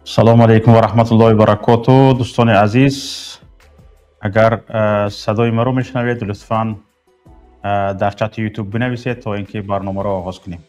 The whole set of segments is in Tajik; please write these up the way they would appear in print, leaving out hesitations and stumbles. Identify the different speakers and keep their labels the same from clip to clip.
Speaker 1: Салому алейкум ва раҳматуллоҳи ва баракоту. Дӯстони азиз, агар садои маро мешунавед, лутфан дар чати YouTube бинависед, то ин ки барномаро оғоз кунем.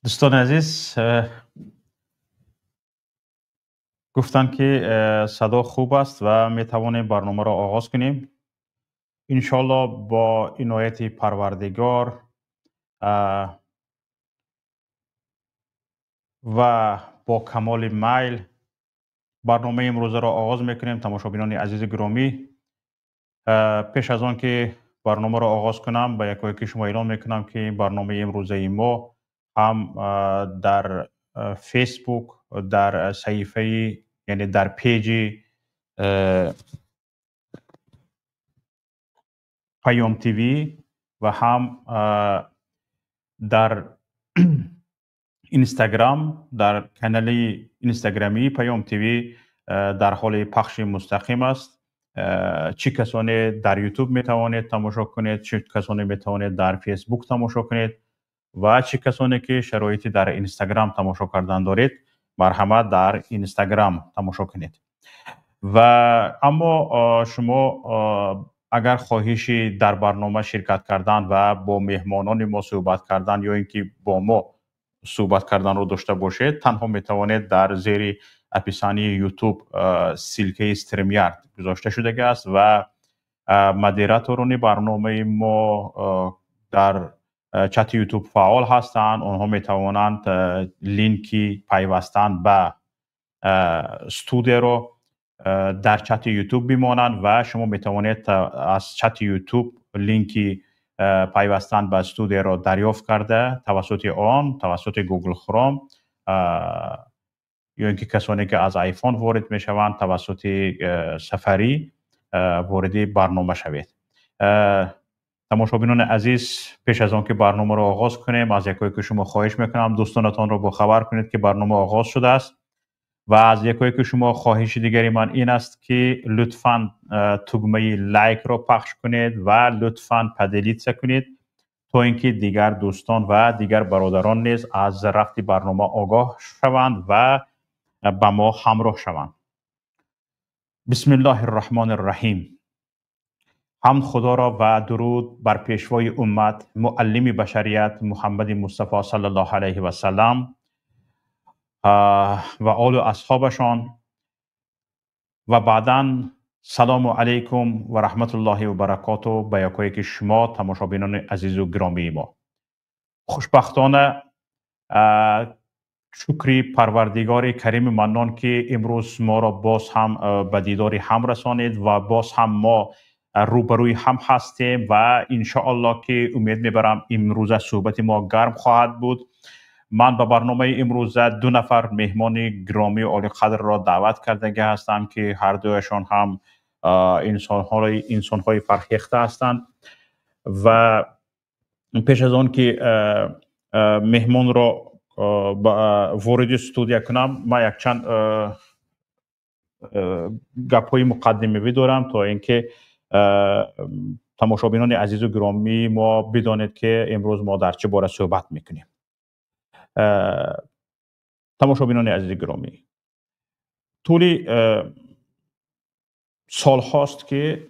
Speaker 1: Дӯстони азиз, гуфтанд, ки садо хуб аст ва метавонем барномаро оғоз кунем. Иншоалло, бо инояти Парвардигор ва бо камоли майл барномаи имрӯзаро оғоз мекунем. Тамошобинони азизи гиромӣ, пеш аз он ки барномаро оғоз кунам, ба якояки шумо эълон мекунам, ки барномаи имрӯзаи мо ҳам дар Фейсбук, дар саҳифаи, яъне дар пейҷи Паём ТВ ва ҳам дар Инстаграм, дар канали инстаграмии Паём ТВ дар ҳоли пахши мустақим аст. Чӣ касоне дар Ютуб метавонед тамошо кунед, чӣ касоне метавонед дар Фейсбук тамошо кунед ва чӣ касоне ки шароити дар Инстаграм тамошо кардан доред, марҳамат, дар Инстаграм тамошо кунед. Ва аммо шумо агар хоҳиши дар барнома ширкат кардан ва бо меҳмонони мо суҳбат кардан ё ин ки бо мо суҳбат карданро дошта бошед, танҳо метавонед дар зери описании Ютуб ссылкаи StreamYard гузошта шудагиаст ва модераторони барномаи мо дар чати Ютуб фаъол ҳастанд. Онҳо метавонанд линки пайвастан ба студияро дар чати Ютуб бимонанд ва шумо метавонед аз чати Ютуб линки пайвастан ба студияро дарёфт карда, тавассути он, тавассути Google Chrome ё ин ки касоне ки аз iPhone ворид мешаванд, тавассути Safari вориди барнома шавед. Тамошобинони азиз, пеш аз он ки барномаро оғоз кунем, аз якое ки шумо хоҳиш мекунам, дӯстонатонро бохабар кунед, ки барнома оғоз шудааст. Ва аз якое ки шумо хоҳиши дигари ман ин аст, ки лутфан тугмаи лайкро пахш кунед ва лутфан поделиться кунед, то ин ки дигар дӯстон ва дигар бародарон низ аз рафти барнома огоҳ шаванд ва ба мо ҳамроҳ шаванд. Бисмиллоҳи рраҳмони рраҳим. Ҳамд Худоро ва дуруд бар пешвои уммат, муаллими башарият Муҳаммади Мустафо саллаллоҳу алайҳи васаллам ва олу асҳобашон. Ва баъдан салому алайкум ва раҳматуллоҳи ва баракоту ба якое ки шумо, тамошобинони азизу гиромии мо. Хушбахтона, шукри Парвардигори Карими Маннон, ки имрӯз моро боз ҳам ба дидори ҳам расонид ва боз ҳам мо рӯбарӯи ҳам ҳастем. Ва иншоалло, ки умед мебарам, имрӯза суҳбати мо гарм хоҳад буд. Ман ба барномаи имрӯза ду нафар меҳмони гиромии олиқадрро даъват кардагӣ ҳастам, ки ҳардуяшон ҳам инсонҳои фарҳехта ҳастанд. Ва пеш аз он ки меҳмонро вориди студия кунам, ман якчанд гапҳои муқаддимавӣ дорам, то ин ки тамошобинони азизу гиромии мо бидонед, ки имрӯз мо дар чӣ бора суҳбат мекунем. Тамошобинони азизи гиромӣ, тӯли солҳост, ки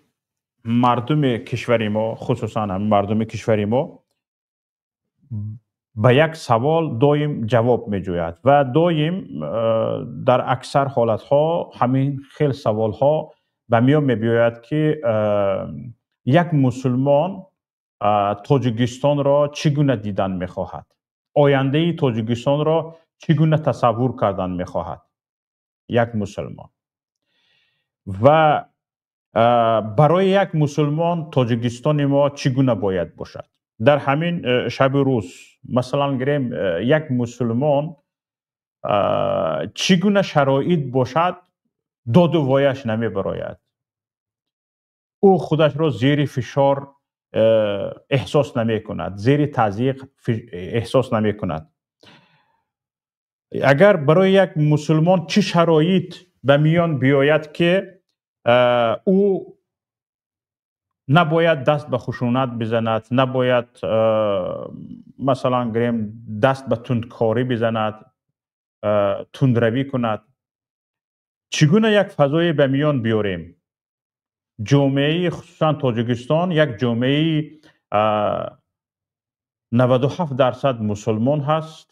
Speaker 1: мардуми кишвари мо, хусусан мардуми кишвари мо, ба як савол доим ҷавоб меҷӯяд ва доим дар аксар ҳолатҳо ҳамин хел саволҳо ба миён мебиёяд, ки як мусулмон Тоҷикистонро чӣ гуна дидан мехоҳад, ояндаи Тоҷикистонро чӣ гуна тасаввур кардан мехоҳад як мусулмон ва барои як мусулмон Тоҷикистони мо чӣ гуна бояд бошад. Дар ҳамин шабу рӯз, масалан гирем, як мусулмон чӣ гуна шароит бошад, доду вояш намебарояд, ӯ худашро зери фишор эҳсос намекунад, зери тазйиқ эҳсос намекунад. Агар барои як мусулмон чӣ шароит ба миён биёяд, ки ӯ набояд даст ба хушунат бизанад, набояд, масалан гирем, даст ба тундкорӣ бизанад, тундравӣ кунад, чӣ гуна як фазое ба миён биёрем? Ҷомеаи, хусусан Тоҷикистон, як ҷомеаи 97% мусулмон ҳаст,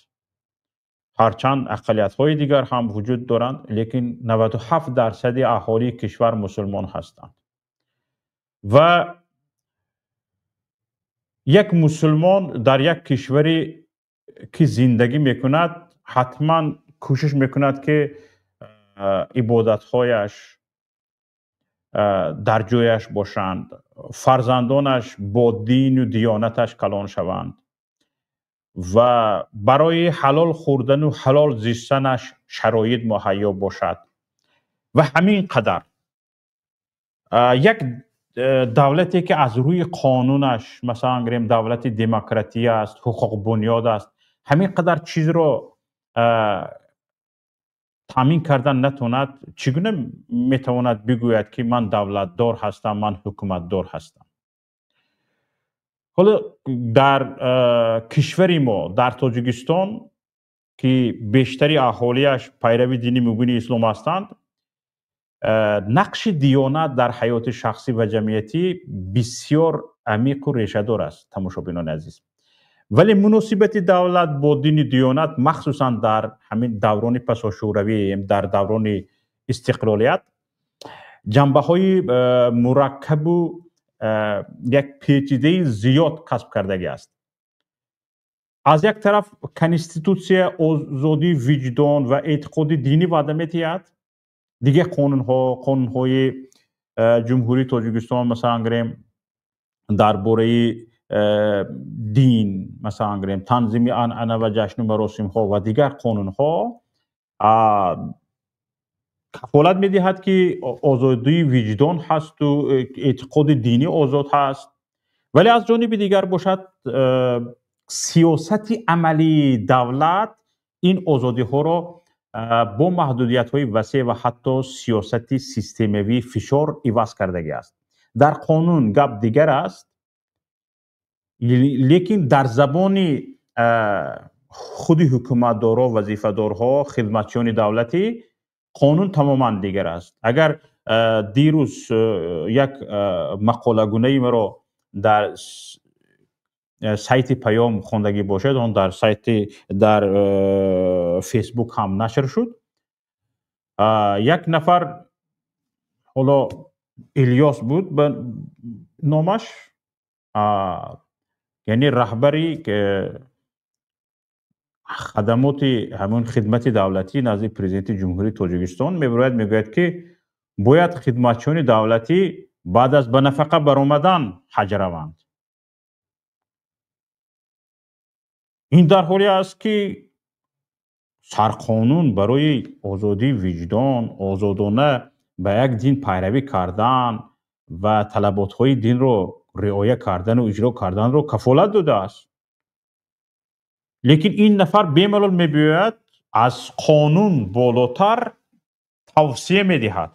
Speaker 1: ҳарчанд ақаллиятҳои дигар ҳам вуҷуд доранд, лекин 97% аҳолии кишвар мусулмон ҳастанд ва як мусулмон дар як кишваре ки зиндагӣ мекунад, ҳатман кӯшиш мекунад, ки ибодатҳояш дар ҷояш бошанд, фарзандонаш бо дину диёнаташ калон шаванд ва барои ҳалол хӯрдану ҳалол зистанаш шароит муҳайё бошад. Ва ҳамин қадар як давлате ки аз рӯи қонунаш, масалан гирем, давлати демократия аст, ҳуқуқбунёд аст, ҳамин қадар чизро таъмин кардан натавонад, чӣ гуна метавонад бигӯяд, ки ман давлатдор ҳастам, ман ҳукуматдор ҳастам? Ҳоло дар кишвари мо, дар Тоҷикистон, ки бештари аҳолиаш пайрави дини мубини ислом ҳастанд, нақши диёнат дар ҳаёти шахсӣ ва ҷамъиятӣ бисёр амиқу решадор аст, тамошобинони азиз. Вале муносибати давлат бо дини диёнат, махсусан дар ҳамин даврони пасошӯравӣ, дар даврони истиқлолият, ҷанбаҳои мураккабу як печидаи зиёд касб кардагӣ аст. Аз як тараф, конститутсия озодии виҷдон ва эътиқоди динӣ ваъда медиҳад, дигар қонунҳо, қонунҳои Ҷумҳурии Тоҷикистон, масалан гирем, дар бораи дин, масалан гирем, танзими анъана ва ҷашну маросимҳо ва дигар қонунҳо кафолат медиҳад, ки озодии виҷдон ҳасту эътиқоди динӣ озод ҳаст. Вале аз ҷониби дигар бошад, сиёсати амалии давлат ин озодиҳоро бо маҳдудиятҳои васеъ ва ҳатто сиёсати системавии фишор иваз кардагӣ аст. Дар қонун гап дигар аст, лекин дар забони худи ҳукуматдорҳо, вазифадорҳо, хизматчиёни давлатӣ қонун тамоман дигар аст. Агар дирӯз як мақолагунаи маро дар сайти Паём хондагӣ бошед, он дар сайти, дар Фейсбук ҳам нашр шуд. Як нафар, ҳоло Илёс буд ба номаш, яъне раҳбари хадамоти ҳамон хидмати давлатӣ назди Президенти Ҷумҳурии Тоҷикистон, мебарояд, мегӯяд, ки бояд хидматчиёни давлатӣ баъд аз ба нафақа баромадан ҳаҷ раванд. Ин дар ҳоле аст, ки сарқонун барои озодии виҷдон, озодона ба як дин пайравӣ кардан ва талаботҳои динро риоя кардану иҷро карданро кафолат додааст. Лекин ин нафар бемалол мебиёяд, аз қонун болотар тавсия медиҳад.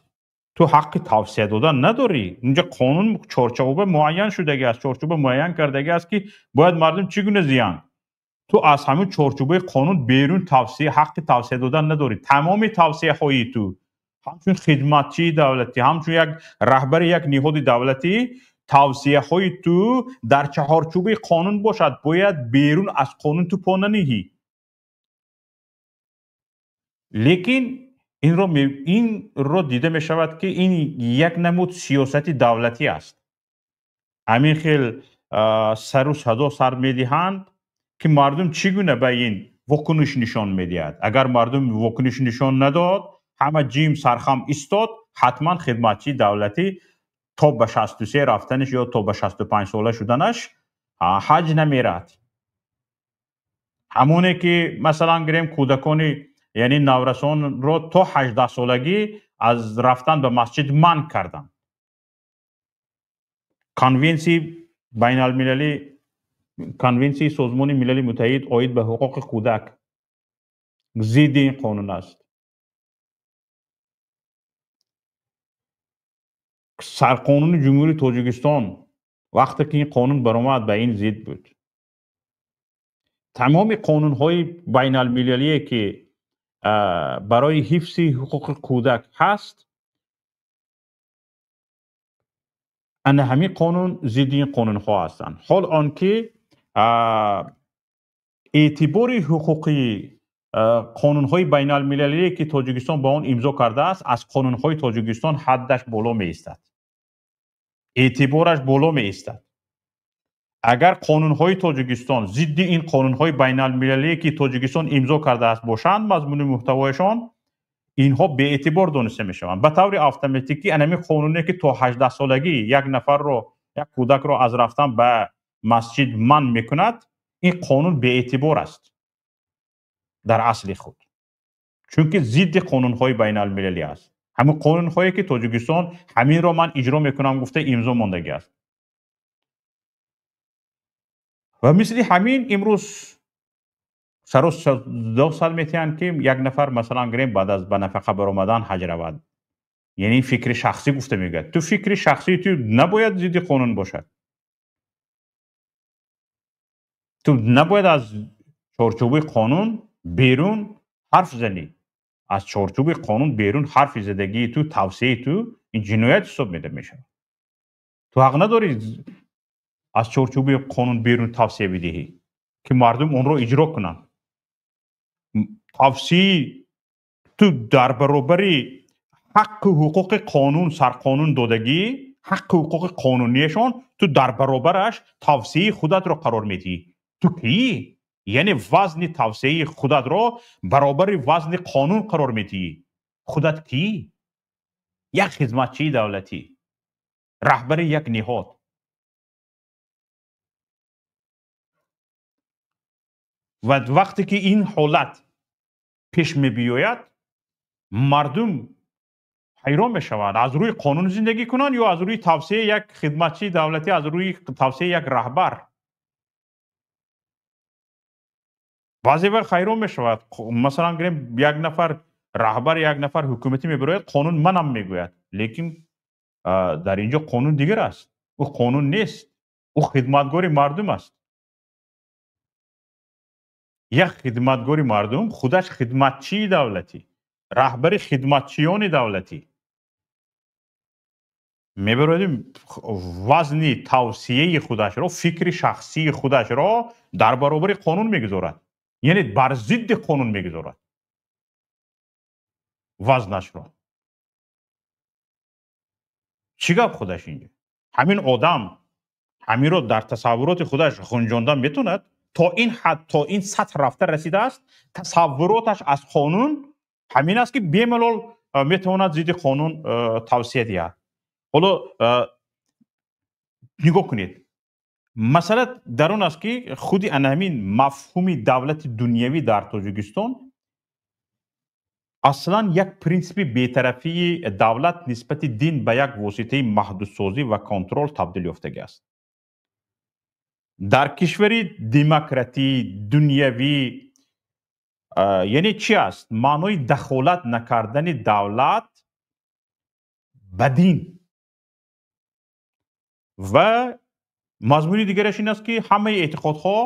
Speaker 1: Ту ҳаққи тавсия додан надорӣ. Унҷа қонун чорчӯба муайян шудагӣ аст, чорчӯба муайян кардагӣ аст, ки бояд мардум чӣ гуна зиянд. Ту аз ҳамин чорчӯбаи қонун берун тавсия, ҳаққи тавсия додан надорӣ. Тамоми тавсияҳои ту ҳамчун хидматчии давлатӣ, ҳамчун як раҳбари як ниҳоди давлатӣ, тавсияҳои ту дар чаҳорчӯбаи қонун бошад, бояд берун аз қонун ту по наниҳӣ. Лекин инро дида мешавад, ки ин як намуд сиёсати давлатӣ аст. Ҳамин хел сару садо сар медиҳанд, ки мардум чӣ гуна ба ин вокуниш нишон медиҳад. Агар мардум вокуниш нишон надод, ҳама ҷим сархам истод, ҳатман хидматчии давлатӣ то ба 63 рафтанаш ё то ба 65 сола шуданаш Ҳаҷ намерад. Ҳамоне ки масалан гирем кӯдакони, яъне наврасонро то 18 солагӣ аз рафтан ба масҷид манъ карданд. Конвенсияи байналмилалӣ, Конвенсияи Созмони Милали Муттаҳид оид ба ҳуқуқи кӯдак зидди ин қонун аст. Сарқонуни Ҷумҳурии Тоҷикистон вақте ки ин қонун баромад, ба ин зид буд. Тамоми қонунҳои байналмилалие ки барои ҳифзи ҳуқуқи кӯдак ҳаст, ана ҳамин қонун зидди ин қонунҳо ҳастанд. Ҳол он ки эътибори ҳуқуқии қонунҳои байналмилалие ки Тоҷикистон ба он имзо кардааст, аз қонунҳои Тоҷикистон ҳаддаш боло меистад, эътибораш боло меистад. Агар қонунҳои Тоҷикистон зидди ин қонунҳои байналмилалие ки Тоҷикистон имзо кардааст бошанд, мазмуни муҳтавояшон инҳо беэътибор дониста мешаванд. Ба таври автоматикӣ анами қонуне ки то 18 солагӣ як нафарро, як кӯдакро аз рафтан ба масҷид манъ мекунад, ин қонун беэътибор аст дар асли худ, чунки зидди қонунҳои байналмилалӣ аст. Ҳамин қонунҳое ки Тоҷикистон ҳаминро ман иҷро мекунам гуфта имзо мондагӣ аст. Ва мисли ҳамин имрӯз сару сад метиҳанд ки як нафар масалан гирем баъд аз ба нафақа баромадан ҳаҷ равад. Яъне фикри шахсӣ гуфта мегӯяд. Ту фикри шахсии ту набояд зидди қонун бошад. Ту набояд аз чорчӯби қонун берун ҳарф занӣ. Аз чорчӯби қонун берун ҳарфи задагии ту, тавсияи ту ин ҷиноят ҳисоб мешавад. Ту ҳақ надорӣ аз чорчӯби қонун берун тавсия бидиҳӣ ки мардум онро иҷро кунанд. Тавсияи ту дар баробари ҳаққу ҳуқуқи қонун, сарқонун додагӣ, ҳаққу ҳуқуқи қонунияшон ту дар баробараш тавсияи худатро қарор медиҳӣ. Ту кӣ? Яъне вазни тавсияи худатро баробари вазни қонун қарор медиҳӣ. Худат кӣ? Як хизматчии давлатӣ, раҳбари як ниҳод. Ва вақте ки ин ҳолат пеш мебиёяд, мардум ҳайрон мешаванд. Аз рӯи қонун зиндагӣ кунанд ё аз рӯи тавсияи як хизматчии давлатӣ, аз рӯи тавсияи як раҳбар? Баъзе вақт ҳайрон мешавад. Масалан гирем як нафар раҳбар, як нафар ҳукуматӣ мебарояд, қонун манам мегӯяд, лекин дар инҷо қонун дигар аст. Ӯ қонун нест, ӯ хидматгори мардум аст. Як хидматгори мардум худаш хидматчии давлатӣ, раҳбари хидматчиёни давлатӣ мебарояд, вазни тавсияи худашро, фикри шахсии худашро дар баробари қонун мегузорад, яъне бар зидди қонун мегузорад вазнашро. Чӣ гап худаш инҷо? Ҳамин одам ҳаминро дар тасаввуроти худаш ғунҷонда метавонад? То ин ҳад, то ин сатҳ рафта расидааст, тасаввуроташ аз қонун ҳамин аст ки бемалол метавонад зидди қонун тавсия диҳад. Ҳоло нигоҳ кунед, масъала дар он аст ки худи ана ҳамин мафҳуми давлати дунявӣ дар Тоҷикистон аслан як принсипи бетарафии давлат нисбати дин ба як воситаи маҳдудсозӣ ва контрол табдил ёфтагӣ аст. Дар кишвари демократӣ дунявӣ яъне чи аст? Маънои дахолат накардани давлат ба дин. Ва мазмуни дигараш ин аст ки ҳамаи эътиқодҳо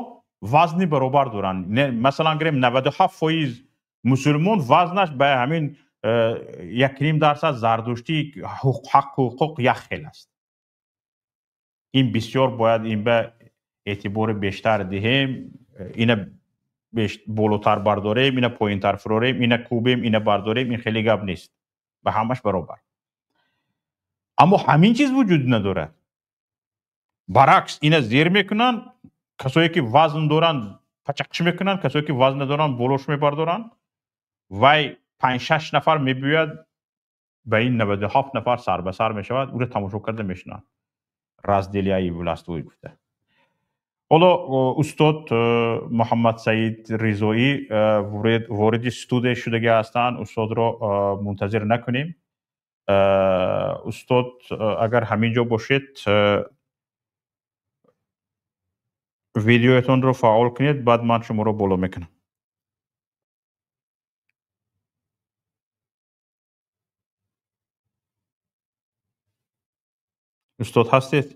Speaker 1: вазни баробар доранд. Масалан гирем 97% мусулмон вазнаш ба ҳамин 1.5% зардуштӣ ҳаққу ҳуқуқ як хел аст. Ин бисёр бояд ин ба эътибори бештар диҳем, ина болотар бардорем, ина поинтар фурорем, ина кӯбем, ина бардорем, ин хеле гап нест, ба ҳамаш баробар. Аммо ҳамин чиз вуҷуд надорад. Баръакс, ина зер мекунанд, касое ки вазн доранд пачақш мекунанд, касое ки вазн надоранд болош мебардоранд. Вай 5-6 нафар мебиёяд, ба ин 97 нафар сар ба сар мешавад, ӯро тамошо карда мешинанд. Разделяй властвуй гуфта. Ҳоло устод Муҳаммад Саид Ризоӣ вориди студия шудагӣ ҳастанд. Устодро мунтазир накунем. Устод, агар ҳамин ҷо бошед, видеоятонро фаъол кунед, баъд ман шуморо боло мекунам. Устод ҳастед?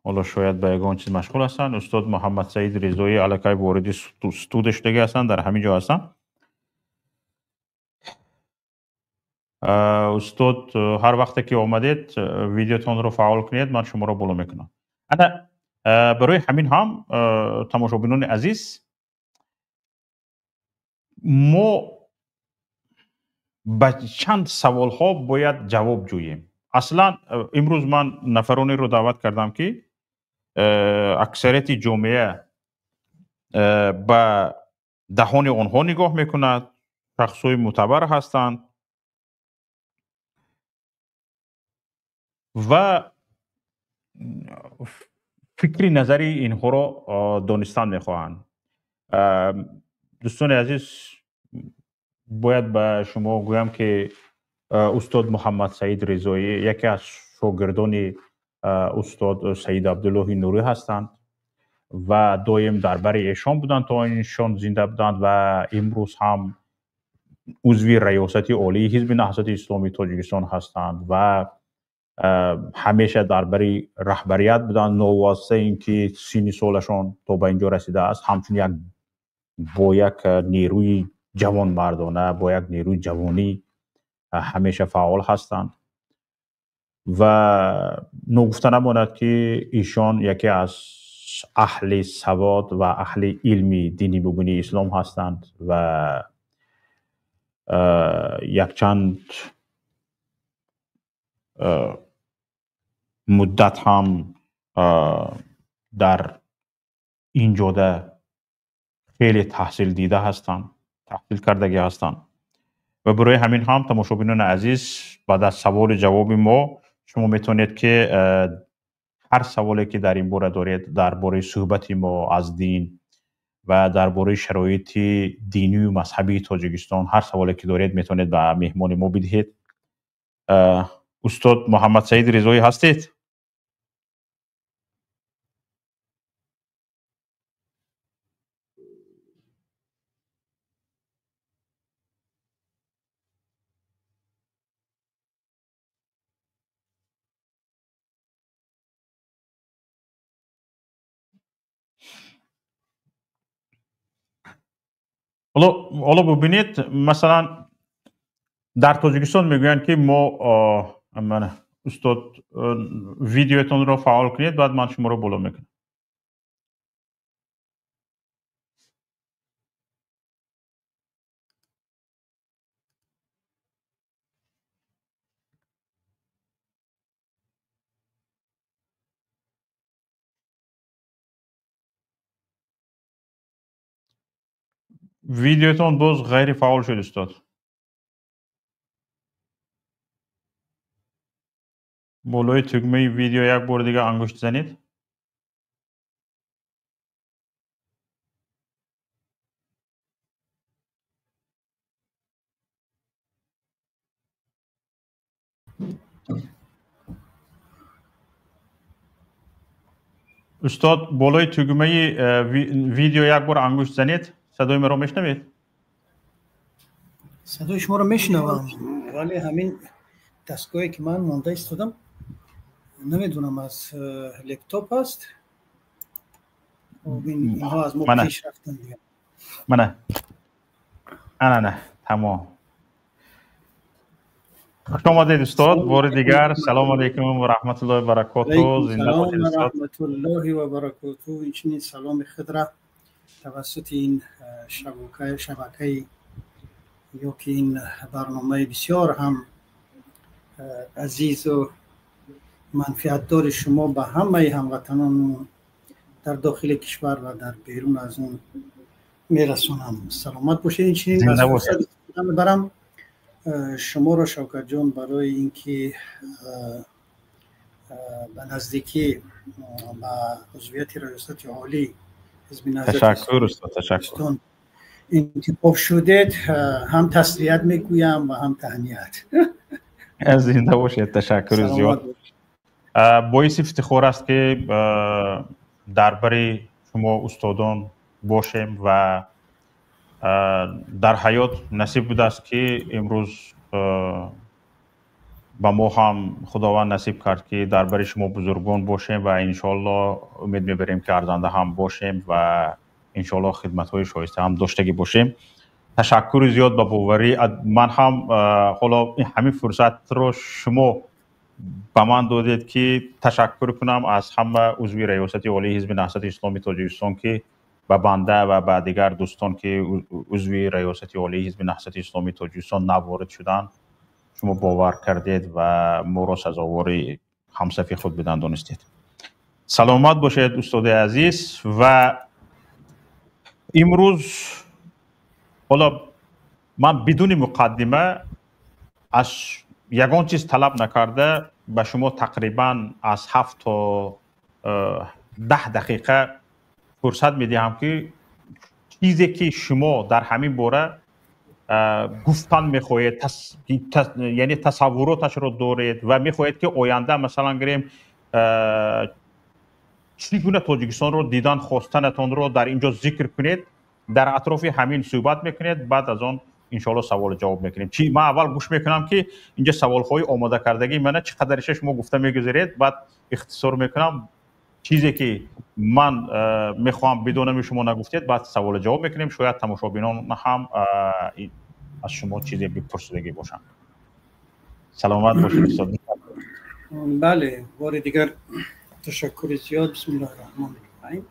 Speaker 1: Ҳоло шояд ба ягон чиз машғул ҳастанд. Устод Муҳаммад Саид Ризоӣ аллакай вориди студия шудагӣ ҳастанд, дар ҳамин ҷо ҳастанд. Устод, ҳар вақте ки омадед, видеотонро фаъол кунед, ман шуморо боло мекунам. Ана барои ҳамин ҳам, тамошобинони азиз, мо ба чанд саволҳо бояд ҷавоб ҷӯем. Аслан имрӯз ман нафаронеро даъват кардам, ки аксарияти ҷомеа ба даҳони онҳо нигоҳ мекунад, шахсҳои мӯътабар ҳастанд ва фикри назари инҳоро донистан мехоҳанд. Дӯстони азиз, бояд ба шумо гӯям, ки устод Муҳаммад Саид Ризоӣ яке аз шогирдони устод Саид Абдуллоҳи Нурӣ ҳастанд ва доим дар бари эшон буданд то эшон зинда буданд ва имрӯз ҳам узви раёсати олии Ҳизби Наҳзати Исломии Тоҷикистон ҳастанд ва ҳамеша дар бари раҳбарият буданд, новосита ин ки синни солашон то ба инҷо расидааст, ҳамчун як бо як нерӯи ҷавонмардона, бо як нерӯи ҷавонӣ ҳамеша фаъол ҳастанд ва ногуфта намонад, ки эшон яке аз аҳли савод ва аҳли илми дини мубини ислом ҳастанд ва якчанд муддат ҳам дар ин ҷода хеле таҳсил дида ҳастанд, таҳсил кардагӣ ҳастанд. Ва барои ҳамин ҳам, тамошобинони азиз, баъд аз саволу ҷавоби мо шумо метавонед, ки ҳар саволе ки дар ин бора доред, дар бораи суҳбати мо аз дин ва дар бораи шароити динию мазҳабии Тоҷикистон, ҳар саволе ки доред, метавонед ба меҳмони мо бидиҳед. Устод Муҳаммад Саид Ризоӣ ҳастед? Ҳоло бубинед, масалан, дар Тоҷикистон мегӯянд, ки мо, устод, видеотонро фаъол кунед, баъд ман шуморо боло мекунам. Видеотон боз ғайрифаъол шуд, устод. Болои тугмаи видео як бори дига ангушт занед. Устод, болои тугмаи видео як бор ангушт занед. Садои маро мешнавед?
Speaker 2: Садои шуморо мешнавам, вале ҳамин дастгоҳе ки ман монда истодам, намедонам, аз лептоп аст. Инҳо аз мо пеш рафтанд.
Speaker 1: Мана, ана, тамом. Хуш омадед, устод, бори дигар. Салому алайкум ва раҳматуллоҳи ва баракоту. Зинда бошед, устод.
Speaker 2: Раҳматуллоҳи ва баракоту. Инчунин саломи худро тавассути ин шабакаи ё ки ин барномаи бисёр ҳам азизу манфиатдори шумо ба ҳамаи ҳамватанон дар дохили кишвар ва дар берун аз он мерасонам. Саломат бошед. Инчунин аз фурсат истифода мебарам. Шуморо, Шавкатҷон, барои инки ба наздикӣ ба узвияти Раёсати Олии Ҳизби Наҳзати
Speaker 1: Ташаккур, устод, ташаккур.
Speaker 2: Интихоб шудед, ҳам таслият мегӯям ва ҳам таҳният.
Speaker 1: Зинда бошед, ташаккури зиёд. Боиси ифтихор аст, ки дар бари шумо устодон бошем ва дар ҳаёт насиб будааст, ки имрӯз ба мо ҳам Худованд насиб кард, ки дар бари шумо бузургон бошем ва иншоалло умед мебарем, ки арзанда ҳам бошем ва иншоалло хидматҳои шоиста ҳам доштагӣ бошем. Ташаккури зиёд ба боварӣ. Ман ҳам ҳоло ҳамин фурсатро шумо ба ман додед, ки ташаккур кунам аз ҳама узви Раёсати Олии Ҳизби Наҳзати Исломии Тоҷикистон, ки ба банда ва ба дигар дӯстон, ки узви Раёсати Олии Ҳизби Наҳзати Исломии Тоҷикистон нав ворид шуданд, шумо бовар кардед ва моро сазовори ҳамсафи худ будан донистед. Саломат бошед, устоди азиз. Ва имрӯз ҳоло ман бидуни муқаддима, аз ягон чиз талаб накарда, ба шумо тақрибан аз 7 то 10 дақиқа фурсат медиҳам, ки чизе ки шумо дар ҳамин бора гуфтан мехоҳед, яъне тасаввуроташро доред ва мехоҳед, ки оянда, масалан гирем, чӣ гуна Тоҷикистонро дидан хостанатонро дар ин ҷо зикр кунед, дар атрофи ҳамин суҳбат мекунед. Баъд аз он иншоалло саволу ҷавоб мекунем. Чи ман аввал гӯш мекунам, ки инҷа саволҳои омодакардагии мана чӣ қадариша шумо гуфта мегузаред, баъд ихтисор мекунам. Чизе ки ман мехоҳам бидонам, шумо нагуфтед, баъд саволу ҷавоб мекунем. Шояд тамошобинон ҳам аз шумо чизе бипурсидагӣ бошанд. Саломат бошед, устод.
Speaker 2: Бале, бори дигар ташаккури зиёд. Бисмиллоҳи раҳмони раҳим.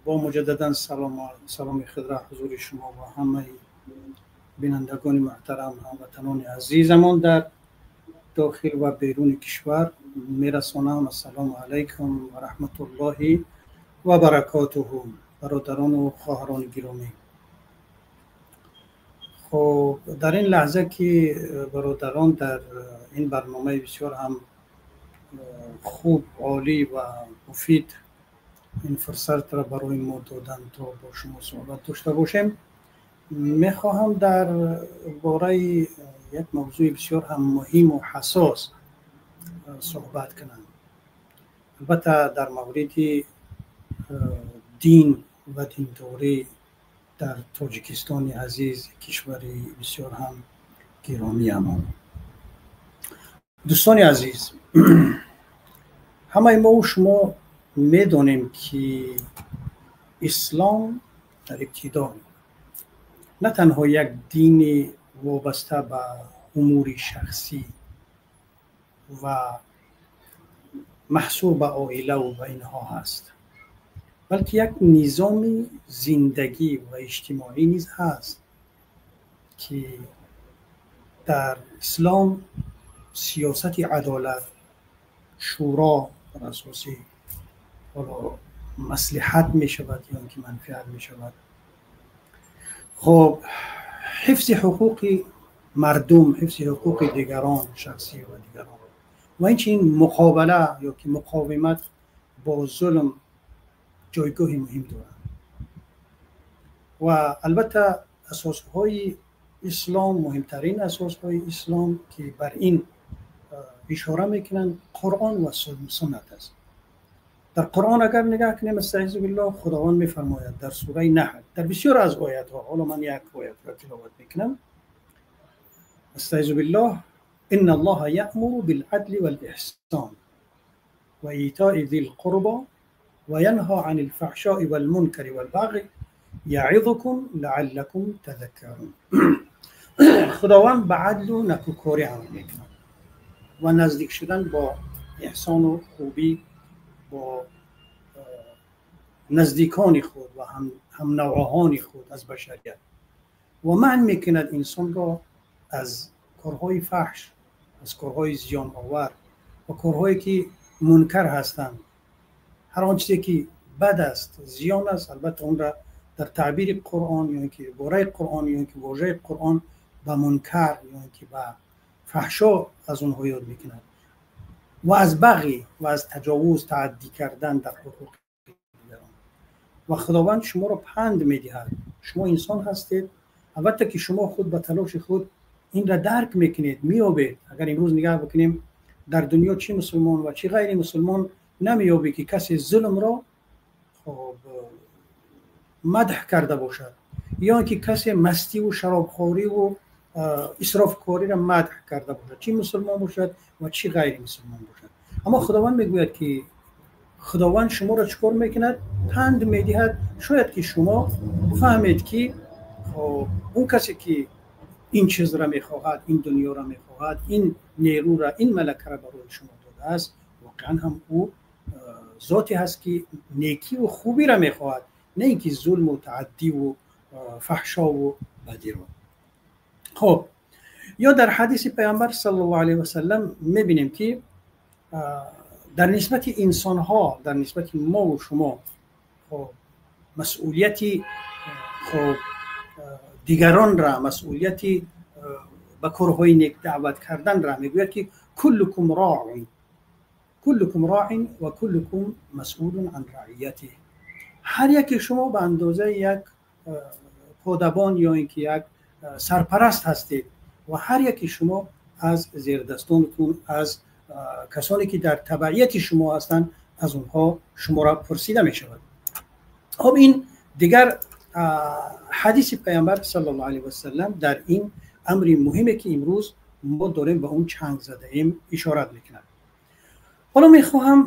Speaker 2: Бо муҷаддадан саломи худро ҳузури шумо ва ҳамаи бинандагони муҳтарам, ҳамватанони азизамон дар дохил ва беруни кишвар мерасонам. Ассалому алайкум ва раҳматуллоҳи ва баракотуҳу, бародарону хоҳарони гиромӣ. Хуб, дар ин лаҳза, ки бародарон дар ин барномаи бисёр ҳам хуб, олӣ ва муфид ин фурсатро барои мо доданд, то бо шумо суҳбат дошта бошем, мехоҳам дар бораи як мавзӯи бисёр ҳам муҳиму ҳассос суҳбат кунам, албатта дар мавриди дин ва диндорӣ дар Тоҷикистони азиз, кишвари бисёр ҳам гиромиамон. Дӯстони азиз, ҳамаи мову шумо медонем, ки ислом дар ибтидо на танҳо як дини вобаста ба умури шахсӣ ва маҳсур ба оилаву ба инҳо ҳаст, балки як низоми зиндагӣ ва иҷтимоӣ низ ҳаст, ки дар ислом сиёсати адолат, шӯро бар асоси ҳоло маслиҳат мешавад ё ин ки манфиат мешавад, хоб, ҳифзи ҳуқуқи мардум, ҳифзи ҳуқуқи дигарон, шахсӣ ва дигарон ва инчунин муқобала ё ки муқовимат бо зулм ҷойгоҳи муҳим доранд. Ва албатта асосҳои ислом, муҳимтарин асосҳои ислом, ки бар ин ишора мекунанд, Қуръон ва суннат аст. Дар Қуръон агар нигоҳ кунем, استعیذ بالله، Худованд мефармояд дар сураи Наҳл, дар бисёр аз оятҳо, ҳоло ман як оятро тиловат мекунам: استعیذ بالله، إن الله يأمر بالعدل والإحسان وإيتاء ذي القربى وينهى عن الفحشاء والمنكر والبغي يعظكم لعلكم تذكرون. Худованд ба адлу некӯкорӣ амр мекунад ва наздик шудан бо эҳсону хубӣ бо наздикони худ ва ҳамнавъони худ аз башарият ва манъ мекунад инсонро аз корҳои фаҳш, аз корҳои зиёновар ва корҳое ки мункар ҳастанд. Ҳар он чизе ки бад аст, зиён аст, албатта онро дар таъбири Қуръон ё ин ки ибораи Қуръон ё ин ки вожаи Қуръон ба мункар ё инки ба фаҳшо аз онҳо ёд мекунад ва аз бағӣ ва аз таҷовуз, тааддӣ кардан дар ҳуқуқи дигарон. Ва Худованд шуморо панд медиҳад. Шумо инсон ҳастед, албатта ки шумо худ ба талоши худ инро дарк мекунед, меёбед. Агар имрӯз нигаҳ бикунем, дар дунё чӣ мусулмон ва чӣ ғайри мусулмон намеёбӣ ки касе зулмро хоб мадҳ карда бошад ё инки касе мастиву шаробхориву исрофкориро мадҳ карда бошад, чӣ мусулмон бошад ва чӣ ғайри мусулмон бошад. Аммо Худованд мегӯяд ки Худованд шуморо чӣ кор мекунад? Панд медиҳад. Шояд ки шумо бифаҳмед ки он касе ки ин чизро мехоҳад, ин дунёро мехоҳад, ин нерӯро, ин малакаро барои шумо додааст, воқеан ҳам ӯ зоте ҳаст ки некиву хубиро мехоҳад, на инки зулму тааддиву фаҳшову бадиро. Хоб, ё дар ҳадиси Паёмбар саллаллоҳу алайҳи васаллам мебинем ки дар нисбати инсонҳо, дар нисбати мо ва шумо хоб масъулияти хоб дигаронра, масъулияти ба корҳои нек даъват карданра мегӯяд ки куллукум роъин, куллукум роъин ва куллукум масъулун ан раъиятиҳ. Ҳар яке шумо ба андозаи як подабон ё инки як сарпараст ҳастед ва ҳар яке шумо аз зердастонатон, аз касоне ки дар табаияти шумо ҳастанд, аз онҳо шуморо пурсида мешавад. Хоб, ин дигар ҳадиси Паёмбар саллаллоҳу алайҳи васаллам дар ин амри муҳиме ки имрӯз мо дорем ба он чанг задаем ишорат мекунад. Ҳоло мехоҳам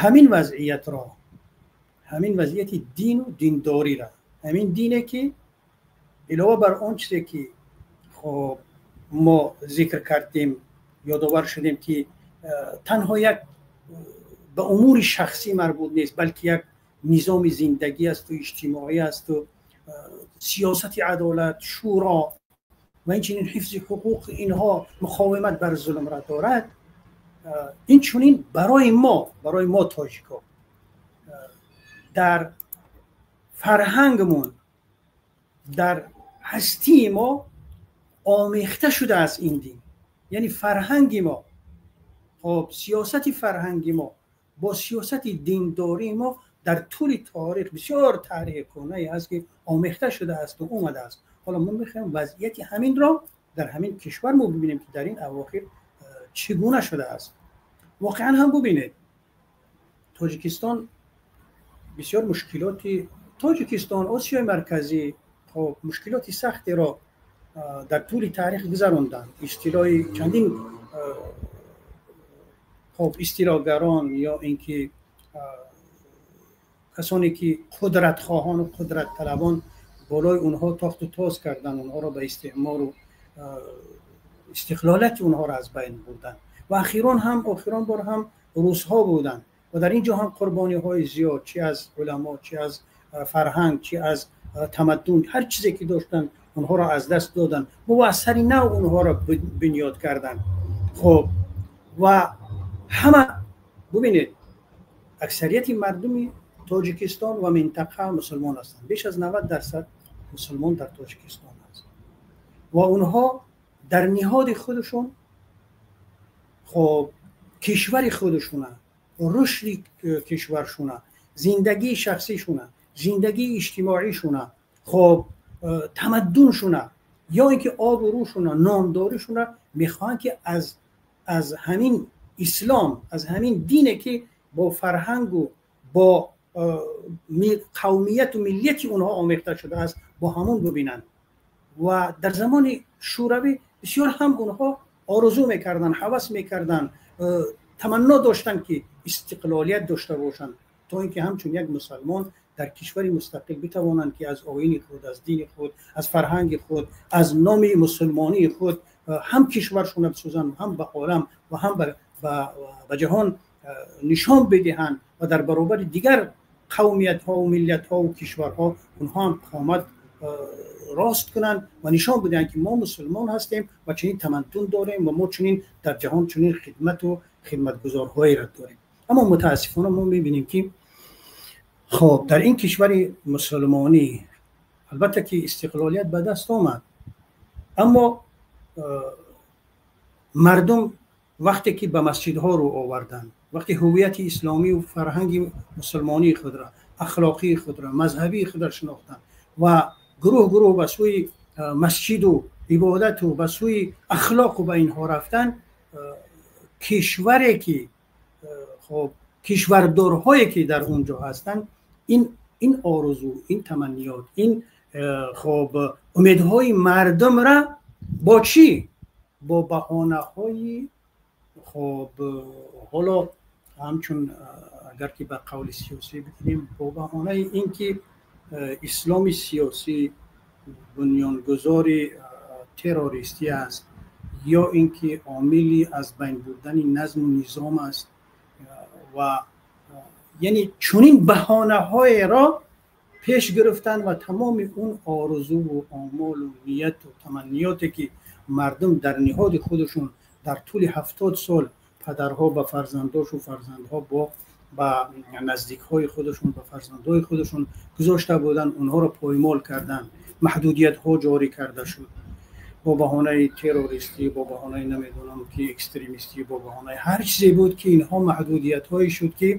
Speaker 2: ҳамин вазъиятро, ҳамин вазъияти дину диндориро, ҳамин дине ки илова бар он чизе ки хоб мо зикр кардем, ёдовар шудем ки танҳо як ба умури шахсӣ марбут нест, балки як низоми зиндагӣ асту иҷтимоӣ асту сиёсати адолат, шӯро ва инчунин ҳифзи ҳуқуқ, инҳо муқовимат бар зулмро дорад. Инчунин барои мо тоҷико дар фарҳангмон, дар ҳастии мо омехта шудааст ин дин. Яъне фарҳанги мо, хоб сиёсати фарҳанги мо бо сиёсати диндории мо дар тӯли таърих, бисёр таърихи кӯҳнае ҳаст ки омехта шудааст ва омадааст. Ҳоло мо мехоҳем вазъияти ҳаминро дар ҳамин кишвар мо бибинем ки дар ин авохир чӣ гуна шудааст. Воқеан ҳам бубинед, Тоҷикистон бисёр мушкилоти, Тоҷикистон, Осиёи Марказӣ хоб мушкилоти сахтеро дар тӯли таърих гузаронданд. Истилои чандин хоб истилогарон ё инки касоне ки қудратхоҳон ва қудратталабон болои онҳо тохту тоз карданд, онҳоро ба истеъмору истиқлолияти онҳоро аз байн бурданд ва охирон бор ҳам русҳо буданд ва дар ин ҷо ҳам қурбониҳои зиёд, чӣ аз уламо, чӣ аз фарҳанг, чӣ аз тамаддун, ҳар чизе ки доштанд онҳоро аз даст доданд ва аз сари нав онҳоро бунёд карданд. Хоб, ва ҳама бубинед, аксарияти мардуми Тоҷикистон ва минтақа мусулмон ҳастанд. Беш аз 90% мусулмон дар Тоҷикистон аст ва онҳо дар ниҳоди худашон хоб кишвари худашона, рушди кишваршона, зиндагии шахсишона, зиндагии иҷтимоишона, хоб тамаддуншона ё инки обрӯшона, номдоришона мехоҳанд ки аз ҳамин ислом, аз ҳамин дине ки бо фарҳангу бо қавмияту миллияти онҳо омехта шудааст, бо ҳамон бубинанд. Ва дар замони Шӯравӣ бисёр ҳам онҳо орзу мекарданд, ҳавас мекарданд, таманно доштанд ки истиқлолият дошта бошанд, то инки ҳамчун як мусалмон дар кишвари мустақил битавонанд ки аз оини худ, аз дини худ, аз фарҳанги худ, аз номи мусулмонии худ ҳам кишваршона бисозанд, ҳам ба олам ва ҳам ба ҷаҳон нишон бидиҳанд ва дар баробари дигар қавмиятҳо ва миллатҳо ва кишварҳо онҳо ҳам қомат рост кунанд ва нишон бидиҳанд ки мо мусулмон ҳастем ва чунин тамаддун дорем ва мо чунин дар ҷаҳон чунин хидмату хидматгузорҳоеро дорем. Аммо мутаассифона мо мебинем ки хоб дар ин кишвари мусулмонӣ албатта ки истиқлолият ба даст омад, Аммо мардум вақте ки ба масҷидҳо рӯ оварданд, вақте ҳувияти исломӣ ва фарҳанги мусулмонии худро, ахлоқии худро, мазҳабии худро шинохтанд ва гурӯҳ гурӯҳ ба сӯи масҷиду ибодату ба сӯи ахлоқу ба инҳо рафтанд, кишваре ки хоб кишвардорҳое ки дар он ҷо ҳастанд, ин орзу, ин таманниёт, ин хоб умедҳои мардумра бо чӣ? Бо баҳонаҳои хоб ҳоло ҳамчун агар ки ба қавли сиёсӣ бигирем, бо баҳонаи ин ки исломи сиёсӣ бунёнгузори террористӣ аст ё ин ки омили аз байн бурдани назму низом аст ва яъне чунин баҳонаҳоеро пеш гирифтанд ва тамоми он орзуву омолу нияту таманниёте ки мардум дар ниҳоди худашон дар тӯли 70 сол падарҳо ба фарзандошу фарзандҳо ба наздикҳои худашон, ба фарзандҳои худашон гузошта буданд, онҳоро поймол карданд, маҳдудиятҳо ҷорӣ карда шуд бо баҳонаи террористӣ, бо баҳонаи намедонам ки экстремистӣ, бо баҳонаи ҳар чизе буд ки инҳо маҳдудиятҳое шуд ки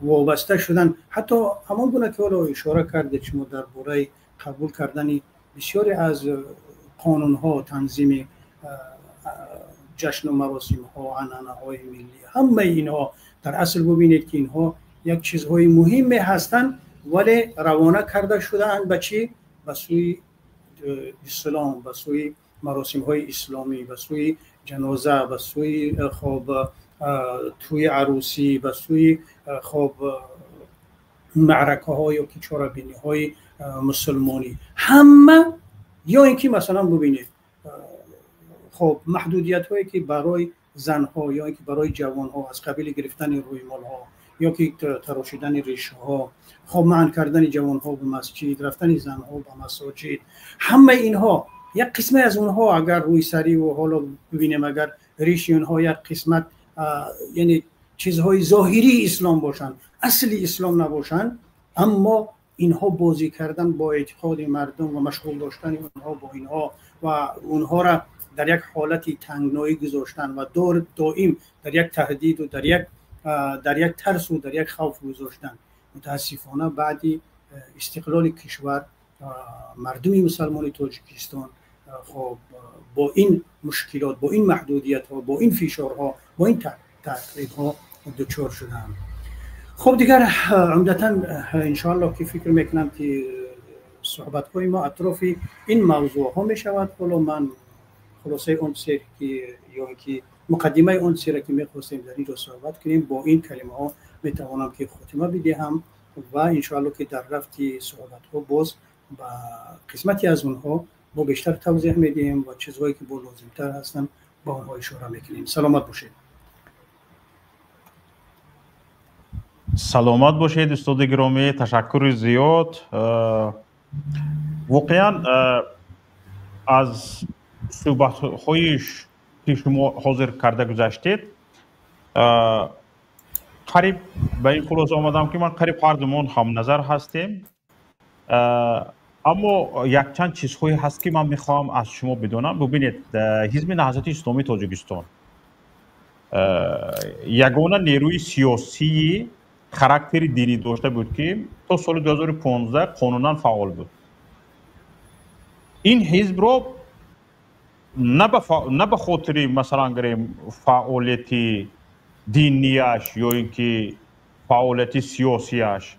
Speaker 2: вобаста шуданд. Ҳатто ҳамон гуна ки ҳоло ишора кардед шумо дар бораи қабул кардани бисёре аз қонунҳо, танзими ҷашну маросимҳо, анъанаҳои миллӣ, ҳамаи инҳо дар асл бубинед ки инҳо як чизҳои муҳиме ҳастанд, вале равона карда шудаанд ба чӣ? Ба сӯи ислом, ба сӯи маросимҳои исломӣ, ба сӯи ҷаноза, ба сӯи хоб тӯи арӯсӣ, ба сӯи хоб маъракаҳо ё ки чорабиниҳои мусулмонӣ. Ҳама ё ин ки масалан бубинед хоб маҳдудиятҳое ки барои занҳо ё ин ки барои ҷавонҳо аз қабили гирифтани рӯймолҳо ё ки тарошидани ришҳо, хоб манъ кардани ҷавонҳо ба масҷид, рафтани занҳо ба масоҷид, ҳамаи инҳо як қисме аз онҳо агар рӯйсариву ҳоло бибинем агар риши онҳо як қисмат яъне чизҳои зоҳирии ислом бошанд, асли ислом набошанд, аммо инҳо бозӣ кардан бо эътиқоди мардум ва машғул доштани онҳо бо инҳо ва онҳоро дар як ҳолати тангноӣ гузоштан ва доим дар як таҳдиду дар як тарсу дар як хавф гузоштан. Мутаассифона баъди истиқлоли кишвар мардуми мусалмони Тоҷикистон хоб бо ин мушкилот, бо ин маҳдудиятҳо, бо ин фишорҳо, бо ин таъқибҳо дучор шуданд. Хоб дигар умдатан иншоаллоҳ ки фикр мекунам ки суҳбатҳои мо атрофи ин мавзӯъҳо мешавад. Ҳоло ман хулосаи он чизе ки ё ки муқаддимаи он чизеро ки мехостем дар ин ҷо суҳбат кунем бо ин калимаҳо метавонам ки хотима бидиҳам ва иншоаллоҳ ки дар рафти суҳбатҳо боз ба қисмате аз онҳо бо бештар тавзеҳ медиҳем ва чизҳое ки бо лозимтар ҳастанд ба онҳо ишора мекунем. Саломат бошед.
Speaker 1: Саломат бошед устоди гиромӣ, ташаккури зиёд. Воқеан аз суҳбатҳои ки шумо ҳозир карда гузаштед қариб ба ин хулоса омадам ки ман қариб ҳардумон ҳамназар ҳастем. Аммо якчанд чизҳое ҳаст ки ман мехоҳам аз шумо бидонам. Бубинед, Ҳизби Наҳзати Исломии Тоҷикистон ягона нерӯи сиёсии характери динӣ дошта буд ки то соли 2015 қонунан фаъол буд. Ин ҳизбро на ба хотири масалан гирем фаъолияти динияш ё ин ки фаъолияти сиёсияш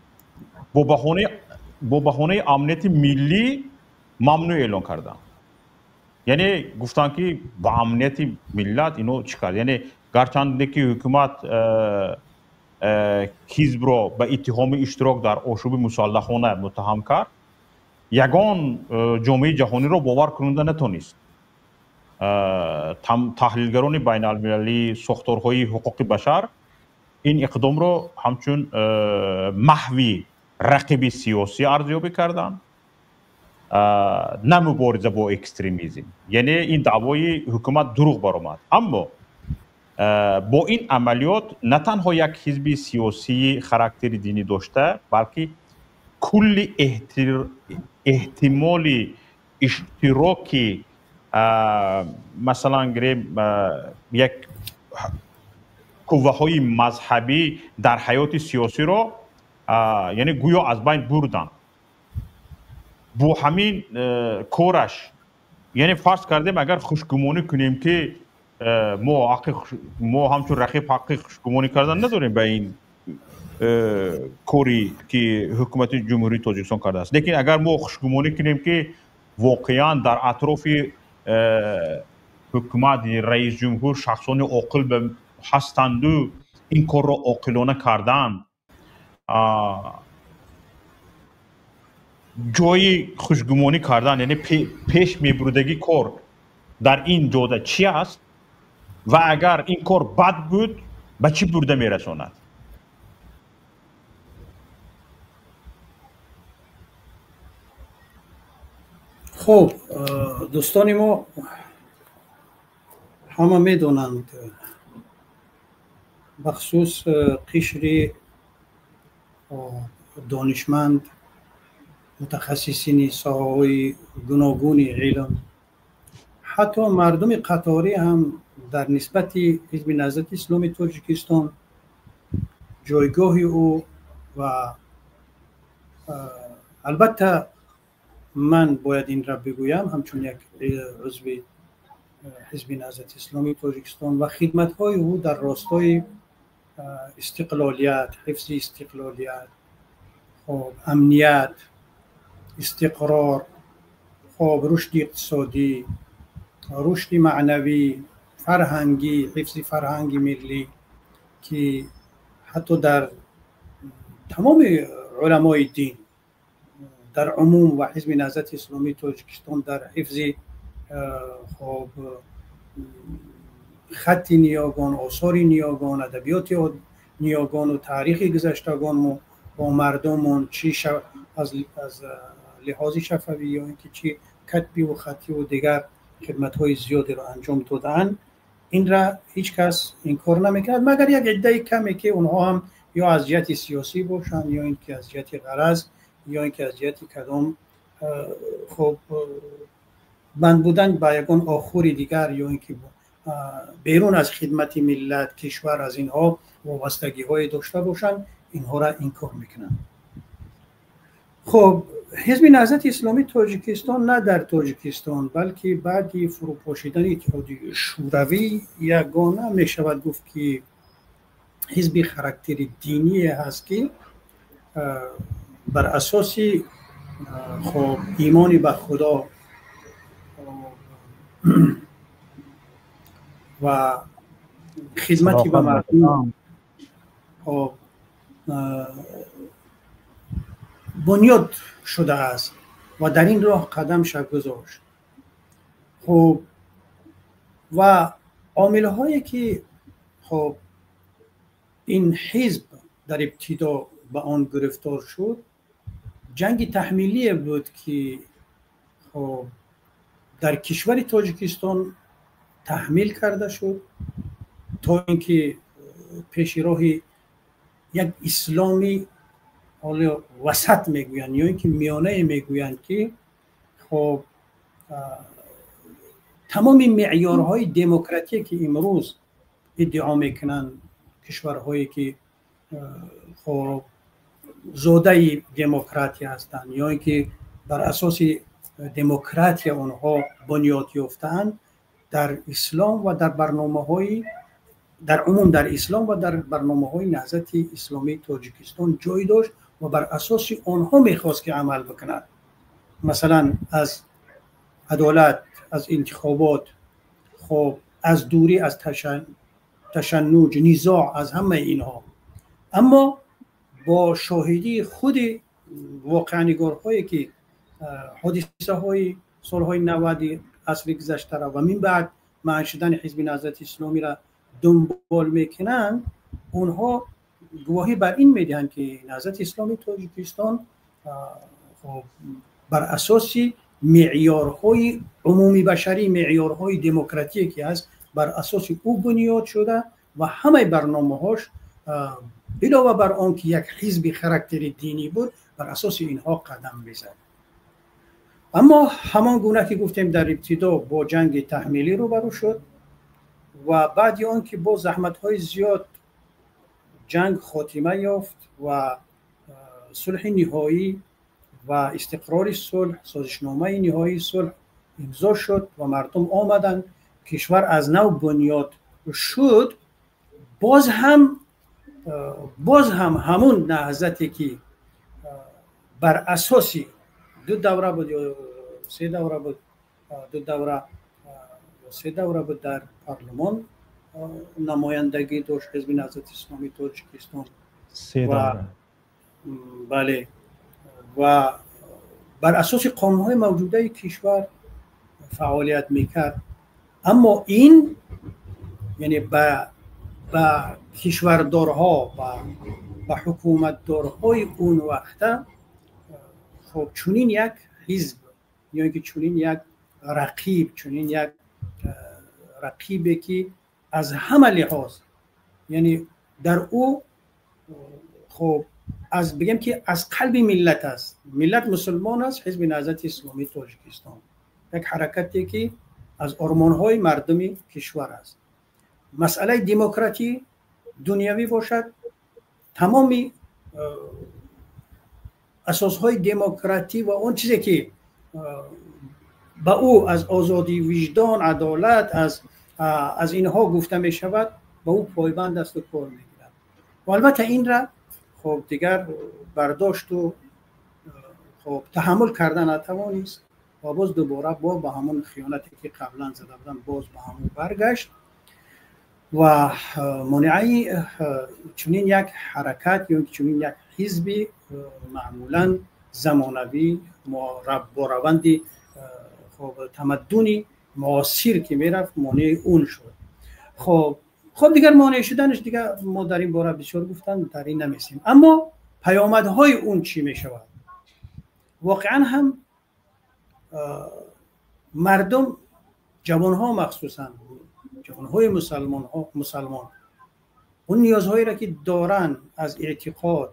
Speaker 1: бо баҳонаи амнияти миллӣ мамнӯъ эълон карданд. Яъне гуфтанд ки ба амнияти миллат ино чӣ кард? Яъне гарчанде ки ҳукумат ҳизбро ба иттиҳоми иштирок дар ошӯби мусаллаҳона муттаҳам кард, ягон ҷомеаи ҷаҳониро бовар кунонда натонист. Таҳлилгарони байналмилалӣ, сохторҳои ҳуқуқи башар ин иқдомро ҳамчун маҳви рақиби сиёсӣ арзёбӣ карданд, на мубориза бо экстремизм. Яъне ин даъвои ҳукумат дурӯғ баромад. Аммо бо ин амалиёт на танҳо як ҳизби сиёсии характери динӣ дошта, балки кулли эҳтимоли иштироки Масалан гирем, як қувваҳои мазҳабӣ дар ҳаёти сиёсиро яъне гӯё аз байн бурданд. Бо ҳамин кораш, яъне фарз кардем, агар хушгумонӣ кунем, ки мо ҳамчун рақиб ҳаққи хушгумонӣ кардан надорем ба ин кори ки ҳукумати Ҷумҳурии Тоҷикистон кардааст, лекин агар мо хушгумонӣ кунем, ки воқеан дар атрофи ҳукумат, раисҷумҳур шахсони оқил ҳастанду ин корро оқилона карданд, ҷои хушгумонӣ кардан, яъне пеш мебурдагӣ кор дар ин ҷода чи аст ва агар ин кор бад буд, ба чӣ бурда мерасонад?
Speaker 2: Хуб, дӯстони мо ҳама медонанд, бахусус қишри донишманд, мутахассисини соҳаҳои гуногуни илм, ҳатто мардуми қаторӣ ҳам дар нисбати Ҳизби Наҳзати Исломии Тоҷикистон, ҷойгоҳи ӯ ва албатта ман бояд инра бигӯям, ҳамчун як узви Ҳизби Наҳзати Исломии Тоҷикистон ва хидматҳои ӯ дар ростои истиқлолият, ҳифзи истиқлолият, хоб, амният, истиқрор, хоб, рушди иқтисодӣ, рушди маънавӣ, фарҳангӣ, ҳифзи фарҳанги миллӣ, ки ҳатто дар тамоми уламои дин дар умум ва Ҳизби Наҳзати Исломии Тоҷикистон дар ҳифзи, хоб, хатти ниёгон, осори ниёгон, адабиёти ниёгону таърихи гузаштагонмо бо мардумон, чӣ аз лиҳози шафавӣ ё ин ки чӣ катбиву хаттиву дигар хидматҳои зиёдеро анҷом додаанд, инра ҳеҷ кас инкор намекунад, магар як иддаи каме, ки онҳо ҳам ё аз ҷиҳати сиёсӣ бошанд, ё ин ки аз ҷиҳати ғараз, ё ин ки аз ҷиҳати кадом, хоб, банд будан ба ягон охури дигар, ё ин ки берун аз хидмати миллат, кишвар, аз инҳо вобастагиҳое дошта бошанд, инҳоро инкор мекунанд. Хоб, Ҳизби Наҳзати Исломии Тоҷикистон на дар Тоҷикистон, балки баъди фурӯпошидани Иттиҳоди Шӯравӣ ягона мешавад гуфт, ки ҳизби характери диние ҳаст, ки бар асоси, хоб, имони ба Худо ва хидмати ба мардум, хоб, бунёд шудааст ва дар ин роҳ қадамша гузошт. Хуб, ва омилҳое ки, хоб, ин ҳизб дар ибтидо ба он гирифтор шуд, ҷанги таҳмилие буд, ки, хоб, дар кишвари Тоҷикистон таҳмил карда шуд, то ин ки пеши роҳи як исломи ҳоло васат мегӯянд ё ин ки миёнае мегӯянд, ки, хоб, тамоми меъёрҳои демократие, ки имрӯз иддао мекунанд кишварҳое, ки, хоб, зодаи демократия ҳастанд ё ин ки бар асоси демократия онҳо бунёд ёфтаанд, дар ислом ва дар барномаҳои дар умум дар ислом ва дар барномаҳои Наҳзати Исломии Тоҷикистон ҷой дошт ва бар асоси онҳо мехост, ки амал бикунад. Масалан, аз адолат, аз интихобот, хоб, аз дурӣ аз ташаннуҷ, низоъ, аз ҳамаи инҳо. Аммо бо шоҳидии худи воқеанигорҳое, ки ҳодисаҳои солҳои 90-и асри гузаштара ва мин баъд маън шудани Ҳизби Наҳзати Исломиро дунбол мекунанд, онҳо гувоҳӣ бар ин медиҳанд, ки Наҳзати Исломии Тоҷикистон, хоб, бар асоси меъёрҳои умумибашарӣ, меъёрҳои демократие, ки ҳаст, бар асоси ӯ бунёд шуда ва ҳамаи барномаҳош, илова бар он ки як ҳизби характери динӣ буд, бар асоси инҳо қадам мезад. Аммо ҳамон гуна ки гуфтем, дар ибтидо бо ҷанги таҳмилӣ рӯбарӯ шуд ва баъди он ки бо заҳматҳои зиёд ҷанг хотима ёфт ва сулҳи ниҳоӣ ва истиқрори сулҳ, созишномаи ниҳоии сулҳ имзо шуд ва мардум омаданд, кишвар аз нав бунёд шуд. Боз ҳам ҳамун наҳзате ки бар асоси ду давра буд ё се давра буд, ду давра ё се давра буд, дар парлумон намояндагӣ дошт Ҳизби Наҳзати Исломии Тоҷикистон.
Speaker 1: Ва
Speaker 2: бале, ва бар асоси қонунҳои мавҷудаи кишвар фаъолият мекард. Аммо ин яъне ба кишвардорҳо, ба ҳукуматдорҳои он вақта, хоб, чунин як ҳизб ё ин ки чунин як рақиб, чунин як рақибе ки аз ҳама лиҳоз, яъне дар ӯ, хоб, аз бигем ки аз қалби миллат аст, миллат мусулмон аст, Ҳизби Наҳзати Исломии Тоҷикистон як ҳаракате ки аз ормонҳои мардуми кишвар аст, масъалаи демократӣ дунявӣ бошад, тамоми асосҳои демократӣ ва он чизе ки ба ӯ аз озодии виҷдон, адолат, аз инҳо гуфта мешавад, ба ӯ пойбанд асту кор мегирад. Ва албатта инра, хоб, дигар бардошту, хоб, таҳаммул карда натавонист ва боз дубора бо ба ҳамон хиёнате ки қаблан зада буданд, боз ба ҳамон баргашт ва монеаи чунин як ҳаракат ё чунин як ҳизби маъмулан замонавӣ бо раванди, хоб, тамаддуни муосир ки мерафт, монеаи он шуд. Хоб, дигар монеъ шуданаш, дигар мо дар ин бора бисёр гуфтан дар ин намесем. Аммо паёмадҳои он чӣ мешавад? Воқеан ҳам мардум, ҷавонҳо, махсусан ҷавонҳои мусалмонҳо, мусалмон, он ниёзҳоеро ки доранд аз эътиқод,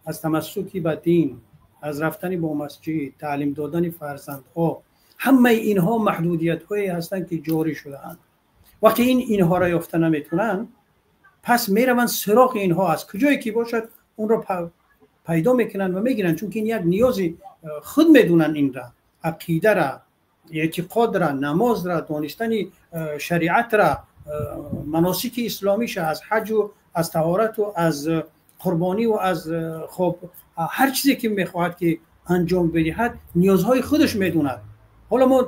Speaker 2: аз тамассуки ба дин, аз рафтани бо масҷид, таълим додани фарзандҳо, ҳамаи инҳо маҳдудиятҳое ҳастанд ки ҷорӣ шудаанд. Вақте ин инҳоро ёфта наметавонанд, пас мераванд сироғи инҳо, аз куҷое ки бошад, онро пайдо мекунанд ва мегиранд, чунки ин як ниёзи худ медонанд инра, ақидара, эътиқодра, намозра, донистани шариатра, маносики исломиша, аз ҳаҷу аз таҳорату аз қурбониву аз, хоб, ҳар чизе ки мехоҳад ки анҷом бидиҳад, ниёзҳои худаш медонад. Ҳоло мо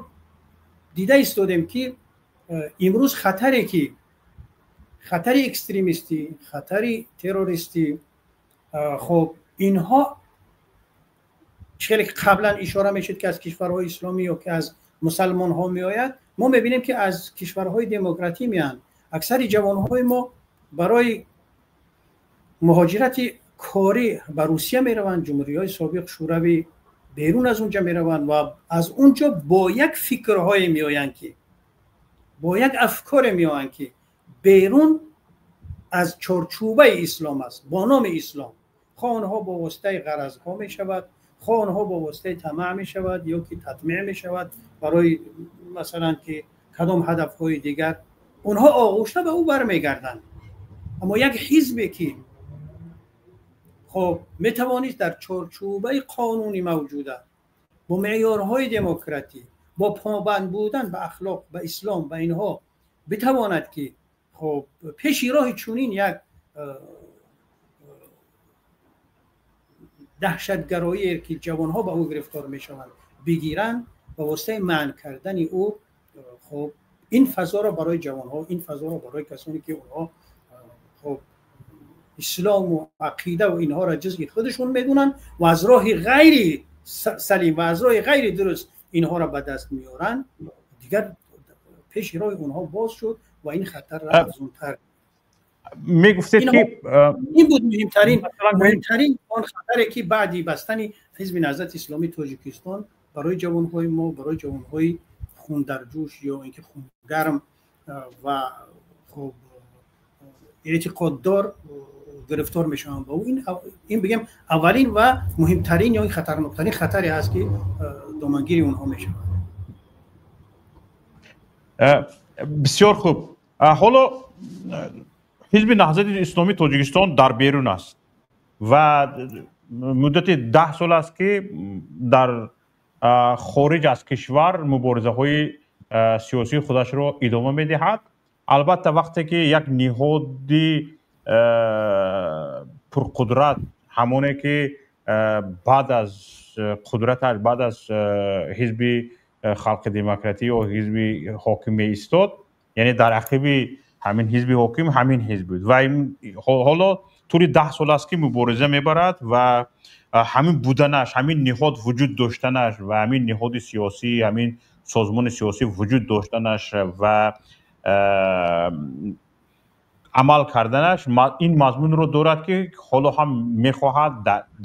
Speaker 2: дида истодем ки имрӯз хатаре ки хатари экстремистӣ, хатари террористӣ, хоб, инҳо хеле ки қаблан ишора мешуд ки аз кишварҳои исломӣ ё ки аз мусалмонҳо меояд, мо мебинем ки аз кишварҳои демократӣ меоянд. Аксари ҷавонҳои мо барои муҳоҷирати корӣ ба Русия мераванд, ҷумҳуриҳои собиқ Шӯравӣ, берун аз унҷа мераванд ва аз унҷо бо як фикрҳое меоянд ки бо як афкоре меоянд ки берун аз чорчӯбаи ислом аст, бо номи ислом. Хоҳ онҳо бо воситаи ғаразҳо мешавад, хоҳ онҳо бо воситаи тамаъ мешавад ё ки татмеъ мешавад, барои масалан ки кадом ҳадафҳои дигар, онҳо оғӯшта ба ӯ бармегарданд. Аммо як ҳизбе ки, хоб, метавонист дар чорчӯбаи қонуни мавҷуда, бо меъёрҳои демократӣ, бо побанд будан ба ахлоқ, ба ислом, ба инҳо битавонад ки, хоб, пеши роҳи чунин як даҳшатгароие ки ҷавонҳо ба ӯ гирифтор мешаванд бигиранд, ба воситаи манъ кардани ӯ, хоб, ин фазоро барои ҷавонҳо, ин фазоро барои касоне ки онҳо, хоб, ислому ақидаву инҳоро ҷузъи худашон медонанд ва аз роҳи ғайри салим ва аз роҳи ғайри дуруст инҳоро ба даст меоранд, дигар пеши роҳи онҳо боз шуд ва ин хатарро афзунтар.
Speaker 1: Мегуфтед ки
Speaker 2: Ин буд муҳимтарин он хатаре ки баъди бастани Ҳизби Наҳзати Исломии Тоҷикистон барои ҷавонҳои мо, барои ҷавонҳои хундарҷӯш ё инки хунгарм ва, хоб, эътиқоддор гирифтор мешаванд ба ин. Бигем, аввалин ва муҳимтарин ё хатарноктарин хатаре ҳаст ки домангири онҳо мешавад.
Speaker 1: Бисёр хуб. Ҳоло Ҳизби Наҳзати Исломии Тоҷикистон дар берун аст ва муддати 10 сол аст, ки дар хориҷ аз кишвар муборизаҳои сиёсии худашро идома медиҳад. Албатта, вақте ки як ниҳоди пурқудрат, ҳамоне ки баъд аз қудраташ, баъд аз Ҳизби Халқи Демократӣ ё ҳизби ҳоким меистод, яъне дар ақиби ҳамин ҳизби ҳоким ҳамин ҳизб буд ва ҳоло тӯли 10 сол аст, ки мубориза мебарад ва ҳамин буданаш, ҳамин ниҳод вуҷуд доштанаш ва ҳамин ниҳоди сиёсӣ, ҳамин созмони сиёсӣ вуҷуд доштанаш ва амал карданаш ин мазмунро дорад, ки ҳоло ҳам мехоҳад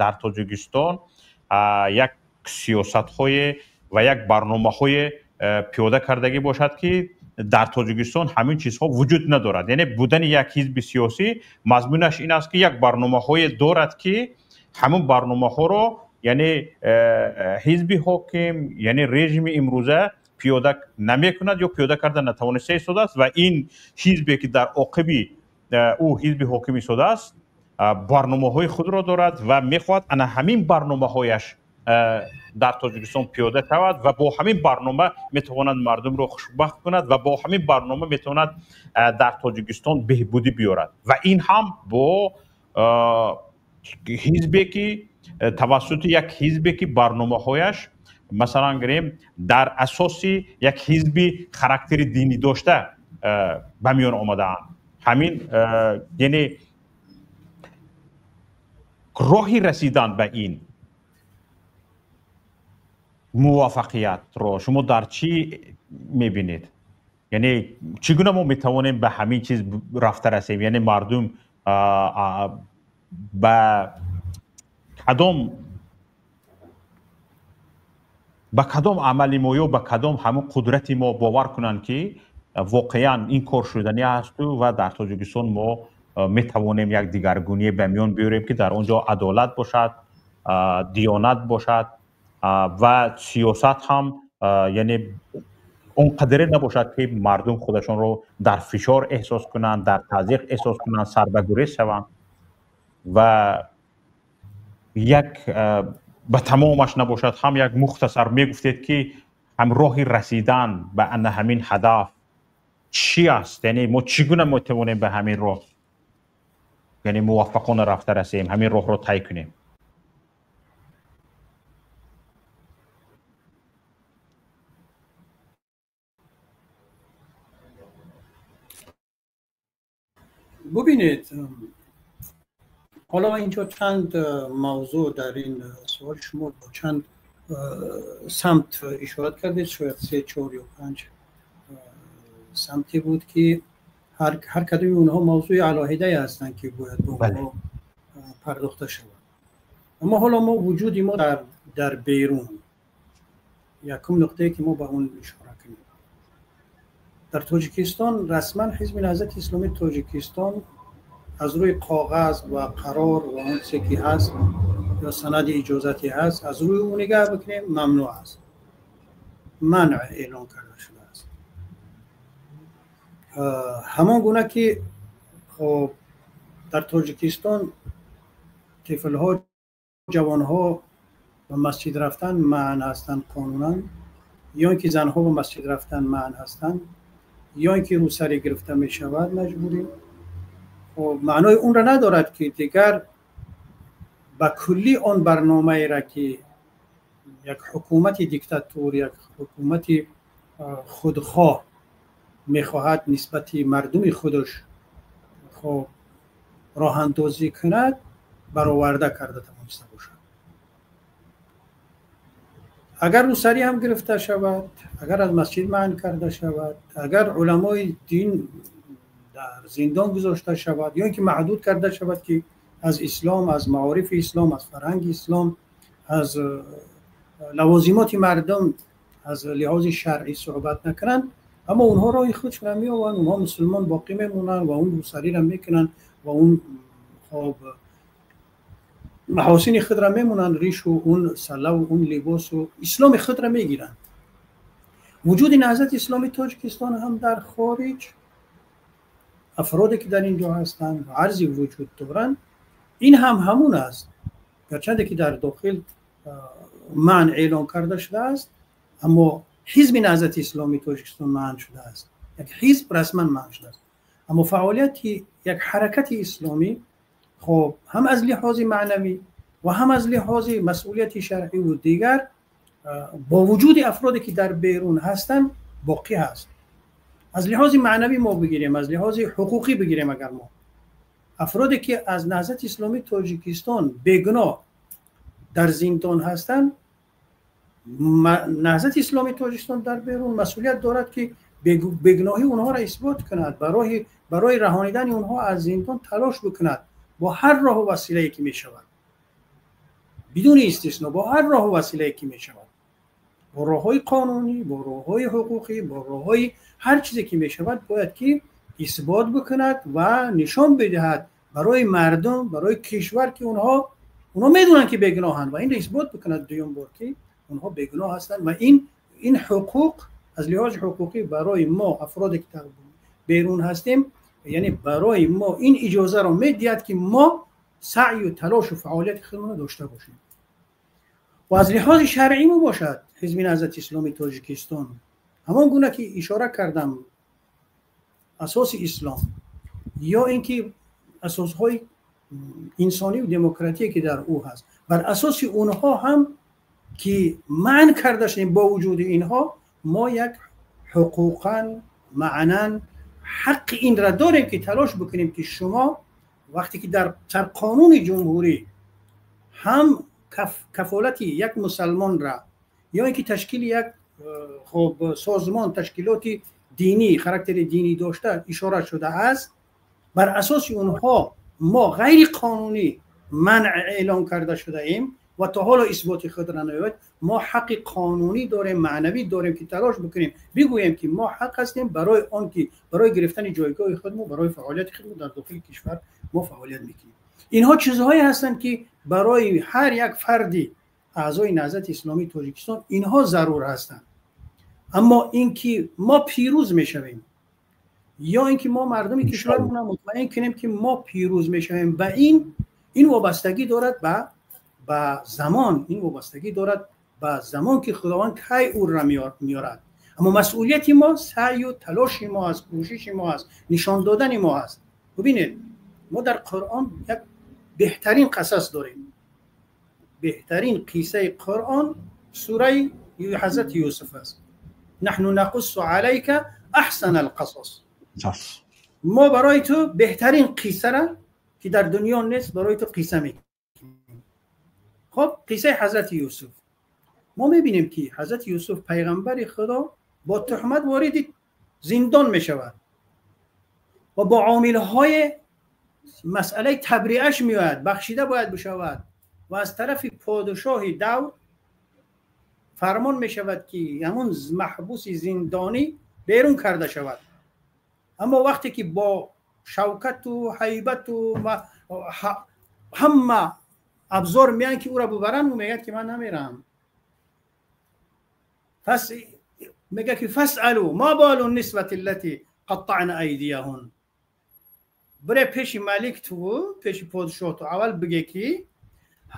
Speaker 1: дар Тоҷикистон як сиёсатҳое ва як барномаҳое пиёда кардагӣ бошад, ки дар Тоҷикистон ҳамин чизҳо вуҷуд надорад. Яъне будани як ҳизби сиёсӣ мазмунаш ин аст, ки як барномаҳое дорад, ки ҳамон барномаҳоро, яъне ҳизби ҳоким, яъне режими имрӯза пиёда намекунад ё пиёда карда натавониста истодааст ва ин ҳизбе, ки дар оқиби ӯ ҳизби ҳоким истодааст, барномаҳои худро дорад ва мехоҳад ана ҳамин барномаҳояш дар Тоҷикистон пиёда шавад ва бо ҳамин барнома метавонад мардумро хушбахт кунад ва бо ҳамин барнома метавонад дар Тоҷикистон беҳбудӣ биёрад. Ва ин ҳам бо ҳизбе, ки тавассути як ҳизбе, ки барномаҳояш, масалан гирем, дар асоси як ҳизби характери динӣ дошта ба миён омадаанд. Ҳамин, яъне роҳи расидан ба ин муваффақиятро шумо дар чӣ мебинед? Яъне чӣ гуна мо метавонем ба ҳамин чиз рафта расем? Яъне мардум ба кадом амали мо ё ба кадом ҳамон қудрати мо бовар кунанд, ки воқеан ин кор шуданӣ ҳасту ва дар Тоҷикистон мо метавонем як дигаргуние ба миён биёрем, ки дар он ҷо адолат бошад, диёнат бошад ва сиёсат ҳам, яъне он қадре набошад, ки мардум худашонро дар фишор эҳсос кунанд, дар тазйиқ эҳсос кунанд, сарбагурез шаванд ва як ба тамомаш набошад ҳам як мухтасар мегуфтед, ки ҳам роҳи расидан ба ана ҳамин ҳадаф чӣ аст? Яъне мо чӣ гуна метавонем ба ҳамин роҳ, яъне муваффақона рафта расем, ҳамин роҳро тай кунем?
Speaker 2: ببینید، حالا اینجا چند موضوع در این سوال شما با چند سمت اشاره کردید، شاید 3، 4 یا 5 سمتی بود که هر کدوم اونها موضوع علاهیده هستند که باید به اونها پرداخته شود. اما حالا ما وجود ما در بیرون، یکم نقطه‌ای که ما به اون اشاره کنیم، در تاجیکستان رسما حزب نهضت اسلامی تاجیکستان از روی کاغذ و قرار و اون چیزی که هست یا سند اجازتی هست، از روی اون نگاه بکنیم ممنوع است، منع اعلان کرده شده است. همان گونه که خب در تاجیکستان طفل‌ها، جوانها به مسجد رفتن منع هستند قانونا، یا اینکه زنها به مسجد رفتن منع هستند، یا اینکه روسری گرفته می شود مجبوری. خب معنای اون را ندارد که دیگر به کلی آن برنامه را که یک حکومت دیکتاتور، یک حکومت خودخواه میخواهد نسبت مردم خودش خب راه اندازی کند، برآورده کرده توانسته باشد. اگر روسری هم گرفته شود، اگر از مسجد منع کرده شود، اگر علمای دین در زندان گذاشته شود، یا اینکه محدود کرده شود که از اسلام، از معارف اسلام، از فرهنگ اسلام، از لوازمات مردم از لحاظ شرعی صحبت نکنند، اما اونها راه خودشون میآورند، اونها مسلمان باقی میمونن و اون روسری را میکنن و اون خب маҳосини худро мемонанд, ришу он салаву он либосу исломи худро мегиранд. Вуҷуди Наҳзати Исломии Тоҷикистон ҳам дар хориҷ, афроде ки дар инҷо ҳастанд ва арзи вуҷуд доранд, ин ҳам ҳамун аст. Гарчанде ки дар дохил манъ эълон карда шудааст, аммо ҳизби Наҳзати Исломии Тоҷикистон манъ шудааст. Як ҳизб расман манъ шудааст. Аммо фаъолияти як ҳаракати исломӣ хоб ҳам аз лиҳози маънавӣ ва ҳам аз лиҳози масъулияти шаръӣ ва дигар бо вуҷуди афроде ки дар берун ҳастанд боқӣ ҳаст. Аз лиҳози маънавӣ мо бигирем, аз лиҳози ҳуқуқӣ бигирем, агар мо афроде ки аз Наҳзати Исломии Тоҷикистон бегуноҳ дар зиндон ҳастанд, Наҳзати Исломии Тоҷикистон дар берун масъулият дорад ки бегуноҳии онҳоро исбот кунад, барои раҳонидани онҳо аз зиндон талош бикунад бо ҳар роҳу василае ки мешавад, бидуни истисно бо ҳар роҳу василае ки мешавад, бо роҳҳои қонунӣ, бо роҳҳои ҳуқуқӣ, бо роҳҳои ҳар чизе ки мешавад бояд ки исбот бикунад ва нишон бидиҳад барои мардум, барои кишвар ки онҳо медонанд ки бегуноҳанд ва инро исбот бикунад дуюм бор ки онҳо бегуноҳ ҳастанд ва ин ҳуқуқ аз лиҳози ҳуқуқӣ барои мо афроде ки берун ҳастем, яъне барои мо ин иҷозаро медиҳад ки мо саъю талошу фаъолияти худро дошта бошем. Ва аз лиҳози шаръӣ мо бошад Ҳизби Наҳзати Исломии Тоҷикистон ҳамон гуна ки ишора кардам, асоси ислом ё инки асосҳои инсонӣ ва демократие ки дар ӯ ҳаст, бар асоси онҳо ҳам ки манъ карда шудем, бо вуҷуди инҳо мо як ҳуқуқан маънан ҳаққи инро дорем ки талош бикунем ки шумо вақте ки дар қонуни ҷумҳурӣ ҳам кафолати як мусалмонра ё инки ташкили як хоб созмон, ташкилоти динӣ, характери динӣ дошта ишора шудааст, бар асоси онҳо мо ғайриқонунӣ манъ эълон карда шудаем ва то ҳоло исботи худро наёбад, мо ҳаққи қонунӣ дорем, маънавӣ дорем ки талош бикунем, бигӯем ки мо ҳақ ҳастем барои он ки барои гирифтани ҷойгоҳи худ мо, барои фаъолияти худ мо дар дохили кишвар мо фаъолият мекунем. Инҳо чизҳое ҳастанд ки барои ҳар як фарди аъзои Наҳзати Исломии Тоҷикистон инҳо зарур ҳастанд. Аммо инки мо пирӯз мешавем ё инки мо мардуми кишвармонро мутмаин кунем ки мо пирӯз мешавем, ба ин вобастагӣ дорад ба замон, ин вобастагӣ дорад ба замон ки Худованд кай ӯро меорад. Аммо масъулияти мо саъю талоши мо аст, кӯшиши мо аст, нишон додани мо аст. Бубинед, мо дар Қуръон як беҳтарин қасас дорем. Беҳтарин қиссаи Қуръон сураи Ҳазрати Юсуф аст. Наҳну нақуссу алайка аҳсана алқасас. Мо барои ту беҳтарин қиссаро ки дар дунё нест барои ту қисса мекунем. Хоб, қиссаи Ҳазрати Юсуф. Мо мебинем ки Ҳазрати Юсуф пайғамбари Худо бо туҳмат вориди зиндон мешавад ва бо омилҳои масъалаи табриаш меояд, бахшида бояд бишавад ва аз тарафи подшоҳи давр фармон мешавад ки ҳамун маҳбуси зиндонӣ берун карда шавад. Аммо вақте ки бо шавкату ҳайбату ҳама абзор меянд ки ӯро бубаранд, ӯ мегӯяд ки ман намерам. Пас мегӯяд ки фасъалу ма балу нисвати аллати қаттаъна айдияҳун. Бире пеши малик ту, пеши подшоҳ ту аввал бигӯ ки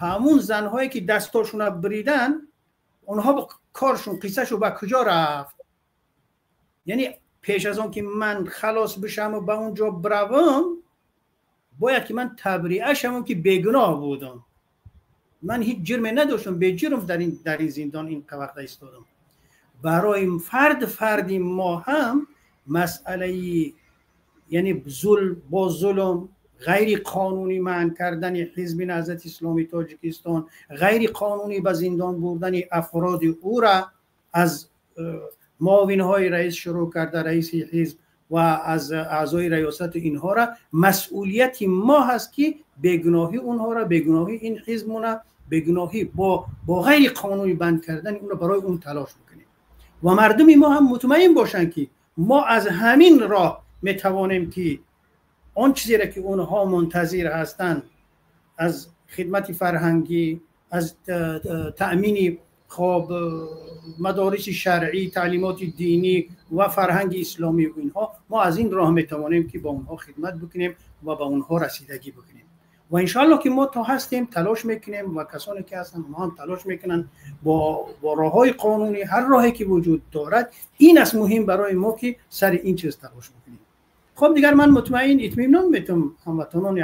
Speaker 2: ҳамун занҳое ки дастошонро бридан, онҳо коршон, қиссашон ба куҷо рафт? Яъне пеш аз он ки ман халос бишам ва ба он ҷо биравам, бояд ки ман табриа шавам ки бегуноҳ будам. Ман ҳеҷ ҷирме надоштам, беҷирм дар ин зиндон ин вақт истодам. Барои фарди мо ҳам масъалаи яъне зулм бо зулм, ғайриқонунӣ манъ кардани Ҳизби Наҳзати Исломии Тоҷикистон, ғайриқонунӣ ба зиндон бурдани афроди ӯра аз муовинҳои раис шурӯъ карда, раиси ҳизб ва аз аъзои раёсату инҳоро масъулияти мо ҳаст ки бегуноҳии онҳоро, бегуноҳии ин ҳизбмона, бегуноҳӣ бо ғайриқонунӣ банд кардани онро барои он талош бикунем ва мардуми мо ҳам мутмаин бошанд ки мо аз ҳамин роҳ метавонем ки он чизеро ки онҳо мунтазир ҳастанд аз خدمت فرهنگی، از تأمین خب مدارس شرعی، تعلیمات دینی و فرهنگ اسلامی و اینها، ما از این راه میتوانیم که با اونها خدمت بکنیم و با اونها رسیدگی بکنیم و انشالله که ما تا هستیم تلاش میکنیم و کسانی که هستن اونها هم تلاش میکنن با راههای قانونی، هر راهی که وجود دارد. این است مهم برای ما که سر این چیز تلاش بکنیم. خب دیگر من مطمئن اطمینان میتم هموطنان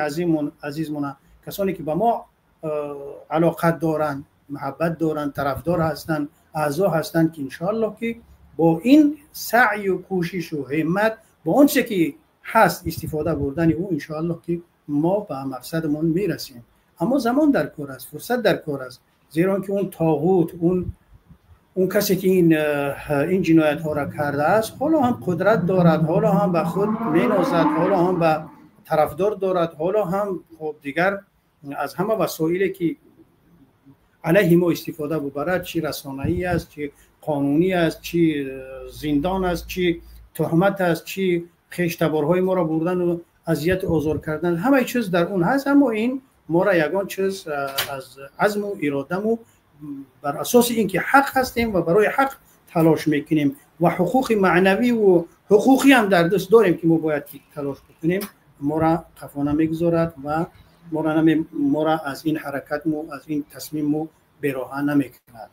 Speaker 2: عزیزمون، کسانی که به ما علاقه دارن، محبت دارن، طرفدار هستن، اعضا هستن، که انشالله که با این سعی و کوشش و همت با آنچه که هست استفاده بردن او، انشالله که ما به مقصدمون میرسیم. اما زمان در کار است، فرصت در کار است، زیرا که اون طاغوت، اون کسی که این جنایت ها را کرده است، حالا هم قدرت دارد، حالا هم به خود مینازد، حالا هم به طرفدار دارد، حالا هم خب دیگر از همه وسایلی که علیه ما استفاده ببرد، چی رسانه‌ای است، چی قانونی است، چی زندان است، چی تهمت است، چی خویشتبارهای ما را بردن و اذیت آزار کردن، همه چیز در اون هست. اما این ما را یگان چیز از عزم و ارادم و بر اساس اینکه حق هستیم و برای حق تلاش میکنیم و حقوق معنوی و حقوقی هم در دست داریم که ما باید تلاش بکنیم، ما را قفا نمیگذارد و ما را از این حرکت مو، از این تصمیم مو بیراه نمیکند.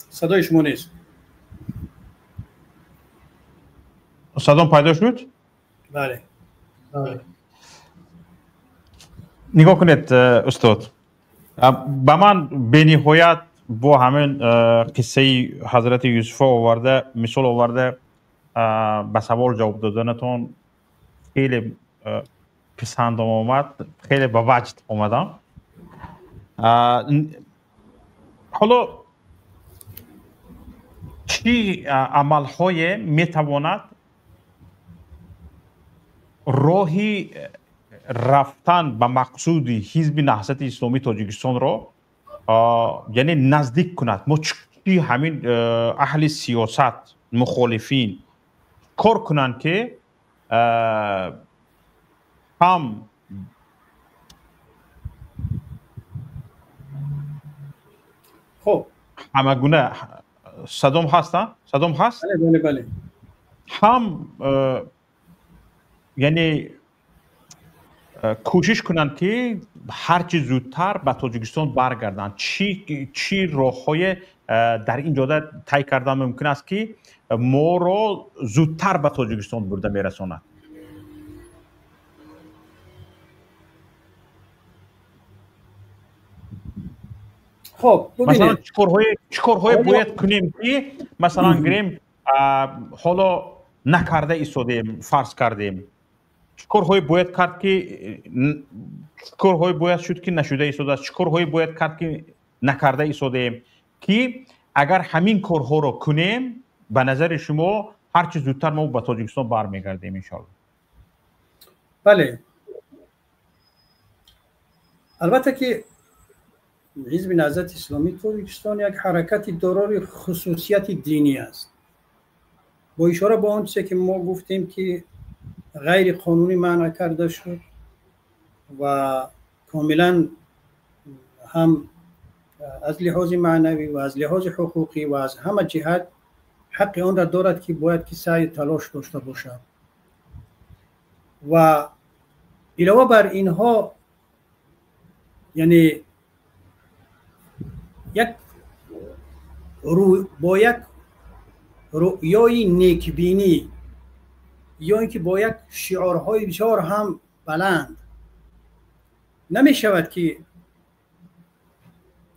Speaker 2: صدای شما نیست.
Speaker 1: صدام پیدا شد؟
Speaker 2: بله.
Speaker 1: نگاه کنید استاد، به من بینهایت با همین قصه حضرت یوسف آورده، مثال آورده، به سوال جواب دادنتون خیلی پسندم آمد، خیلی به وجد آمدم. حالا چی عملهای میتواند راهی рафтан ба мақсуди ҳизби Наҳзати Исломии Тоҷикистонро яъне наздик кунад? Мо чӣ ҳамин аҳли сиёсат, мухолифин кор кунанд, ки ҳам
Speaker 2: хоб
Speaker 1: ҳамагуна садом ҳаст, садом ҳаст,
Speaker 2: бале бале,
Speaker 1: ҳам яъне кӯшиш кунанд, ки ҳарчи зудтар ба Тоҷикистон баргарданд. Чӣ роҳҳое дар ин ҷода тай кардан мумкин аст, ки моро зудтар ба Тоҷикистон бурда мерасонад?
Speaker 2: Хоб,
Speaker 1: масалан, чӣ корҳое бояд кунем, ки масалан гирем, ҳоло накарда истодаем, фарз кардем, чӣ корҳое бояд кард, ки чӣ корҳое бояд шуд, ки нашуда истодааст, чӣ корҳое бояд кард, ки накарда истодаем, ки агар ҳамин корҳоро кунем, ба назари шумо ҳарчи зудтар мо ба Тоҷикистон бармегардем иншоалло?
Speaker 2: Бале, албатта ки ҳизби Наҳзати Исломии Тоҷикистон як ҳаракати дорои хусусияти динӣ аст. Бо ишора ба он чизе ки мо гуфтем, ки ғайри қонунӣ манъ карда шуд ва комилан ҳам аз лиҳози маънавӣ ва аз лиҳози ҳуқуқӣ ва аз ҳама ҷиҳат ҳаққи онро дорад, ки бояд ки саъю талош дошта бошад. Ва илова бар инҳо, яъне як бо як рӯёи некбинӣ ё ин ки бо як шиорҳои бисёр ҳам баланд намешавад, ки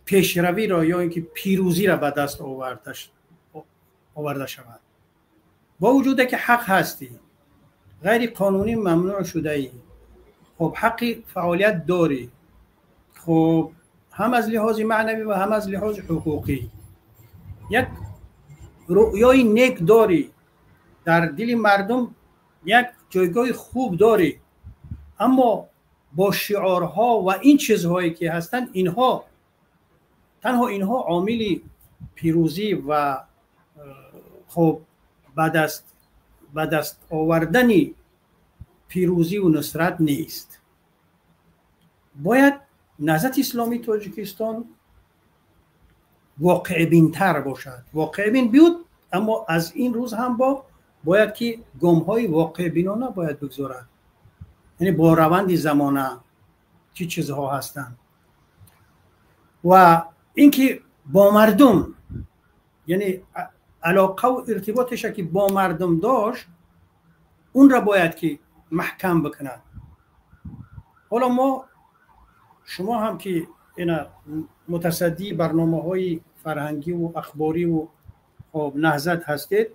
Speaker 2: пешравиро ё ин ки пирӯзиро ба даст оварда шавад. Бо вуҷуде ки ҳақ ҳастӣ, ғайри қонунӣ мамнӯъ шудаӣ, хоб ҳаққи фаъолият дорӣ, хоб ҳам аз лиҳози маънавӣ ва ҳам аз лиҳози ҳуқуқӣ як рӯёи нек дорӣ, дар дили мардум як ҷойгоҳи хуб дорӣ, аммо бо шиорҳо ва ин чизҳое ки ҳастанд, инҳо Танҳо инҳо омили пирӯзӣ ва хуб ба даст овардани пирӯзиву нусрат нест. Бояд Наҳзати Исломии Тоҷикистон воқеъбинтар бошад. Воқеъбин буд, аммо аз ин рӯз ҳам бояд ки гомҳои воқеъбинона бояд бигзорад, яъне бо раванди замона чӣ чизҳо ҳастанд ва инки бо мардум, яъне алоқаву иртиботеша ки бо мардум дошт, онра бояд ки маҳкам бикунад. Ҳоло мо шумо ҳам ки ина мутасаддии барномаҳои фарҳангиву ахбориву хоб Наҳзат ҳастед,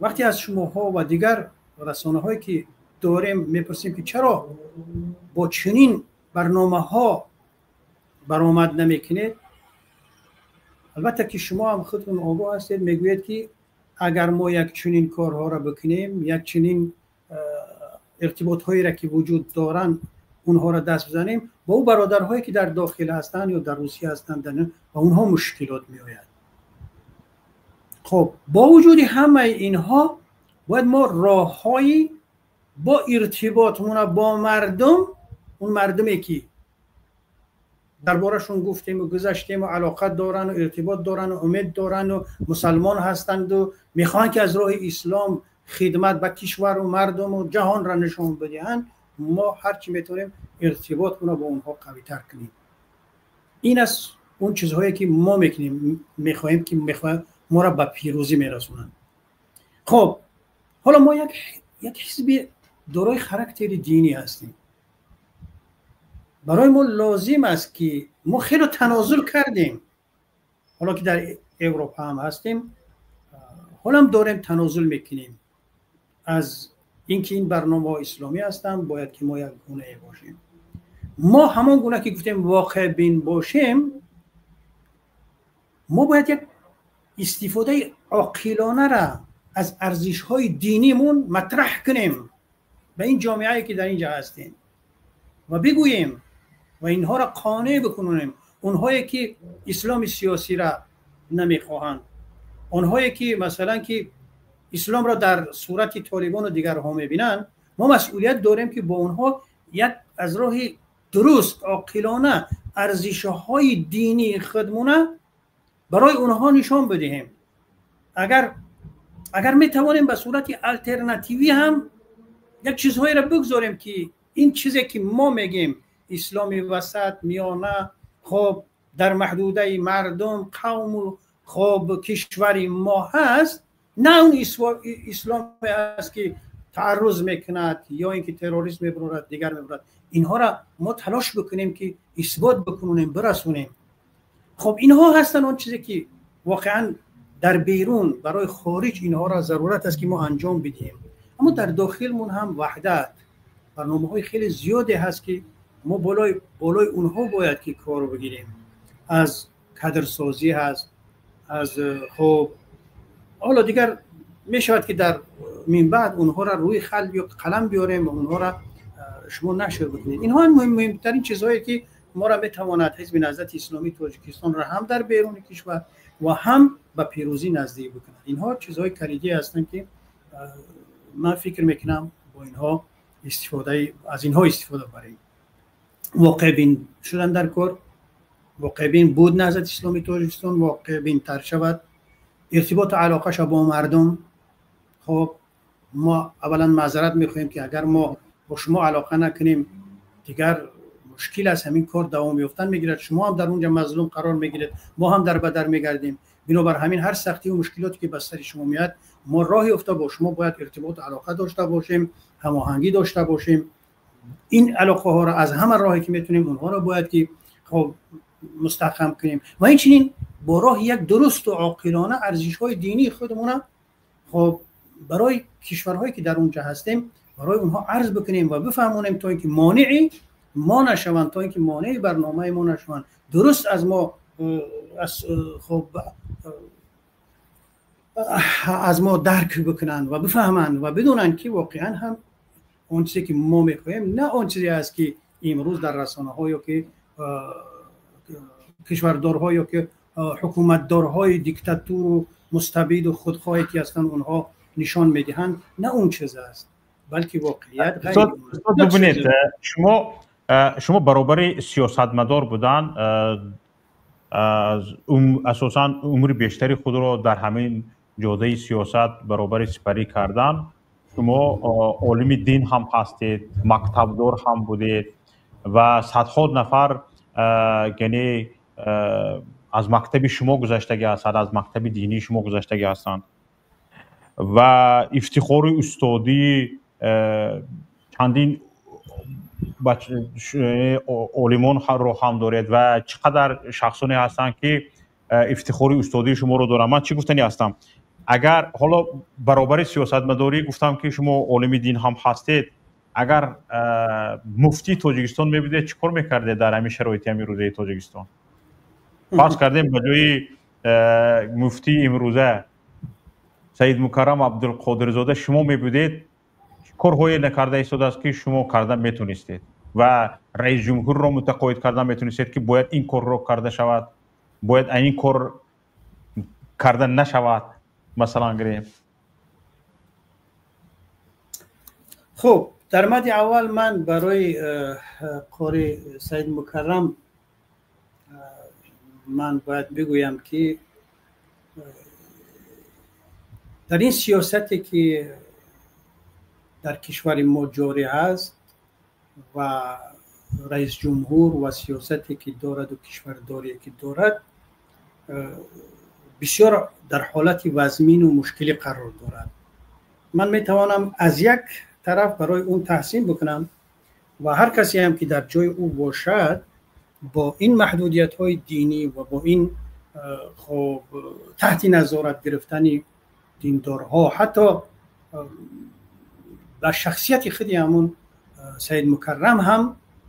Speaker 2: вақте аз шумоҳо ва дигар расонаҳое ки дорем мепурсем, ки чаро бо чунин барномаҳо баромад намекунед, албатта ки шумо ҳам худтон огоҳ ҳастед, мегӯед ки агар мо як чунин корҳоро бикунем, як чунин иртиботҳоеро ки вуҷуд доранд, онҳоро даст бизанем, бо ӯ бародарҳое ки дар дохил ҳастанд ё дар Русия ҳастанд, ба онҳо мушкилот меояд. Хоб, бо вуҷуди ҳамаи инҳо бояд мо роҳҳои бо иртиботмона бо мардум, он мардуме ки дар борашон гуфтему гузаштему, алоқа дорану иртибот дорану умед дорану мусалмон ҳастанду мехоҳанд ки аз роҳи ислом хидмат ба кишвару мардуму ҷаҳонро нишон бидиҳанд, мо ҳарчи метавонем иртиботмонро бо онҳо қавитар кунем. Ин аст он чизҳое ки мо мекунем, мехоҳем ки мехоҳем моро ба пирӯзӣ мерасонанд. Хоб, ҳоло мо як ҳизби дорои характери динӣ ҳастем. Барои мо лозим аст ки мо хеле танозул кардем, ҳоло ки дар Европа ҳам ҳастем, ҳолам дорем танозул мекунем аз инки ин барномаҳо исломӣ ҳастанд, бояд ки мо як гунае бошем. Мо ҳамон гуна ки гуфтем воқеъбин бошем, мо бояд як истифодаи оқилонара аз арзишҳои динимон матраҳ кунем ба ин ҷомеае ки дар инҷа ҳастем ва бигӯем ва инҳоро қонеъ бикунонем. Онҳое ки исломи сиёсиро намехоҳанд, онҳое ки масалан ки исломро дар сурати толибону дигарҳо мебинанд, мо масъулият дорем ки бо онҳо як аз роҳи дуруст оқилона арзишҳои динии худмона барои онҳо нишон бидиҳем. Агар метавонем ба сурати алтернативӣ ҳам як чизҳоеро бигзорем ки ин чизе ки мо мегем исломи васат, миёна, хоб дар маҳдудаи мардум, қавму хоб кишвари мо ҳаст, на он исломе аст ки таарруз мекунад ё ин ки терроризм мебурад, дигар мебурад. Инҳоро мо талош бикунем ки исбот бикунонем, бирасонем. Хоб, инҳо ҳастанд он чизе ки воқеан дар берун барои хориҷ инҳоро зарурат аст ки мо анҷом бидиҳем. Аммо дар дохилмон ҳам ваҳдат, барномаҳои хеле зиёде ҳаст ки мо болои онҳо бояд ки кор бигирем. Аз кадрсозӣ ҳаст, аз хоб ҳоло дигар мешавад ки дар минбаъд онҳоро рӯи хал ё қалам биёрем ва онҳоро шумо нашр бикунед. Инҳо муҳимтарин чизҳое ки моро метавонад Ҳизби Наҳзати Исломии Тоҷикистонро ҳам дар беруни кишвар ва ҳам ба пирӯзӣ наздик бикунад. Инҳо чизҳои калидӣ ҳастанд ки ман фикр мекунам бо инҳо аз инҳо истифода барем. Воқеъбин шудан дар кор, воқеъбин буд Наҳзати Исломии Тоҷикистон, воқеъбинтар шавад, иртиботу алоқаша бо мардум. Хоб, мо аввалан маъзарат мехоҳем ки агар мо бо шумо алоқа накунем, дигар мушкил аст, ҳамин кор давом ёфтан мегирад, шумо ҳам дар онҷа мазлум қарор мегиред, мо ҳам дар бадар мегардем. Бинобар ҳамин ҳар сахтиву мушкилоте ки ба сари шумо меояд, мо роҳ ёфта бо шумо бояд иртиботу алоқа дошта бошем, ҳамоҳангӣ дошта бошем. Ин алоқаҳоро аз ҳама роҳе ки метавонем онҳоро бояд ки хоб мустаҳкам кунем ва инчунин бо роҳи як дурусту оқилона арзишҳои динии худмона хоб барои кишварҳое ки дар онҷа ҳастем барои онҳо арз бикунем ва бифаҳмонем, то ин ки монеи мо нашаванд, то ин ки монеи барномаи мо нашаванд, дуруст аз мо хоб аз мо дарк бикунанд ва бифаҳманд ва бидонанд ки воқеан ҳам он чизе ки мо мехоҳем на он чизе аст ки имрӯз дар расонаҳо ё ки кишвардорҳо ё ки ҳукуматдорҳои диктатуру мустабиду худхоҳе ки ҳастанд, онҳо нишон медиҳанд, на он чиз аст, балки воқеият ғайр.
Speaker 1: Бубинед, шумо баробари сиёсатмадор будан, асосан умри бештари худро дар ҳамин ҷодаи сиёсат баробари сипарӣ кардан, шумо олими дин ҳам ҳастед, мактабдор ҳам будед ва садҳо нафар, яъне аз мактаби шумо гузаштагӣ ҳастанд, аз мактаби динии шумо гузаштагӣ ҳастанд ва ифтихори устодии чандин олимонро ҳам доред ва чӣ қадар шахсоне ҳастанд, ки ифтихори устодии шуморо доранд. Ман чӣ гуфтанӣ ҳастам? Агар ҳоло баробари сиёсатмадорӣ гуфтам, ки шумо олими дин ҳам ҳастед, агар муфтии Тоҷикистон мебудед, чӣ кор мекардед дар ҳамин шароити ҳамин рӯзаи Тоҷикистон? Фарз кардем, ба ҷои муфтии имрӯза Саид Мукаррам Абдулқодирзода шумо мебудед, корҳое накарда истодааст, ки шумо карда метонистед ва раис ҷумҳурро мутақоид карда метонистед, ки бояд ин корро карда шавад, бояд ин кор карда нашавад, масалан гирем?
Speaker 2: Хуб, дар мади аввал ман барои қори Саид Мукаррам ман бояд бигӯям, ки дар ин сиёсате ки дар кишвари мо ҷорӣ аст ва раис ҷумҳур ва сиёсате ки дораду кишвардорие ки дорад, бисёр дар ҳолати вазмину мушкилӣ қарор дорад. Ман метавонам аз як тараф барои он таҳсин бикунам ва ҳар касе ҳам ки дар ҷои ӯ бошад, бо ин маҳдудиятҳои динӣ ва бо ин хоб таҳти назорат гирифтани диндорҳо, ҳатто ба шахсияти худи ҳамун Саид Мукаррам ҳам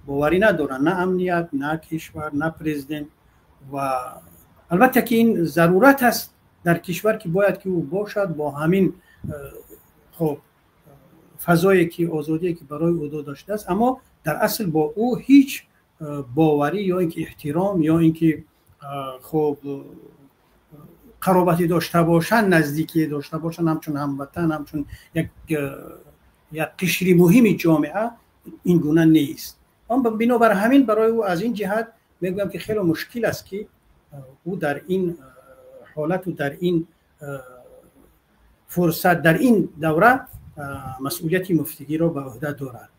Speaker 2: боварӣ надоранд, на амният, на кишвар, на президент. Ва албатта ки ин зарурат аст дар кишвар, ки бояд ки ӯ бошад бо ҳамин хоб фазое ки озодие ки барои ӯ дода шудааст, аммо дар асл бо ӯ ҳеҷ боварӣ ё ин ки эҳтиром ё ин ки хоб қаробатӣ дошта бошанд, наздикӣ дошта бошанд, ҳамчун ҳамватан, ҳамчун як қишри муҳими ҷомеа, ин гуна нест. Бинобар ҳамин барои ӯ аз ин ҷиҳат мегӯям, ки хеле мушкил аст, ки ӯ дар ин ҳолату дар ин фурсат, дар ин давра масъулияти муфтигиро ба ӯҳда дорад.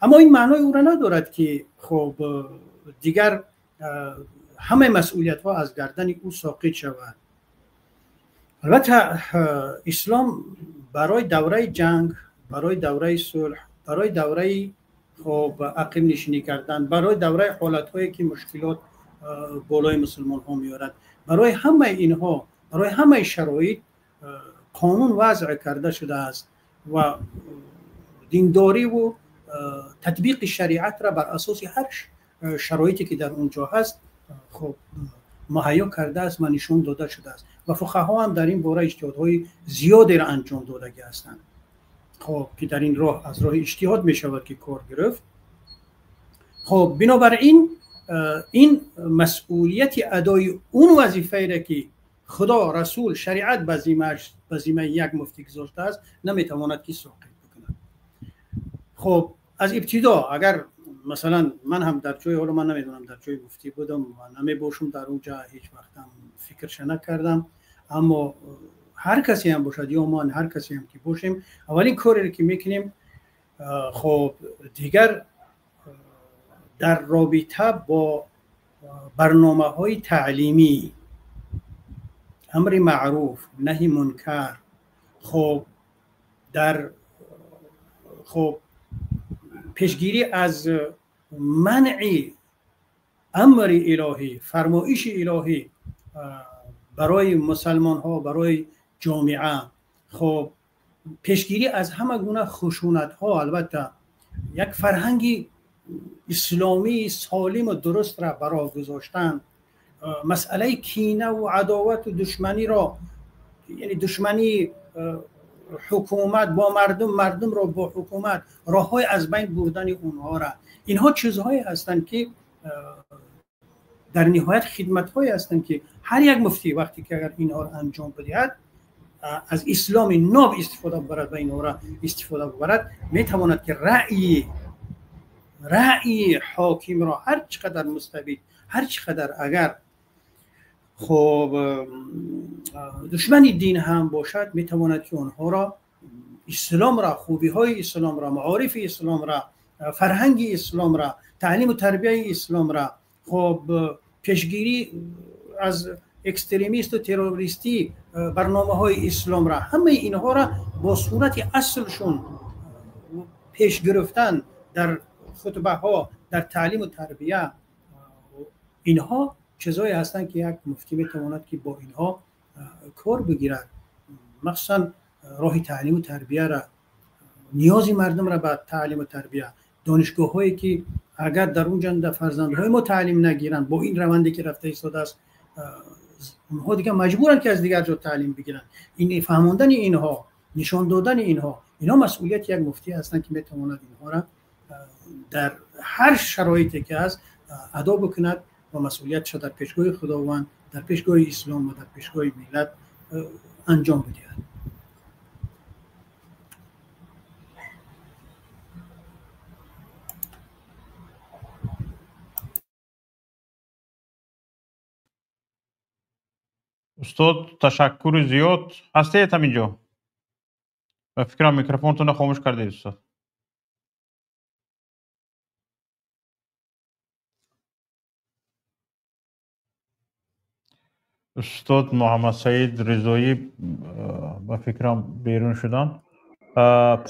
Speaker 2: Аммо ин маънои ӯро надорад, ки хоб дигар ҳамаи масъулиятҳо аз гардани ӯ соқит шавад. Албатта, ислом барои давраи ҷанг, барои давраи сулҳ, барои давраи хоб ақибнишинӣ кардан, барои давраи ҳолатҳое ки мушкилот болои мусулмонҳо меорад, барои ҳамаи инҳо, барои ҳамаи шароит қонун вазъ карда шудааст ва диндориву татбиқи шариатро бар асоси ҳар шароите ки дар он ҷо ҳаст хоб муҳайё кардааст ва нишон дода шудааст ва фуқаҳо ҳам дар ин бора иҷтиҳодҳои зиёдеро анҷом додагӣ ҳастанд, хоб ки дар ин роҳ аз роҳи иҷтиҳод мешавад ки кор гирифт. Хоб бинобар ин, ин масъулияти адои он вазифаеро ки худо, расул, шариат ба зиммаи як муфтӣ гузоштааст, наметавонад ки соқит бикунад. Хоб аз ибтидо агар масалан ман ҳам дар ҷои, ҳоло ман намедонам, дар ҷои муфтӣ будам ва намебошам дар он ҷо, ҳеҷ вақтам фикрша накардам, аммо ҳар касе ҳам бошад ё ман ҳар касе ҳам ки бошем, аввалин кореро ки мекунем, хоб дигар дар робита бо барномаҳои таълимӣ, амри маъруф, наҳи мункар, хоб дар хоб пешгирӣ аз манъи амри илоҳӣ, фармоиши илоҳӣ барои мусалмонҳо, барои ҷомеа, хоб пешгирӣ аз ҳама гуна хушунатҳо, албатта як фарҳанги исломии солиму дурустра ба роҳ гузоштан, масъалаи кинаву адовату душманиро, яъне душмании ҳукумат бо мардум, мардумро бо ҳукумат, роҳҳои аз байн бурдани онҳоро, инҳо чизҳое ҳастанд, ки дар ниҳоят хидматҳое ҳастанд ки ҳар як муфтӣ вақте ки агар инҳоро анҷом бидиҳад, аз исломи ноб истифода бибарад ва инҳоро истифода бибарад, метавонад ки раъйи ҳокимро ҳар чӣ қадар мустабид, ҳар чӣ қадар агар хоб душмани дин ҳам бошад, метавонад ки онҳоро исломро, хубиҳои исломро, маорифи исломро, фарҳанги исломро, таълиму тарбияи исломро, хоб пешгирӣ аз экстремисту террористӣ барномаҳои исломро, ҳамаи инҳоро бо сурати аслшон пеш гирифтан дар хутбаҳо, дар таълиму тарбия, инҳо чизҳое ҳастанд ки як муфтӣ метавонад ки бо инҳо кор бигирад. Махсусан роҳи таълиму тарбияро, ниёзи мардумро ба таълиму тарбия, донишгоҳҳое ки агар дар он ҷо фарзандҳои мо таълим нагиранд, бо ин раванде ки рафта истодааст, онҳо дигар маҷбуранд ки аз дигар ҷо таълим бигиранд. Ин фаҳмондани инҳо, нишон додани инҳо, инҳо масъулияти як муфтӣ ҳастанд ки метавонад инҳоро дар ҳар шароите ки ҳаст адо бикунад ва масъулиятшо дар пешгоҳи Худованд, дар пешгоҳи ислом ва дар пешгоҳи миллат анҷом бидиҳад.
Speaker 1: Устод, ташаккури зиёд. Ҳастед ҳаминҷо? Ба фикрам микрофонтонро хомӯш кардед, устод. Устод Муҳаммад Саид Ризоӣ ба фикрам берун шуданд.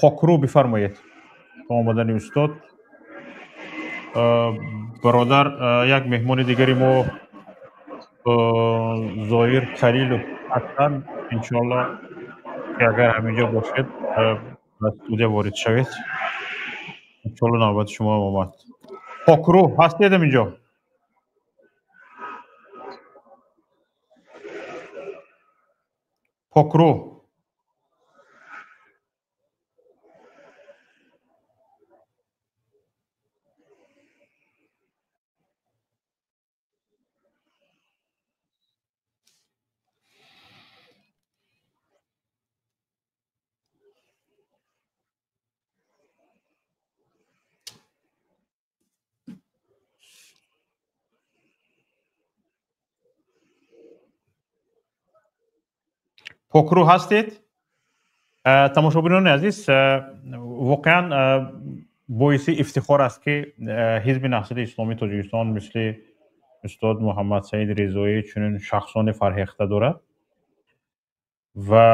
Speaker 1: Покрӯ бифармоед то омадани устод. Бародар, як меҳмони дигари мо Зоир Халилов ҳастанд. Иншоалло ки агар ҳаминҷо бошед, ба студия ворид шавед. Иншоалло навбати шумо ҳам омад. Покрӯ ҳастед ҳаминҷо? Покрӯ. Покрӯ ҳастед? Тамошобинони азиз, воқеан боиси ифтихор аст ки Ҳизби Наҳзати Исломии Тоҷикистон мисли устод Муҳаммад Саид Ризоӣ чунин шахсони фарҳехта дорад ва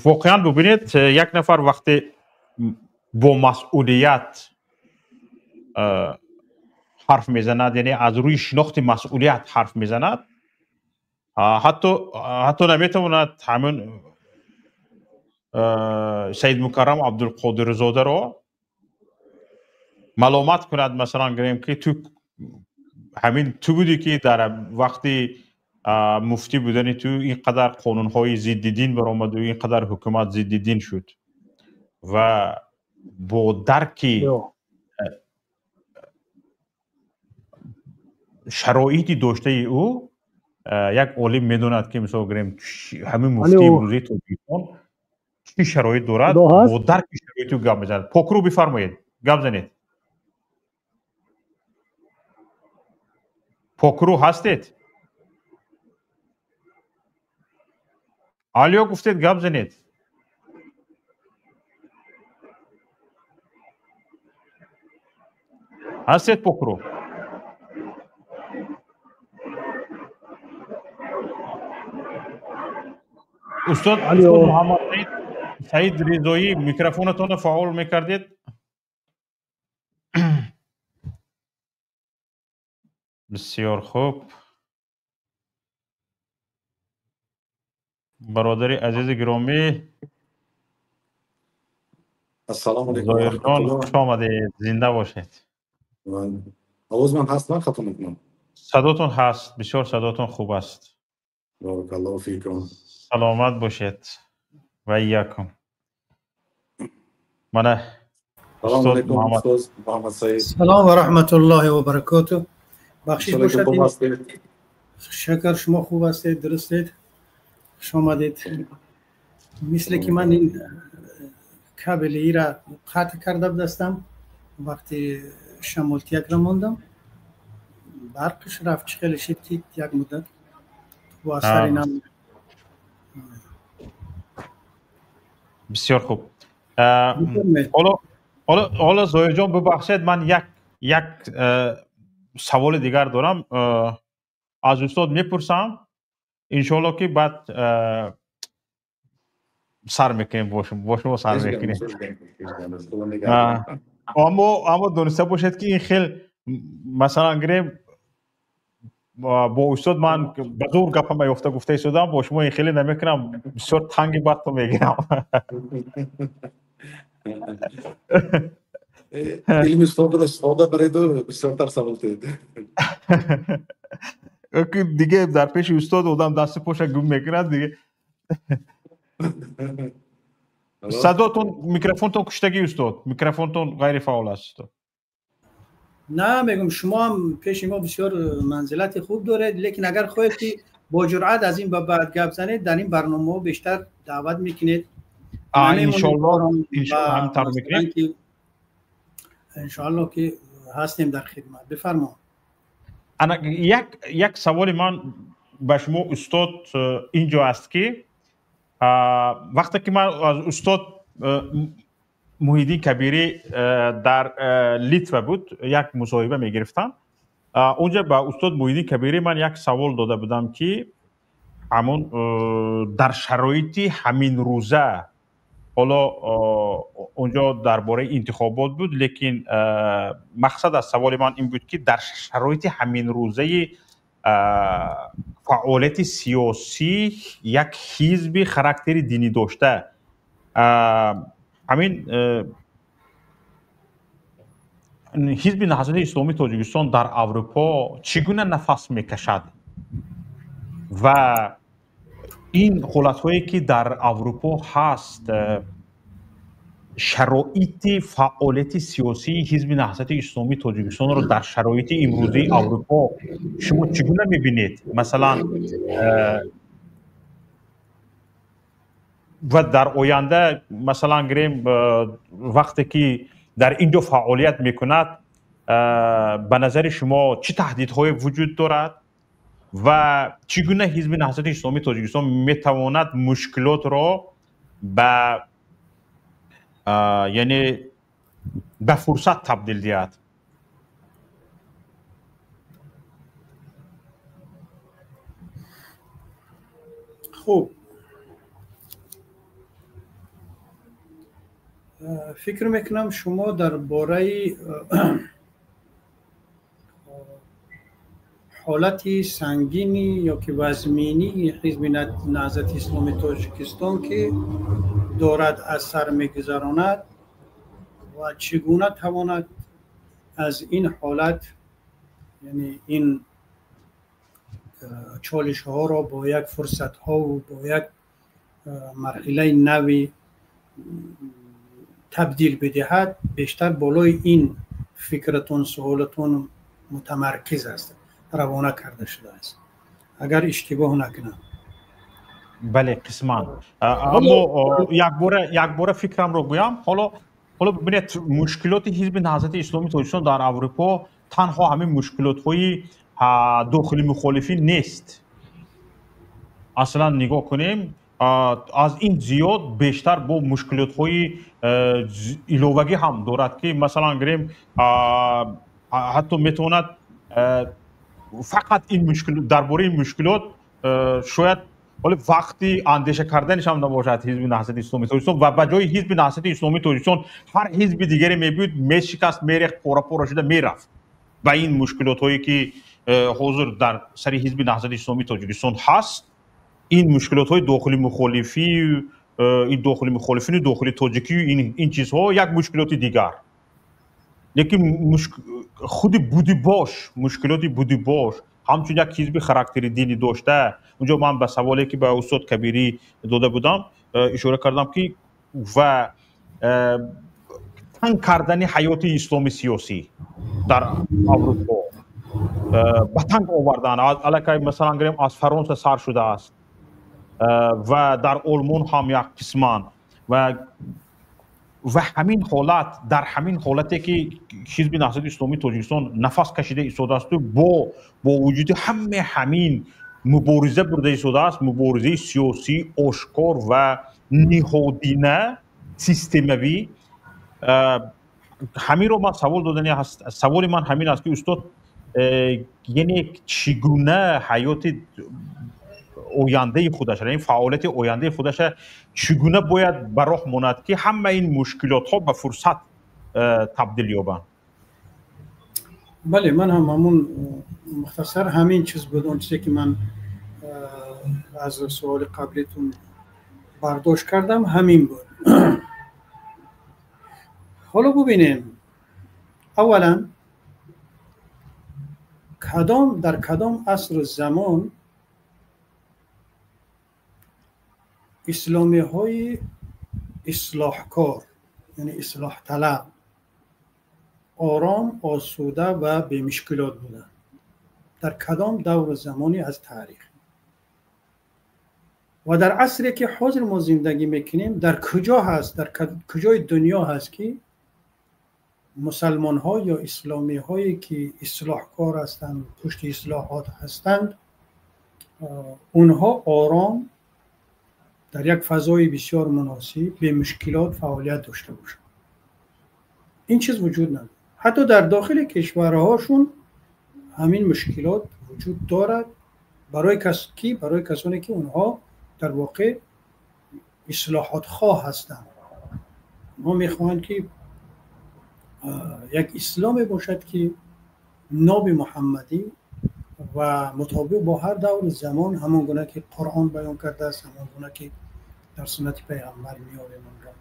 Speaker 1: воқеан бубинед, як нафар вақте бо масъулият ҳарф мезанад, яъне аз рӯи шинохти масъулият ҳарф мезанад, ҳатто наметавонад ҳамин Саид Мукаррам Абдулқодирзодаро маломат кунад. Масалан гирем ки ту ҳамин ту будӣ ки дар вақти муфтӣ будани ту ин қадар қонунҳои зидди дин баромаду ин қадар ҳукумат зидди дин шуд ва бо дарки шароити доштаи ӯ як олим медонад ки мисол гирем ҳамин муфтии имрӯзаи Тоҷикистон чӣ шароит дорад, бо дарки шароити ӯ гап мезанад. Покрӯ бифармоед, гап занед. Покрӯ ҳастед? Алё гуфтед, гап занед. Ҳастед Покрӯ? Устод Муҳаммад Саид Ризоӣ, микрофонатонро фаъол мекардед? Бисёр хуб. Бародари азизи гиромӣ,
Speaker 3: Ассалому алайкум.
Speaker 1: Зоирҷон, хуш омадед, зинда бошед.
Speaker 3: Овоз ман ҳаст, ман хато мекунам?
Speaker 1: Садотон ҳаст, бисёр садотон хуб аст.
Speaker 3: Баракаллоҳу фикум.
Speaker 1: Саломат бошед. Ва иякум. Мана
Speaker 3: Салому алайкум, устод Муҳаммад Саид.
Speaker 2: Салом ва раҳматуллоҳи ва баракотуҳ. Бахшиш бошад. Шакар, шумо хуб ҳастед, дурустед? Хуш омадед. Мисле ки ман ин кабели ира қатъ карда будастам, вақти шамолтиякро мондам, барқиш рафт. Чӣ хеле шид ки як муддат бо асари нам.
Speaker 1: Бисёр хуб. Ҳоло, Зоирҷон, бубахшед, ман як саволи дигар дорам, аз устод мепурсам, иншоалло ки баъд сар мекунем, бо шумо сар мекунем. Аммо дониста бошед, ки ин хел, масалан гирем, бо устод ман ба зур гапама ёфта гуфта истодам, бо шумо ин хеле намекунам, бисёр танги бадто мегирам.
Speaker 3: Илми устодро истифода бареду бисёртар савол диҳед.
Speaker 1: Диге дар пеши устод одам дасти поша гум мекунад диге. Садотон, микрофонтон куштагӣ, устод, микрофонтон ғайрифаъол аст, устод.
Speaker 2: На, мегум, шумо ҳам пеши мо бисёр манзилати хуб доред, лекин агар хоҳед ки бо ҷуръат аз ин ба баъд гап занед, дар ин барномаҳо бештар даъват мекунед.
Speaker 1: Иншоалло, иншоалло ҳамин тавр мекунем.
Speaker 2: Иншоалло ки ҳастем дар хидмат. Бифармо.
Speaker 1: Ана як саволи ман ба шумо, устод, инҷо аст, ки вақте ки ман аз устод Муҳиддин Кабирӣ дар Литва буд, як мусоҳиба мегирифтам, онҷа ба устод Муҳиддин Кабирӣ ман як савол дода будам, ки ҳамон дар шароити ҳамин рӯза, ҳоло онҷо дар бораи интихобот буд, лекин мақсад аз саволи ман ин буд, ки дар шароити ҳамин рӯзаи фаъолияти сиёсӣ як ҳизби характери динӣ дошта, ҳамин Ҳизби Наҳзати Исломии Тоҷикистон дар Аврупо чӣ гуна нафас мекашад ва ин ҳолатҳое ки дар Аврупо ҳаст, шароити фаъолияти сиёсии Ҳизби Наҳзати Исломии Тоҷикистонро дар шароити имрӯзии Аврупо шумо чӣ гуна мебинед, масалан, ва дар оянда, масалан гирем, вақте ки дар ин ҷо фаъолият мекунад, ба назари шумо чӣ таҳдидҳое вуҷуд дорад ва чӣ гуна Ҳизби Наҳзати Исломии Тоҷикистон метавонад мушкилотро ба, яъне ба фурсат табдил диҳад?
Speaker 2: Хуб, фикр мекунам, шумо дар бораи ҳолати сангини ё ки вазминии Ҳизби Наҳзати Исломии Тоҷикистон, ки дорад аз сар мегузаронад, ва чӣ гуна тавонад аз ин ҳолат, яъне ин чолишҳоро бо як фурсатҳову бо як марҳилаи нави табдил бидиҳад, бештар болои ин фикратон, суолатон мутамаркиз аст, равона карда шудааст, агар иштибоҳ накунам.
Speaker 1: Бале, қисман. Аммо якбора фикрамро гӯям. Ҳоло бибинед, мушкилоти Ҳизби Наҳзати Исломии Тоҷикистон дар Аврупо танҳо ҳамин мушкилотҳои дохили мухолифӣ нест. Аслан нигоҳ кунем, аз ин зиёд бештар бо мушкилотҳои иловагӣ ҳам дорад, ки масалан гирем, ҳатто метавонад фақат ин мушкил, дар бораи мушкилот шояд ҳоло вақти андеша карданаш ҳам набошад Ҳизби Наҳзати Исломии Тоҷикистон, ва ба ҷои Ҳизби Наҳзати Исломии Тоҷикистон ҳар ҳизби дигаре мебуд, мешикаст, мерехт, пора пора шуда мерафт. Ба ин мушкилотҳое ки ҳозир дар сари Ҳизби Наҳзати Исломии Тоҷикистон ҳаст, ин мушкилотҳои дохили мухолифӣ, ин дохили мухолифини дохили тоҷикӣ, ин чизҳо як мушкилоти дигар, лекин худи будибош, мушкилоти будибош ҳамчун як ҳизби характери динӣ дошта, унҷо ман ба саволе ки ба устод Кабирӣ дода будам ишора кардам, ки ва танг кардани ҳаёти исломи сиёсӣ дар Аврупо. Ба танг овардан, аллакай, масалан гирем, аз Фаронса сар шудааст ва дар Олмон ҳам як қисман ва ҳамин ҳолат, дар ҳамин ҳолате ки Ҳизби Наҳзати Исломии Тоҷикистон нафас кашида истодаасту бо вуҷуди ҳама ҳамин мубориза бурда истодааст, муборизаи сиёсӣ ошкор ва ниҳодина, системавӣ. Ҳаминро ман савол додани ҳаст. Саволи ман ҳамин аст, ки устод, яъне чӣ гуна ҳаёти ояндаи худаша, яъне фаъолияти ояндаи худаша чӣ гуна бояд ба роҳ монад, ки ҳама ин мушкилотҳо ба фурсат табдил ёбанд?
Speaker 2: Бале, ман ҳам ҳамун мухтасар ҳамин чиз буд, он чизе ки ман аз суоли қаблитон бардошт кардам, ҳамин буд. Ҳоло бубинем, аввалан кадом, дар кадом асру замон исломиҳои ислоҳкор, яъне ислоҳталаб, ором, осуда ва бемушкилот буданд? Дар кадом давру замоне аз таърих ва дар асре ки ҳозир мо зиндагӣ мекунем, дар куҷо ҳаст, дар куҷои дунё ҳаст, ки мусалмонҳо ё исломиҳое ки ислоҳкор ҳастанд, пушти ислоҳот ҳастанд, онҳо ором дар як фазои бисёр муносиб, бемушкилот фаъолият дошта бошанд? Ин чиз вуҷуд надорад. Ҳатто дар дохили кишварҳошун ҳамин мушкилот вуҷуд дорад. Барои ки барои касоне ки онҳо дар воқеъ ислоҳотхоҳ ҳастанд, онҳо мехоҳанд, ки як исломе бошад, ки ноби муҳаммадӣ ва мутобиқ бо ҳар давру замон, ҳамон гуна ки Қуръон баён кардааст, ҳамон гуна ки дар суннати пайғамбар меёбем, онро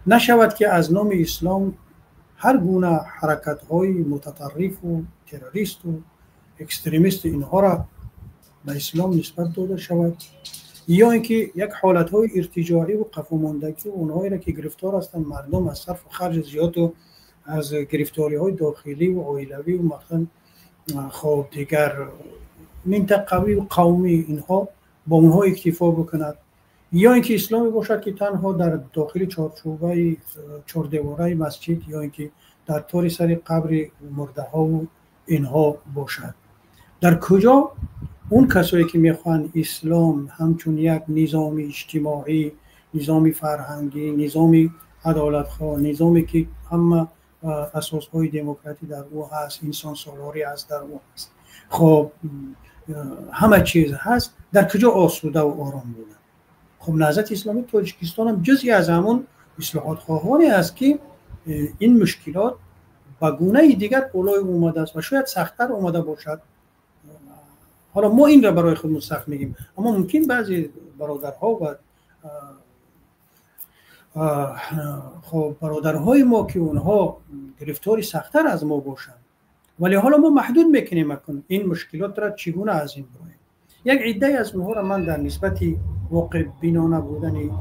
Speaker 2: нашавад, ки аз номи ислом ҳар гуна ҳаракатҳои мутатаррифу террористу экстремисту инҳоро ба ислом нисбат дода шавад, ё ин ки як ҳолатҳои иртиҷоӣ қафомондагӣ, онҳоеро ки гирифтор ҳастанд мардум аз сарфу харҷи зиёду аз гирифториҳои дохилӣ ва оилавӣ ва масалан, хоб, дигар минтақавӣ ва қавмӣ, инҳо бо онҳо иктифо бикунад, ё ин ки исломе бошад, ки танҳо дар дохили чорчӯбаи чордевораи масҷид ё ин ки дар тори сари қабри мурдаҳову инҳо бошад. Дар куҷо он касое ки мехоҳанд ислом ҳамчун як низоми иҷтимоӣ, низоми фарҳангӣ, низоми адолатхоҳ, низоме ки ҳама асосҳои демократӣ дар ӯ ҳаст, инсонсолорӣ ҳаст, дар ӯ ҳаст, хоб, ҳама чиз ҳаст, дар куҷо осудаву ором буданд? Хоб, Наҳзати Исломии Тоҷикистон ҳам ҷузъи аз ҳамон ислоҳотхоҳоне аст, ки ин мушкилот ба гунаи дигар болои омадааст ва шояд сахттар омада бошад. Ҳоло мо инро барои худмон сахт мегӯем, аммо мумкин баъзе бародарҳо ва, хоб, бародарҳои мо, ки онҳо гирифтори сахттар аз мо бошанд. Вале ҳоло мо маҳдуд мекунем акун ин мушкилотро чӣ гуна аз ин бироем. Як иддае аз онҳоро ман дар нисбати воқеъбинона будани,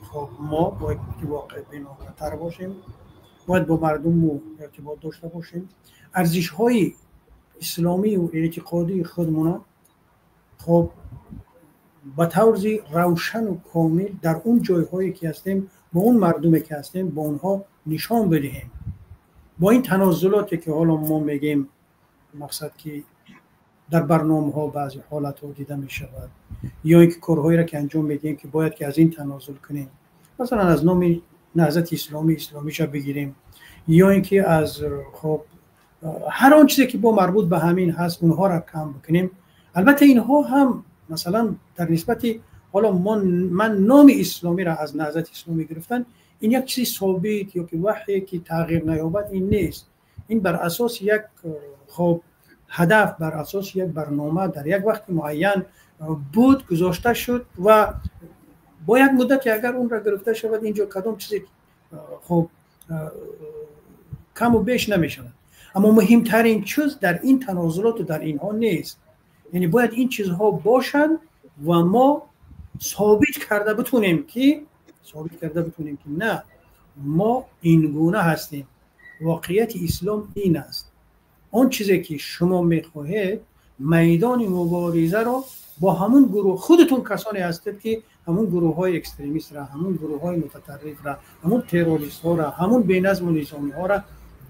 Speaker 2: хоб, мо бояд ки воқеъбинонатар бошем, бояд бо мардуму иртибот дошта бошем, арзишҳои исломию эътиқодии худмона, хоб, ба таври равшану комил дар он ҷойҳое ки ҳастем, бо он мардуме ки ҳастем, бо онҳо нишон бидиҳем. Бо ин танозулоте ки ҳоло мо мегӯем, мақсад ки дар барномаҳо баъзе ҳолатҳо дида мешавад, ё ин ки корҳоеро ки анҷом медиҳем, ки бояд ки аз ин танозул кунем, масалан, аз номи Наҳзати Исломӣ исломиша бигирем, ё ин ки аз, хоб, ҳар он чизе ки бо марбут ба ҳамин ҳаст, онҳоро кам бикунем. Албатта, инҳо ҳам масалан дар нисбати ҳоло ман номи исломиро аз Наҳзати Исломӣ гирифтан, ин як чизи собит ё ки ваҳйе ки тағйир наёбад, ин нест. Ин бар асоси як, хоб, ҳадаф, бар асоси як барнома дар як вақти муайян буд, гузошта шуд ва бо як муддате агар онро гирифта шавад, инҷо кадом чизе, хоб, каму беш намешавад. Аммо муҳимтарин чиз дар ин танозулоту дар инҳо нест. Яъне бояд ин чизҳо бошанд ва мо собит карда битонем, ки на, мо ин гуна ҳастем, воқеияти ислом ин аст. Он чизе ки шумо мехоҳед, майдони муборизаро бо ҳамун гурӯҳ, худатон касоне ҳастед ки ҳамун гурӯҳҳои экстремистра, ҳамун гурӯҳҳои мутатаррифра, ҳамун террористҳоро, ҳамун беназму низомиҳоро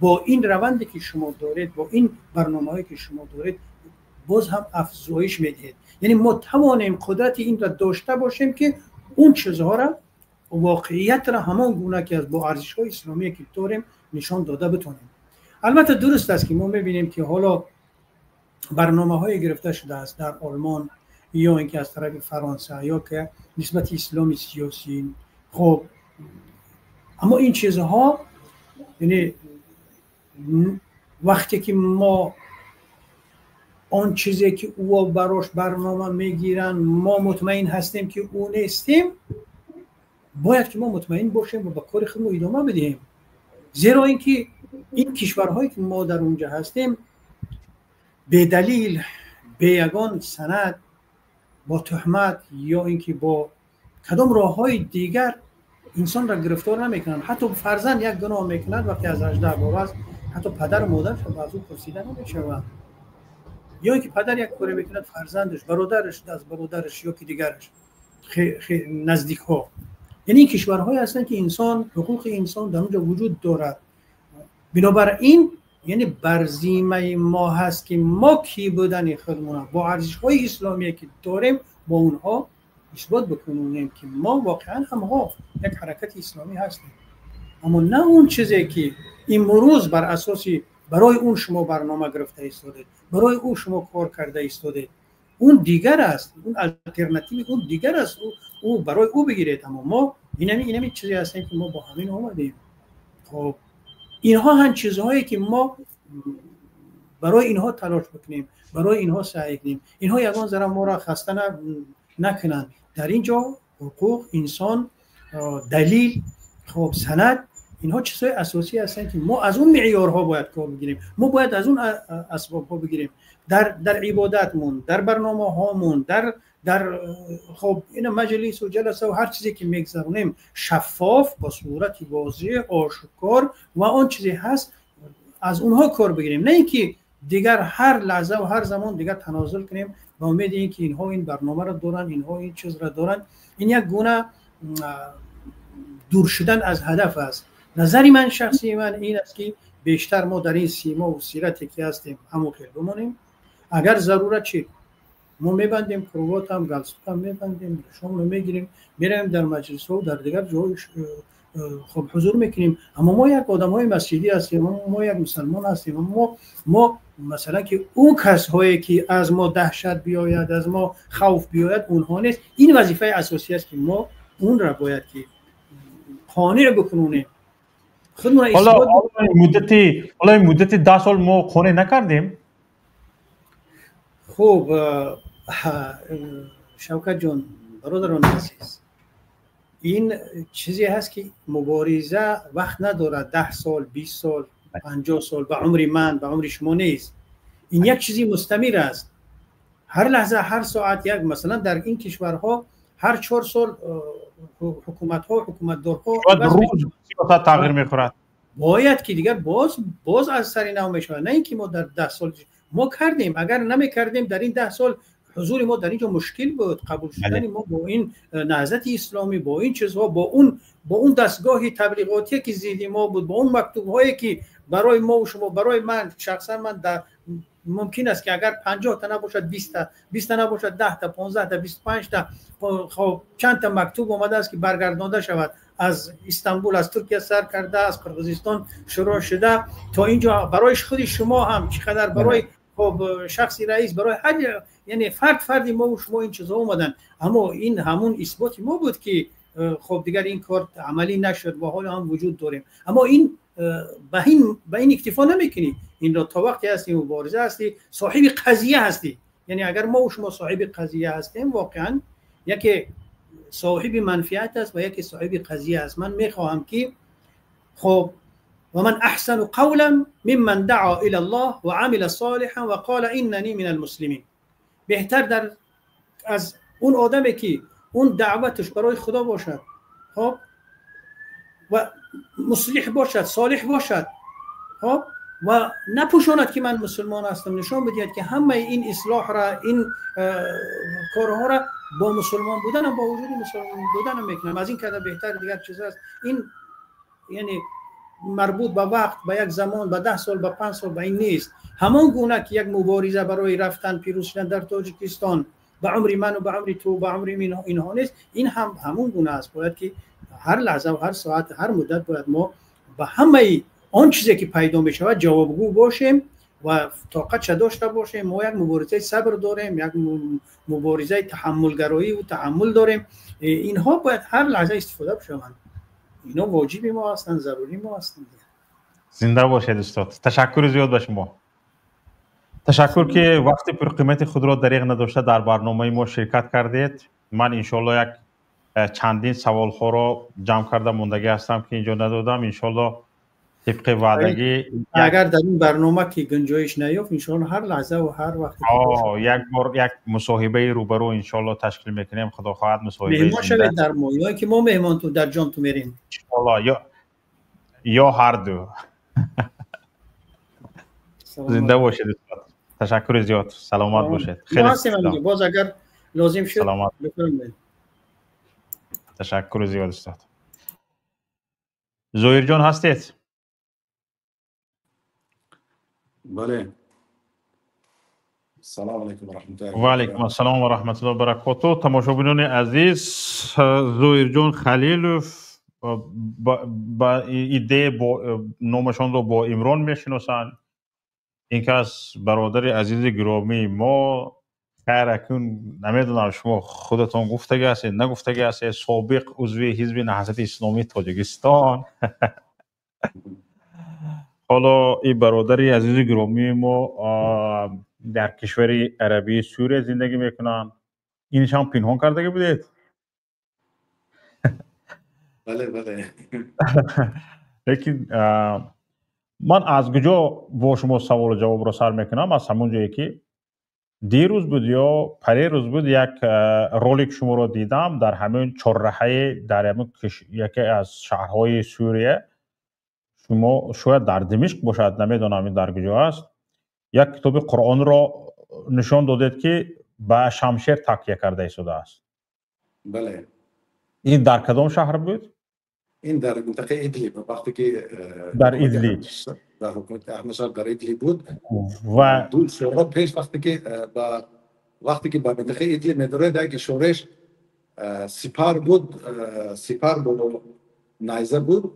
Speaker 2: бо ин раванде ки шумо доред, бо ин барномаҳое ки шумо доред, боз ҳам афзоиш медиҳед. Яъне мо тавонем қудрати инро дошта бошем ки он чизҳоро, воқеиятро ҳамон гуна ки аз бо арзишҳои исломие ки дорем нишон дода битонем. Албатта дуруст аст ки мо мебинем ки ҳоло барномаҳое гирифта шудааст дар Олмон ё ин ки аз тарафи Фаронса ё ки нисбати исломи сиёсӣ. Хуб, аммо ин чизҳо, яъне вақте ки мо он чизе ки ӯ барош барнома мегиранд, мо мутмаин ҳастем ки ӯ нестем, бояд ки мо мутмаин бошем ва ба кори худмо идома бидиҳем. Зеро ин ки ин кишварҳое ки мо дар онҷа ҳастем, бедалил, бе ягон санад, бо туҳмат ё ин ки бо кадом роҳҳои дигар инсонро гирифтор намекунанд. Ҳатто фарзанд як гуноҳ мекунад, вақте аз 18 бор аст, ҳатто падару модараш аз ӯ пурсида намешавад. Ё ин ки падар як коре мекунад, фарзандаш, бародараш, аз бародараш ё ки дигараш, наздикҳо. Яъне ин кишварҳое ҳастанд ки инсон, ҳуқуқи инсон дар онҷо вуҷуд дорад. Бинобар ин яъне бар зиммаи мо ҳаст ки мо кӣ будани худмона бо арзишҳои исломие ки дорем бо онҳо исбот бикунем ки мо воқеан ҳамҳо як ҳаракати исломӣ ҳастем. Аммо на он чизе ки имрӯз бар асоси барои он шумо барнома гирифта истодед, барои ӯ шумо кор карда истодед, он дигар аст, он алтернативи он дигар аст, ӯ барои ӯ бигиред. Аммо мо инами чизе ҳастем ки мо бо ҳамин омадем. Хоб, инҳо ҳам чизҳое ки мо барои инҳо талош бикунем, барои инҳо саъй кунем, инҳо ягон зара моро хаста накунанд. Дар ин ҷо ҳуқуқ, инсон, далил, хоб, санад, инҳо чизҳои асосӣ ҳастанд ки мо аз он меъёрҳо бояд кор бигирем, мо бояд аз он асбобҳо бигирем дар ибодатмон, дар барномаҳомон, дар хоб ина маҷлис ва ҷаласа ва ҳар чизе ки мегзаронем шаффоф, бо сурати возеҳ, ошкор ва он чизе ҳаст аз онҳо кор бигирем, на ин ки дигар ҳар лаҳза ва ҳар замон дигар танозул кунем ба умеди ин ки инҳо ин барномаро доранд, инҳо ин чизро доранд. Ин як гуна дур шудан аз ҳадаф аст. Назари ман, шахсии ман ин аст ки бештар мо дар ин симо ва сирате ки ҳастем ҳамон хел бимонем. Агар зарурат шид мо мебандем, кроватам, галстукам мебандем, шомро мегирем, меравем дар маҷлисҳо, дар дигар ҷоҳо хуб ҳузур мекунем. Аммо мо як одамҳои масҷидӣ ҳастем, мо як мусалмон ҳастем. Мо масалан ки он касҳое ки аз мо даҳшат биёяд, аз мо хавф биёяд, онҳо нест. Ин вазифаи асосӣ аст ки мо онро бояд ки қонеъ бикунонем.
Speaker 1: ҳоло муддати 10 сол мо қонеъ накардем.
Speaker 2: Хуб, Шавкат ҷон, бародарони азиз, ин чизе ҳаст ки мубориза вақт надорад, 10 сол, 20 сол, 50 сол, ба умри ман, ба умри шумо нест. Ин як чизи мустамир аст. Ҳар лаҳза, ҳар соат як, масалан дар ин кишварҳо ҳар 4 сол ҳукуматҳо, ҳукуматдорҳо
Speaker 1: сиёсат тағйир мехӯрад.
Speaker 2: Бояд ки дигар боз аз сари нав мешавад. На ин ки мо дар 10 сол мо кардем, агар намекардем дар ин 10 сол ҳузури мо дар ин ҷо мушкил буд. Қабул шудани мо бо ин наҳзати исломӣ, бо ин чизҳо, бо он дастгоҳи таблиғотие ки зидди мо буд, бо он мактубҳое ки барои мо ва шумо, барои ман шахсан ман мумкин аст ки агар 50 та набошад, 20 та, 20 та набошад, 10 та, 15 та, 25 та, хоб чанд та мактуб омадааст ки баргардонда шавад аз Истанбул, аз Туркия сар карда, аз Қирғизистон шурӯъ шуда то ин ҷо. Барои худи шумо ҳам чӣ қадар, барои хоб шахси раис, барои ҳар, яъне фард фарди мо ва шумо ин чизҳо омаданд. Аммо ин ҳамун исботи мо буд ки хоб дигар ин кор амалӣ нашуд ва ҳоло ҳам вуҷуд дорем. Аммо ин ба ин иктифо намекунӣ. Инро то вақте ҳастӣ мубориза ҳастӣ, соҳиби қазия ҳастӣ. Яъне агар мо ва шумо соҳиби қазия ҳастем, воқеан яке соҳиби манфиат аст ва яке соҳиби қазия аст. Ман мехоҳам ки хоб ومن أحسن قولا ممن دعا إلى الله وعمل صالحا وقال إنني من المسلمين. بهتر در از اون آدمی که اون دعوتش برای خدا باشد، خب، و مصلح باشد، صالح باشد، خب، و نپوشاند که من مسلمان هستم، نشان بدهد که همه این اصلاح را، این کارها را با مسلمان بودن و با وجود مسلمان بودن میکنم. از این کده بهتر دیگر چیز است. این یعنی مربوط به وقت، به یک زمان، به 10 سال، به 5 سال، به این نیست. همان گونه که یک مبارزه برای رفتن پیروز شدن در تاجیکستان به عمر من و به عمر تو، به عمر اینها نیست، این هم همون گونه است. باید که هر لحظه و هر ساعت، هر مدت باید ما به همه آن چیزی که پیدا می شود جوابگو باشیم و طاقت داشته باشیم. ما یک مبارزه صبر داریم، یک مبارزه تحملگرایی و تحمل داریم. اینها باید هر لحظه استفاده بشوند. اینا واجب ما هستند، ضروری ما هستند.
Speaker 1: زنده باشید استاد. تشکر زیاد به شما. تشکر که وقت پرقیمت خود را دریغ نداشته در برنامه ما شرکت کردید. من انشالله یک چندین سوال ها را جمع کرده موندگی هستم که اینجا ندادم. انشالله طبق وعدگی
Speaker 2: اگر در این برنامه که گنجایش نیافت، انشالله هر لحظه و هر وقت
Speaker 1: یک بار یک مصاحبه روبرو انشالله تشکیل میکنیم. خدا خواهد مصاحبه
Speaker 2: مهمان شوید در ما، یا که ما مهمان تو در جان تو میریم
Speaker 1: انشالله، یا هر دو. زنده باشید. تشکر زیاد. سلامت باشید.
Speaker 2: خیلی باز اگر لازم شد بفرمایید.
Speaker 1: تشکر زیاد استاد. زهیر جان هستید؟
Speaker 3: بله. سلام علیکم و رحمت الله.
Speaker 1: و علیکم السلام و رحمت الله و برکاته. تماشابینان عزیز، زهیر جان خلیلوف با ایده با نامشان رو با عمران میشناسند. این که از برادر عزیز گرامی ما، خیر اکنون نمیدونم شما خودتان گفتگی هستید نگفتگی هستید، سابق عضو حزب نهضت اسلامی تاجیکستان. حالا این برادر عزیز گرامی ما در کشور عربی سوریه زندگی میکنن. اینش هم پنهان کرده بودید؟
Speaker 3: بله بله.
Speaker 1: لیکن من از کجا با شما سوال و جواب را سر میکنم؟ از همون جایی که دیروز بود یا پریروز بود، یک رولик شما را دیدم در همین چهارراهه در همین یکی از شهرهای سوریه. شما شاید در دمشق باشد، نمیدونم این در کجا است. یک کتاب قرآن را نشان دادید که به شمشیر تکیه کرده ایستاده است.
Speaker 3: بله.
Speaker 1: این در کدام شهر بود؟
Speaker 3: این در منطقه ادلب، وقتی که
Speaker 1: در ادلب،
Speaker 3: در حکومت احمد شاه در ادلب بود
Speaker 1: و
Speaker 3: دو سال پیش وقتی که با منطقه ادلب میداره، یک شورش سپر بود، سپر با نایزه بود.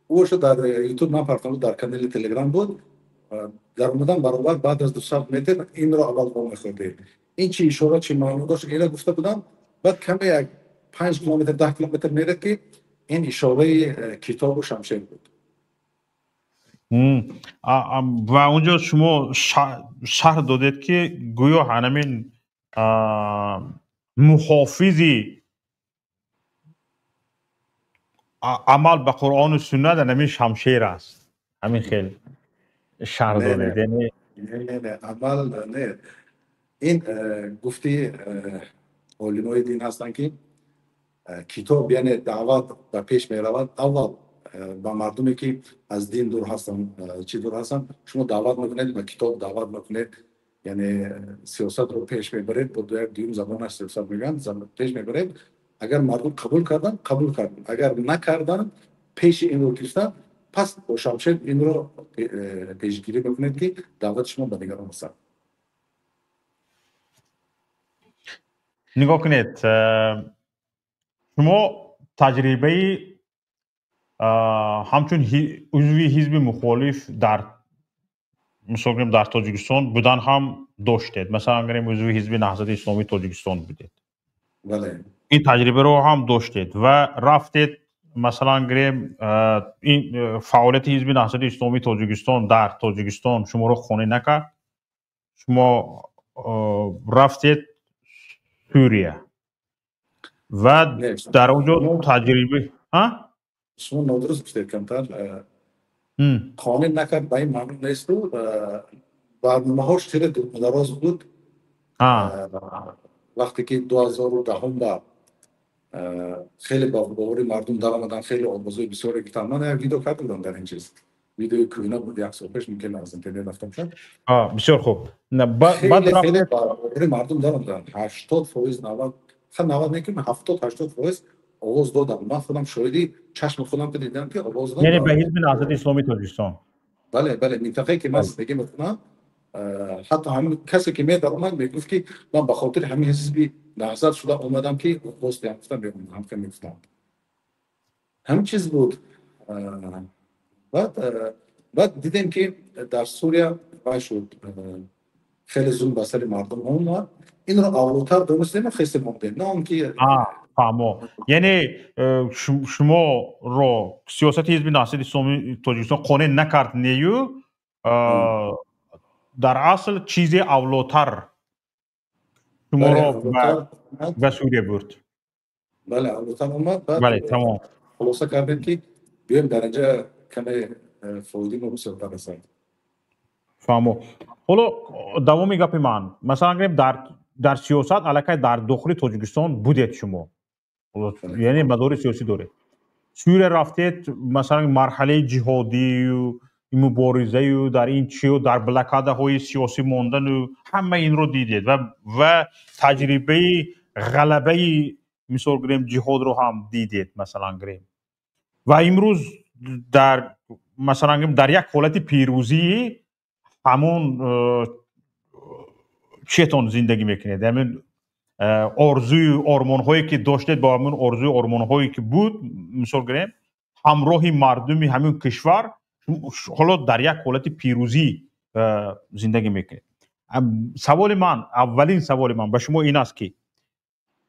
Speaker 3: او شو در یوتیوب من پرتم بود، در کانال تلگرام بود. در اومدن برابر بعد از 200 متر این رو اول با می‌خورده. این چی اشاره چی معنی داشت اینا گفته بودم. بعد کمی یک 5 کیلومتر 10 کیلومتر میره که این اشاره کتاب و شمشیر بود.
Speaker 1: و اونجا شما شرح دادید که گویا همین محافظی عمل به قرآن و سنت همین شمشیر است. همین خیلی شرح دادید.
Speaker 3: نه نه نه عمل نه. این گفتی علمای دین هستن که کتاب یعنی دعوت به پیش می رود. اول با مردمی که از دین دور هستن، چی دور هستن، شما دعوت میکنید، با کتاب دعوت میکنید، یعنی سیاست رو پیش میبرید، با دویم زبانش سیاست میگن، پیش میبرید. اگر مردم قبول کردن قبول کردن، اگر نکردن پیش این رو گرفتن، پس با شمشیر این رو پیشگیری میکنید که دعوت شما به دیگران رسد.
Speaker 1: نگاه کنید، شما تجربه همچون عضو حزب مخالف در مثلا در تاجیکستان بودن هم داشتید. مثلا گریم عضو حزب نهضت اسلامی تاجیکستان بودید.
Speaker 3: بله.
Speaker 1: این تجربه رو هم داشتید و رفتید مثلا گریم این فعالیت حزب نهضت اسلامی تاجیکستان در تاجیکستان شما رو خانه نکرد. شما رفتید سوریه و در اونجا تجربه ها
Speaker 3: شما نادرست گفتید کمتر قانع نکرد به این معنی نیست. برنامه‌هاش خیلی دراز بود. وقتی که 2010 خیلی با باور مردم در آمدن، خیلی آوازهای بسیار گرفتن. من یک ویدیو کرده بودم در این چیز. Видеои кӯҳна буд, як сол пеш, мумкин аз интернет рафта бошад.
Speaker 1: Бисёр хуб.
Speaker 3: Хеле хеле ба мардум даромаданд, 80%, 90, 90 мекунем, 70-80% овоз доданд. Ман худам шоҳиди чашми худам ки дидам, ки овоз додам.
Speaker 1: Яъне ба Ҳизби Наҳзати Исломии Тоҷикистон?
Speaker 3: Бале, бале, минтақае ки ман зиндагӣ мекунам, ҳатто ҳамин касе ки медаромад, мегуфт, ки ман ба хотири ҳамин Ҳизби Наҳзат шуда омадам, ки овоз диҳам. Гуфтам, ҳам мегуфтам, ҳамин чиз буд. Баъд дидем, ки дар Сурия вай шуд, хеле зулм ба сари мардум омад. Инро аввалтар донистем, хестем, омадем, на он ки
Speaker 1: Фаҳмо, яъне шуморо сиёсати Ҳизби Наҳзати Исломии Тоҷикистон қонеъ накард нею, дар асл чизе авлотар шуморо ба Сурия бурд.
Speaker 3: Бале, авлотар омад.
Speaker 1: Бале, тамом.
Speaker 3: Хулоса кардем, ки биёем, дар инҷа каме фоидаи мо бисёртар расад.
Speaker 1: Фаҳмо. Ҳоло давоми гапи ман, масалан гирем, дар сиёсат аллакай дар дохили Тоҷикистон будед шумо, яъне мадори сиёсӣ доред. Сурия рафтед, масалан, марҳалаи ҷиҳодию муборизаю дар ин чию дар блокадаҳои сиёсӣ мондану ҳама инро дидед ва таҷрибаи ғалабаи, мисол гирем, ҷиҳодро ҳам дидед, масалан гирем, ва имрӯз дар, масалан гирем, дар як ҳолати пирӯзии ҳамон чиетон зиндагӣ мекунед, ҳамин орзую ормонҳое ки доштед, бо ҳамин орзую ормонҳое ки буд, мисол гирем, ҳамроҳи мардуми ҳамин кишвар ҳоло дар як ҳолати пирӯзӣ зиндагӣ мекунед. Саволи ман, аввалин саволи ман ба шумо ин аст, ки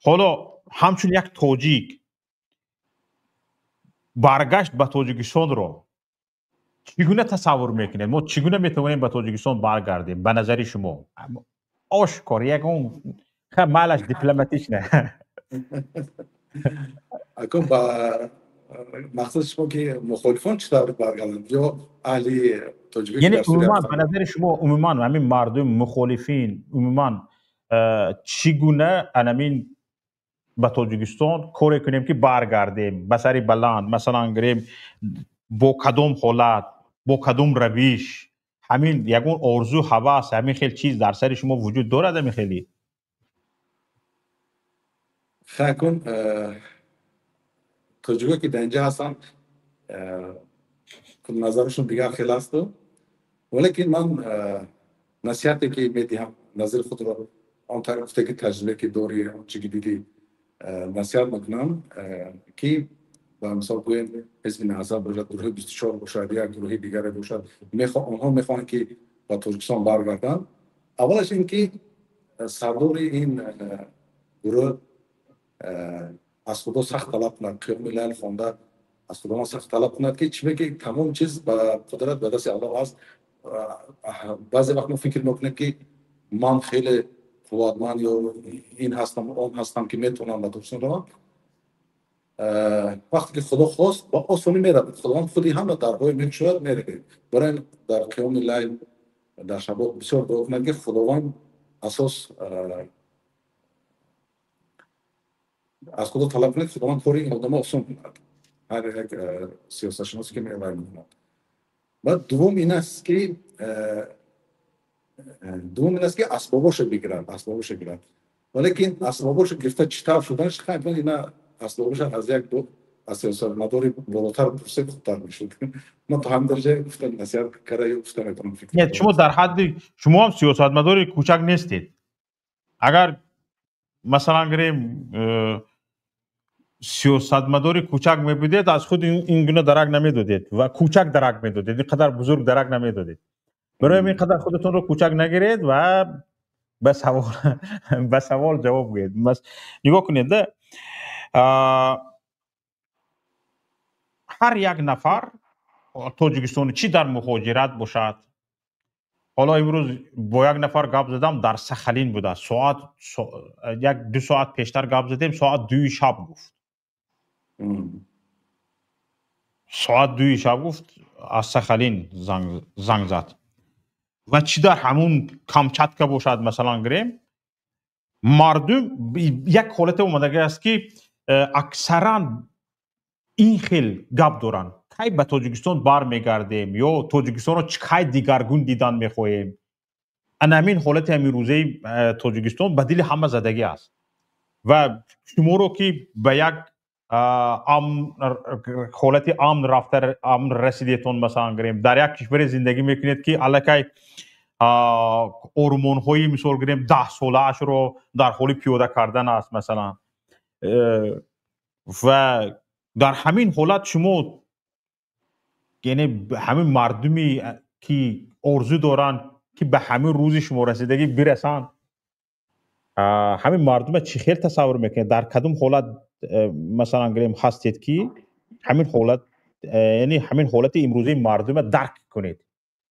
Speaker 1: ҳоло ҳамчун як тоҷик баргашт ба Тоҷикистонро чӣ гуна тасаввур мекунед? Мо чӣ гуна метавонем ба Тоҷикистон баргардем, ба назари шумо? Ошкор, ягон малаш дипломатична.
Speaker 3: Акун ба мақсади шумо, ки мухолифон чӣ тавр баргарданд ё аҳли тоҷикӣ?
Speaker 1: Яъне умуман, ба назари шумо, умуман ҳамин мардум, мухолифин, умуман чӣ гуна анамин ба Тоҷикистон коре кунем, ки баргардем ба сари баланд, масалан гирем, бо кадом ҳолат, бо кадом равиш? Ҳамин ягон орзу, ҳавас, ҳамин хел чиз дар сари шумо вуҷуд дорад, ҳамин хеле?
Speaker 3: Хакун тоҷико ки дар инҷа ҳастанд, назарашон дигар хел асту, валекин ман насиҳате ки медиҳам, назари худро он тараф гуфте, ки таҷрибе ки дорӣ, он чи ки дидӣ, насиҳат мекунам, ки ба мисол гӯем, Ҳизби Наҳзат бошад, гурӯҳи 24 бошад, як гурӯҳи дигаре бошад, онҳо мехоҳанд, ки ба Тоҷикистон баргарданд. Аввалаш ин ки сардори ин гурӯҳ аз Худо сахт талаб кунад, қиёми лайл хонда, аз Худованд сахт талаб кунад, ки чиме ки тамом чиз ба қудрат, ба дасти Аллоҳ аст. Баъзе вақт мо фикр мекунем, ки ман хеле қувватманд ё ин ҳастам, он ҳастам, ки метавонам ба Тоҷикистон равам. Вақте ки Худо хост, ба осонӣ меравад. Худованд худи ҳама дарҳое мекушояд, меравед. Барои дар қиёми лайл, дар шабо бисёр дуо кунад, ки Худованд асос аз Худо талаб кунед, Худованд кори ин одамо осон кунад, ҳар як сиёсатшиносе ки мевай мекунад. Баъд дуввум ин аст ки асбобошо бигирад, асбобошо гирад. Валекин асбобошо гирифта, чӣ тавр шуданаш, ина асбобоша аз як аз сиёсатмадори болотар пурсед, хубтар мешуд. Ман то ҳамин дараҷа гуфта насиҳат карда ё гуфта метавонам, фикр.
Speaker 1: Не, шумо дар ҳадди шумо ҳам сиёсатмадори кӯчак нестед. Агар, масалан гирем, сиёсатмадори кӯчак мебудед, аз худ ин гуна дарак намедодед ва кӯчак дарак медодед, ин қадар бузург дарак намедодед. Барои ин қадар худатонро кӯчак нагиред ва ба савол ҷавоб гӯед. Нигоҳ кунед, ҳар як нафар тоҷикистони, чӣ дар муҳоҷират бошад. Ҳоло имрӯз бо як нафар гап задам, дар Сахалин будааст. Соат як ду соат пештар гап задем, соат 2-и шаб гуфт, соат 2-и шаб гуфт, аз Сахалин занг зад. Ва чӣ дар ҳамун Камчатка бошад, масалан гирем, мардум як ҳолате омадагӣ аст, ки аксаран ин хел гап доранд. Кай ба Тоҷикистон бармегардем ё Тоҷикистонро чӣ кай дигаргун дидан мехоҳем? Ана ҳамин ҳолати ҳамин рӯзаи Тоҷикистон ба дили ҳама задагӣ аст ва шуморо ки ба як ҳолати амн рафта, амн расидетон, масалан гирем, дар як кишваре зиндагӣ мекунед, ки аллакай ормонҳои, мисол гирем, 10 солаашро дар ҳоли пиёда кардан аст, масалан. Ва дар ҳамин ҳолат шумо, яъне ҳамин мардуме ки орзу доранд, ки ба ҳамин рӯзи шумо расидагӣ бирасанд, ҳамин мардума чӣ хел тасаввур мекунед? Дар кадом ҳолат, масалан гирем, ҳастед, ки ҳамин ҳолат, яъне ҳамин ҳолати имрӯзаи мардума дарк кунед,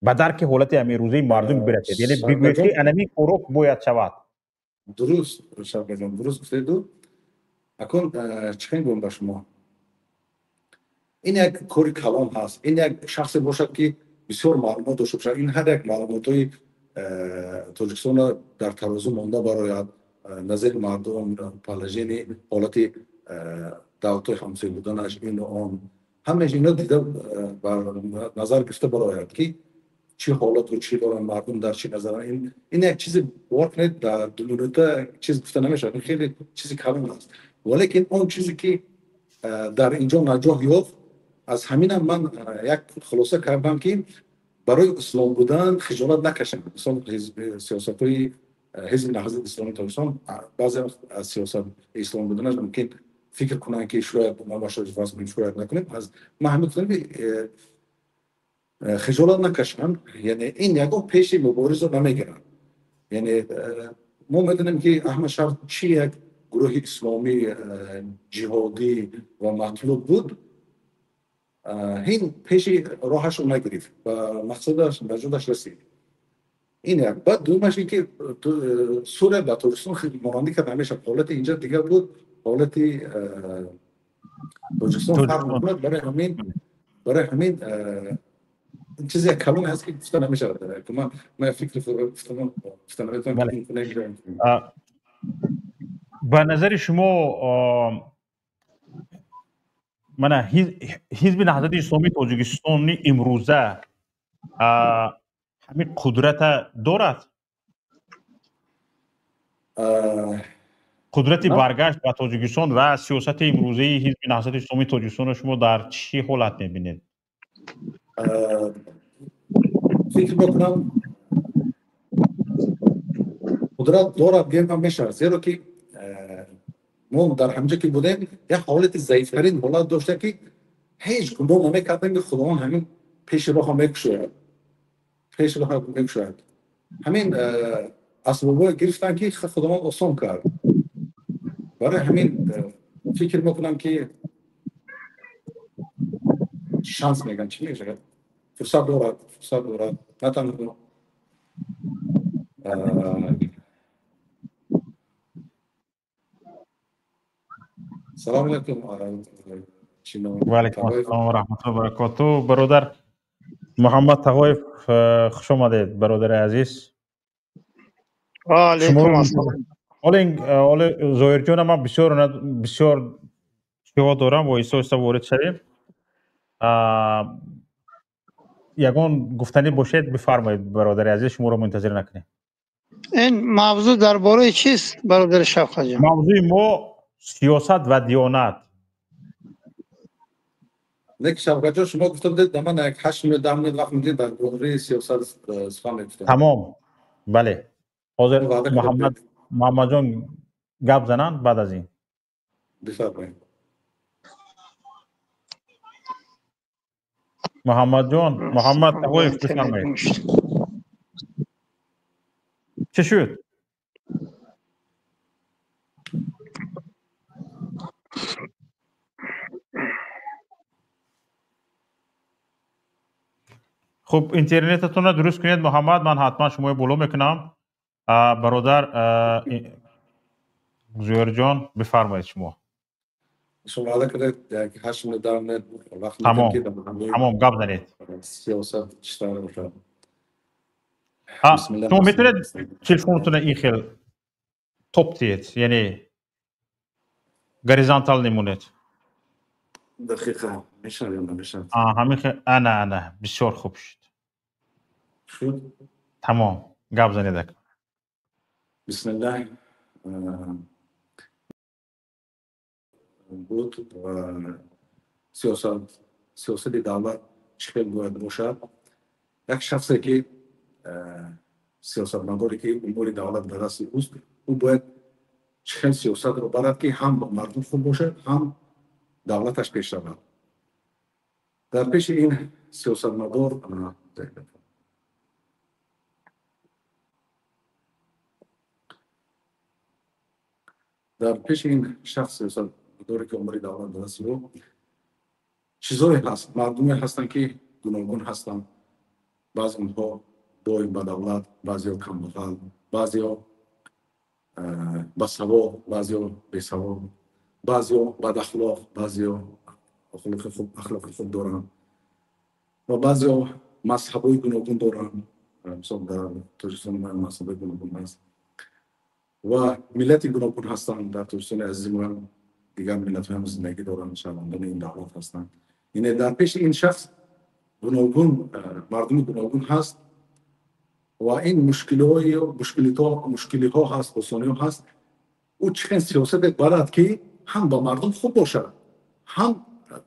Speaker 1: ба дарки ҳолати ҳамин мардум бирасед, яъне бигӯед, ки анамин корро бояд шавад?
Speaker 3: Дуруст, Шавкатҷон, дуруст гуфтеду. Акун чӣ хел гӯям ба шумо? Ин як кори калон ҳаст. Ин як шахсе бошад, ки бисёр маълумот дошта бошад, ин ҳар як маълумотҳои Тоҷикистонро дар тарозу монда барояд, назари мардум, положение, ҳолати давлатҳои ҳамсоя буданаш, ину он, ҳамааш ино дида, бар назар гирифта барояд, ки чӣ ҳолату чӣ доранд мардум, дар чӣ назаранд. Ин як чизи, бовар кунед, дар 2 минута чиз гуфта намешавад. Ин хеле чизи калон аст. Валекин он чизе ки дар инҷо наҷоҳ ёфт, аз ҳаминам ман як хулоса кардам, ки барои ислом будан хиҷолат накашам. Мисол, сиёсатҳои Ҳизби Наҳзати Исломии Тоҷикистон, баъзе вақт аз сиёсат ислом буданаш мумкин фикр кунанд, ки шояд мо ваз кунем, шояд накунем. Аз ман ҳамин гуфтам, ки хиҷолат накашам, яъне ин ягон пеши муборизро намегирад. Яъне мо медонем, ки Аҳмад Шарқ чӣ як гурӯҳи исломӣ, ҷиҳодӣ ва матлуб буд. Ин пеши роҳашро нагирифт ва мақсадаш, наҷоташ расид. Ин як. Баъд дуюмаш ин ки Сурия ба Тоҷикистон монандӣ кард намешавад. Ҳолати инҷа дигар буд, ҳолати Тоҷикистон фарқ мекунад. Барои ҳамин чизе як каломе ҳаст, ки гуфта намешавад. Ман фикри гуфта наметавонам.
Speaker 1: Ба назари шумо, мана, Ҳизби Наҳзати Исломии Тоҷикистони имрӯза ҳамин қудрата дорад, қудрати баргашт ба Тоҷикистон? Ва сиёсати имрӯзаи Ҳизби Наҳзати Исломии Тоҷикистонро шумо дар чӣ ҳолат мебинед?
Speaker 3: Фикр мекунам, қудрат дорад гӯям мешавад, зеро ки мо дар ҳамҷо ки будем, як ҳолати заифтарин ҳолат дошта, ки ҳеҷ гумон намекардем, ки Худованд ҳамин пеши роҳа мекушояд, пеши роҳа мекушояд. Ҳамин асбобҳое гирифтан, ки Худованд осон кард. Барои ҳамин фикр мекунам, ки шанс мегӯям, чӣ мешавад, фурсат дорад, фурсат дорад. На танҳо Салом алейкум.
Speaker 1: Ва алейкум ассалом ва раҳматуллоҳи ва баракоту. Бародар Муҳаммад Тағоев, хуш омадед, бародари азиз.
Speaker 4: Ва алейкум ассалом.
Speaker 1: Ҳоле Зоҳирҷона, ман бисёр бисёр чиҳо дорам, оҳиста оҳиста ворид шавем. Ягон гуфтанӣ бошед, бифармоед, бародари азиз, шуморо мунтазир накунем.
Speaker 4: Ин мавзӯъ дар бораи чист, бародари Шавқатҷон?
Speaker 1: Мавзӯи мо сиёсат ва диёнат.
Speaker 3: Лекин, Шавкатҷон, шумо гуфта будед, да ман як 8 минут, 10 минут вақт медиҳед, дар бораи сиёсат сухан мегуфтам.
Speaker 1: Тамом, бале, ҳозир Муҳаммад, Муҳаммадҷон гап зананд баъд аз ин.
Speaker 3: Бифармоед.
Speaker 1: Муҳаммадҷон, Муҳаммад Тағоев, бифармоед. Чӣ шуд? Хуб, интернетатонро дуруст кунед, Муҳаммад, ман ҳатман шуморо боло мекунам. Бародар Зуҳирҷон, бифармоед шумо.
Speaker 3: Шумо ваъда кардед, як 8 минут, 10 минут вақт.
Speaker 1: Тамом, тамом, гап занед.
Speaker 3: Сиёсат чӣ бошад.
Speaker 1: Шумо метавонед телефонатонро ин хел топ диҳед, яъне горизонтал намонед.
Speaker 3: Дақиқа. Мешавад ё намешавад?
Speaker 1: Ҳамин ана ана бисёр хуб шуд.
Speaker 3: Шуд?
Speaker 1: Тамом, гап занед ака.
Speaker 3: Бисмиллаҳ буд ва сиёсати давлат чӣ хел бояд бошад. Як шахсе ки сиёсатмадоре ки умури давлат ба дасти ӯст, ӯ бояд чӣ хел сиёсатро барад, ки ҳам ба мардум хуб бошад, ҳам давлаташ пеш равад. Дар пеши ин сиёсатмадор дар пеши ин шахс сиёсатмадоре ки умури давлат ба дасти ӯ, чизое ҳаст, мардуме ҳастанд, ки гуногун ҳастанд. Баъзе онҳо доим ба давлат, баъзеҳо камбағал, баъзеҳо басавод, баъзеҳо бесавод, баъзеҳо бадахлоқ, баъзеҳо ахлоқи хуб доранд ва баъзеҳо мазҳабҳои гуногун доранд. Мисол, дар Тоҷикистони мо мазҳабҳои гуногун ҳаст ва миллати гуногун ҳастанд. Дар Тоҷикистони азизи мо дигар миллатҳоям зиндагӣ доранд, шаҳрвандони ин давлат ҳастанд. Яъне дар пеши ин шахс гуногун мардуми гуногун ҳаст ва ин мушкилиҳо ҳаст, осониҳо ҳаст. Ӯ чӣ хел сиёсате барад, ки ҳам ба мардум хуб бошад, ҳам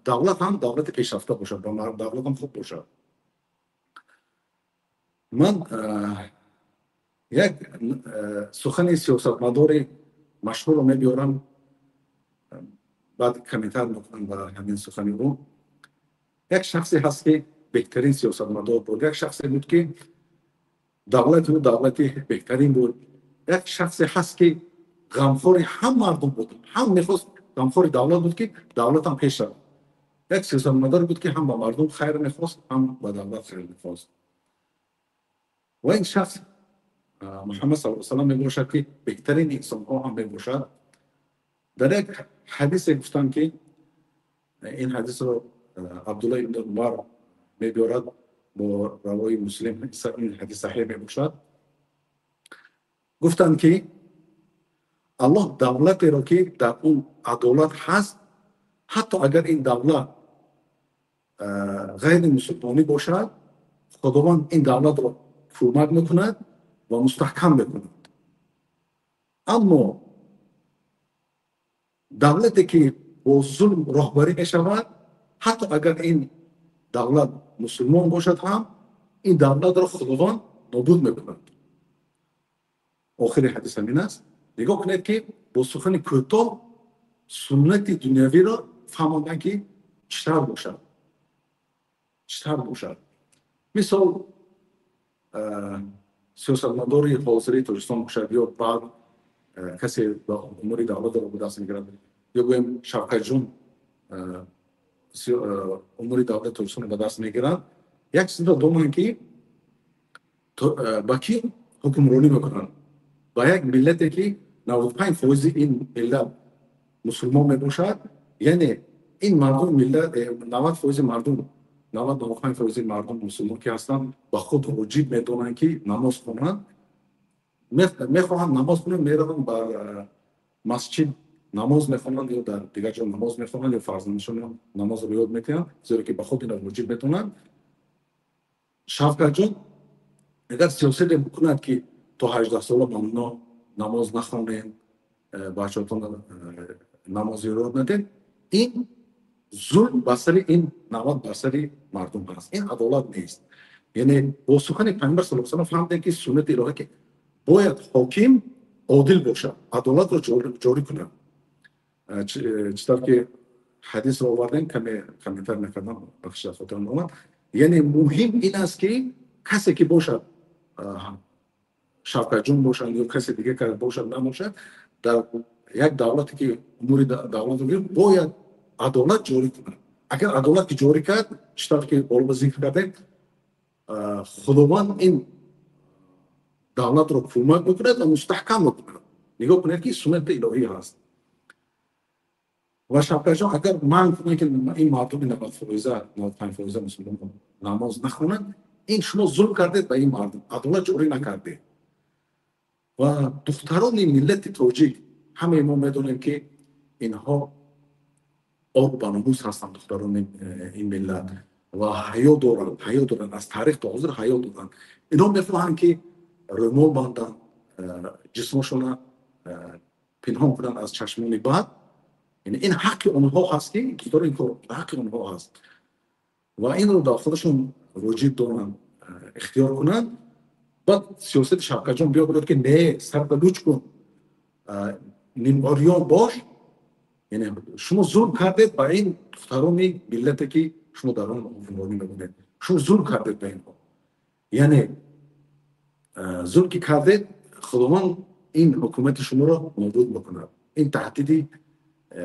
Speaker 3: давлат ҳам давлати пешрафта бошад, ба давлатам хуб бошад. Ман як сухани сиёсатмадори машҳурро мебиёрам, баъд комментар мекунам ба ҳамин сухани ӯ. Як шахсе ҳаст, ки беҳтарин сиёсатмадор буд, як шахсе буд, ки давлати ӯ давлати беҳтарин буд, як шахсе ҳаст, ки ғамхори ҳам мардум буд, ҳам мехост ғамхори давлат буд, ки давлатам пеш равад. Як сиёсатмадор буд, ки ҳам ба мардум хайр мехост, ҳам ба давлат хайр мехост. Ва ин шахс Муҳаммад саллаллоҳу алайҳи васаллам мебошад, ки беҳтарин инсонҳо ҳам мебошад. Дар як ҳадисе гуфтанд, ки ин ҳадисро Абдулло ибн Умар мебиёрад бо равои Муслим, ин ҳадис саҳеҳ мебошад. Гуфтанд, ки Аллоҳ давлатеро, ки дар он адолат ҳаст, ҳатто агар ин давлат ғайри мусулмонӣ бошад, Худованд ин давлатро кӯмак мекунад ва мустаҳкам мекунад. Аммо давлате, ки бо зулм роҳбарӣ мешавад, ҳатто агар ин давлат мусулмон бошад ҳам, ин давлатро Худованд нобуд мекунад. Охири ҳадис ҳамин аст. Нигоҳ кунед, ки бо сухани кӯтоҳ суннати дунявиро фаҳмонданд, ки чӣ тавр бошад, чӣ тавр бошад. Мисол, сиёсатмадори ҳозирии Тоҷикистон бошад ё баъд касе ба умури давлатро ба даст мегирад, ё гӯем Шавкатҷон умури давлати Тоҷикистонро ба даст мегиранд, як чизро донанд, ки ба кӣ ҳукмронӣ мекунанд? Ба як миллате, ки 95 фоизи ин миллат мусулмон мебошад. Яъне ин мардум миллат 90 фоизи мардум, 90, 95 фоизи мардум мусулмон ки ҳастанд, ба худ воҷиб медонанд, ки намоз хонанд. Мехоҳанд намоз хонанд, мераванд бар масҷид намоз мехонанд ё дар дигар ҷо намоз мехонанд, ё фарзандашон намозро ёд метиҳанд, зеро ки ба худ инро воҷиб медонанд. Шавкатҷон агар сиёсате бикунад, ки то 18 сола мамнӯъ, намоз нахонем, бачаҳотон намоз ёд надем, ин зулм ба сари ин 90 бар сари мардум ҳаст, ин адолат нест. Яъне бо сухани Пайғамбар саллаллоҳу алайҳи васаллам фаҳмидем, ки суннати илоҳӣ, ки бояд ҳоким одил бошад, адолатро ҷорӣ кунад. Чӣ тавр ки ҳадисро овардем, каме комментар мекардам, бахши аз хотирам омад. Яъне муҳим ин аст, ки касе ки бошад, Шавкатҷон бошад ё касе дига бошад, набошад, дар як давлате ки умури давлатро гирифт, бояд адолат ҷорӣ кунад. Агар адолат ки ҷорӣ кард, чӣ тавр ки боло зикр кардем, Худованд ин давлатро кӯмак мекунад ва мустаҳкам мекунад. Нигоҳ кунед, ки суннати илоҳӣ ҳаст. Ва Шавкатҷон агар манъ кунад, ки ин мардуми 90 фоиза, 95 фоиза мусулмон намоз нахонанд, ин шумо зулм кардед ба ин мардум, адолат ҷорӣ накардед. Ва духтарони миллати тоҷик, ҳамаи мо медонем, ки инҳо об ба номус ҳастанд духтарони ин миллат ва ҳаё доранд, ҳаё доранд, аз таърих то ҳозир ҳаё доранд. Инҳо мехоҳанд, ки рӯмол банданд, ҷисмошона пинҳон кунанд аз чашмони бад. Ин ҳаққи онҳо ҳаст, ки духтаро ин кор ҳаққи онҳо ҳаст ва инро дар худашон воҷиб доранд, ихтиёр кунанд. Баъд сиёсати Шавкатҷон биёбурад, ки не, сарта луч кун, ниморён бош. Яъне шумо зулм кардед ба ин духтарони миллате, ки шумо дар он ҳукмронӣ мекунед. Шумо зулм кардед ба инҳо, яъне зулм ки кардед, Худованд ин ҳукумати шуморо нобуд мекунад. Ин таҳдиди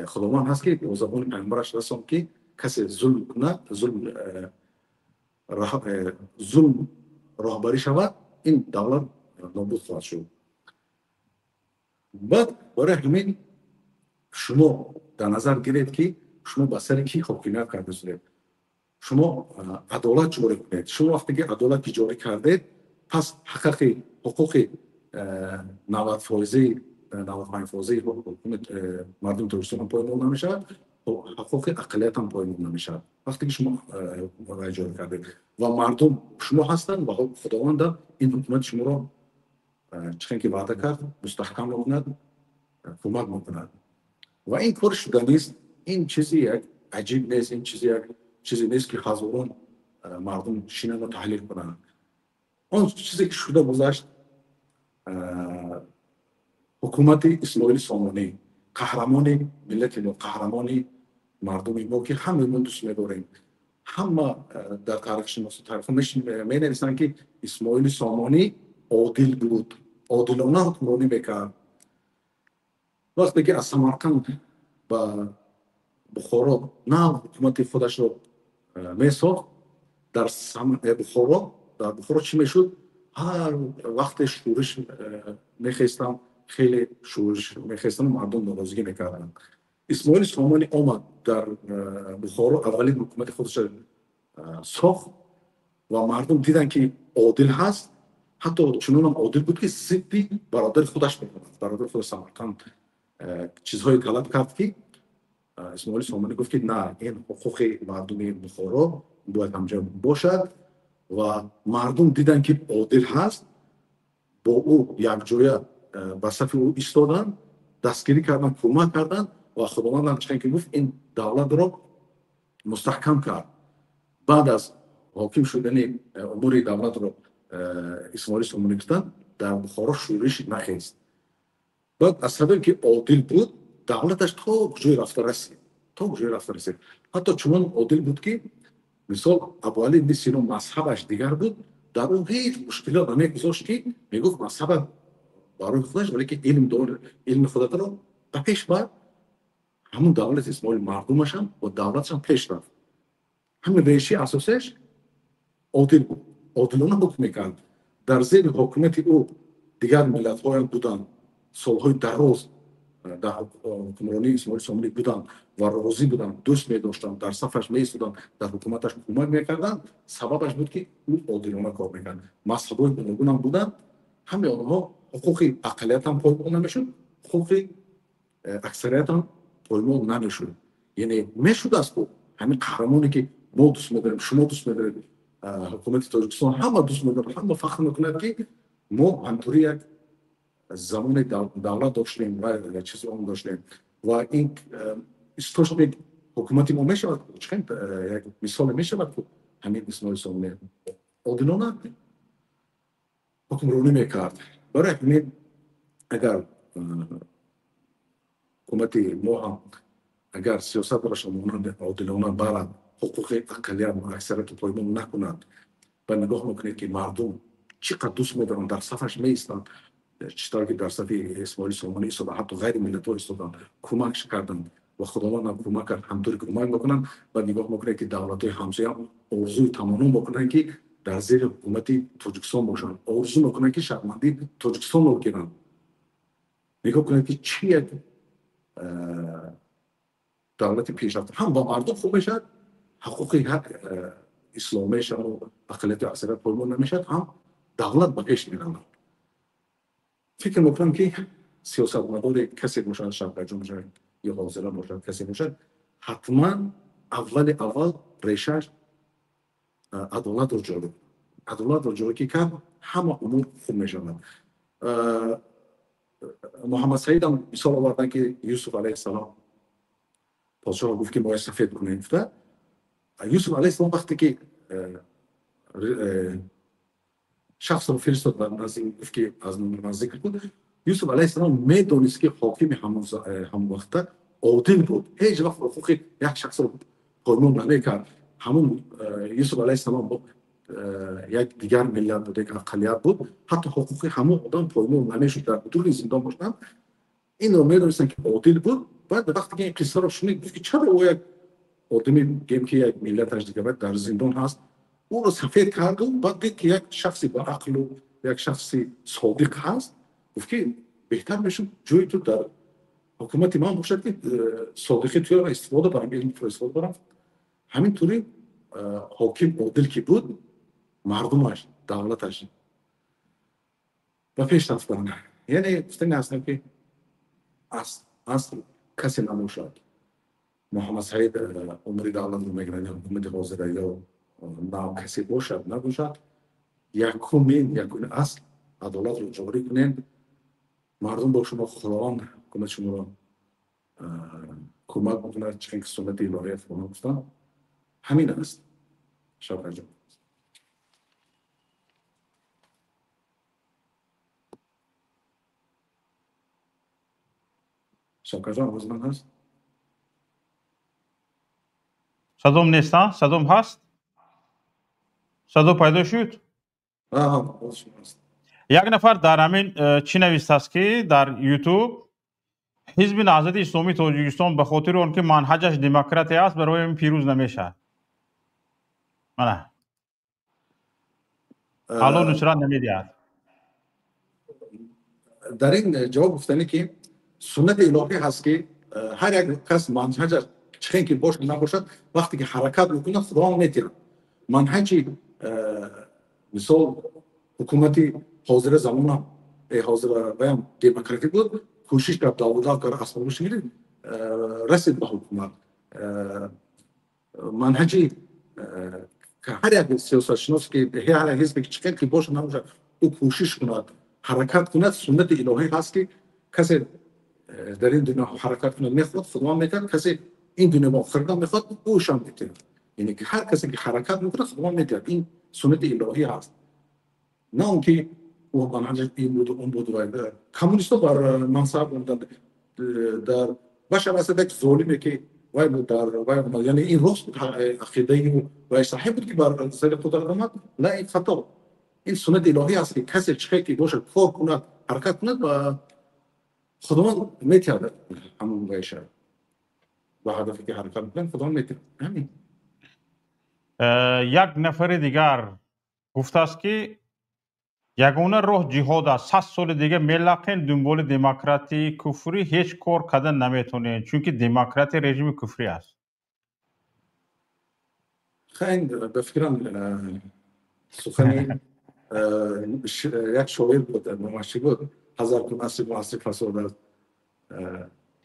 Speaker 3: Худованд ҳаст, ки бо забони паёмбараш расон, ки касе зулм кунад, зулм роҳбарӣ шавад, ин давлат нобуд хоҳад шуд. Баъд барои ҳамин шумо дар назар гиред, ки шумо ба сари кӣ ҳокимият карда шудед. Шумо адолат ҷорӣ кунед. Шумо вақте ки адолат ки ҷорӣ кардед, пас ҳақиқи ҳуқуқи 90 фоизаи, 95 фоизаи мардуми Тоҷикистон поймол намешавад, ҳуқуқи ақаллиятам поймол намешавад. Вақте ки шумо ҷорӣ кардед ва мардум шумо ҳастанд ва Худованда ин ҳукумати шуморо, чӣ ки ваъда кард, мустаҳкам мекунад, кӯмак мекунад. Ва ин кор шуданист. Ин чизи як аҷиб нест, ин чизи як чизе нест, ки ҳазорон мардум шинану таҳлил кунанд. Он чизе ки шуда гузашт, ҳукумати Исмоили Сомонӣ, қаҳрамони миллати мо, қаҳрамони мардуми мо, ки ҳамаи мо дӯст медорем, ҳама дар таърихшиносу таърих менависанд, ки Исмоили Сомонӣ одил буд, одилона ҳукмронӣ мекард. Вақте ки аз Самарқанд ба Бухоро нав ҳукумати худашро месохт, дар Бухоро, дар Бухоро чӣ мешуд? Ҳар вақте шӯриш мехестам, хеле шӯриш мехестам, мардум норозигӣ мекарданд. Исмоили Сомонӣ омад, дар Бухоро аввалин ҳукумати худашро сохт ва мардум диданд, ки одил ҳаст. Ҳатто чунонам одил буд, ки зидди бародари худаш мекунад. Бародари худ Самарқанд чизҳое талаб кард, ки Исмоили Сомонӣ гуфт, ки на, ин ҳуқуқи мардуми Бухоро бояд ҳамҷо бошад. Ва мардум диданд, ки одил ҳаст, бо ӯ якҷоя ба сафи ӯ истоданд, дастгирӣ карданд, кӯмак карданд. Ва Худовандам, чӣ ки гуфт, ин давлатро мустаҳкам кард. Баъд аз ҳоким шудани умури давлатро Исмоили Сомонӣ гуфтанд, дар Бухоро шӯриш нахест. Баъд аз сабабе ки одил буд, давлаташ то куҷое рафта расид, то куҷое рафта расид. Ҳатто чунон одил буд, ки мисол Абуали ибни Сино мазҳабаш дигар буд, дар ӯ ҳеҷ мушкилот намегузошт, ки мегуфт, мазҳаба барои худаш, вале ки илм дор, илми худатро ба пеш бар. Ҳамун давлати Исмоил мардумашам ва давлаташам пеш рафт. Ҳамин решаи асосиаш одил буд, одилона ҳукм мекард. Дар зери ҳокимияти ӯ дигар миллатҳоям буданд, солҳои дароз дар ҳукмронии Исмоили Сомонӣ буданд ва розӣ буданд, дӯст медоштанд, дар сафаш меистоданд, дар ҳукуматаш кӯмак мекарданд. Сабабаш буд, ки ӯ одилона кор мекард. Мазҳабҳои гуногунам буданд, ҳамаи онҳо ҳуқуқи ақаллиятам поймол намешуд, ҳуқуқи аксариятам поймол намешуд. Яъне мешудааст ку ҳамин қаҳрамоне, ки мо дӯст медорем, шумо дӯст медоред, ҳукумати Тоҷикистон ҳама дӯст медорад, ҳама фахр мекунад, ки мо ҳамтури як замоне давлат доштем ва чизи он доштем. Ва ин источник ҳукумати мо мешавад, як мисоле мешавад, ки ҳамин Исмоили Сомонӣ одилона ҳукмронӣ мекард. Барои ҳамин агар ҳукумати мо ҳам агар сиёсатро монанд одилона барад, ҳуқуқи ақаллият аксариятро поймол накунад, ва нигоҳ мекунед, ки мардум чӣ қадр дӯст медоранд, дар сафаш меистанд, чӣ тавр ки дар сафи Исмоили Сомонӣ истоданд, ҳатто ғайри миллатҳо истоданд, кӯмак карданд ва Худовандам кӯмак кард, ҳамтури кӯмак мекунанд. Ва нигоҳ мекунед, ки давлатҳои ҳамсоя орзуи таманно мекунанд, ки дар зери ҳукумати Тоҷикистон бошанд, орзу мекунанд, ки шаҳрвандии Тоҷикистонро гиранд. Нигоҳ кунед, ки чӣ як давлати пешрафта ҳам ба мардум хуб мешавад, ҳуқуқи исломиашану ақаллияти аксарият поймол намешавад, ҳам давлат ба пеш меравад. Фикр мекунам, ки сиёсатмадори касе бошад, Шавкатҷон бошад ё ҳозира бошад, касе бошад, Ҳатман аввали аввал решаш адолатро ҷорӣ, адолатро ҷорӣ ки кард, ҳама умур хуб мешавад. Муҳаммад Саидам мисол оварданд, ки Юсуф алайҳиссалом подшоҳ гуфт, ки бояд сафед кунем гуфта. Юсуф алайҳиссалом вақте ки шахсро фиристод ба назди, гуфт, ки аз ман зикр кун, Юсуф алайҳиссалом медонист, ки ҳокими ҳамон вақта одил буд, ҳеҷ вақт ҳуқуқи як шахсро поймол намекард. Ҳамун Юсуф алайҳиссалом як дигар миллат буд, як ақаллият буд, ҳатто ҳуқуқи ҳамон одам поймол намешуд, дар дури зиндон бошанд. Инро медонистанд, ки одил буд. Баъд вақте ки ин қиссаро шунид, гуфт, ки чаро ӯ як одами гем, ки як миллаташ дигар, дар зиндон ҳаст? Ӯро сафед карду баъд дид, ки як шахси ба ақлу як шахси содиқ ҳаст. Гуфт, ки беҳтар мешуд ҷои ту дар ҳукумати ман бошад, ки содиқи туро истифода барам, илми туро истифода барам. Ҳамин тури ҳоким одил ки буд, мардумаш, давлаташ ба пеш рафтанд. Яъне гуфтани ҳастам, ки асл касе набошад, Муҳаммад Саид умри давлатро мегирад ё ҳукумати ҳозира ё нав касе бошад, набошад, якумин асл адолатро ҷорӣ кунем, мардум бо шумо, Худованд ҳукумати шуморо кӯмак мекунад, чӣ ки суннати илоҳият гуфтанд. Ҳамин аст, Шавкатҷон. Шавкатҷон, овози ман ҳаст?
Speaker 1: Садом нест, садом ҳаст? Садо пайдо шуд? Як нафар дар ҳамин чӣ навистааст, ки дар Ютуб Ҳизби Наҳзати Исломии Тоҷикистон ба хотири он ки манҳаҷаш демократия аст, барои ин пирӯз намешавад. Мана, Алло нусрат намедиҳад.
Speaker 3: Дар ин ҷавоб гуфтанӣ, ки суннати илоҳӣ ҳаст, ки ҳар як кас манҳаҷаш чӣ ки бошад, набошад, вақте ки ҳаракат мекунад, Худованд метиҳад. Манҳаҷи, мисол, ҳукумати ҳозира замонам, ҳозира ваям демократӣ буд, кӯшиш кард, давлат кард, асбобаш гирифт, расид ба ҳукумат. Манҳаҷи ҳар як сиёсатшинос, ки ҳар як ҳизбе, ки чӣ ки бошад, набошад, ӯ кӯшиш кунад, ҳаракат кунад, суннати илоҳӣ ҳаст, ки касе дар ин дунё ҳаракат кунад, мехоҳад, Худованд метиҳад, касе ин дунё ба охират мехоҳад, ӯшам метиҳад. Яъне ки ҳар касе ки ҳаракат мекунад, Худованд метиҳад. Ин суннати илоҳӣ ҳаст, на он ки ӯ манҳаҷаш ин буду он буду. Коммунистҳо бар мансаб омаданд, дар Башар Асад як золиме, ки вай буд, дар вай омад. Яъне ин рост буд, ақидаи вай саҳеҳ буд, ки бар сари қудрат омад? На, ин хато. Ин суннати илоҳӣ аст, ки касе чӣ ки бошад, кор кунад, ҳаракат кунад, ба Худованд метиҳад ҳамон вайша, ба ҳадафе ки ҳаракат мекунад, Худованд метиҳад, ҳамин.
Speaker 1: Як нафари дигар гуфтааст, ки ягона роҳ ҷиҳод аст. 100 соли дига мелақен дунболи демократии куфрӣ, ҳеҷ кор карда наметонем, чунки демократия режими куфрӣ аст.
Speaker 3: Хайн, ба фикрам, сухани як шоир буд, номаш чӣ буд, ҳазар кун асри муассир фасод аст,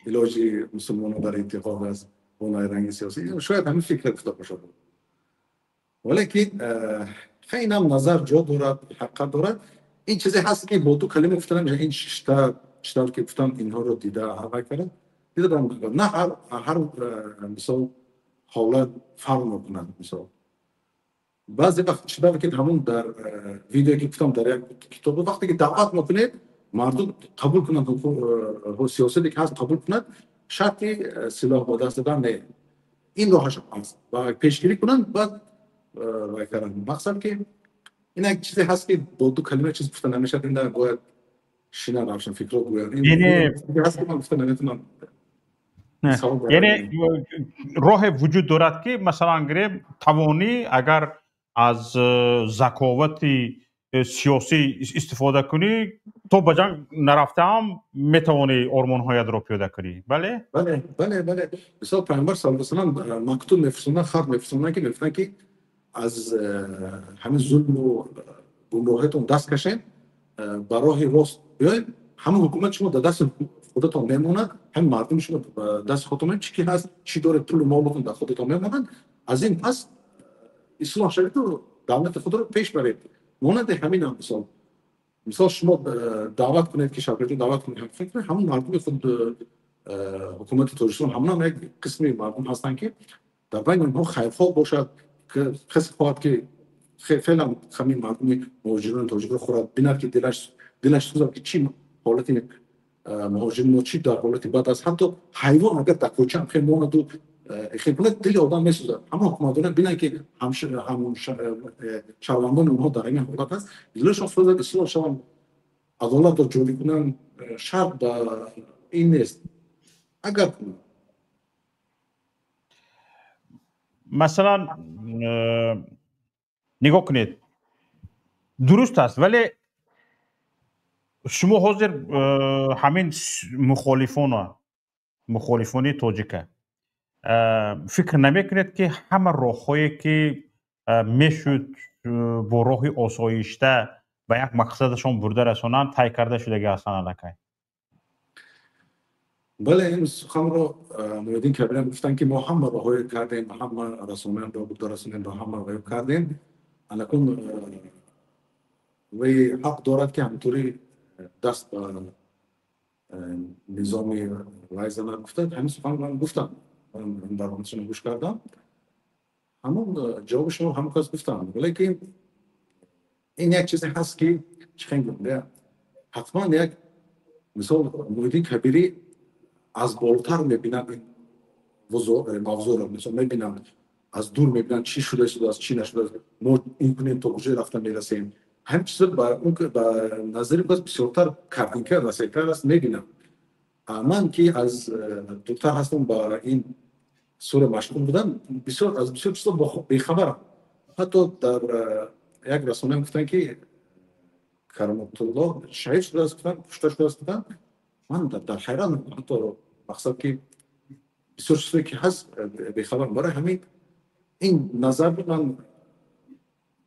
Speaker 3: илоҷи мусулмонон дар интиқод аст бо найранги сиёсӣ. Шояд ҳамин фикр гуфта бошад, валекин хайн назар ҷо дорад, ҳақиқат дорад. Ин чизе ҳаст, ки бо ду калима гуфта намешавад. Ин читавр ки гуфтам, инҳоро дида ҳаракат карда дида, на ҳар, мисол, ҳолат фарқ мекунад. Мисол, баъзе вақт читавр ки ҳамун дар видеое ки гуфтам, дар як китоб, вақте ки даъват мекунед, мардум қабул кунанд, сиёсате ки ҳаст қабул кунад, шарти силоҳ ба даст додан не, ин роҳаш аст ва пешгирӣ кунанд, баъд вай карданд. Мақсад ки ин як чизе ҳаст, ки бо ду калима чиз гуфта намешавад. Ин бояд шина равшан фикро гӯяд. Ҳаст ки ман гуфта наметавонам.
Speaker 1: Яъне роҳе вуҷуд дорад, ки масалан гирем, тавонӣ агар аз заковати сиёсӣ истифода кунӣ, то ба ҷанг нарафтаам метавонӣ ормонҳоятро пиёда кунӣ, бале?
Speaker 3: Бале. Мисол, Пайғамбар саллаллоҳу алайҳи васаллам мактуб мефирстонанд, хат мефирстонанд, ки мегуфтанд, ки аз ҳамин зулму гумроҳиятон даст кашем, ба роҳи рост биёем. Ҳама ҳукумат шумо дар дасти худатон мемонад, ҳам мардуми шумо даст худатон, чӣ ки ҳаст, чӣ доред, пулу молотон дар худатон мемонад. Аз ин пас ислоҳ шаведу давлати худро пеш баред. Монанди ҳамин ҳам мисол шумо даъват кунед, ки Шавкатҷон даъват кунед, ҳамон мардуми худ ҳукумати Тоҷикистон, ҳамон як қисми мардум ҳастанд, ки дар байни онҳо хайрхоҳ бошад, касе хоҳад, ки феълан ҳамин мардуми муҳоҷирони тоҷикро хӯрад, бинад, ки дилаш сӯзад, ки чӣ ҳолати муҳоҷири мо, чӣ дар ҳолати бад аст. Ҳатто ҳайвон агар дар кӯча ҳам хел монаду хел кунад, дили одам месӯзад. Ҳама ҳукуматдорон бинанд, ки шаҳрвандони онҳо дар ҳамин ҳолат аст, дилашон сӯзад, ислоҳ шаванд, адолатро ҷорӣ кунанд. Шарт ба ин нест, агар
Speaker 1: Масалан, нигоҳ кунед, дуруст аст, вале шумо ҳозир ҳамин мухолифона, мухолифони тоҷика фикр намекунед, ки ҳама роҳҳое, ки мешуд бо роҳи осоишта ба як мақсадашон бурда расонанд, тай карда шудаги ҳастанд аллакай?
Speaker 3: Бале, ин суханро Муҳиддин Кабирам гуфтанд, ки мо ҳама роҳҳое кардем, ба ҳама расонаам бурда расонем, ба ҳама роҳ кардем. Алакун вай ҳақ дорад, ки ҳамтури даст ба низоми вай занад, гуфтад. Ҳамин сухан ман гуфтам, барномаашонро гӯш кардам, ҳамон ҷавоби шумо ҳамон кас гуфтам. Лекин ин як чизе ҳаст, ки чӣ хел гӯям, ҳатман як мисол Муҳиддин Кабирӣ аз болотар мебинад ин мавзӯъро, мисол мебинанд, аз дур мебинанд, чӣ шуда истодааст, чӣ нашудааст, мо ин кунем, то куҷо рафта мерасем. Ҳамин чизо ба назари кас бисёртар картинка васеътар аст, мебинам. Ман ки аз дуртар ҳастам, ба ин сура машғул будам, бисёр аз бисёр чизо бехабарам. Ҳатто дар як расона гуфтанд, ки Кароматулло шаҳид шудааст, гуфтанд, кушта шудааст, гуфтанд. Ман дар ҳайрат, ҳатто мақсад, ки бисёр чизое ки ҳаст, бехабарам. Барои ҳамин ин назар буд, ман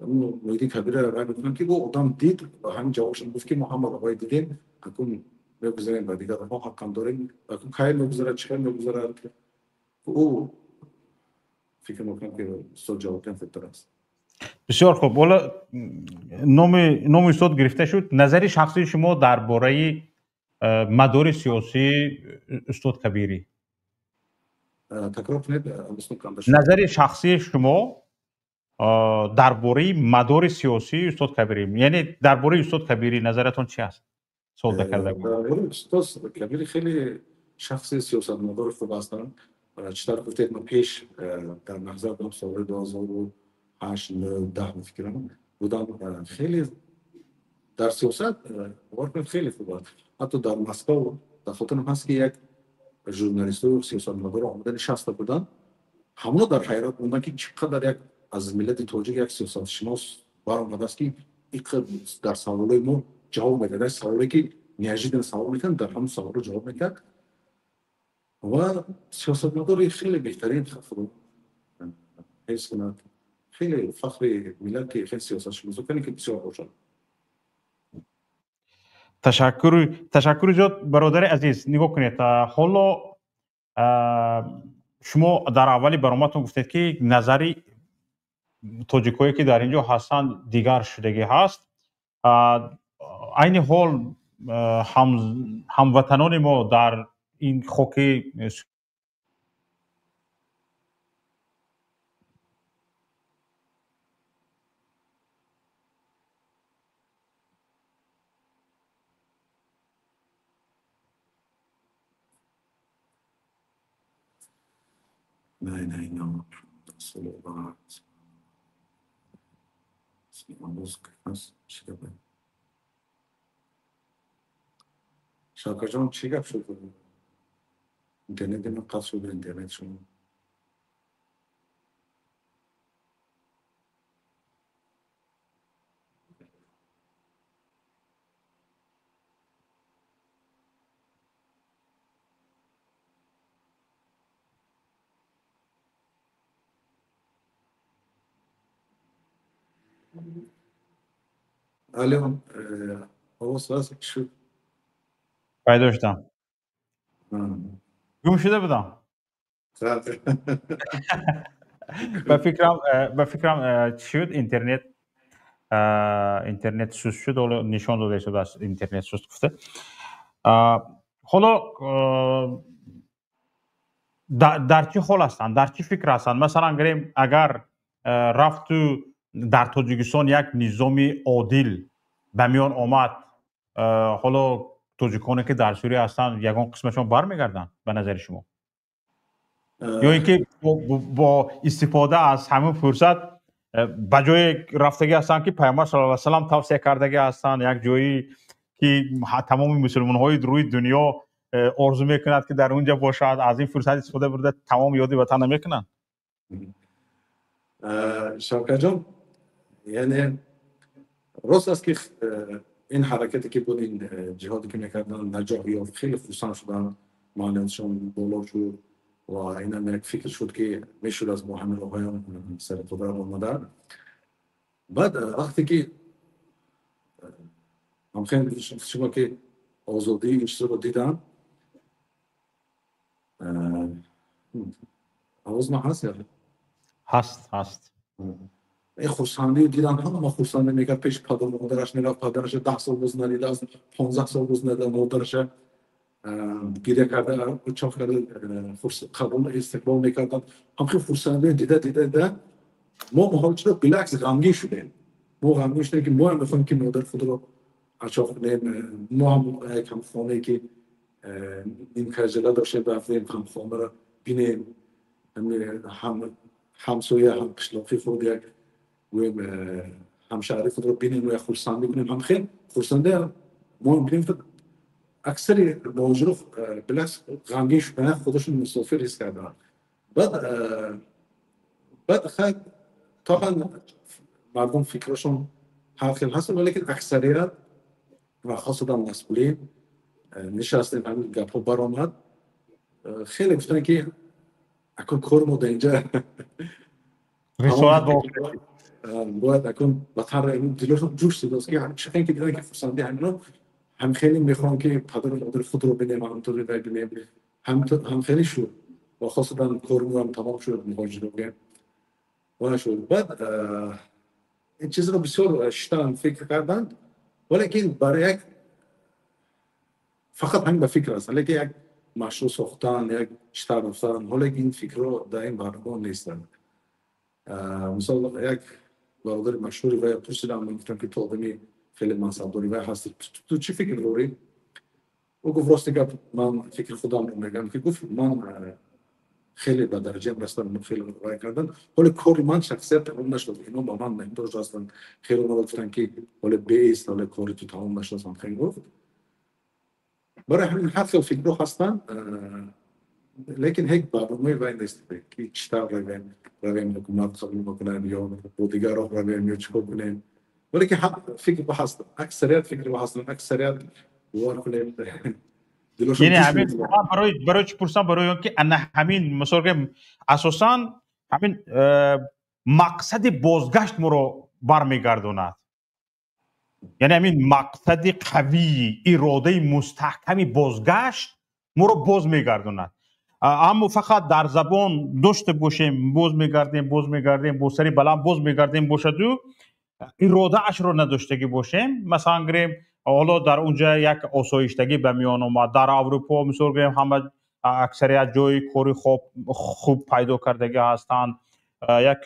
Speaker 3: Муҳиддин Кабирро рай мекунам, ки ӯ одам дид ва ҳамин ҷавобшон гуфт, ки мо ҳама роҳҳое дидем, акун мегузарем ба дигар роҳҳо, ҳаққам дорем, акун кай мегузарад, чӣ хел мегузарад, ӯ фикр мекунам, ки устод ҷавобдиҳам хубтар аст.
Speaker 1: Бисёр хуб. Ҳоло номи устод гирифта шуд. Назари шахсии шумо дар бораи мадори сиёсии устод Кабирӣ?
Speaker 3: Такрор кунед.
Speaker 1: Назари шахсии шумо дар бораи мадори сиёсии устод Кабирӣ, яъне дар бораи устод Кабирӣ назаратон чи аст? Содда карда.
Speaker 3: Устод Кабирӣ хеле шахси сиёсатмадори хуб ҳастанд. Чӣ тавр гуфтед, ман пеш дар назар будам, солҳои 2008, 10 фикрам будам, хеле дар сиёсат, бовар кунед, хеле хуб аст. Ҳатто дар Москва дар хотирам ҳаст, ки як журналисту сиёсатмадоро омода нишаста буданд, ҳамоно дар ҳайрат монданд, ки чӣ қадар як аз миллати тоҷик як сиёсатшинос баромадааст, ки дар саволҳои мо ҷавоб медиҳад, саволе ки неожиданно савол мекунанд, дар ҳамон саволро ҷавоб мекард. Ва сиёсатмадори хеле беҳтарин, худо ҳифз кунад, хеле фахри миллат, ки хеле сиёсатшиносо кане, ки бисёр бошад.
Speaker 1: Ташаккури зиёд, бародари азиз. Нигоҳ кунед, ҳоло шумо дар аввали баромадтон гуфтед, ки назари тоҷикое, ки дар ин ҷо ҳастанд, дигар шудагӣ ҳаст. Айни ҳол ҳамватанони мо дар ин хоки
Speaker 3: لا اله الا الله رسول الله. Шавкатҷон, чӣ гап шуд? Интернети ман қатъ шуд, интернет шумо. Алло, овоз ҳаст шуд?
Speaker 1: Пайдо шудам. Гум шуда будам. Ба фикрам, чӣ шуд, интернет суст шуд. Ҳоло нишон дода истодааст, интернет суст гуфта. Ҳоло дар чӣ ҳол ҳастанд, дар чӣ фикр ҳастанд? Масалан, гирем, агар рафту дар Тоҷикистон як низоми одил ба миён омад, ҳоло тоҷиконе, ки дар Сурия ҳастанд, ягон қисмашон бармегарданд, ба назари шумо? Ё ин ки бо истифода аз ҳамин фурсат ба ҷое рафтагӣ ҳастанд, ки Пайғамбар саллаллоҳу алайҳи васаллам тавсия кардагӣ ҳастанд, як ҷое ки тамоми мусулмонҳои рӯи дунё орзу мекунад, ки дар он ҷо бошад, аз ин фурсат истифода бурда, тамом ёди ватан намекунанд?
Speaker 3: Шавкатҷон, яъне рост аст, ки ин ҳаракате, ки буд, ин ҷиҳоде, ки мекарданд, наҷоҳ ёфт, хеле хурсанд шуданд, маъниятшон боло шуд ва инам як фикр шуд, ки мешуд аз бо ҳамин роҳҳоям сари қудрат омада. Баъд вақте ки ҳамхел шумо ки озодии ин чизро дидам, овоз ман ҳаст?
Speaker 1: Ҳаст, ҳаст.
Speaker 3: Ин хурсандиро дидам, ҳама хурсандӣ мекард, пеши падару модараш мерафт, падараша 10 сол боз надидааст, 15 сол боз надида, модараша гиря карда, чоқ карда, қабул истиқбол мекарданд. Ҳамхел хурсандиро дида, дида, дида, мо муҳоҷиро билакс ғамгин шудем. Мо ғамгин шудем, ки мо ҳам мехоҳем, ки модари худро ачоқ кунем. Мо ҳам як ҳамхонае, ки нимкаҷала доштем, рафтем, ҳамхонаро бинем, ҳамсоя, ҳам қишлоқи худ, як гӯем ҳамшаҳри худро бинем ва як хурсандӣ кунем. Ҳамхел хурсандӣ мо бинем. Аксари муҳоҷиро билакс ғамгин шудан, худашон мусофир ҳис карданд. Баъд хайр, табан мардум фикрашон ҳар хел ҳаст, валекин аксарият ва хосатан масъулин нишастем, ҳамин гапҳо баромад, хеле гуфтанд, ки акун кори мо дар инҷа
Speaker 1: рисолат
Speaker 3: бояд акун ба тавре дилошон ҷӯш зидааст, ки чақин ки дидан, ки хурсандӣ ҳамино ҳам хеле мехоҳам, ки падару модари худро бинем, ҳамтури бинем, ҳам хеле шуд ва хосатан кори мо ҳам тамом шуд, муҳоҷиро гӯем ва шуд. Баъд ин чизро бисёр шиштан, фикр карданд, валекин барои як фақат ҳамин ба фикр аст, лекин як машрӯъ сохтан, як читар рафтан, ҳоло ин фикрро дар ин барнома нестанд. Мисол, як бародари машҳури вай пурсидам, гуфтам, ки ту одами хеле мансабдори вай ҳастӣ, ту чӣ фикр дорӣ? Ӯ гуфт: «Рости гап, ман фикри худамро мегӯям», ки гуфт, «ман хеле ба дараҷаам расидам, хеле вай кардан, ҳоле кори ман шахсият тамом нашуд, ино ба ман меҳтоҷ ҳастанд». Хеле омада гуфтанд, ки ҳоле беист, ҳоле кори ту тамом нашудааст. Хеле гуфт. Барои ҳамин ҳар хел фикрҳо ҳастанд, лекин ҳеҷ барномаи вай нест, ки чӣ тавр равем, ҳукумат қабул мекунем ё бо дигар роҳ равем ё чӣ кор кунем, валекин фикр ҳаст, аксарият фикр ҳастанд, аксарият, бовар кунем.
Speaker 1: Яъне ҳамин барои чӣ пурсам? Барои он ки ана ҳамин, мисол гӯем, асосан ҳамин мақсади бозгашт моро бармегардонад, яъне ҳамин мақсади қавии иродаи мустаҳками бозгашт моро боз мегардонад. Аммо фақат дар забон дошта бошем, боз мегардем, боз мегардем, бо сари баланд боз мегардем бошаду иродаашро надоштагӣ бошем. Масалан, гирем, ҳоло дар унҷа як осоиштагӣ ба миён омад, дар Аврупо, мисол гирем, ҳама аксарият ҷои кори хуб пайдо кардагӣ ҳастанд, як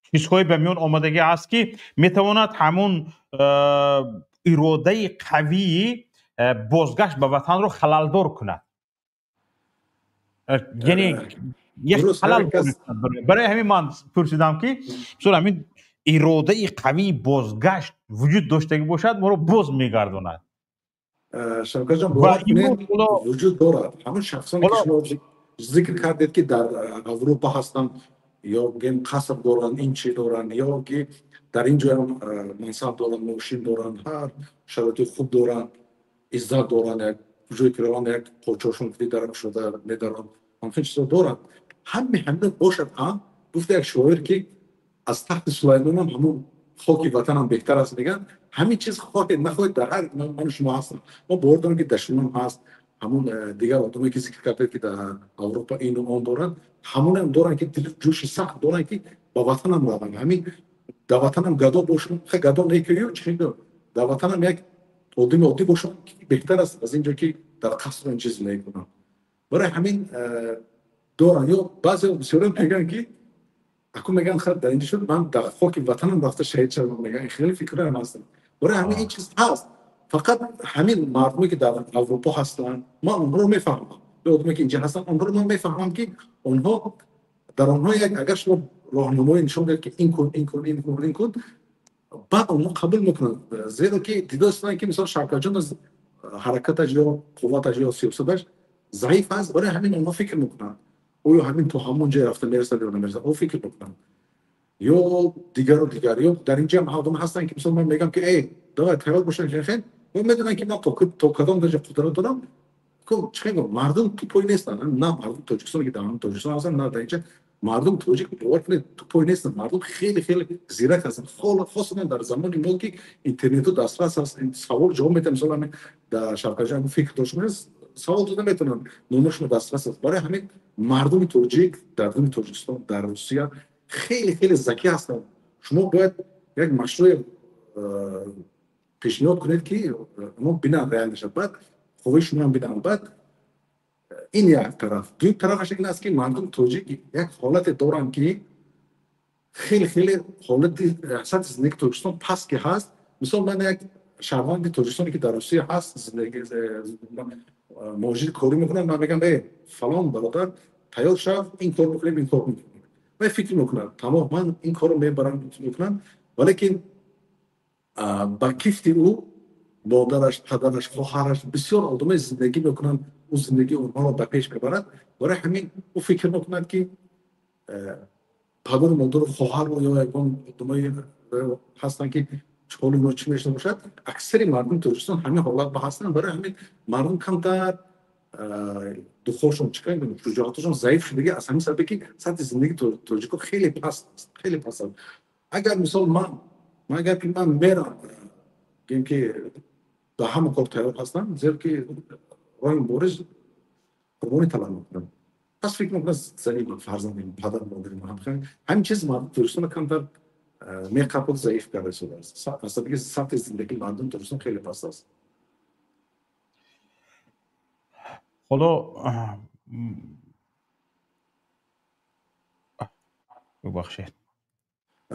Speaker 1: чизҳое ба миён омадагӣ ҳаст, ки метавонад ҳамун иродаи қавии бозгашт ба ватанро халалдор кунад, яъне як халал. Барои ҳамин ман пурсидам, ки мисол ҳамин иродаи қавии бозгашт вуҷуд доштагӣ бошад, моро боз мегардонад.
Speaker 3: Шавкатҷон, вуҷуд дорад. Ҳамон шахсоне, ки шумо зикр кардед, ки дар Аврупо ҳастанд ё гем қаср доранд, ин чи доранд, ё ки дар ин ҷоям мансаб доранд, мошин доранд, ҳар шароити хуб доранд, иззат доранд, як ҷое ки раванд, як почошон дар шуда медаранд, ҳамхел чизо доранд. Ҳаме ҳамин бошад ҳам, гуфта як шоир, ки аз тахти Сулаймонам ҳамун Хоки ватанам беҳтар аст мегӯянд. Ҳамин чиз хоҳед нахоҳед дар ҳар ману шумо ҳастам. Мо бовар дорем, ки дар шумоам ҳаст. Ҳамун дигар одамое, ки зикр кардед, ки дар Аврупо ину он доранд, ҳамонам доранд, ки дили ҷӯши сахт доранд, ки ба ватанам раванд, ҳамин дар ватанам гадо бошам, гадо некию чи, дар ватанам як одами оддӣ бошам беҳтар аст аз ин ҷо, ки дар қаср ин чиз зиндагӣ кунам. Барои ҳамин доранд. Ё баъзе бисёре мегӯянд, ки аку мегӯянд, хар дар инҷо шуд, ман дар хоки ватанам рафта шаҳид шавам, мегӯянд. Хеле фикрҳоям ҳастанд. Барои ҳамин ин чиз ҳаст. Фақат ҳамин мардуме, ки дар Аврупо ҳастанд, ман онҳоро мефаҳмам, ё одаме, ки инҷа ҳастанд, онҳоро ман мефаҳмам, ки онҳо дар онҳо як агар шумо роҳнамоӣ нишон диҳед, ки ин кун, ин кун, ин кун, ин кун, баъд онҳо қабул мекунанд, зеро ки дидастанд, ки мисол Шавкатҷон аз ҳаракаташ ё қувваташ ё сиёсаташ заиф аст. Барои ҳамин онҳо фикр мекунанд, оё ҳамин то ҳамон ҷой рафта мерасад ё намерасад, о фикр мекунанд. Ё дигару дигар, ё дар инҷа ҳам одам ҳастанд, ки мисол ман мегӯям, ки эй, давай, тайёр бошанд, хел медонанд, ки ман то кадом дараҷа қудрат дорам. Чӣ мардум тупой нестанд, на мардум Тоҷикистон, ки дар Тоҷикистон ҳастанд, на дар инҷа. Мардум тоҷик, бовар кунед, тупой нестанд. Мардум хеле хеле зирак ҳастанд, хосатан дар замони мо, ки интернету дастрас аст, савол ҷавоб метавон. Мисол, ҳамин дар Шавкатҷон фикр дошта, савол дода метавонанд, номашон дастрас аст. Барои ҳамин мардуми тоҷик дар дуни Тоҷикистон, дар Русия хеле хеле закӣ ҳастанд. Шумо бояд як машрӯе пешниҳод кунед, ки онҳо бинанд, реал мешавад, баъд хоҳиши шумоам бинанд. Баъд ин як тараф. Дуюм тарафаш ин аст, ки мардуми тоҷик як ҳолате доранд, ки хеле хеле ҳолати сатҳи зиндагии Тоҷикистон паст ки ҳаст. Мисол, ман як шаҳрванди Тоҷикистоне, ки дар Русия ҳаст, муҳоҷири корӣ мекунам, ман мегӯям: «Э, фалон бародар, тайёр шав, ин кор мекунем, ин кор мекунем». Вай фикр мекунад: тамом, ман ин корро мебарам, мекунам, валекин ба кифти ӯ модараш, падараш, хоҳараш, бисёр одамои зиндагӣ мекунанд, ӯ зиндагии онҳоро ба пеш мебарад. Барои ҳамин ӯ фикр мекунад, ки падару модару хоҳару ё ягон одамое ҳастанд, ки ҳоли онҳо чӣ мешуда бошад. Аксари мардуми Тоҷикистон ҳамин ҳолат ба ҳастанд. Барои ҳамин мардум камтар духошон, чӣ шуҷоаташон заиф шудагӣ, аз ҳамин сабабе, ки сатҳи зиндагии тоҷико хеле паст аст, хеле паст аст. Агар мисол ман агар ки ман мерам, гӯем, ки ба ҳама кор тайёр ҳастам, зеро ки роҳи мубориз қурбонӣ талаб мекунам, пас фикр мекунам зани, фарзанди, падар, модари, ҳамин чиз мардум Тоҷикистонро камтар меқапод, заиф карда истодааст, аз сабаби сатҳи зиндагии мардуми Тоҷикистон хеле паст аст.
Speaker 1: Худо бубахшед.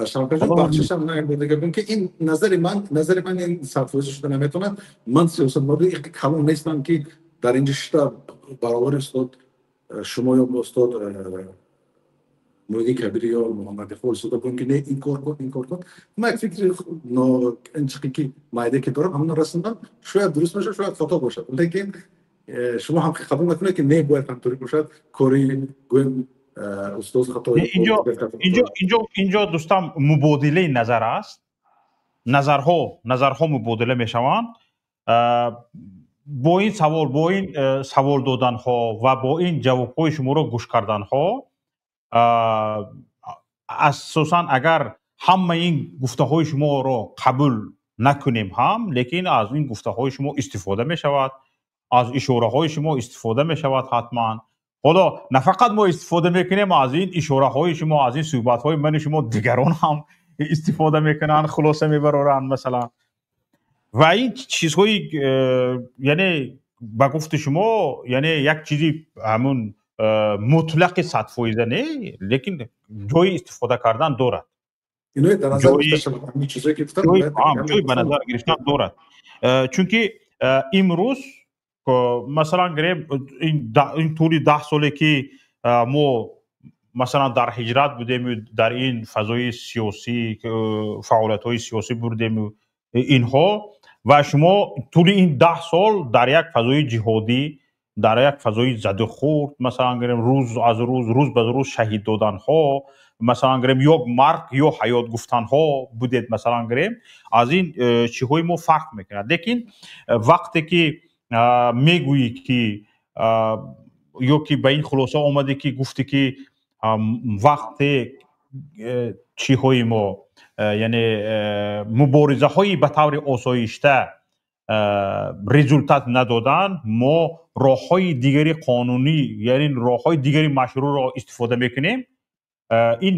Speaker 3: Шавкатҷон, бахшишам, дига гӯям, ки ин назари ман, назари ман ин 100% шуда наметавонад. Ман сиёсатмадори калон нестам, ки дар инҷа шита баробари устод шумо ё устод Муҳиддин Кабирӣ ё Муҳаммади истода гӯям, ки не, ин кор кун, ин кор кун. Ман як фикри инчиқи ки майда ки дорам, ҳамона расондам. Шояд дуруст бошад, шояд хато бошад, лекин шумо ҳам қабул накунед, ки не, бояд ҳамторӣ бошад кори, гӯем, устоз хато.
Speaker 1: Инҷо, дӯстам, мубодилаи назар аст, назарҳо мубодила мешаванд. Бо ин савол, бо ин савол доданҳо ва бо ин ҷавобҳои шуморо гӯш карданҳо, асосан агар ҳамаи ин гуфтаҳои шуморо қабул накунем ҳам, лекин аз ин гуфтаҳои шумо истифода мешавад, аз ишораҳои шумо истифода мешавад ҳатман. Ҳоло на фақат мо истифода мекунем аз ин ишораҳои шумо, аз ин суҳбатҳои мани шумо дигарон ҳам истифода мекунанд, хулоса мебароранд, масалан. Ва ин чизҳои, яъне ба гуфти шумо, яъне як чизи ҳамун мутлақи 100%-а не, лекин ҷои истифода кардан дорад, ҷои ба назар гирифтан дорад, чунки имрӯз, масалан гирем, ин тӯли 10 соле, ки мо масалан дар ҳиҷрат будему дар ин фазои сиёсӣ фаъолиятҳои сиёсӣ бурдему инҳо, ва шумо тӯли ин 10 сол дар як фазои ҷиҳодӣ, дар як фазои задухӯрд, масалан гирем, рӯз аз рӯз, рӯз ба рӯз шаҳид доданҳо, масалан гирем, ё марг ё ҳаёт гуфтанҳо будед, масалан гирем, аз ин чиҳои мо фарқ мекунад. Лекин вақте ки мегӯӣ, ки ё ки ба ин хулоса омадӣ, ки гуфтӣ, ки вақте чиҳои мо Яъне муборизаҳои ба таври осоишта результат надоданд, мо роҳҳои дигари қонунӣ, яъне роҳҳои дигари машрӯъро истифода мекунем. Ин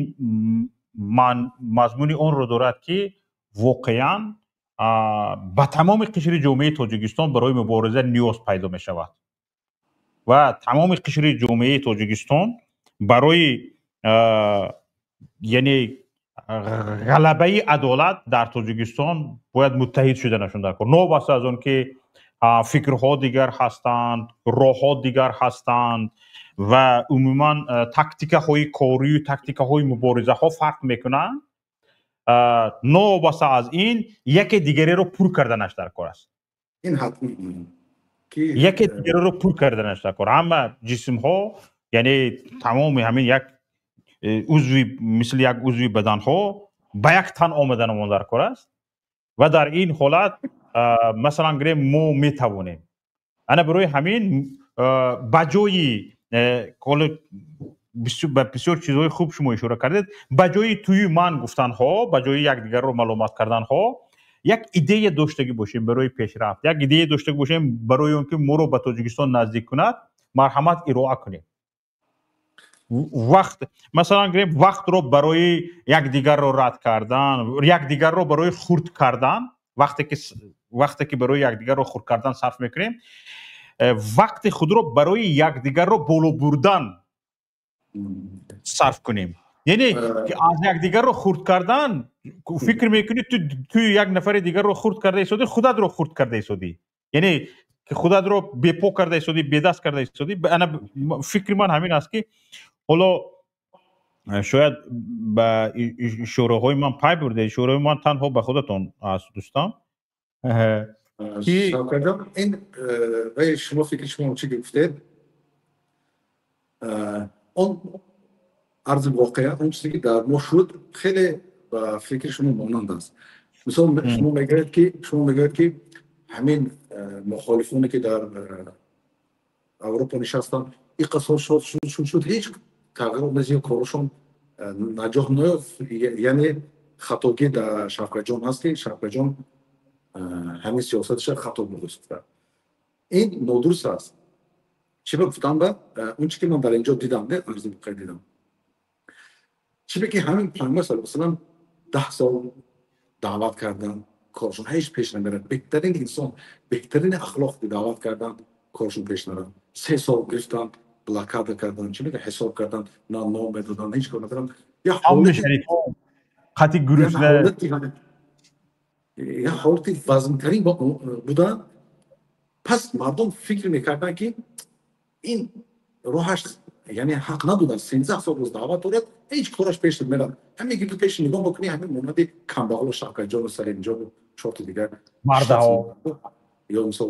Speaker 1: мазмуни онро дорад, ки воқеан ба тамоми қишри ҷомеаи Тоҷикистон барои мубориза ниёз пайдо мешавад ва тамоми қишри ҷомеаи Тоҷикистон барои, яъне, ғалабаи адолат дар Тоҷикистон бояд муттаҳид шуданашон дар кор, новобаста аз он ки фикрҳо дигар ҳастанд, роҳҳо дигар ҳастанд ва умуман тактикаҳои корию тактикаҳои муборизаҳо фарқ мекунанд. Новобаста аз ин, яке дигареро пур карданаш дар кор аст.
Speaker 3: Ин ҳатмӣ.
Speaker 1: Яке дигареро пур карданаш дар кор. Ҳама ҷисмҳо, яъне тамоми ҳамин як узви, мисли як узви баданҳо ба як тан омаданамон дар кор аст. Ва дар ин ҳолат, масалан гирем, мо метавонем ана барои ҳамин ба ҷои, ба бисёр чизҳои хуб шумо ишора кардед, ба ҷои туи ман гуфтанҳо, ба ҷои якдигарро маломат карданҳо, як идея доштагӣ бошем барои пешрафт, як идея доштагӣ бошем барои он ки моро ба Тоҷикистон наздик кунад, марҳамат, ироа кунем. Вақт, масалан гирем, вақтро барои якдигарро рад кардан, якдигарро барои хурд кардан, вақте ки барои якдигарро хурд кардан сарф мекунем, вақти худро барои якдигарро боло бурдан сарф кунем. Яъне аз якдигарро хурд кардан фикр мекунӣ, ту як нафари дигарро хурд карда истодӣ, худатро хурд карда истодӣ, яъне худатро бепо карда истодӣ, бедаст карда истодӣ. Ана фикри ман ҳамин аст, ки ҳоло шояд ба ишораҳои ман пай бурда, ишораҳои ман танҳо ба худатон аст, дӯстон.
Speaker 3: Ин шумо, фикри шумо чӣ гуфтед, он арзи воқеа, он чизе ки дар мо шуд, хеле ба фикри шумо монанд аст. Мисол, шумо мегӯед, ки ҳамин мухолифоне, ки дар Аврупо нишастанд, иқа сол шуд, шуд, шуд, ҳеҷ тағйирот незиё, корашон наҷоҳ наёфт. Яъне хатогӣ дар Шавкатҷон ҳаст, ки Шавкатҷон ҳамин сиёсаташа хато дуруст кард. Ин нодуруст аст. Чӣ ба гуфтам? Ба он чи ки ман дар инҷо дидам, не, арзи воқеа дидам, чӣ ки ҳамин Пайғамбар саллаллоҳу васалам 10 сол даъват кардан, коршон ҳеҷ пеш намерад. Беҳтарин инсон, беҳтарин ахлоқ даъват кардан, коршон пеш нарад. 3 сол гирифтан, блокада кардан, чӣ мега, ҳисоб кардан, на ном медодан, ҳеҷ кор накардан.
Speaker 1: Қати гурусна.
Speaker 3: Як ҳолати вазнтарин будан. Пас мардум фикр мекарданд, ки ин роҳаш, яъне ҳақ набуданд. 13 сол боз даъват дорад, ҳеҷ кораш пеш намерад. Ҳамин ки пеш нигоҳ бикунӣ, ҳамин монанди камбағалу Шавкатҷону Салимҷону чорти дигар
Speaker 1: мардаҳо.
Speaker 3: Ё мисол,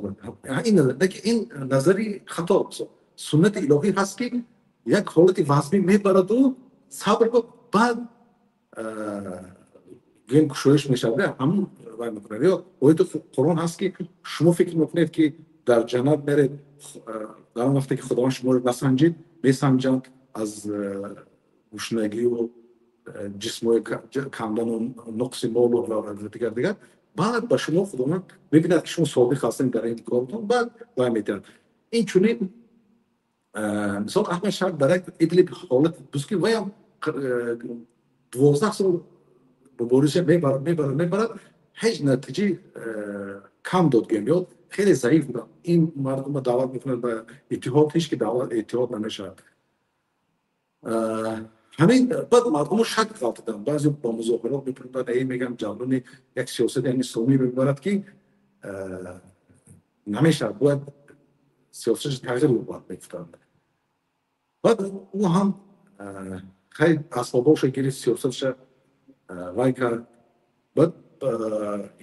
Speaker 3: ин назари хато. Суннати илоҳӣ ҳаст, ки як ҳолати вазмӣ мебараду сабр, баъд гӯем, кушоиш мешавад, ҳамун вай мекунад. Ё ояти Қуръон ҳаст, ки шумо фикр мекунед, ки дар ҷаннат меред, дар он вақте ки Худованд шуморо насанҷид. Месанҷанд аз гушнагию ҷисмҳои кандану нуқси молу ва дигар дигар. Баъд ба шумо Худованд мебинад, ки шумо содиқ ҳастед дар ин кортон, баъд вай метиҳад. Ин чунин, мисол, Аҳмад Шаръ дар як Идлиб ҳолат буд, ки ваям 12 сол мубориза мебарад, мебарад, мебарад, ҳеҷ натиҷаи кам дод гем ё хеле заиф буданд. Ин мардума даъват мекунад ба иттиҳод, ҳеҷ ки даъват иттиҳод намешавад. Ҳамин баъд мардумо шак ғалтиданд, баъзе ба музоҳирот мепурданд, эй, мегӯям, ҷавони як сиёсати ҳамин сомӣ мебарад, ки намешавад, бояд сиёсаташ тағйир ёбад, мегуфтанд. Баъд ӯ ҳам хеле асбобоша гирифт, сиёсаташа вай кард. Баъд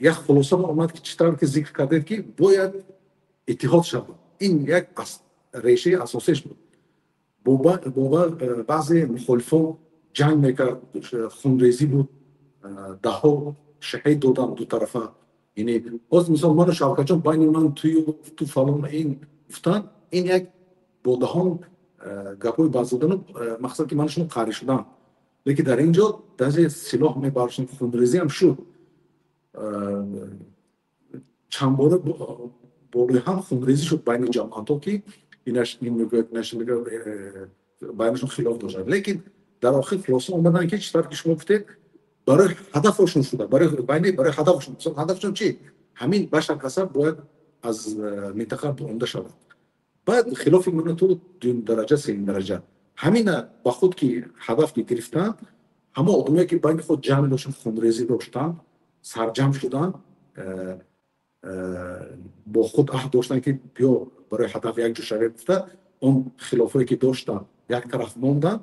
Speaker 3: як хулоса омад, ки чӣ тавр ки зикр кардед, ки бояд иттиҳод шавад. Ин як решаи асосиш буд. Бо баъзе мухолифон ҷанг мекард, хунрезӣ буд, даҳҳо шаҳид доданд ду тарафа. Яъне боз мисол, ману Шавкатҷон, байни ман тую ту фалон ин гуфтан, ин як бо даҳон гапҳои бад задану мақсад, ки ману шумо қарӣ шудан. Лекин дар ин ҷо даже силоҳ мебаршанд, хунрезӣ ҳам шуд. Чанд бора болои ҳам хунрезӣ шуд байни ҷамоатҳо, ки инаш ин мегӯяд, инаш мегӯяд, байнашон хилоф дошад. Лекин дар охир хулоса омаданд, ки чӣ тавр ки шумо гуфтед, барои ҳадафашон шуда, барои байни барои ҳадафашон. Мисол, ҳадафашон чӣ? Ҳамин Башар Асад бояд аз минтақа ронда шавад. Баъд хилофи мона ту дуюм дараҷа, сеюм дараҷа. Ҳамина ба худ ки ҳадаф ки гирифтанд, ҳама одамое ки байни худ ҷанг доштанд, хунрезӣ доштанд, сарҷамъ шуданд, бо худ аҳд доштанд, ки биё, барои ҳадаф якҷо шавем гуфта, он хилофое ки доштанд, як тараф монданд.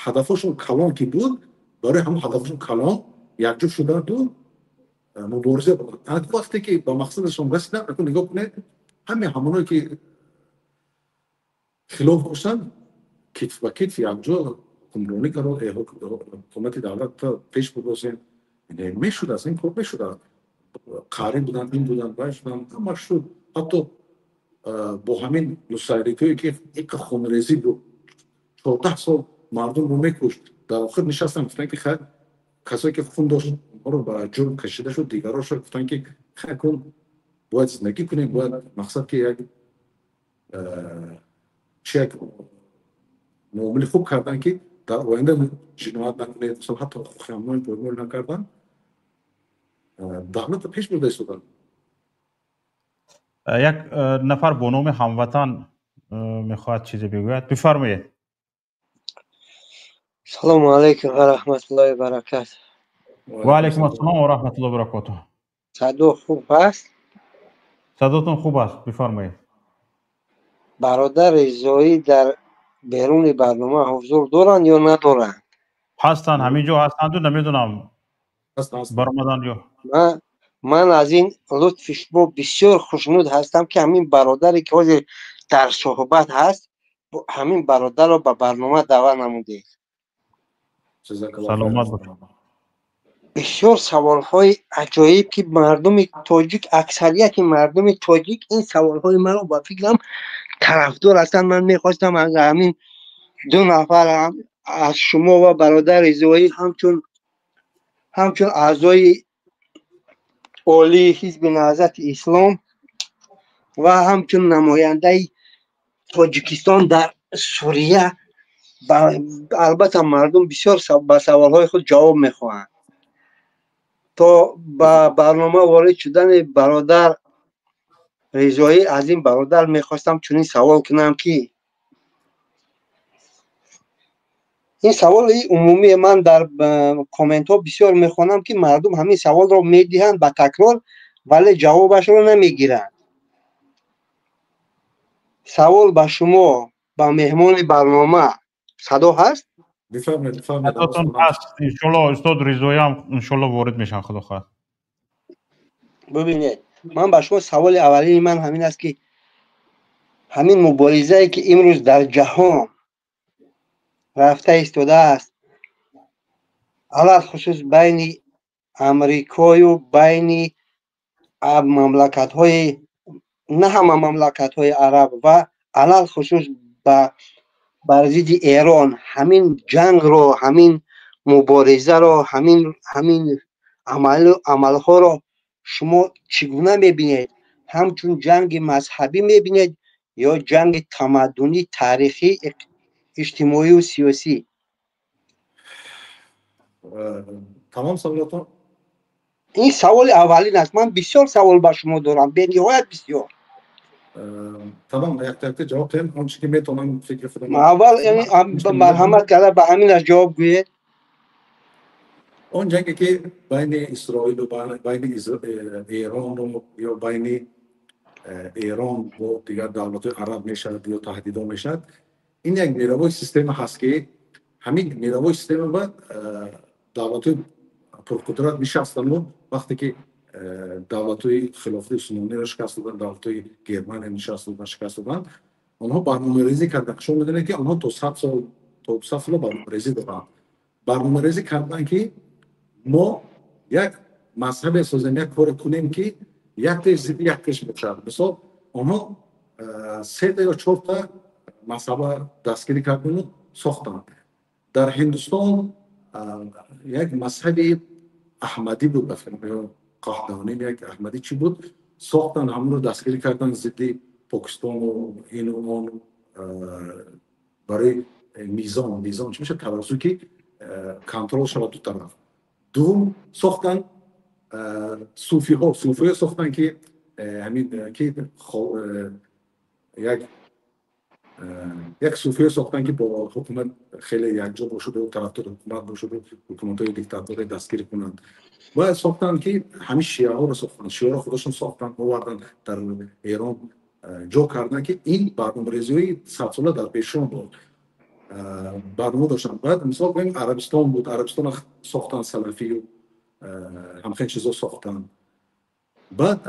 Speaker 3: Ҳадафҳошон калон ки буд, барои ҳамон ҳадафҳошон калон якҷо шуданду мубориза бурданд. Вақте ки ба мақсадашон расиданд, акун нигоҳ кунед, ҳаме ҳамоное ки хилоф доштанд, китф ба китф якҷо ҳукмронӣ кард, ҳукумати давлат пеш бурдосем. Мешудааст, ин кор мешудааст. Қарин буданд, ин буданд, вай шуданд, ҳама шуд. Ҳатто бо ҳамин нусайритое ки иқа хунрезӣ буд, 14 сол мардумро мекушт, дар охир нишастанд, гуфтанд, ки хайр, касое ки хун дошт, онҳоро ба ҷурм кашида шуд, дигарошо гуфтанд, ки хайр кун, бояд зиндагӣ кунем, бояд мақсад ки як чи як муомили хуб карданд, ки дар оянда ҷиноят накунед. Мисол, ҳатто ҳуқуқи ҳамои поймол накарданд, давлатро пеш бурда истоданд.
Speaker 1: Як нафар бо номи Ҳамватан мехоҳад чизе бигӯяд. Бифармоед.
Speaker 4: Салому алайкум ва раҳматуллоҳи баракату.
Speaker 1: Ва алайкум ассалом ва раҳматуллоҳи баракату.
Speaker 4: Садо хуб ҳаст?
Speaker 1: Садотон хуб аст, бифармоед.
Speaker 4: Бародар Ризоӣ дар беруни барнома ҳузур доранд ё надоранд?
Speaker 1: Ҳастанд, ҳамин ҷо ҳастанду, намедонам, баромаданд ё
Speaker 4: Ман аз ин лутфи шумо бисёр хушнуд ҳастам, ки ҳамин бародаре ки ҳозир дар суҳбат ҳаст, ҳамин бародарро ба барнома даъват намудед.
Speaker 1: Саломат бошед.
Speaker 4: Бисёр саволҳои аҷоиб, ки мардуми тоҷик, аксарияти мардуми тоҷик ин саволҳои маро, ба фикрам, тарафдор ҳастанд. Ман мехостам аз ҳамин ду нафар, аз шумо ва бародар Ризоӣ, ҳамчун аъзои олии Ҳизби Наҳзати Ислом ва ҳамчун намояндаи Тоҷикистон дар Сурия. Албатта, мардум бисёр ба саволҳои худ ҷавоб мехоҳанд. То ба барнома ворид шудани бародар Ризоӣ, аз ин бародар мехостам чунин савол кунам, ки ин саволи умумие. Ман дар комментҳо бисёр мехонам, ки мардум ҳамин саволро медиҳанд ба такрор, вале ҷавобашро намегиранд. Савол ба шумо, ба меҳмони барнома. Садо ҳаст?
Speaker 1: Садотон ҳаст. Иншолло, устод Ризоиам иншолло ворид мешаванд, худо хоҳад.
Speaker 4: Бибинед, ман ба шумо саволи аввалини ман ҳамин аст, ки ҳамин муборизае ки имрӯз дар ҷаҳон рафта истодааст, алалхусус байни Амрикою байни мамлакатҳои, на ҳама мамлакатҳои араб ва алалхусус бар зидди Эрон, ҳамин ҷангро, ҳамин муборизаро, ҳамин амалҳоро шумо чӣ гуна мебинед? Ҳамчун ҷанги мазҳабӣ мебинед ё ҷанги тамаддунӣ, таърихӣ, иҷтимоию сиёсӣ?
Speaker 3: Тамом саволотон?
Speaker 4: Ин саволи аввалин аст. Ман бисёр савол ба шумо дорам, бениҳоят бисёр.
Speaker 3: Тамом, якта-якта ҷавоб диҳем, он чи ки метавонам, фикри худам.
Speaker 4: Аввал марҳамат карда ба ҳаминаш ҷавоб гӯед.
Speaker 3: Он ҷанге ки байни Исроилу байни Эрону ё байни Эрон бо дигар давлатҳои араб мешавад ё таҳдидо мешавад, ин як мировой система ҳаст, ки ҳамин мировой система ба давлатҳои пурқудрат нишастану вақте ки давлатҳои Хилофати Усмониро шикаст доданд, давлатҳои Германия нишаст доданд, шикаст доданд, онҳо барномарезӣ карданд. Шумо медонед, ки онҳо то 100 сол, то 100 сола барномарезӣ доранд. Барномарезӣ карданд, ки мо як мазҳабе созем, як коре кунем, ки яктеш зидди яктеш бошад. Мисол, онҳо сета ё чорта мазҳаба дастгирӣ кардану сохтанд. Дар Ҳиндустон як мазҳаби аҳмадӣ буд, ба фикрам, ё қаҳдонӣ, як аҳмадӣ чӣ буд, сохтан, ҳамонро дастгирӣ кардан зидди Покистону ину он, барои мизон чӣ мешавад, тарозу ки контрол шавад ду тараф. Дуввум сохтан суфиҳо сохтан, ки ҳамин ки як суфиҳо сохтан, ки бо ҳукумат хеле якҷо бошаду тарафдори ҳукумат бошаду ҳукуматҳои диктаторӣ дастгирӣ кунанд. Бояд сохтан, ки ҳамин шиаҳоро сохтан, шиаҳоро худашон сохтан, овардан, дар Эрон ҷо кардан, ки ин барномарезиҳои садсола дар пешон буд, барнома доштанд. Баъд мисол гӯем, Арабистон буд, Арабистонро сохтан, салафию ҳамхел чизо сохтан. Баъд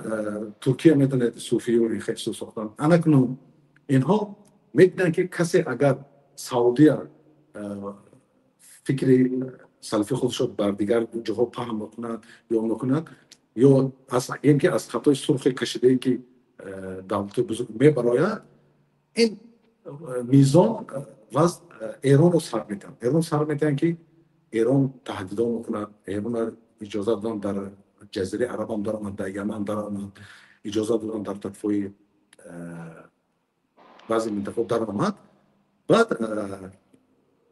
Speaker 3: Туркия, медонед, суфию ин хел чизо сохтан. Анакунун инҳо медиданд, ки касе агар Саудия фикри салафи худашро бар дигар ҷоҳо паҳн мекунад ё мекунад, ё ин ки аз хатои сурхе кашидае, ки давлатҳои бузург мебарояд, ин мизон вазн Эронро сар метиҳанд. Эрон сар метиҳанд, ки Эрон таҳдидо мекунад. Эронро иҷоза доданд, дар Ҷазираи Арабам даромад, дар Яман даромад, иҷоза доданд, дар тарафҳои баъзе минтақаҳо даромад. Баъд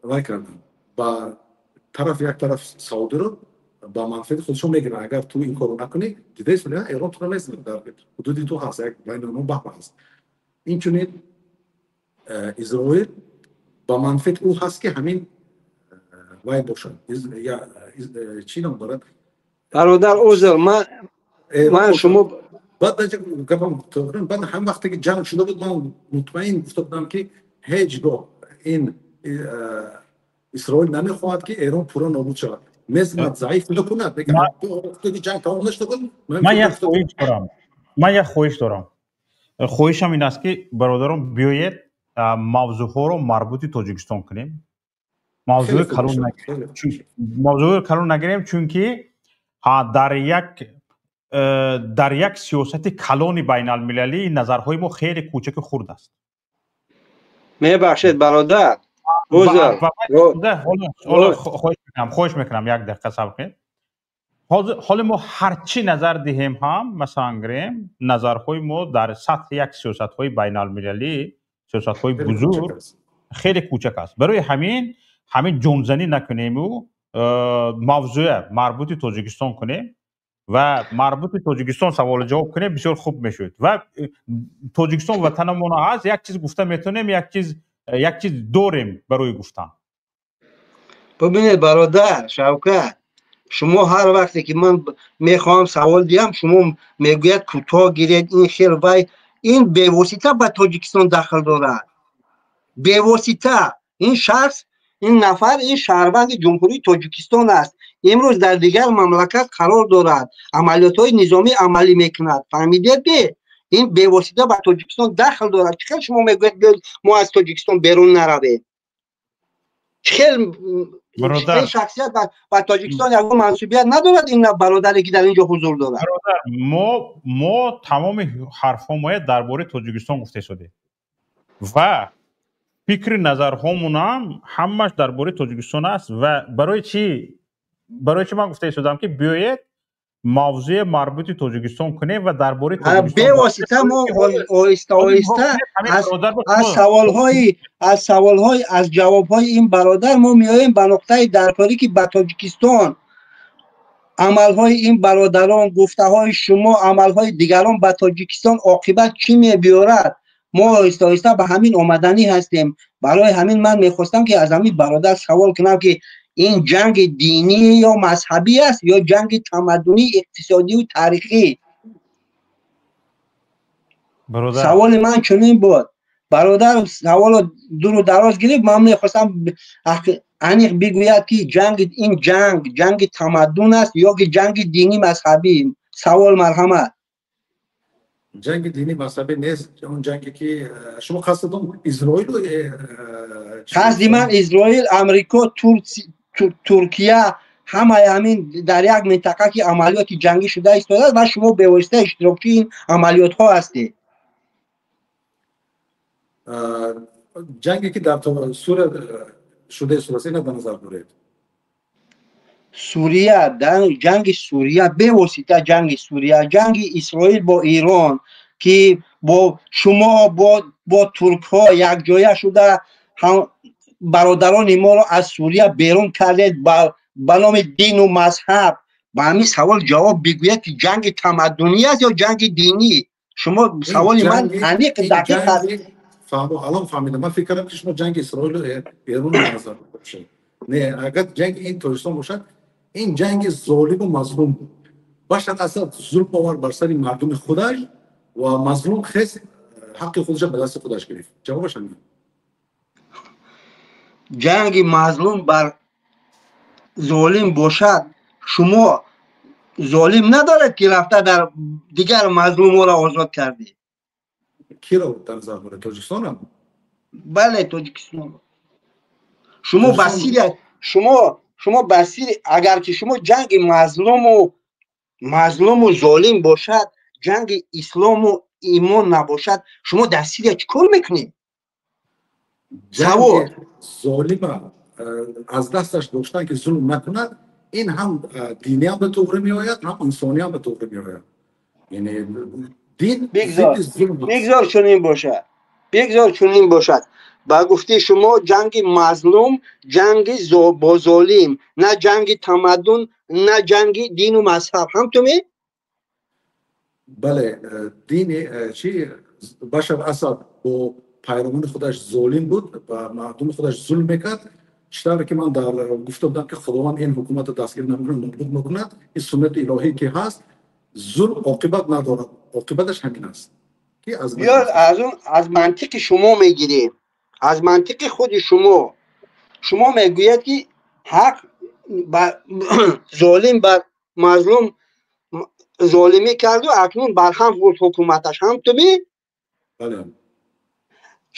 Speaker 3: вай карданд, ба тараф, як тараф Саудиро ба манфиати худшон мегиранд. Агар ту ин корро накунӣ, дидаи Эрон туро мезанад, дар ҳудуди ту ҳаст, як байни онҳо баҳр ҳаст. Инчунин Исроил ба манфиати ӯ ҳаст, ки ҳамин вай бошад, чӣ ном дорад?
Speaker 4: Бародар, узр, ман шумо
Speaker 3: Баъд гапам, баъд ҳам вақте ки ҷанг шуда буд, ман мутмаин гуфта будам, ки ҳеҷ гоҳ ин Исроил намехоҳад, ки Эрон пурра нобуд шавад, мезанад, заиф кунад. Ҷанг тамом нашуда буд.
Speaker 1: Ман як хоҳиш дорам, ман як хоҳиш дорам. Хоҳишам ин аст, ки бародарон, биёед, мавзӯъҳоро марбути Тоҷикистон кунем, мавзӯи калон нагирем, чунки дар як сиёсати калони байналмилалӣ назарҳои мо хеле кӯчаку хурд аст.
Speaker 4: Мебахшед, бародар.
Speaker 1: Хоҳиш мекунам, як дақиқа сабр кунед. Ҳоло мо ҳарчи назар диҳем ҳам, масалан гирем, назарҳои мо дар сатҳи як сиёсатҳои байналмилалӣ, сиёсатҳои бузург хеле кӯчак аст. Барои ҳамин ҷонзанӣ накунему мавзӯя марбути Тоҷикистон кунем ва марбути Тоҷикистон саволу ҷавоб кунем, бисёр хуб мешуд. Ва Тоҷикистон ватанамон аст, як чиз гуфта метавонем, як чиз дорем барои гуфтан.
Speaker 4: Бубинед, бародар Шавкат, шумо ҳар вақте ки ман мехоҳам савол диҳам, шумо мегӯяд кӯтоҳ гиред, ин хел вай. Ин бевосита ба Тоҷикистон дахл дорад, бевосита. Ин шахс, ин нафар, ин шаҳрванди Ҷумҳурии Тоҷикистон аст, имрӯз дар дигар мамлакат қарор дорад, амалиётҳои низомӣ амалӣ мекунад. Фаҳмидед? Ин бевосита ба Тоҷикистон дахл дорад. Чӣ хел шумо мегӯяд, мо аз Тоҷикистон берун наравем? Чӣ хел шахсият ба Тоҷикистон ягон мансубият надорад, ин бародаре ки дар ин ҷо ҳузур дорад?
Speaker 1: Мо тамоми ҳарфҳо дар бораи Тоҷикистон гуфта истодем ва фикри назарҳомонам ҳамаш дар бораи Тоҷикистон аст. Ва барои чӣ ман гуфта истодам, ки биёед, мавзӯи марбути Тоҷикистон кунем ва дар бораи
Speaker 4: Бевосита мо оҳиста оҳиста аз саволҳои, аз ҷавобҳои ин бародар мо меоем ба нуқтаи даркорӣ, ки ба Тоҷикистон амалҳои ин бародарон, гуфтаҳои шумо, амалҳои дигарон ба Тоҷикистон оқибат чӣ мебиёрад. Мо оҳиста оҳиста ба ҳамин омаданӣ ҳастем. Барои ҳамин ман мехостам, ки аз ҳамин бародар савол кунам, ки ин ҷанги динӣ ё мазҳабӣ аст ё ҷанги тамаддунӣ, иқтисодию таърихӣ? Саволи ман чунин буд. Бародар саволо дуру дароз гирифт. Ман мехостам аниқ бигӯяд, ки ҷанги ин ҷанг ҷанги тамаддун аст ё ки ҷанги динӣ мазҳабӣ. Савол, марҳамат.
Speaker 3: Ҷанги динӣ мазҳабӣ нест. Он ҷанге ки шумо қасдатон Изроилу?
Speaker 4: Қасди ман Изроил, Амрико, Туркия, ҳамаи ҳамин дар як минтақа ки амалиёти ҷангӣ шуда истодааст ва шумо бевосита иштирокчии ин амалиётҳо ҳастед.
Speaker 3: Ҷанге ки дар Сурия шуда истодааст, ина ба назар доред?
Speaker 4: Сурия, ҷанги Сурия, бевосита ҷанги Сурия, ҷанги Исроил бо Ирон, ки бо шумо бо туркҳо якҷоя шуда бародарони моро аз Сурия берун кардед ба номи дину мазҳаб. Ба ҳамин савол ҷавоб бигӯед, ки ҷанги тамаддунӣ аст ё ҷанги динӣ? Шумо саволи ман аниқ дақиқ аст.
Speaker 3: Алон фаҳмидам. Ман фикр кардам, ки шумо ҷанги Исроилу Эронро назар бошед. Не, агар ҷанги ин Тоҷикистон бошад, ин ҷанги золиму мазлум буд. Башар Асад зулм овард бар сари мардуми худаш ва мазлум хес ҳаққи худашро ба дасти худаш гирифт. Ҷавобаш ҳамин.
Speaker 4: Ҷанги мазлум бар золим бошад, шумо золим надоред, ки рафта дар дигар мазлуморо озод кардед?
Speaker 3: Киро дар назар доред? Тоҷикистонро?
Speaker 4: Бале, Тоҷикистонро. Шумо ба Сирия, шумо ба Сирия, агар ки шумо ҷанги мазлуму золим бошад, ҷанги ислому имон набошад, шумо дар Сирия чӣ кор мекунед?
Speaker 3: Савол. Золима аз дасташ доштан, ки зулм накунад, ин ҳам диниам ба туғри меояд, ҳам инсониам ба туғри меояд. Яъне дин
Speaker 4: бигзор чунин бошад, бигзор чунин бошад. Ба гуфти шумо, ҷанги мазлум ҷанги бо золим, на ҷанги тамаддун, на ҷанги дину мазҳаб, ҳамту ме?
Speaker 3: Бале, дини чи Башар Асад бо пайравони худаш золим буд ва мардуми худаш зулм мекард. Чӣ тавре ки ман дар гуфта будам, ки Худованд ин ҳукуматро дастгир намекунад, нобуд мекунад. Ин суннати илоҳӣ ки ҳаст, зулм оқибат надорад, оқибаташ ҳамин аст, ки аз
Speaker 4: Биё, аз он аз мантиқи шумо мегирем, аз мантиқи худи шумо. Шумо мегӯед, ки ҳақ ба золим бар мазлум золимӣ карду акнун барҳам хӯрд ҳукуматаш, ҳамту ми?
Speaker 3: Бале.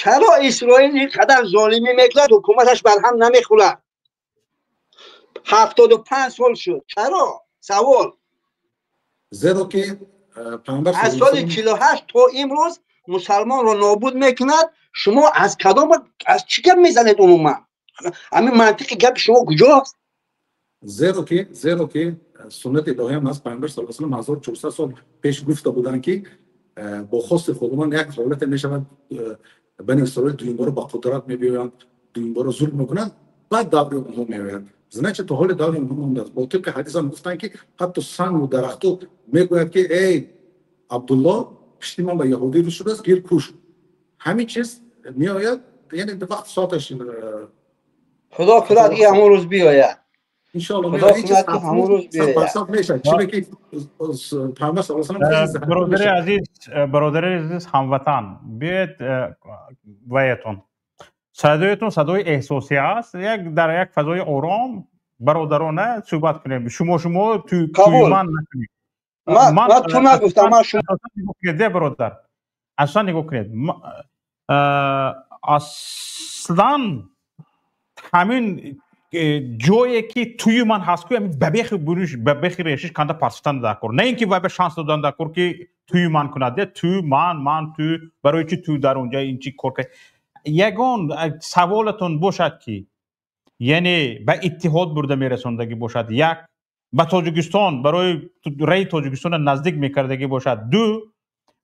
Speaker 4: Чаро Исроил ин қадар золимӣ мекунад, ҳукуматаш барҳам намехӯрад? 75 сол шуд, чаро? Савол.
Speaker 3: Зеро ки
Speaker 4: пайғамбар аз соли 48 то имрӯз мусалмонро нобуд мекунад. Шумо аз кадом, аз чӣ гап мезанед умуман? Ҳамин мантиқи гапи шумо куҷост?
Speaker 3: Зеро ки суннати илоҳиам аст. Пайғамбар саллаллоҳу алайҳи васаллам 1400 сол пеш гуфта буданд, ки бо хости Худованд як ҳолате мешавад, Бани Исроил дуюмбора ба қудрат мебиёянд, дуюмбора зулм мекунанд, баъд даври онҳо меояд. Значит, то ҳоли даври онҳо мондааст. Бо тибқи ҳадисам гуфтанд, ки ҳатто сангу дарахту мегӯяд, ки эй Абдулло, пишти ман ба яҳудӣ рӯ шудааст, гир, куш. Ҳамин чиз меояд, яъне вақти соаташ.
Speaker 4: Худо кунад, ки ҳамон рӯз биёяд.
Speaker 3: Иншоалло.
Speaker 4: Худо кунад, ки ҳамон рӯз биёяд.
Speaker 3: Мешавад, чунки Пайғамбар саллаллоҳу алайҳи васаллам
Speaker 1: Бародари азиз, бародари азиз, ҳамватан, биёед ваятон, садоятон садои эҳсосӣ аст. Як дар як фазои ором, бародарона суҳбат кунем. Шумо туйман накунед.
Speaker 4: Ман ту нагуфтам, ман шумо.
Speaker 1: Де, бародар, аслан нигоҳ кунед, аслан ҳамин ҷое ки туи ман ҳаст ку, ба бехи буриш, ба бехи решиш канда парситан даркор, на ин ки вай ба шанс додан даркор, ки туи ман кунад. Де, ту ман, ман ту, барои чи ту дар онҷа ин чи кор кард? Ягон саволатон бошад, ки яъне ба иттиҳод бурда мерасондагӣ бошад, як, ба Тоҷикистон, барои раи Тоҷикистонро наздик мекардагӣ бошад, ду,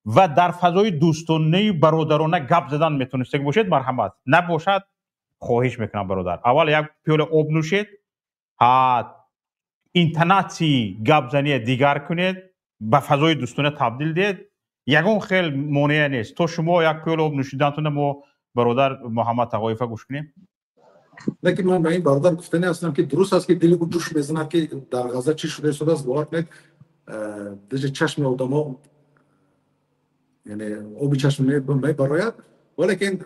Speaker 1: ва дар фазои дӯстонаи бародарона гап задан метонистагӣ бошед, марҳамат. Набошад, хоҳиш мекунам, бародар, аввал як пиёла об нӯшед, интонатсияи гапзания дигар кунед, ба фазои дӯстона табдил диҳед. Ягон хел монеа нест. То шумо як пиёла об нӯшидантона, мо бародар Муҳаммад Тағоева гӯш кунем.
Speaker 3: Лекин ман ба ин бародар гуфтани ҳастам, ки дуруст аст, ки дили ӯ ҷӯш мезанад, ки дар Ғазза чӣ шуда истодааст. Бовар кунед, диҷа чашми одамо, яъне оби чашм мебарояд, валекин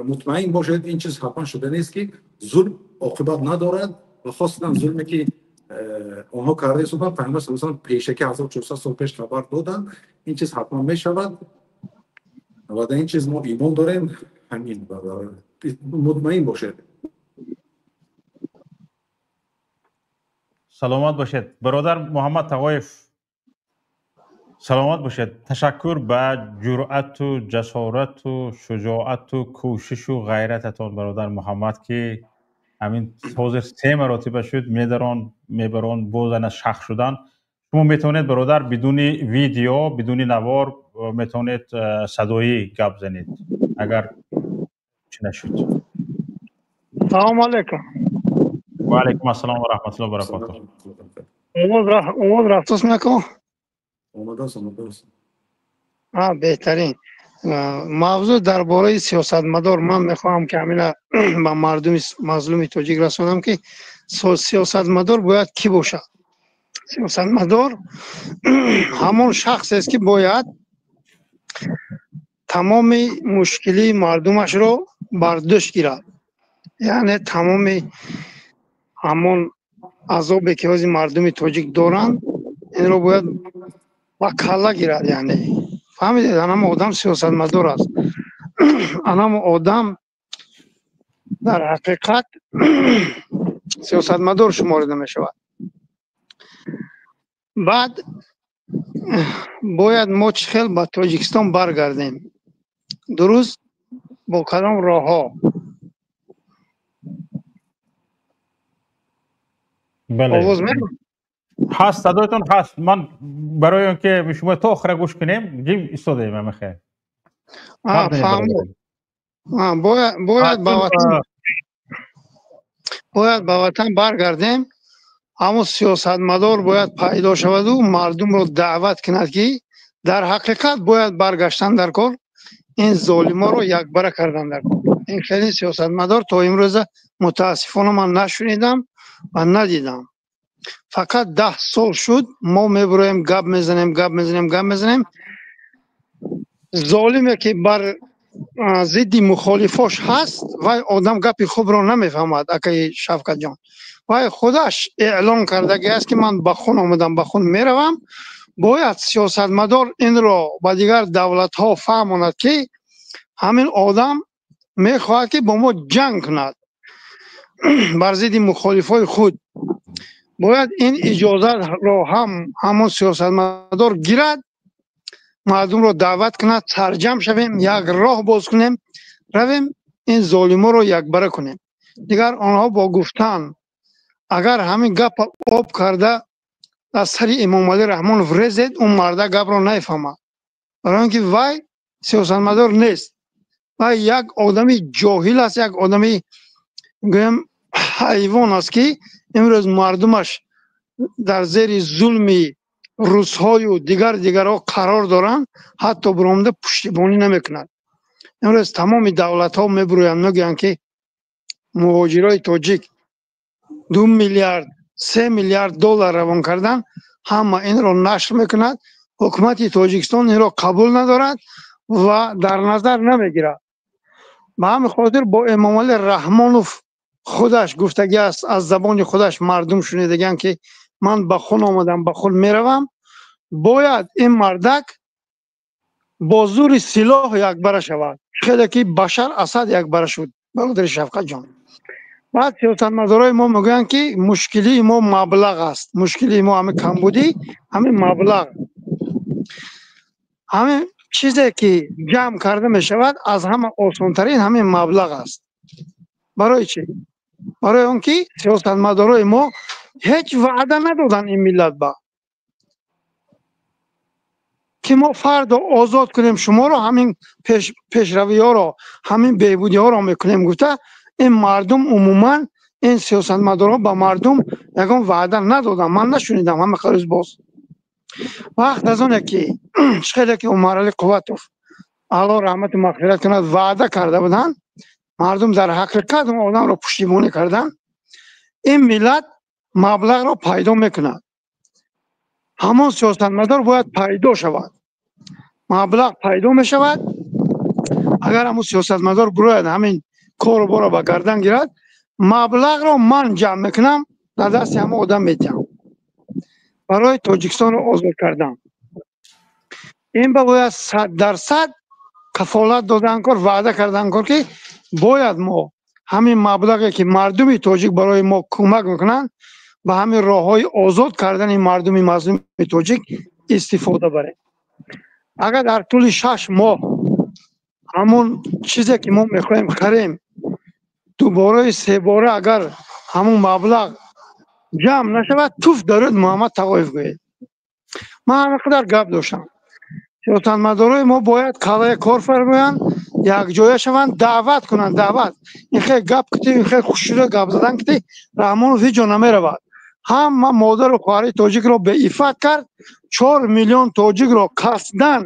Speaker 3: мутмаин бошед, ин чиз ҳатман шуда нест, ки зулм оқибат надорад. Ва хосатан зулме ки онҳо карда истоданд, Пайғамбар саллаллоҳу алайҳи васаллам пешакӣ 1400 сол пеш хабар доданд, ин чиз ҳатман мешавад ва дар ин чиз мо имон дорем. Ҳамин, мутмаин бошед.
Speaker 1: Саломат бошед, бародар Муҳаммад Тағоев, саломат бошед. Ташаккур ба ҷуръату ҷасорату шуҷоату кӯшишу ғайрататон, бародар Муҳаммад, ки Ҳамин ҳозир се маротиба шуд, медарон, мебарон, боз ана шах шудан. Шумо метавонед, бародар, бидуни видео, бидуни навор метавонед садоӣ гап занед, агар чӣ нашуд.
Speaker 5: Салому алейкум.
Speaker 1: Ва алейкум ассалом ва раҳматуллоҳи ва баракотуҳ.
Speaker 5: Овоз рафтост нако?
Speaker 3: Омадааст, омадааст.
Speaker 5: Беҳтарин. Мавзӯъ дар бораи сиёсатмадор. Ман мехоҳам, ки ҳамина ба мардуми мазлуми тоҷик расонам, ки сиёсатмадор бояд кӣ бошад. Сиёсатмадор ҳамон шахсест, ки бояд тамоми мушкилии мардумашро бар дӯш гирад, яъне тамоми ҳамон азобе, ки ҳозир мардуми тоҷик доранд, инро бояд ба калла гирад. Яъне, фаҳмидед, анам одам сиёсатмадор аст, анам одам дар ҳақиқат сиёсатмадор шуморида мешавад. Баъд бояд мо чӣ хел ба Тоҷикистон баргардем, дуруст, бо кадом роҳҳо?
Speaker 1: Овоз ҳаст, садоятон ҳаст. Ман барои он ки шумо то охира гӯш кунем, ҷим истодаем. Амихе
Speaker 5: Бояд ба ватан баргардем. Ҳамон сиёсатмадор бояд пайдо шаваду мардумро даъват кунад, ки дар ҳақиқат бояд баргаштан дар кор, ин золиморо якбара кардан дар кор. Ин хеле сиёсатмадор то имрӯза, мутаассифона, ман нашунидам ва надидам. Фақат 10 сол шуд, мо мебуроем, гап мезанем, гап мезанем, гап мезанем. Золиме, ки бар зидди мухолифош ҳаст, вай одам гапи хубро намефаҳмад. Акаи Шавкатҷон, вай худаш эълон кардагӣ аст, ки ман ба хун омадам, ба хун меравам. Бояд сиёсатмадор инро ба дигар давлатҳо фаҳмонад, ки ҳамин одам мехоҳад, ки бо мо ҷанг кунад бар зидди мухолифои худ. Бояд ин иҷозатро ҳам ҳамон сиёсатмадор гирад, мардумро даъват кунад, сарҷамъ шавем, як роҳ боз кунем, равем, ин золиморо якбара кунем. Дигар онҳо бо гуфтан, агар ҳамин гапа об карда аз сари Эмомалӣ Раҳмонов резед, он марда гапро нафаҳмад, барои он ки вай сиёсатмадор нест, вай як одами ҷоҳил аст, як одами, гӯям, ҳайвон аст, ки имрӯз мардумаш дар зери зулми русҳою дигар дигарҳо қарор доранд, ҳатто биромада пуштибонӣ намекунад. Имрӯз тамоми давлатҳо мебурӯянд, мегӯянд, ки муҳоҷирои тоҷик 2 миллиард, 3 миллиард доллар равон кардан. Ҳама инро нашр мекунад. Ҳукумати Тоҷикистон инро қабул надорад ва дар назар намегирад. Ба ҳамин хотир бо Эмомалӣ Раҳмонов худаш гуфтагӣ аст, аз забони худаш мардум шунидагианд, ки ман ба хун омадам, ба хун меравам. Бояд ин мардак бо зури силоҳ якбара шавад, хеле ки Башар Асад якбара шуд, бародари Шавқатҷон. Баъд сиёсатмадорои мо мегӯянд, ки мушкилии мо маблағ аст, мушкилии мо ҳамин камбудӣ, ҳамин маблағ. Ҳамин чизе, ки ҷамъ карда мешавад, аз ҳама осонтарин ҳамин маблағ аст. Барои чӣ? Барои он ки сиёсатмадорои мо ҳеҷ ваъда надоданд ин миллат ба, ки мо фардо озод кунем шуморо, ҳамин пешравиҳоро, ҳамин беҳбудиҳоро мекунем гуфта. Ин мардум, умуман ин сиёсатмадорҳо ба мардум ягон ваъда надоданд, ман нашунидам. Ҳама қариз боз вақт аз оне, ки хеле ки Умарали Қувватов, Алло раҳмату мағфират кунад, ваъда карда буданд, мардум дар ҳақиқат он одамро пуштибонӣ карданд. Ин миллат маблағро пайдо мекунад. Ҳамон сиёсатмадор бояд пайдо шавад, маблағ пайдо мешавад. Агар ҳамон сиёсатмадор бирояд, ҳамин кору боро ба гардан гирад, маблағро ман ҷамъ мекунам, дар дасти ҳамон одам медиҳам барои Тоҷикистонро озод кардан. Ин ба бояд 100% кафолат додан кор, ваъда кардан кор, ки бояд мо ҳамин маблағе, ки мардуми тоҷик барои мо кӯмак мекунанд, ба ҳамин роҳҳои озод кардани мардуми мазлуми тоҷик истифода барем. Агар дар тӯли 6 моҳ ҳамон чизе, ки мо мехоҳем харем, Дубораи себора агар ҳамун маблағ ҷамъ нашавад, туф даруд Муҳаммад Тағоев гӯед. Ман ҳамин қадар гап доштам. Сиёсатмадорои мо бояд каллаи кор фармоянд, якҷоя шаванд, даъват кунанд, даъват. Ин хел гап кити, ин хел хушшуда гап задан кити Раҳмонов ҳеҷ ҷо намеравад. Ҳама модару хоҳари тоҷикро беиффат кард, 4 миллион тоҷикро қасдан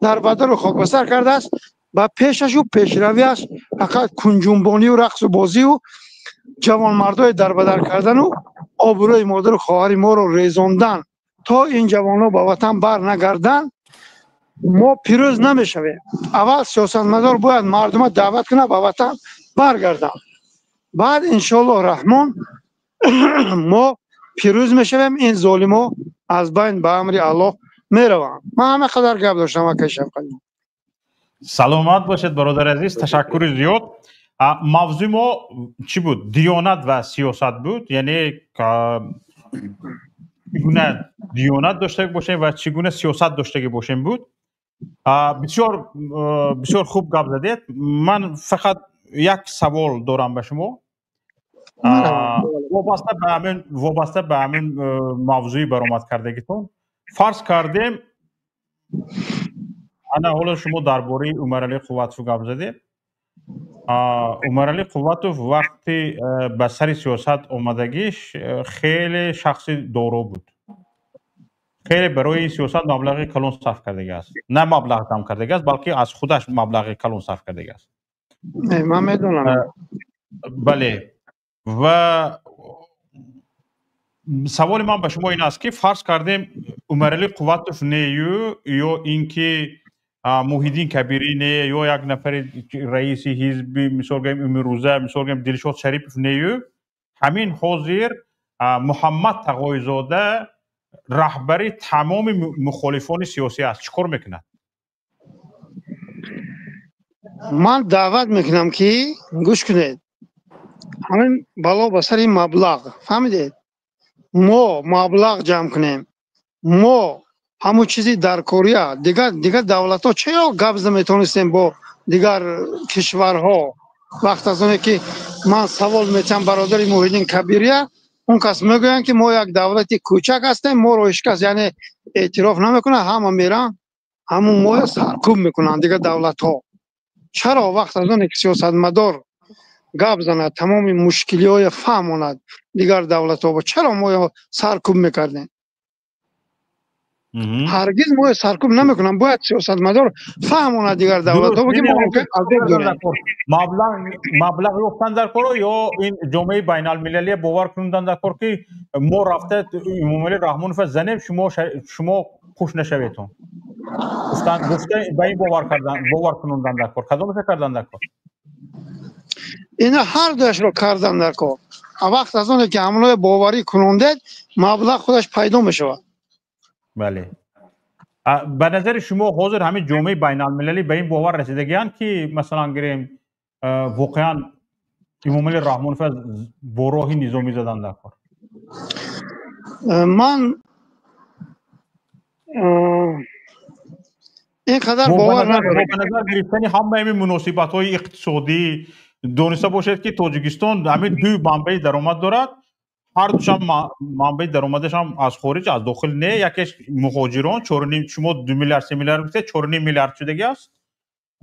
Speaker 5: дар бадару хокбасар кардааст. Ба пешашу пешравиаш фақат кунҷунбонию рақсу бозию ҷавонмардои дарбадар кардану обрӯи модару хоҳари моро резондан. То ин ҷавонҳо ба ватан бар нагарданд, мо пирӯз намешавем. Аввал сиёсатмадор бояд мардума даъват кунад, ба ватан баргарданд. Баъд иншоаллоҳ Раҳмон мо пирӯз мешавем, ин золимо аз байн ба амри Аллоҳ мераванд. Ман ҳама қадар гап доштам, акай Шавқат.
Speaker 1: Саломат бошед, бародари азиз, ташаккури зиёд. Мавзӯи мо чӣ буд? Диёнат ва сиёсат буд, яъне чӣ гуна диёнат дошта бошем ва чӣ гуна сиёсат доштагӣ бошем буд. Бисёр бисёр хуб гап задед. Ман фақат як савол дорам ба шумо вобаста ба ҳамин мавзӯи баромад кардагитон. Фарз кардем, ана ҳоло шумо дар бораи Умаралӣ Қувватов гап задед. Умаралӣ Қувватов вақти ба сари сиёсат омадагиш хеле шахси доро буд, хеле барои сиёсат маблағи калон сарф кардагиаст. На маблағ ҷамъ кардагиаст, балки аз худаш маблағи калон сарф кардагиаст.
Speaker 5: Ман медонам.
Speaker 1: Бале, ва саволи ман ба шумо ин аст, ки фарз кардем, Умаралӣ Қувватов нею ё ин ки Муҳиддин Кабирӣ не, ё як нафари раиси ҳизби, мисол гӯем, имрӯза, мисол гӯем, Дилшод Шарипов нею, ҳамин ҳозир Муҳаммад Тағоизода раҳбари тамоми мухолифони сиёсӣ аст, чӣ кор мекунад?
Speaker 5: Ман даъват мекунам, ки гӯш кунед, ҳамин бало ба сари маблағ, фаҳмидед, мо маблағ ҷамъ кунем, мо ҳамон чизи даркория. Дигар давлатҳо чаро гап зада метавонистем бо дигар кишварҳо? Вақт аз оне ки ман савол метиҳам бародари Муҳиддин Кабирия, он кас мегӯянд, ки мо як давлати кӯчак ҳастем, моро ҳеҷ кас, яъне, эътироф намекунад, ҳама меранд, ҳамун моя саркӯб мекунанд дигар давлатҳо. Чаро вақт аз оне ки сиёсатмадор гап занад, тамоми мушкилиҳоя фаҳмонад дигар давлатҳо, чаро моя саркӯб мекардем? Ҳаргиз моя саркӯб намекунам. Бояд сиёсатмадор фаҳмонад дигар давлатҳо, ки мо азоб дорем.
Speaker 1: Маблағ ёфтан дар коро ё ин ҷомеаи байналмилалия бовар кунондан дар кор, ки мо рафта Эмомалӣ Раҳмонова занем, шумо хуш нашаветон гуфта, ба ин бовар кардан, бовар кунондан дар кор, кадомаша кардан дар кор?
Speaker 5: Ина ҳар дуяшро кардан дар кор. Вақт аз оне ки ҳамлоя боварӣ кунондед, маблағ худаш пайдо мешавад.
Speaker 1: Бале, ба назари шумо ҳозир ҳамин ҷомеаи байналмилалӣ ба ин бовар расидагианд, ки масалан гирем, воқеан Эмомалӣ Раҳмонов бо роҳи низомӣ задан дар кор?
Speaker 5: Ман ин қадар бовар надорам.
Speaker 1: Ба назар гирифтани ҳамаи ҳамин муносибатҳои иқтисодӣ, дониста бошед, ки Тоҷикистон ҳамин ду манбаи даромад дорад, ҳар душам манбаи даромадашам аз хориҷ, аз дохил не. Якеш муҳоҷирон, чоруним, шумо 2 миллиард, 3 миллиард гуфтед, 4,5 миллиард шудагӣ аст.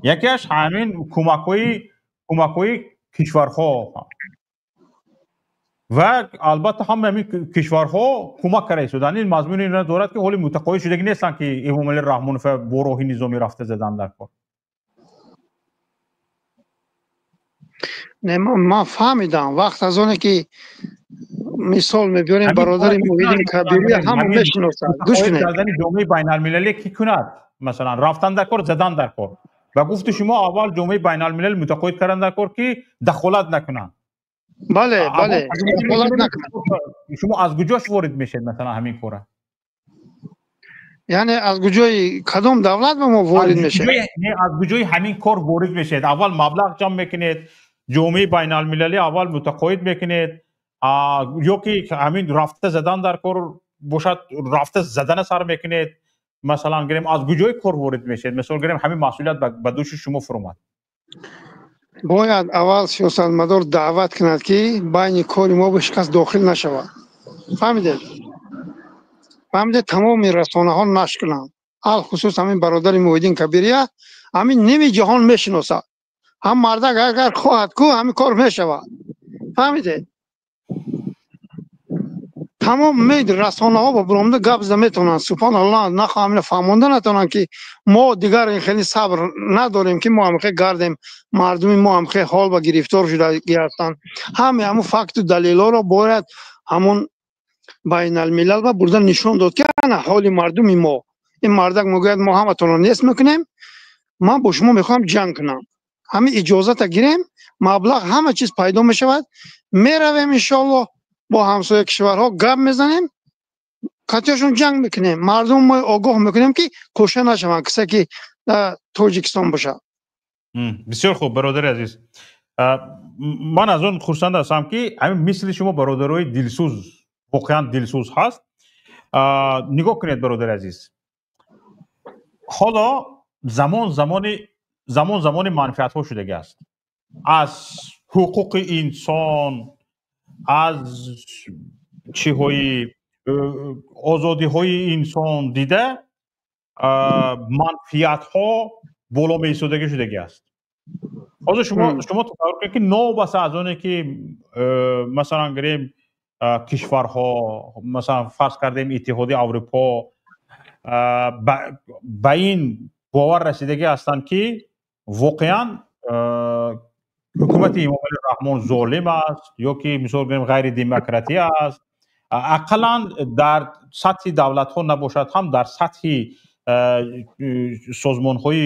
Speaker 1: Якеаш ҳамин кӯмакҳои кишварҳо ва албатта ҳама ҳамин кишварҳо кӯмак карда истоданд. Ин мазмуни инро дорад, ки ҳоли мутақоид шудагӣ нестанд, ки Эмомалӣ Раҳмонов бо роҳи низомӣ рафта задан дар кор.
Speaker 5: Не, ман фаҳмидам. Вақт аз оне ки мисол мебиёрем, бародари Муҳиддин Кабирӣ ҳама мешиносад. Гӯш кунед.
Speaker 1: Кардани ҷомеаи байналмилалӣ ки кунад, масалан, рафтан дар кор, задан дар кор. Ба гуфти шумо, аввал ҷомеаи байналмилалӣ мутақоид кардан дар кор, ки дахолат накунанд.
Speaker 5: Бале, дахолат накунанд.
Speaker 1: Шумо аз куҷош ворид мешед, масалан, ҳамин кора?
Speaker 5: Яъне аз куҷои, кадом давлат ба мо ворид мешавад?
Speaker 1: Не, аз куҷои ҳамин кор ворид мешед? Аввал маблағ ҷамъ мекунед, ҷомеаи байналмилалӣ аввал мутақоид мекунед, ё ки ҳамин рафта задан дар кор бошад, рафта задана сар мекунед? Масалан гирем, аз куҷои кор ворид мешед? Мисол гирем, ҳамин масъулият ба дӯши шумо фуромад.
Speaker 5: Бояд аввал сиёсатмадор даъват кунад, ки байни кори мо ҳеҷ кас дохил нашавад. Фаҳмидед? Фаҳмидед? Тамоми расонаҳо нашр кунанд. Алхусус ҳамин бародари Муҳиддин Кабирия ҳамин ними ҷаҳон мешиносад. Ҳам мардак агар хоҳад ку, ҳамин кор мешавад. Фаҳмидед? Тамом расонаҳо ба буромда гап зада метавонанд. Субҳоналлоҳ, нахоҳам ина фаҳмонда натавонанд, ки мо дигар ин хеле сабр надорем, ки мо ҳам хел гардем, мардуми мо ҳам хел ҳол ба гирифтор шудагӣ ҳастанд. Ҳаме ҳамун факту далелҳоро бояд ҳамун байналмилал ба бурда нишон дод, ки ана ҳоли мардуми мо. Ин мардак мегӯяд, мо ҳаматонро нест мекунем, ман бо шумо мехоҳам ҷанг кунам. Ҳамин иҷозата гирем, маблағ ҳама чиз пайдо мешавад, меравем, иншоаллоҳ, бо ҳамсоя кишварҳо гап мезанем, қатъияшон ҷанг мекунем, мардум мо огоҳ мекунем, ки кушта нашаванд, кисе ки Тоҷикистон бошад.
Speaker 1: Бисёр хуб, бародари азиз, ман аз он хурсанд ҳастам, ки ҳамин мисли шумо бародарои дилсӯз, воқеан дилсӯз ҳаст. Нигоҳ кунед, бародари азиз, ҳоло замон замони замон замони манфиатҳо шудагӣ аст. Аз ҳуқуқи инсон, аз чиҳои озодиҳои инсон дида, манфиатҳо боло меистодагӣ шудагӣ аст. Ҳозир шумо тасаввур кунед, ки новобаста аз оне ки, масалан гирем, кишварҳо, масалан, фарз кардем, Иттиҳоди Аврупо ба ин бовар расидагӣ ҳастанд, ки воқеан ҳукумати Эмомалӣ Раҳмон золим аст ё ки, мисол гирем, ғайридемократӣ аст, ақаллан дар сатҳи давлатҳо набошад ҳам, дар сатҳи созмонҳои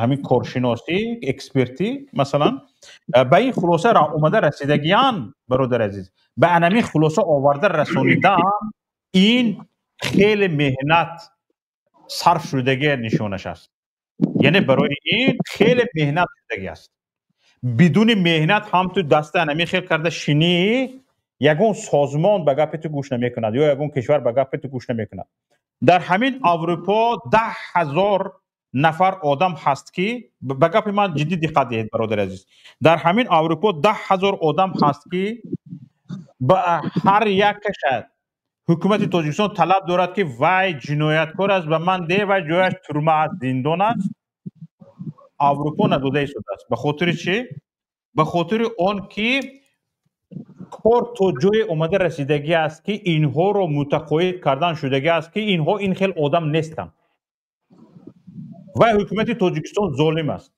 Speaker 1: ҳамин коршиносӣ, экспертӣ, масалан, ба ин хулоса омада расидагиян. Бародари азиз, ба анамин хулоса оварда расонидан, ин хеле меҳнат сарф шудагӣ нишонаш аст. Яъне барои ин хеле меҳнат шудагӣ аст. Бидуни меҳнат ҳам ту даста анамин хел карда шинӣ, ягон созмон ба гапи ту гӯш намекунад ё ягон кишвар ба гапи ту гӯш намекунад. Дар ҳамин Аврупо 10 000 нафар одам ҳаст, ки ба гапи ман ҷиддӣ диққат диҳед, бародари азиз, дар ҳамин Аврупо 10 000 одам ҳаст, ки ба ҳар якаша ҳукумати Тоҷикистон талаб дорад, ки вай ҷинояткор аст, ба ман де, вай ҷояш турма аст, зиндон аст. Аврупо надода истодааст. Ба хотири чӣ? Ба хотири он ки кор то ҷое омада расидагӣ аст, ки инҳоро мутақоид кардан шудагӣ аст, ки инҳо ин хел одам нестанд ва ҳукумати Тоҷикистон золим аст.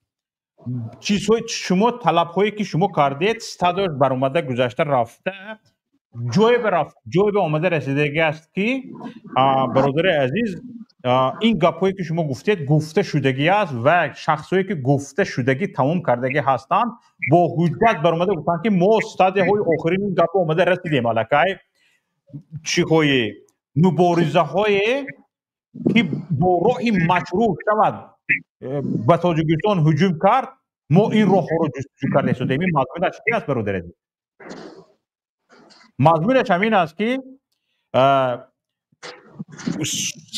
Speaker 1: Чизҳои шумо, талабҳое ки шумо кардед, стадияш баромада гузашта рафта, ҷое ба рафт, ҷое ба омада расидагӣ аст, ки, бародари азиз, ин гапҳое ки шумо гуфтед, гуфта шудагӣ аст ва шахсҳое ки гуфта шудагӣ тамом кардагӣ ҳастанд, бо ҳуҷҷат баромада гуфтанд, ки мо стадияҳои охирини ин гапҳо омада расидем. Аллакай чиҳои муборизаҳое ки бо роҳи машрӯъ шавад ба Тоҷикистон ҳуҷум кард, мо ин роҳҳоро ҷустуҷӯ карда истодаем. Ин мазмунаш чи аст, бародари азиз? Мазмунаш ҳамин аст, ки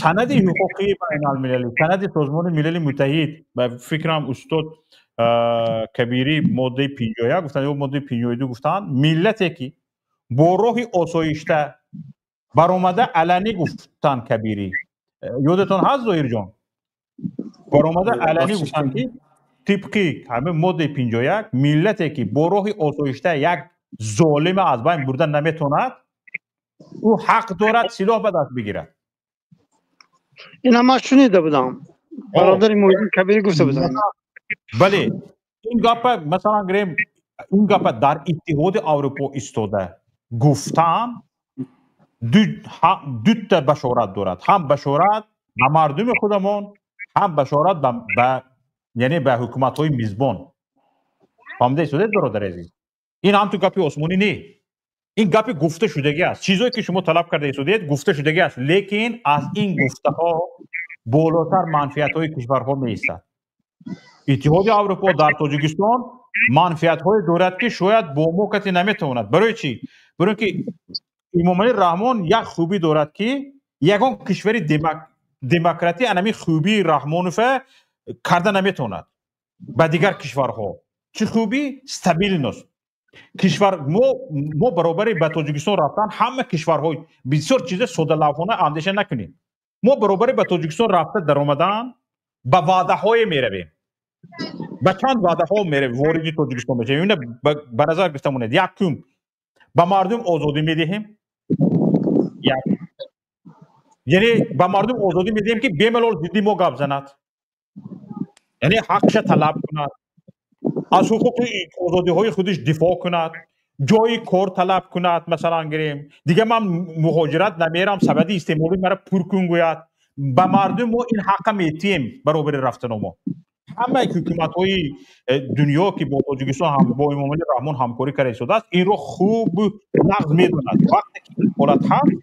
Speaker 1: санади ҳуқуқии байналмилалӣ, санади Созмони Милали Муттаҳид, ба фикрам, устод Кабирӣ моддаи 51 гуфтанд ё моддаи 52 гуфтанд, миллате ки бо роҳи осоишта баромада аланӣ гуфтанд, Кабирӣ, ёдатон ҳаст, Зоҳирҷон, баромада аланӣ гуфтанд, ки тибқи ҳамин моддаи 51 миллате ки бо роҳи осоишта як золима аз байн бурда наметавонад, ӯ ҳақ дорад силоҳ ба даст бигирад.
Speaker 5: Ина ман шунида будам, бародари Муҳиддин Кабирӣ гуфта буданд.
Speaker 1: Бале, ин гапа, масалан гирем, ин гапа дар Иттиҳоди Аврупо истода гуфтан дута башорат дорад: ҳам башорат ба мардуми худамон, ҳам башорат ба, яъне, ба ҳукуматҳои мизбон. Фаҳмида истодед, бародари азиз? Ин ҳам ту гапи осмонӣ не, ин гапи гуфта шудагӣ аст. Чизое ки шумо талаб карда истодед, гуфта шудагӣ аст, лекин аз ин гуфтаҳо болотар манфиатҳои кишварҳо меистад. Иттиҳоди Аврупо дар Тоҷикистон манфиатҳое дорад, ки шояд бо мо касе наметавонад. Барои чӣ? Барои ки Эмомалӣ Раҳмон як хубӣ дорад, ки ягон кишвари демократӣ анами хубии Раҳмонова карда наметавонад ба дигар кишварҳо. Чӣ хубӣ? Стабильность. Кишвар мо баробари ба Тоҷикистон рафтан ҳама кишварҳои бисёр чиза содалавҳона андеша накунем. Мо баробари ба Тоҷикистон рафта даромадан ба ваъдаҳое меравем. Ба чанд ваъдаҳо меравем, вориди Тоҷикистон мешавем. Ина ба назар гирифта монед. Якум, ба мардум озодӣ медиҳем. Як. Яъне ба мардум озодӣ медиҳем, ки бемалол зидди мо гап занад. Яъне ҳақша талаб кунад. Аз ҳуқуқи озодиҳои худиш дифоъ кунад, ҷои кор талаб кунад, масалан гирем. Дига ман муҳоҷират намерам, сабади истеъмолӣ мара пур кун гӯяд. Ба мардум мо ин ҳаққа метиҳем баробари рафтано мо. Ҳамаи ҳукуматҳои дунё, ки бо Тоҷикистон ҳам бо Эмомалӣ Раҳмон ҳамкорӣ карда истодааст, инро хуб нағз медонад. Вақте ки ин ҳолат ҳаст,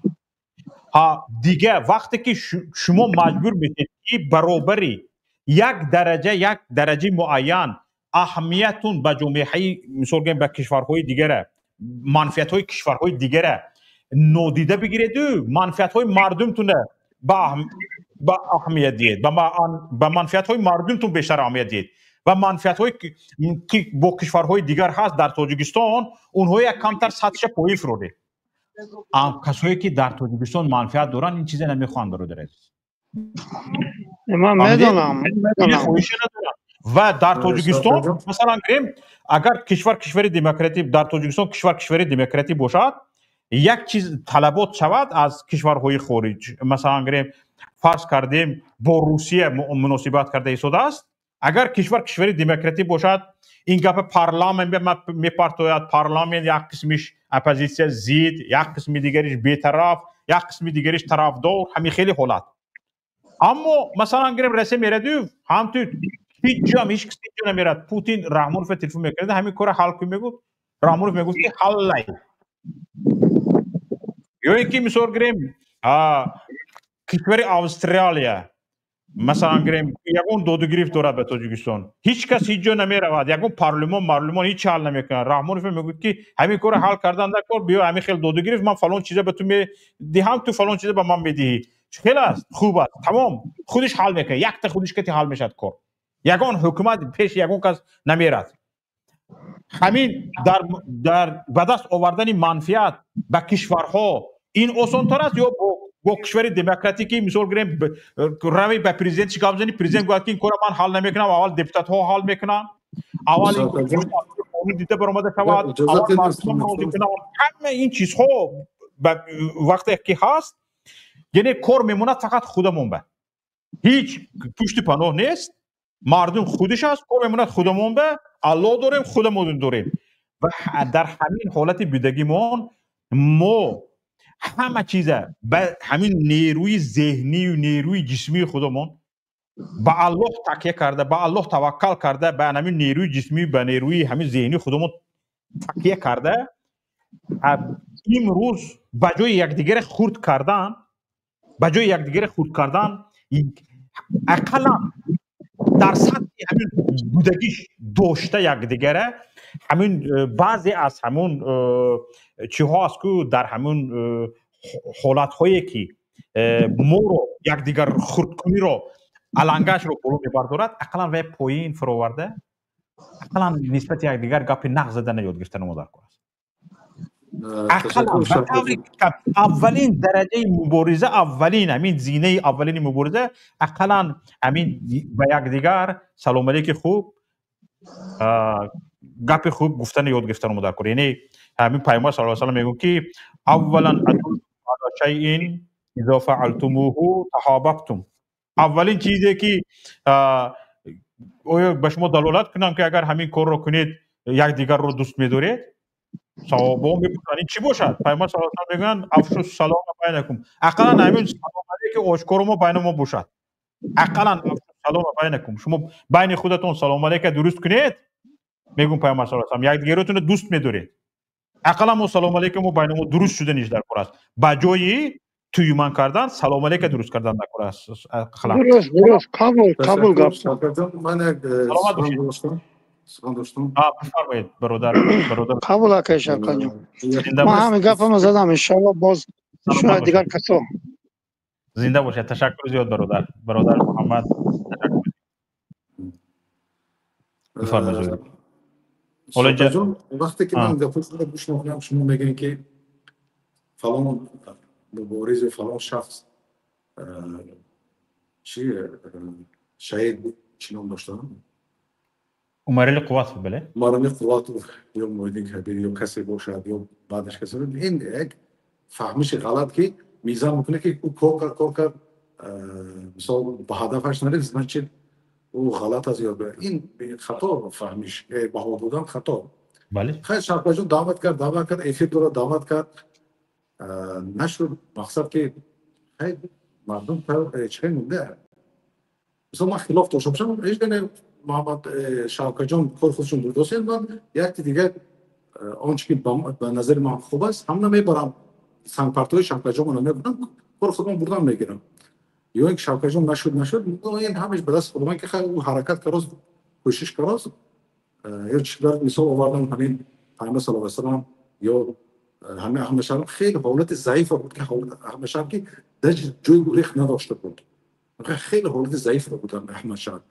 Speaker 1: ҳа дига вақте ки шумо маҷбур мешед, ки баробари як дараҷа, як дараҷаи муайян аҳамиятун ба ҷомеаи, мисол гӯем, ба кишварҳои дигара, манфиатҳои кишварҳои дигара нодида бигиреду манфиатҳои мардумтуна ба аҳамият диҳед, ба манфиатҳои мардумтун бештар аҳамият диҳед ва манфиатҳое ки бо кишварҳои дигар ҳаст дар Тоҷикистон, онҳо як камтар сатҳша поин фуродед. Касое ки дар Тоҷикистон манфиат доранд, ин чизе намехоҳанд, бародари азиз.
Speaker 5: Ман медонам.
Speaker 1: Хоҳише надоранд. Ва дар Тоҷикистон, масалан гирем, агар кишвар кишвари демократӣ, дар Тоҷикистон кишвар кишвари демократӣ бошад, як чиз талабот шавад аз кишварҳои хориҷ, масалан гирем, фарз кардем, бо Русия муносибат карда истодааст, агар кишвар кишвари демократӣ бошад, ин гапа парламент мепартояд. Парламент як қисмиш оппозитсия зид, як қисми дигариш бетараф, як қисми дигариш тарафдор, ҳамин хеле ҳолат. Аммо масалан гирем, Россия мераду ҳамту ҳеҷ ҷоам ҳеҷ кас ҳеҷ ҷо намерад. Путин Раҳмоновро телефон мекарда, ҳамин кора ҳал кун мегуфт, Раҳмонов мегуфт, ки ҳаллай. Ё ин ки мисол гирем, кишвари Австралия, масалан гирем, ягон додугирифт дорад ба Тоҷикистон, ҳеҷ кас ҳеҷ ҷо намеравад, ягон парлумон марлумон ҳеҷ ҳал намекунад. Раҳмонов мегӯяд, ки ҳамин кора ҳал кардан накор, биё ҳамин хел додугирифт, ман фалон чиза ба ту медиҳам, ту фалон чиза ба ман медиҳӣ. Хел аст, хуб аст, тамом, худиш ҳал мекунад, якта худиш кати ҳал мешавад кор. Ягон ҳукумат пеши ягон кас намерад. Ҳамин дар ба даст овардани манфиат ба кишварҳо ин осонтар аст ё бо кишвари демократӣ, ки мисол гирем, рави ба президент чӣ гап зани, президент гӯяд, ки ин кора ман ҳал намекунам, аввал депутатҳо ҳал мекунанд, аввал ин қонун дида баромада шавад, аввал мардум розӣ кунанд. Ҳама ин чизҳо вақте ки ҳаст, яъне кор мемонад фақат худамон ба, ҳеҷ пушти паноҳ нест, мардум худиш аст, кор мемонад худамон ба, Аллоҳ дорем, худамон дорем. Ва дар ҳамин ҳолати будагимон мо ҳама чиза ба ҳамин нерӯи зеҳнию нерӯи ҷисмии худамон ба Аллоҳ такя карда, ба Аллоҳ таваккал карда, ба ҳамин нерӯи ҷисмӣ, ба нерӯи ҳамин зеҳнии худамон такя карда, имрӯз ба ҷои якдигаре хурд кардан, ба ҷои якдигаре хурд кардан, ақаллан дар сатҳи ҳамин будагиш дошта якдигара, ҳамин баъзе аз ҳамун чиҳо аст, ку дар ҳамун ҳолатҳое ки моро якдигар хурдкуниро алангашро боло мебардорад, ақаллан вай поин фуроварда, ақаллан нисбати якдигар гапи нағз задана ёд гирифтан мо даркор аст. Ақаллан ба таври аввалин дараҷаи мубориза, аввалин ҳамин зинаи аввалини мубориза, ақаллан ҳамин ба якдигар салом алейки хуб, гапи хуб гуфтани ёд гирифтан мо даркор. Яъне ҳамин Пайғамбар саллаллоҳу алайҳи васаллам мегӯяд, ки аввалан ала шайъин изо фаалтумуҳу таҳаббтум. Аввалин чизе ки оё ба шумо далолат кунам, ки агар ҳамин корро кунед, якдигарро дӯст медоред? Саҳобаҳо мепурсанд, ин чӣ бошад? Пайғамбар саллаллоҳу алайҳи васаллам мегӯянд: афшу салома байнакум. Ақаллан ҳамин салом алейки ошкоро мо байни мо бошад. Ақаллан афшу салома байнакум, шумо байни худатон салом алейка дуруст кунед, мегӯм Пайғамбар саллаллоҳу алайҳи васаллам, якдигаротонро дӯст медоред. Ақаллан мо салом алейка мо байни мо дуруст шуданиш дар кор аст, ба ҷои туюман кардан салом алейка дуруст кардан дар кор аст.
Speaker 5: Дуруст, дуруст, қабул, қабул гап.
Speaker 3: Ман як сухан доштам.
Speaker 1: Бифармоед, бародар, бародар.
Speaker 5: Қабул, акай Шавкатҷон, ман ҳамин гапамо задам, иншоалло боз шояд дигар касо.
Speaker 1: Зинда бошед, ташаккур зиёд, бародар, бародар Муҳаммад, ташаккур. Бифармоед.
Speaker 3: Ҷон, вақте ки ман гапҳои гӯш мекунам, шумо мегӯед, ки фалон муборизу фалон шахс чи шаҳид буд, чӣ ном доштам?
Speaker 1: Умарали Қувватов, бале.
Speaker 3: Умарали Қувватов ё Муҳиддин Кабир ё касе бошад, ё баъдаш касе, ин як фаҳмиши ғалат, ки мизан мекунад, ки ӯ кор кард, кор кард, мисол, ба ҳадафаш нарасид, значит, ӯ ғалат аст. Ё ин хато фаҳмиш, баҳо додан хато. Хайр, Шавкатҷон даъват кард, даъват кард, эфир дорад, даъват кард, нашуд. Мақсад ки хайр, мардум чихел монда. Мисол, ман хилоф дошта бошам, ҳеҷ гане Муҳаммад Шавкатҷон кори худшон бурдосен, ман якти дигар он чи ки ба назари ман хуб аст, ҳам намебарам, сангпартои Шавкатҷонро намебарам, кори худмон бурдан мегирам. Ё ин ки Шавкатҷон нашуд, нашуд, ин ҳамаш ба дасти худованд, ки хайр, ӯ ҳаракат карост, кӯшиш карост. Ё чӣ мисол овардам, ҳамин Пайғамбар саллаллоҳу алайҳи васаллам ё ҳамин Аҳмадшариф хеле ҳолати заифа буд, ки Аҳмадшариф ки дар ҷои гурехт надошта буд, хеле ҳолати заифа буд Аҳмадшариф.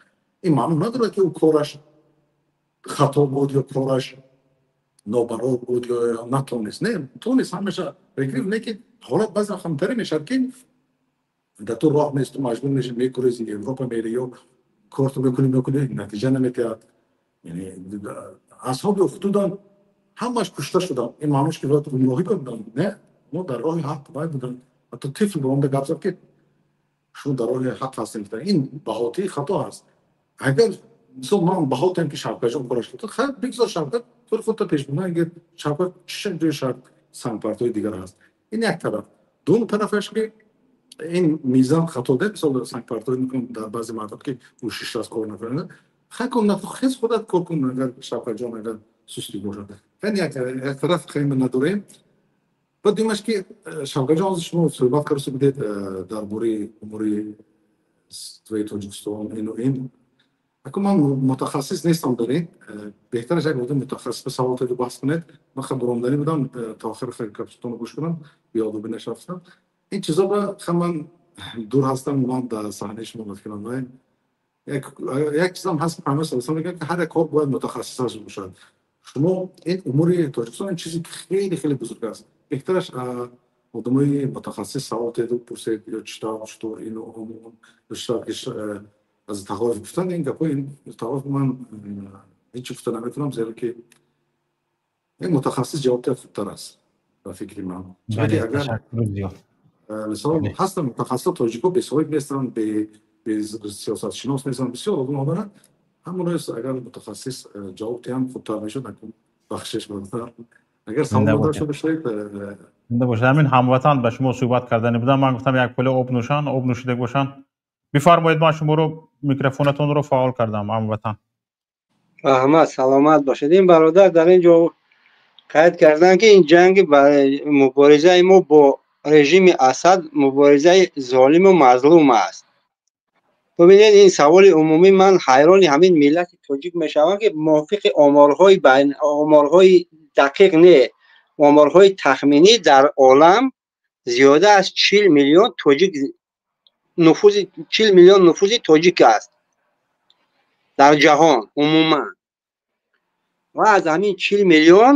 Speaker 3: Ин маъно надорад, ки ӯ кораш хато буд ё кораш нобарор буд ё натонист. Не, тонист, ҳамаша гирифт, лекин ҳолат баъзе хамтаре мешавад, ки дар ту роҳ нест, ту маҷбур меши, мекурези, Европа мери ё корту мекунӣ, мекунӣ, натиҷа наметиҳад. Яъне асҳоби ухдудам ҳамаш кушта шуданд. Ин маънош ки гумроҳӣ буданд? Не, мо дар роҳи ҳақ вай буданд. Ҳатто тифл баромада гап зад, ки шумо дар роҳи ҳақ ҳастем. Ин баҳотии хато ҳаст. Агар мисол ман баҳотам, ки Шавкатҷон кораш кунад, хайр, бигзор Шавкат кори худро пеш бинад. Агар Шавкат чӣ ҷои сангпартои дигар ҳаст? Ин як тараф. Дуюм тарафаш ки ин мизан хато де, мисол, сангпартоӣ мекунам дар баъзе мардум, ки кӯшиш аст, кор накунад. Хай кун, хез, худат кор кун, агар Шавкатҷон агар сустӣ бошад. Ин як тараф хеле надорем. Баъд дуюмаш ки Шавкатҷон, ҳозир шумо суҳбат карда будед дар бораи умури твои Тоҷикистон, ину ин. Акун ман мутахассис нестам дар ин, беҳтараш як одам мутахассис ба савол таду баҳс кунед. Ман хеле буромданӣ будам, то охир хеле гапатонро гӯш кунам, беодобӣ нашавам. Ин чизо ба хеле ман дур ҳастам, ман дар саҳнаи шумо фикрам. Як чизам ҳаст, Пайғамбар саллаллоҳу алайҳи мегӯяд, ки ҳар як кор бояд мутахассисаш бошад. Шумо ин умури Тоҷикистон, ин чизи хеле хеле бузург аст, беҳтараш одамои мутахассис савол теду пурсед, ё чӣ тавр, чӣ тавр ину ё чӣ тавр ки аз Тағоев гуфтан, ин гапҳои Тағоев ман ҳеҷ чӣ гуфта наметавонам, зеро ки як мутахассис ҷавоб диҳад хубтар аст, ба фикри ман. Чунки агар мисол ҳастанд мутахассисо, тоҷико бесоҳиб нестанд, сиёсатшинос нестанд, бисёр одам доранд. Ҳамоно агар мутахассис ҷавоб диҳанд, хубтар мешуд. Бахшиш, агар савол дошта бошед.
Speaker 1: Зинда бошед. Ҳамин ҳамватан ба шумо суҳбат кардани будам, ман гуфтам, як пуле об нӯшанд, об нӯшида бошанд. Бифармоед, ман шуморо микрофонатонро фаъол кардам, ҳамватан.
Speaker 4: Раҳмат, саломат бошед. Ин бародар дар ин ҷо қайд карданд, ки ин ҷанги муборизаи мо бо режими Асад муборизаи золиму мазлум аст. Бубинед, ин саволи умумӣ, ман ҳайрони ҳамин миллати тоҷик мешавам, ки мувофиқи оморҳои оморҳои дақиқ не, оморҳои тахминӣ, дар олам зиёда аз 40 миллион тоҷик нуфузи, 40 миллион нуфузи тоҷик аст дар ҷаҳон умуман. Ва аз ҳамин 40 миллион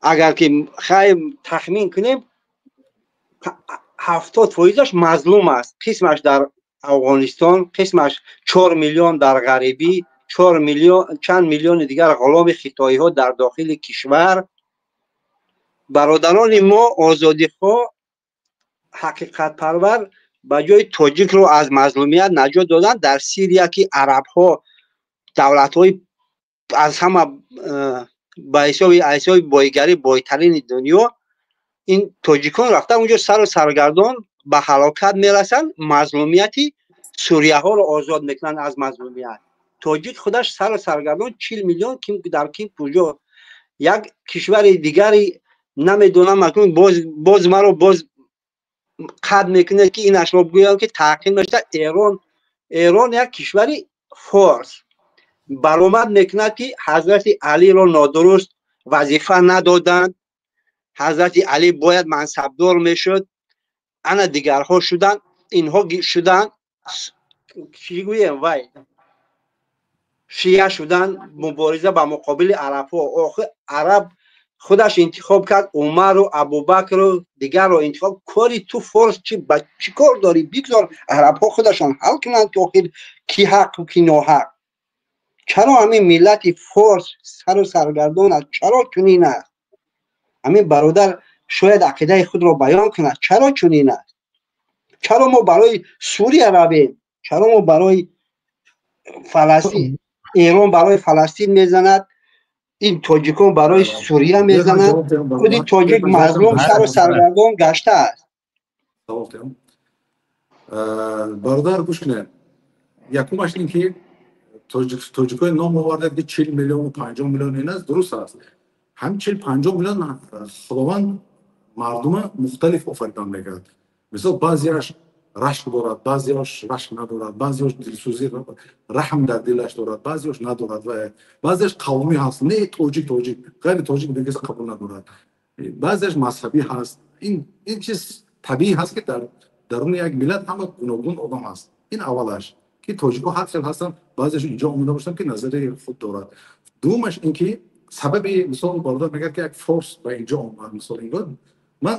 Speaker 4: агар ки хай тахмин кунем, 70 фоизаш мазлум аст. Қисмаш дар Афғонистон, қисмаш 4 миллион дар ғарибӣ, 4 миллион, чанд миллиони дигар ғуломи хитоиҳо дар дохили кишвар. Бародарони мо озодихоҳ, ҳақиқатпарвар ба ҷои тоҷикро аз мазлумият наҷот додан дар Сирия, ки арабҳо давлатҳои аз ҳама ба ҳисоби боигарӣ бойтарини дунё, ин тоҷикон рафта унҷо сару саргардон ба ҳалокат мерасанд, мазлумияти сурияҳоро озод мекунанд аз мазлумият. Тоҷик худаш сару саргардон, 40 миллион, ким дар ким куҷо, як кишвари дигари намедонам. Акнун боз маро боз қад мекунед, ки инашро бигӯям, ки таъқин мешавад. Эрон, Эрон як кишвари форс баромад мекунад, ки Ҳазрати Алиро нодуруст вазифа надоданд, Ҳазрати Алӣ бояд мансабдор мешуд, ана дигарҳо шуданд, инҳо шуданд. Чӣ гӯем вай? Шия шудан, мубориза ба муқобили арабҳо. Охир араб худаш интихоб кард Умару Абубакру дигарро интихоб. Кори ту форс чи, ба чӣ кор дорӣ? Бигзор арабҳо худашон ҳал кунанд, ки охир ки ҳаққу ки ноҳақ. Чаро ҳамин миллати форс сару саргардон аст? Чаро чунин аст? Ҳамин бародар шояд ақидаи худро баён кунад. Чаро чунин аст? Чаро мо барои Сурия равем? Чаро мо барои Фаластин? Эрон барои Фаластин мезанад, ин тоҷикон барои Сурия мезанад. Худи тоҷик мазлум, сару саргардон гаштааст.
Speaker 3: Бародар, гӯш кунед. Якумаш ин ки тоҷикои ном овардад, ки 40 миллиону 50 миллион, ин аст, дуруст аст. Ҳамин 40-50 миллион, Худованд мардума мухталиф офаридан мекард. Мисол, баъзеаш рашк дорад, баъзеаш рашк надорад, баъзеаш дилсӯзӣ, раҳм дар дилаш дорад, баъзеаш надорад ва баъзеаш қавмӣ ҳаст, не, тоҷик, тоҷик, ғайри тоҷик дигар қабул надорад, баъзеаш мазҳабӣ ҳаст. Ин чиз табиӣ ҳаст, ки дар даруни як миллат ҳама гуногун одам ҳаст. Ин аввалаш, ки тоҷикҳо ҳар хел ҳастанд, баъзеаш инҷо омода бошанд, ки назари худ дорад. Дуввумаш ин ки сабаби, мисол, бародар мегӯяд, ки як форс ба инҷо омад. Мисол, ин ман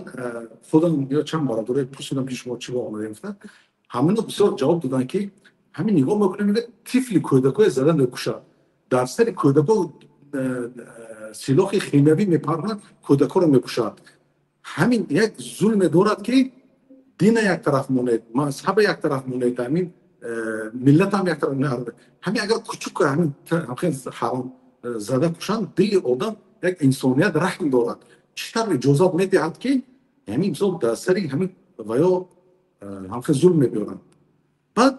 Speaker 3: худам ё чанд бародаре пурсидам, ки шумо чӣ бо омадем, гуфтанд, ҳамино бисёр ҷавоб доданд, ки ҳамин нигоҳ мекунем, мегӯяд, тифли кӯдакое зада мекушад, дар сари кӯдако силоҳи химиявӣ мепарнад, кӯдакоро мекушад. Ҳамин як зулме дорад, ки дина як тараф монед, мазҳаба як тараф монед, ҳамин миллатам як тараф. Ҳамин агар кучук ҳамин ҳаром зада кушанд, дили одам як инсоният раҳм дорад. Чӣ тавр иҷозат медиҳад, ки ҳамин, мисол, дар сари ҳамин ва ё ҳамхел зулм мебиёранд? Баъд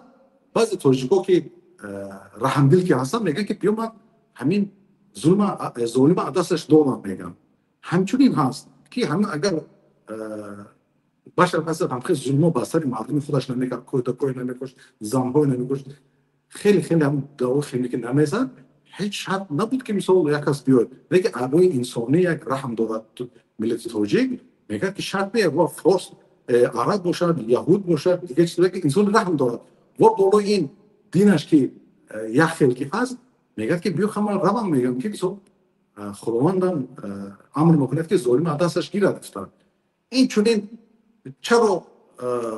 Speaker 3: баъзе тоҷико, ки раҳмдил ки ҳастанд, мегӯянд, ки биё, ман ҳамин зулма, золима аз дасташ дорам, мегӯям. Ҳамчунин ҳаст, ки ҳамин агар башар ҳаст, ҳамхел зулмо ба сари мардуми худаш намекард, кӯдакое намекушт, занҳое намекушт, хеле хеле ҳам давои химикӣ намезад, ҳеҷ шарт набуд, ки мисол як кас биёяд. Лекин аъдои инсонӣ як раҳм дорад миллати тоҷик, мегӯяд, ки шарт не ва форс, араб бошад, яҳуд бошад, дигар чиз, лекин инсон раҳм дорад ва болои ин динаш ки як хел ки ҳаст, мегӯяд, ки биё, ҳама равам, мегӯям, ки мисол Худовандам амр мекунад, ки золим аз дасташ гирад, гуфтанд. Ин чунин чаро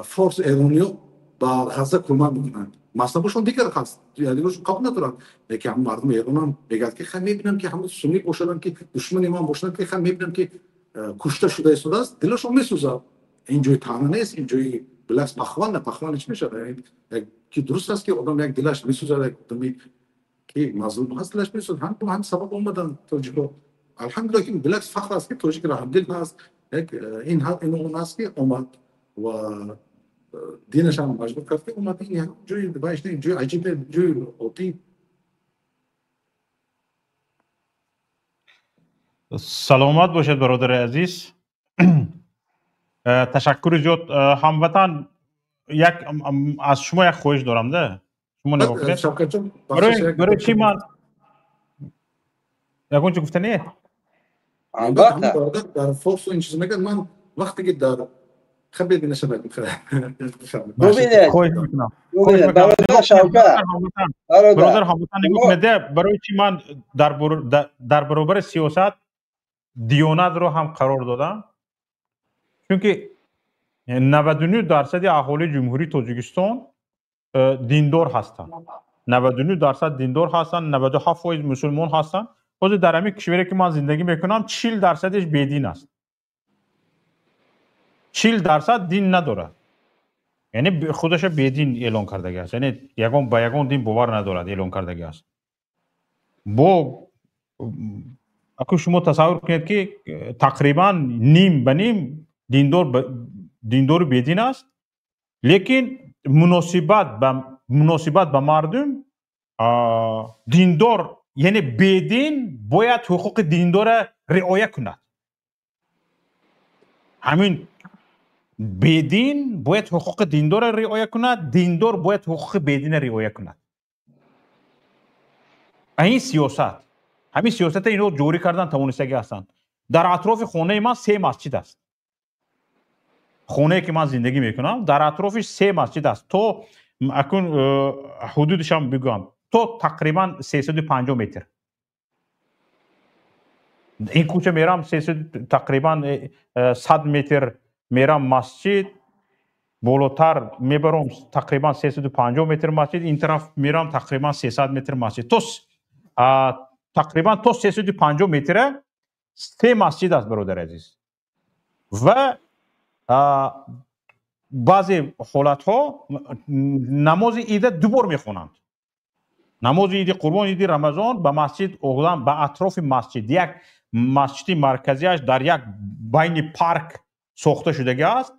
Speaker 3: форс, эрониё ба Ғазза кӯмак мекунанд? Мазҳабашон дигар ҳаст, дигаршон қабул надоранд, лекин ҳам мардуми Эронам мегӯяд, ки ха, мебинам, ки ҳама суннӣ бошаданд, ки душмани ман бошаданд, ки ха, мебинам, ки кушта шуда истодааст, дилашон месӯзад. Ин ҷои таъна нест, ин ҷои билакс пахвална. Пахвална чӣ мешавад? Ки дуруст аст, ки одам як дилаш месӯзад, як одами ки мазлум ҳаст, дилаш месӯзад. Ҳам сабаб омаданд тоҷико. Алҳамдулилла, ки билакс фахр аст, ки тоҷик раҳмдил ҳаст, як ин он аст, ки омад ва динашам маҷбур кард, ки омад. Ин як ҷои баиш не, ҷои аҷиб, ҷои оддӣ.
Speaker 1: Саломат бошед, бародари азиз, ташаккури зиёд. Ҳамватан, як аз шумо як хоҳиш дорам да, шумо нигоҳ кунед, барои чӣ ман ягон чӣ гуфта не.
Speaker 4: Албатта.
Speaker 3: Дар форсу ин чиз мегӯяд, ман вақте ки дар хабер нашавад.
Speaker 4: Бубинед, бародар Шавкат.
Speaker 1: Бародар ҳамватан, нигоҳ кунед, барои чӣ ман дар баробари сиёсат диёнатро ҳам қарор додам? Чунки 99 дарсади аҳолии Ҷумҳурии Тоҷикистон диндор ҳастанд, 99% диндор ҳастанд, 97% мусулмон ҳастанд. Ҳозир дар ҳамин кишваре, ки ман зиндагӣ мекунам, 40 дарсадиш бедин аст, 40% дин надорад, яъне худаша бедин эълон кардаги аст, яъне ягон ба ягон дин бовар надорад, эълон кардаги аст. Бо аку шумо тасаввур кунед, ки тақрибан ним ба ним диндор, диндору бедин аст, лекин муносибат ба мардум диндор, яъне бедин бояд ҳуқуқи диндора риоя кунад. Ҳамин бедин бояд ҳуқуқи диндора риоя кунад, диндор бояд ҳуқуқи бедина риоя кунад. Ин сиёсат, ҳамин сиёсата ино ҷорӣ кардан тавонистагӣ ҳастанд. Дар атрофи хонаи ман се масҷид аст. Хонае, ки ман зиндагӣ мекунам, дар атрофиш се масҷид аст. То акун ҳудудишам бигӯям. То тақрибан 350 метр. Ин кӯча мерам, тақрибан 100 метр мерам масҷид, болотар мебарам, тақрибан 350 метр масҷид, ин тараф мерам, тақрибан 300 метр масҷид. То тақрибан то 350 метра се масҷид аст, бародари азиз. Ва баъзе ҳолатҳо намози ида ду бор мехонанд. Намози иди Қурбон, иди Рамазон ба масҷид одам ба атрофи масҷид, як масҷиди марказиаш дар як байни парк сохта шудагӣ аст.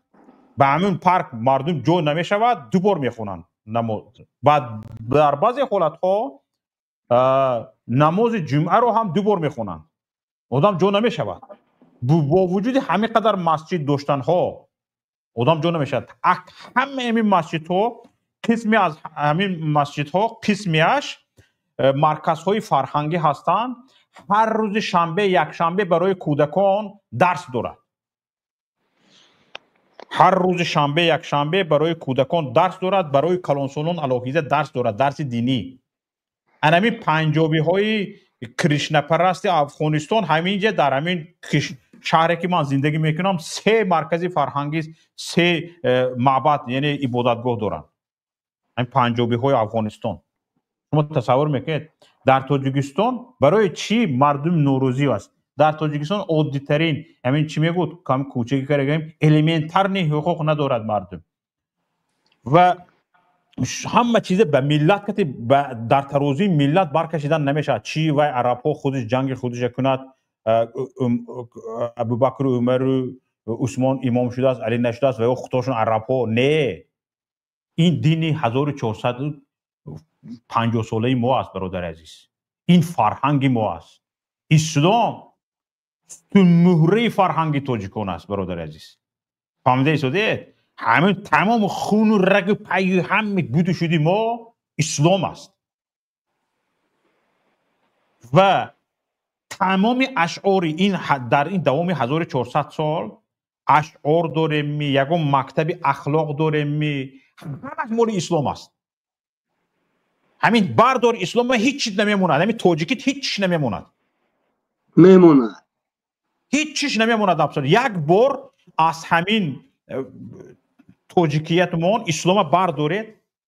Speaker 1: Ба ҳамин парк мардум ҷой намешавад, ду бор мехонанд намоз. Баъд дар баъзе ҳолатҳо намози ҷумъаро ҳам ду бор мехонанд, одам ҷо намешавад. Бо вуҷуди ҳамин қадар масҷид доштанҳо одам ҷо намешавад. Ҳама ҳамин масҷидҳо, қисме аз ҳамин масҷидҳо, қисмеаш марказҳои фарҳангӣ ҳастанд. Ҳар рӯзи шанбе, якшанбе барои кӯдакон дарс дорад. Ҳар рӯзи шанбе, якшанбе барои кӯдакон дарс дорад, барои калонсолон алоҳида дарс дорад, дарси динӣ. Анами панҷобиҳои кришнапарасти Афғонистон ҳамин ҷа дар ҳамин шаҳре ки ман зиндагӣ мекунам, се маркази фарҳангӣ, се маъбад, яъне ибодатгоҳ доранд ҳамин панҷобиҳои Афғонистон. Шумо тасаввур мекунед, дар Тоҷикистон барои чӣ мардум норозӣ аст? Дар Тоҷикистон оддитарин, ҳамин чӣ мегӯд, кам кӯчаки кардаем, элементарный ҳуқуқ надорад мардум. Ва ҳама чизе ба миллат кати дар тарозуи миллат баркашидан намешавад. Чӣ вай арабҳо худиш ҷанги худиша кунад, Абубакру, Умару, Усмон имом шудааст, Али нашудааст, ва ё худошон арабҳо. Не, ин дини 1450 солаи мо аст, бародари азиз. Ин фарҳанги мо аст. Ислом муҳраи фарҳанги тоҷикон аст, бародари азиз. Фаҳмида истодед? Ҳамин тамоми хуну рагу паю ҳами буду шуди мо ислом аст. Ва тамоми ашъори ин дар ин давоми 1400 сол ашъор дорем ми, ягон мактаби ахлоқ дорем ми, ҳамаш моли ислом аст. Ҳамин бардор ислома, ҳеҷ чиз намемонад. Ҳамин тоҷикит ҳеҷ чиз намемонад.
Speaker 4: Мемонад.
Speaker 1: Ҳеҷ чиз намемонад абсолют. Як бор аз ҳамин тоҷикиятмон ислома бардоред,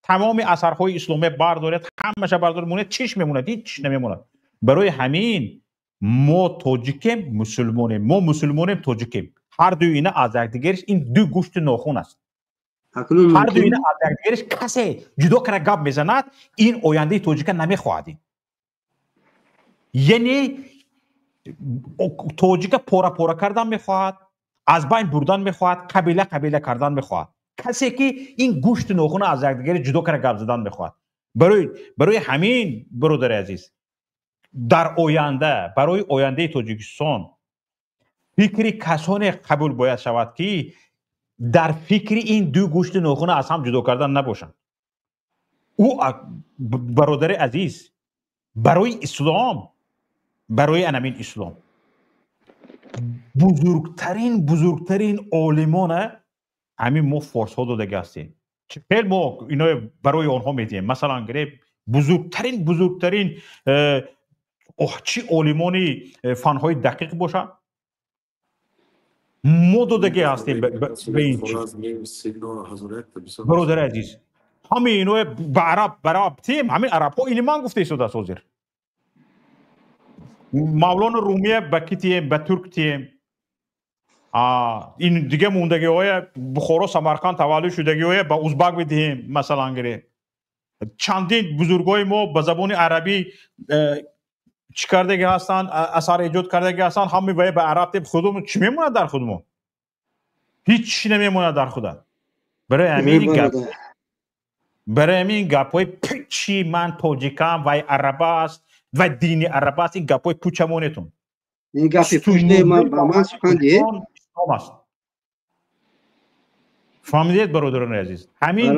Speaker 1: тамоми асарҳои исломия бардоред, ҳамаша бардоред, монед, чиш мемонад? Ҳеҷ чиз намемонад. Барои ҳамин мо тоҷикем, мусулмонем, мо мусулмонем, тоҷикем. Ҳар дуи ина аз якдигариш ин ду гӯшти нохун аст. Ҳар дуи ина аз якдигариш касе ҷудо карда гап мезанад, ин ояндаи тоҷика намехоҳад. Яъне тоҷика пора-пора кардан мехоҳад, аз байн бурдан мехоҳад, қабила қабила кардан мехоҳад. Касе ки ин гӯшти нохуна аз якдигари ҷудо карда гап задан мехоҳад. Барои ҳамин, бародари азиз, дар оянда, барои ояндаи Тоҷикистон фикри касоне қабул бояд шавад, ки дар фикри ин ду гӯшти нохуна аз ҳам ҷудо кардан набошанд. Ӯ, бародари азиз, барои ислом, барои анамин ислом бузургтарин олимона ҳамин мо форсҳо додагӣ ҳастем. Хел мо ино барои онҳо медиҳем. Масалан гирем, бузургтарин чӣ олимони фанҳои дақиқ бошад, мо додагӣ ҳастем ба ин чиз. Бародари азиз, ҳамаи ино ба араб бараб тем, ҳамин арабҳо ини ман гуфта истодааст ҳозир. Мавлоно Румия ба ки тием? Ба турк тием. Ин дига мондагиҳоя, Бухоро, Самарқанд таваллуд шудагиҳоя ба узбак бидиҳем, масалан гирем. Чандин бузургои мо ба забони арабӣ чӣ кардаги ҳастанд, асар эҷод кардаги ҳастанд, ҳамаи вая ба араб тем. Худумон чӣ мемонад дар худмон? Ҳеҷ чӣ намемонад дар худат. Барои ҳамин гап, барои ҳамин гапҳои пучи ман тоҷикам, вай араб аст, вай дини араб аст, ин гапҳои пучамонетон.
Speaker 4: Ин гапи пуч не, ман ба ман сухан диҳед.
Speaker 1: Аст. Фаҳмидед, бародарони азиз? Ҳамин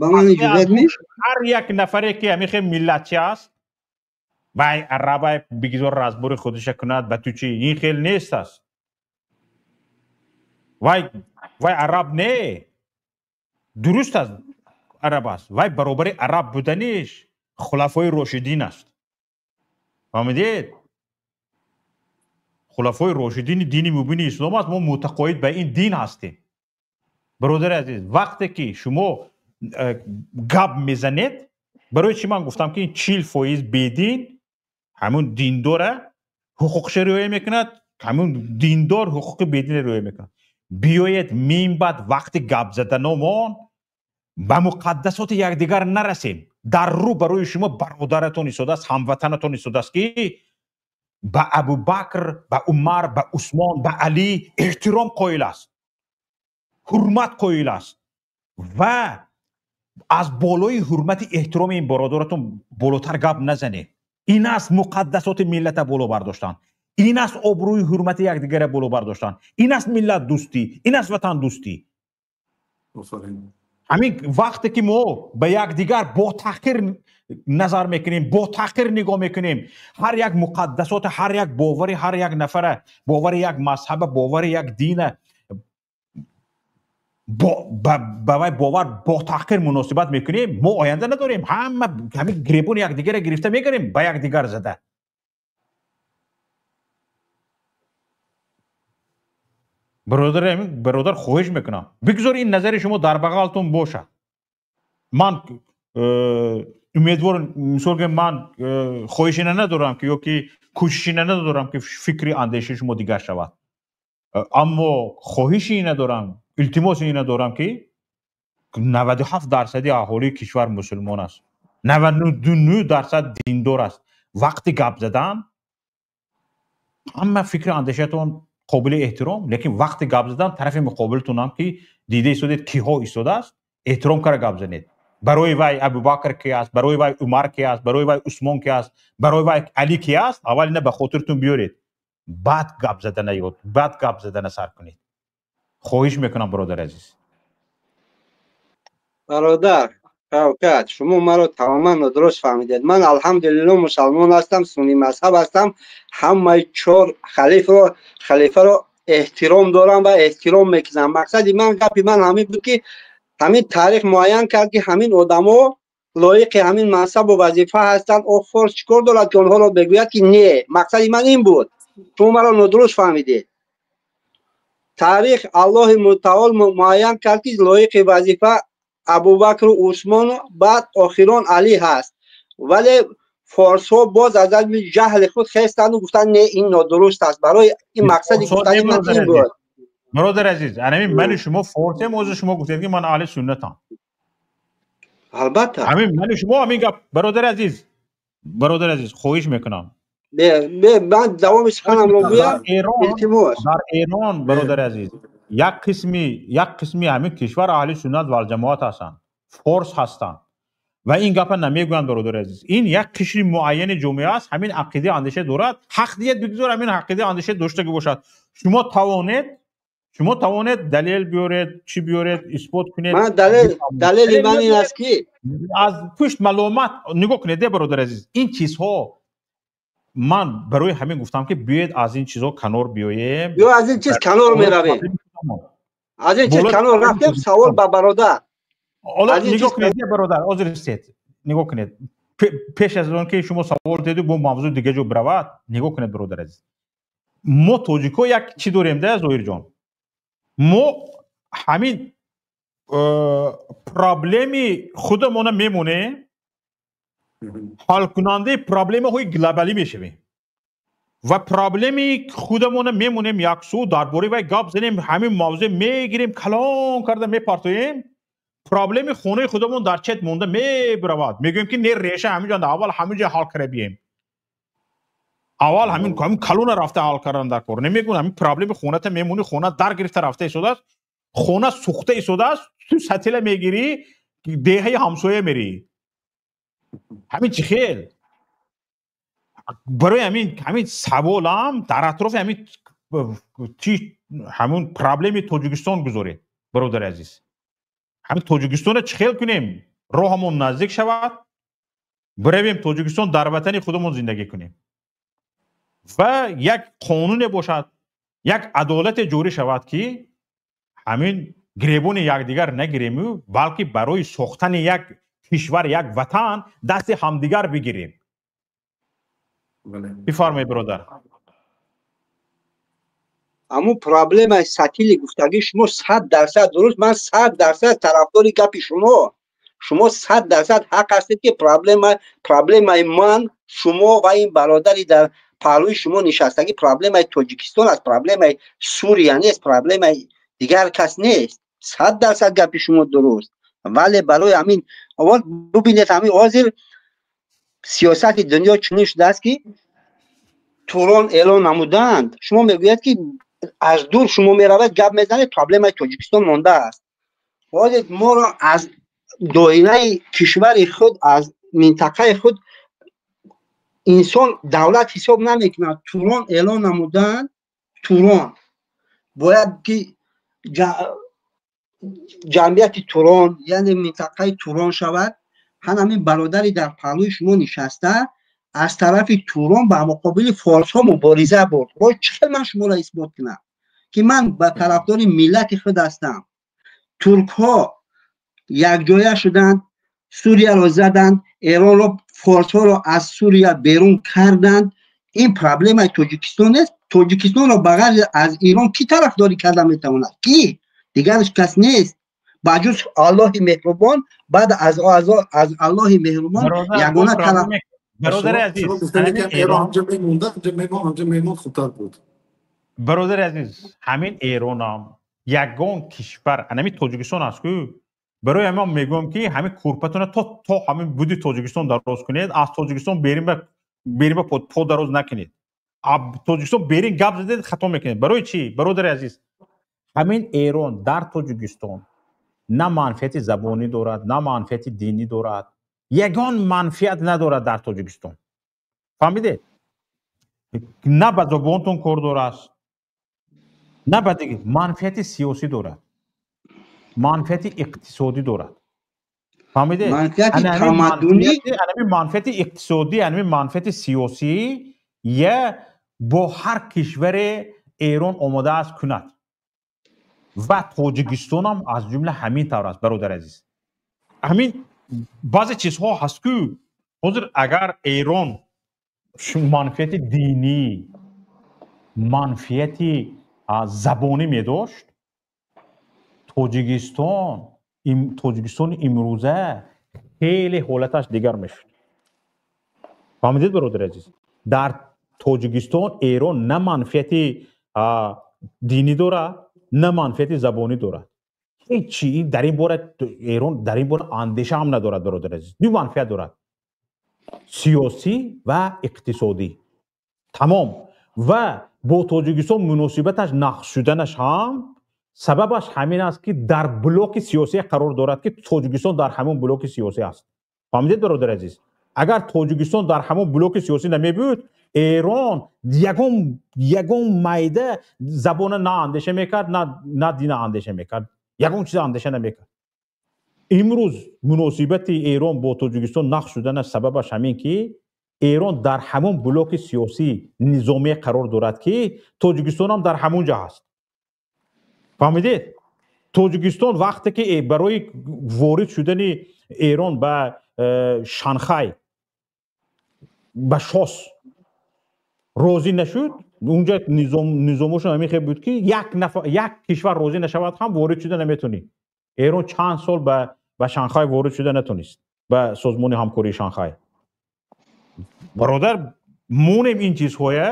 Speaker 4: ба ман иҷозат ми?
Speaker 1: Ҳар як нафаре ки ҳамин хел миллатчи аст, вай арабай бигзор разбори худиша кунад, ба ту чӣ? Ин хел нест аст. Вай араб не, дуруст аст, араб аст. Вай баробари араб буданиш Хулафои Рошидин аст. Фаҳмидед? Хулафои Рошидини дини мубини ислом аст. Мо мутақоид ба ин дин ҳастем. Бародари азиз, вақте ки шумо гап мезанед, барои чӣ ман гуфтам, ки ин 40% бедин ҳамун диндора ҳуқуқша риоя мекунад, ҳамун диндор ҳуқуқи бединро риоя мекунад. Биёед, минбаъд вақти гап заданомон ба муқаддасоти якдигар нарасем. Дар рӯ барои шумо бародаратон истодааст, ҳамватанатон истодааст, ки ба Абубакр, ба Умар, ба Усмон, ба Алӣ эҳтиром қоил аст, ҳурмат қоил аст ва аз болои ҳурмати эҳтироми ин бародаратон болотар гап назанед. Ин аст муқаддасоти миллата боло бардоштан, ин аст обрӯи ҳурмати якдигарро боло бардоштан, ин аст миллатдӯстӣ, ин аст ватандӯстӣ. Ҳамин вақте ки мо ба якдигар бо таҳқир назар мекунем, бо таҳқир нигоҳ мекунем, ҳар як муқаддасоти, ҳар як бовари ҳар як нафара, бовари як мазҳаба, бовари як дина ба вай бовар бо таҳқир муносибат мекунем, мо оянда надорем. Ҳама ҳамин гиребони якдигарро гирифта мегирем, ба якдигар зада. Бародар, бародар, хоҳиш мекунам, бигзор ин назари шумо дар бағалтон бошад. Ман умедвор, мисол ки, ман хоҳишина надорам, ки ё ки кӯшишина надорам, ки фикри андешаи шумо дигар шавад, аммо хоҳиши ина дорам, илтимоси ина дорам, ки 97% аҳолии кишвар мусулмон аст, 99% диндор аст. Вақти гап задан ҳама фикри андешаатон қобили эҳтиром, лекин вақти гап задан тарафи муқобилтонам, ки дида истодед киҳо истодааст, эҳтиром кара гап занед. Барои вай Абубакр ки аст, барои вай Умар ки аст, барои вай Усмон ки аст, барои вай Али ки аст, аввал ина ба хотиртон биёред, баъд гап задана ёд, баъд гап задана сар кунед. Хоҳиш мекунам, бародари азиз.
Speaker 4: Бародар Шавкат, шумо маро тамоман нодуруст фаҳмидед. Ман, алҳамдулилло, мусалмон ҳастам, сунни мазҳаб ҳастам, ҳамаи чор халифаро эҳтиром дорам ва эҳтиром мекунам. Мақсади ман, гапи ман ҳамин буд, ки ҳамин таърих муайян кард, ки ҳамин одамо лоиқи ҳамин мансабу вазифа ҳастанд. О форс чӣ кор дорад, ки онҳоро бегӯяд, ки не? Мақсади ман ин буд, шумо маро нодуруст фаҳмидед. Таърих, Аллоҳи мутаол муайян кард, ки лоиқи вазифа Абубакру Усмону баъд охирон Алӣ ҳаст, вале форсҳо боз аз азми ҷаҳли худ хестанду гуфтанд, не, ин нодуруст аст. Барои ин мақсади гуфтани ман ин буд.
Speaker 1: Бародар азиз, анами мани шумо форсем, озу шумо гуфтед, ки ман аҳли суннатам.
Speaker 4: Албатта.
Speaker 1: Ҳамин мани шумо ҳамин гап. Бародар азиз, бародар азиз, хоҳиш мекунам.
Speaker 4: Ман давоми суханамро гӯям, илтимос.
Speaker 1: Дар Эрон, бародари азиз, як қисми ҳамин кишвар аҳли суннат валҷамоат ҳастанд, форс ҳастанд ва ин гапа намегӯянд. Бародари азиз, ин як қишри муайяни ҷомеа аст, ҳамин ақидаи андеша дорад. Ҳақ диҳед, бигзор ҳамин ақидаи андеша доштагӣ бошад. Шумо тавонед далел биёред, чӣ биёред, исбот кунед.
Speaker 4: Ман далели ман ин аст, ки
Speaker 1: аз пушт маломат нигоҳ кунед, бародари азиз. Ин чизҳо, ман барои ҳамин гуфтам, ки биёед, аз ин чизҳо канор биёем.
Speaker 4: Ё аз ин чиз канор меравем, аз ин чиз канор рафтем. Савол ба бародар.
Speaker 1: Ҳоло нигоҳ кунед, бародар, ҳозир истед, нигоҳ кунед. Пеш аз он ки шумо савол диҳеду бо мавзӯи дига ҷо биравад, нигоҳ кунед, бародар азиз. Мо тоҷикҳо як чӣ дорем да, Зоҳирҷон? Мо ҳамин проблеми худамона мемонем, ҳалкунандаи проблемаҳои глобалӣ мешавем ва проблеми худамона мемонем яксӯ, дар бораи вай гап занем, ҳамин мавзӯъ мегирем, калон карда мепартоем, проблеми хонаи худамон дар чет монда мебиравад. Мегӯем, ки не, реша ҳамин ҷо, аввал ҳамин ҷо ҳал кара бием, аввал ҳамин калона рафта ҳал кардан дар кор. Намегӯям, ҳамин проблеми хоната мемонӣ, хона дар гирифта рафта истодааст, хона сӯхта истодааст, ту сатила мегирӣ, деҳаи ҳамсоя мерӣ. Ҳамин чӣ хел? Барои ҳамин саволам дар атрофи ҳамин чи, ҳамун проблеми Тоҷикистон гузоред, бародари азиз. Ҳамин Тоҷикистонро чӣ хел кунем, роҳамон наздик шавад, биравем Тоҷикистон, дар ватани худамон зиндагӣ кунем ва як қонуне бошад, як адолате ҷорӣ шавад, ки ҳамин гиребони якдигар нагирему, балки барои сохтани як кишвар, як ватан дасти ҳамдигар бигирем. Бифармоед, бародар.
Speaker 4: Ҳамун проблемаи сатили гуфтагии шумо 100% дуруст. Ман 100% тарафдори гапи шумо. Шумо 100% ҳақ ҳастед, ки проблемаи ман, шумо ва ин бародари дар паҳлӯи шумо нишастагӣ проблемаи Тоҷикистон аст, проблемаи Сурия нест, проблемаи дигар кас нест. 100% гапи шумо дуруст, вале барои ҳамин аввал бубинед, ҳамин ҳозир сиёсати дунё чунин шудааст, ки Турон эълон намуданд. Шумо мегӯяд, ки аз дур шумо меравед, гап мезанед, проблемаи Тоҷикистон мондааст. Ҳозир моро аз доираи кишвари худ, аз минтақаи худ инсон давлат ҳисоб намекунад. Турон эълон намуданд. Турон бояд ки ҷамъияти Турон, яъне минтақаи Турон шавад. Ҳамин бародари дар паҳлӯи шумо нишаста аз тарафи Турон ба муқобили форсҳо мубориза бурд. Боз чӣ хел ман шуморо исбот кунам, ки ман ба тарафдори миллати худ ҳастам? Туркҳо якҷоя шуданд, Сурияро заданд, Эронро, форсҳоро аз Сурия берун карданд. Ин проблемаи Тоҷикистон нест. Тоҷикистонро ба ғайр аз Эрон кӣ тарафдорӣ карда метавонад? Кӣ? Дигараш кас нест ба ҷуз Аллоҳи меҳрубон. Баъд аз Аллоҳи меҳрубон ягона тараф.
Speaker 1: Бародари азиз, бародари азиз, ҳамин Эронам ягон кишвар ҳамин Тоҷикистон аст ку. Барои ҳамин мегӯям, ки ҳамин кӯрпатона то ҳамин буди Тоҷикистон дароз кунед, аз Тоҷикистон берин ба по дароз накунед. Тоҷикистон берин гап задед, хато мекунед. Барои чӣ, бародари азиз? Ҳамин Эрон дар Тоҷикистон на манфиати забонӣ дорад, на манфиати динӣ дорад, ягон манфиат надорад дар Тоҷикистон. Фаҳмидед? На ба забонтон кор дорад, на ба дигар. Манфиати сиёсӣ дорад, манфиати иқтисодӣ дорад. Фаҳмидед? Манфиати иқтисодӣ, ҳамин манфиати сиёсӣ я бо ҳар кишваре Эрон омода аст кунад ва Тоҷикистонам аз ҷумла ҳамин тавр аст, бародари азиз. Ҳамин баъзе чизҳо ҳаст ку, ҳозир агар Эрон манфиати динӣ, манфиати забонӣ медошт, Тоҷикистони имрӯза хеле ҳолаташ дигар мешуд. Фаҳмидед, бародари азиз? Дар Тоҷикистон Эрон на манфиати динӣ дорад, на манфиати забонӣ дорад. Ҳечи дар ин бора Эрон дар ин бора андеша ҳам надорад, бародари азиз. Ду манфиат дорад: сиёсӣ ва иқтисодӣ. Тамом. Ва бо Тоҷикистон муносибаташ нақс шуданаш ҳам сабабаш ҳамин аст, ки дар блоки сиёсӣ қарор дорад, ки Тоҷикистон дар ҳамон блоки сиёсӣ аст. Фаҳмидед, бародари азиз? Агар Тоҷикистон дар ҳамон блоки сиёсӣ намебуд, Эрон ягон майда забона на андеша мекард, на дина андеша мекард, ягон чиз андеша намекард. Имрӯз муносибати Эрон бо Тоҷикистон нақс шуданаш сабабаш ҳамин, ки Эрон дар ҳамон блоки сиёсӣ низомӣ қарор дорад, ки Тоҷикистонам дар ҳамон ҷо ҳаст. Фаҳмидед? Тоҷикистон вақте ки барои ворид шудани Эрон ба Шанхай, ба ШОС розӣ нашуд, унҷа низомошон ҳамин хел буд, ки як кишвар розӣ нашавад ҳам ворид шуда наметонӣ. Эрон чанд сол ба Шанхай ворид шуда натонист, ба Созмони ҳамкории Шанхай. Бародар, монем ин чизҳоя,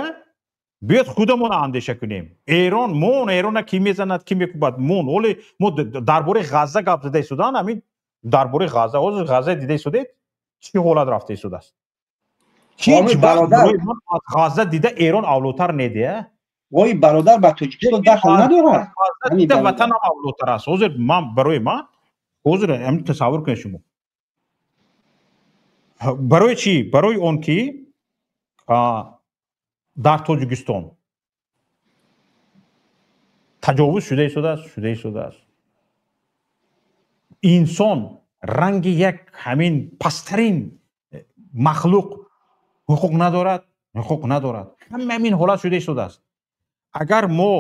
Speaker 1: биёд худамон андеша кунем. Эрон мон, Эрона ки мезанад, ки мекӯбад, мон. Ҳоле мо дар бораи Ғазза гап зада истодан, ҳамин дар бораи Ғазза, ҳозир Ғазза дида истодед, чӣ ҳолат рафта истодааст? Аз Ғазза дида Эрон авлотар недия?
Speaker 4: Вой, бародар, ба Тоҷикистон дахл надорад.
Speaker 1: Дида ватанам авлотар аст. Ҳозир ман барои ман, ҳозир ҳамин тасаввур кунед шумо. Барои чӣ? Барои он ки дар Тоҷикистон таҷовуз шуда истодааст, шуда истодааст. Инсон ранги як ҳамин пасттарин махлуқ ҳуқуқ надорад, ҳуқуқ надорад. Ҳама ҳамин ҳолат шуда истодааст. Агар мо,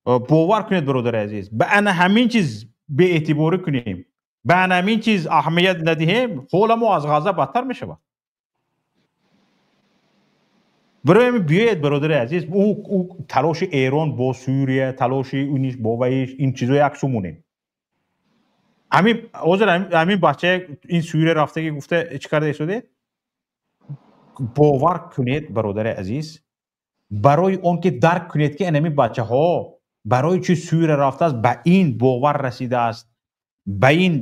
Speaker 1: бовар кунед, бародари азиз, ба ана ҳамин чиз беэътиборӣ кунем, Ба ҳамин чиз аҳамият надиҳем, ҳола мо аз Ғазза бадтар мешавад. Барои ҳамин биёед, бародари азиз, ӯ талоши Эрон бо Сурия, талоши униш бо ваиш, ин чизо як су монем. Ҳамин ҳозир ҳамин бача ин Сурия рафтаги гуфта чӣ карда истодед? Бовар кунед, бародари азиз, барои он ки дарк кунед, ки ҳамин бачаҳо барои чӣ Сурия рафтааст, ба ин бовар расидааст, ба ин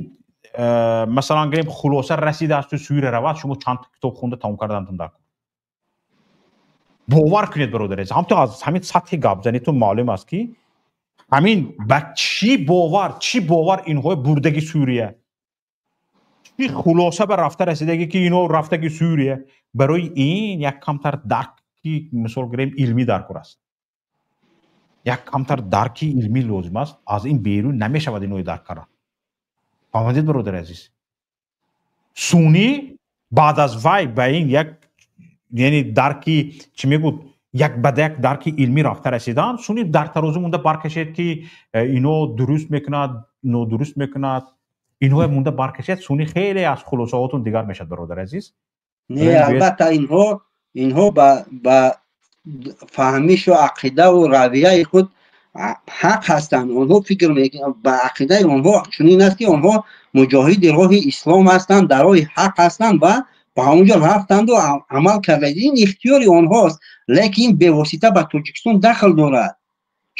Speaker 1: масалан гирем хулоса расидааст, ту Сурия равад, шумо чанд китоб хонда тамом кардантон дар кор. Бовар кунед, бародари азиз, ҳамто аз ҳамин сатҳи гапзанитон маълум аст, ки ҳамин ба чӣ бовар, чӣ бовар инҳои бурдаги Сурия, чӣ хулоса ба рафта расидаги, ки инҳо рафтаги Сурия, барои ин як камтар дарки, мисол гирем, илмӣ дар кор аст. Як камтар дарки илмӣ лозим аст, аз ин берун намешавад инҳои дарк кардан. Фаҳмидед, бародари азиз? Сунӣ баъд аз вай ба ин як, яъне дарки чӣ мегӯд, як ба як дарки илмӣ рафта расидан, сунӣ дар тарозу монда баркашед, ки ино дуруст мекунад, нодуруст мекунад, инҳое монда баркашед, сунӣ хеле аз хулосаҳотон дигар мешавад, бародари азиз.
Speaker 4: Не, албатта инҳо ба фаҳмишу ақидаву равияи худ ҳақ ҳастанд. Онҳо фикр мекунанд, ба ақидаи онҳо чунин аст, ки онҳо муҷоҳиди роҳи ислом ҳастанд, дар роҳи ҳақ ҳастанд ва ба ҳамонҷо рафтанду амал карданд. Ин ихтиёри онҳост, лекин бевосита ба Тоҷикистон дахл дорад.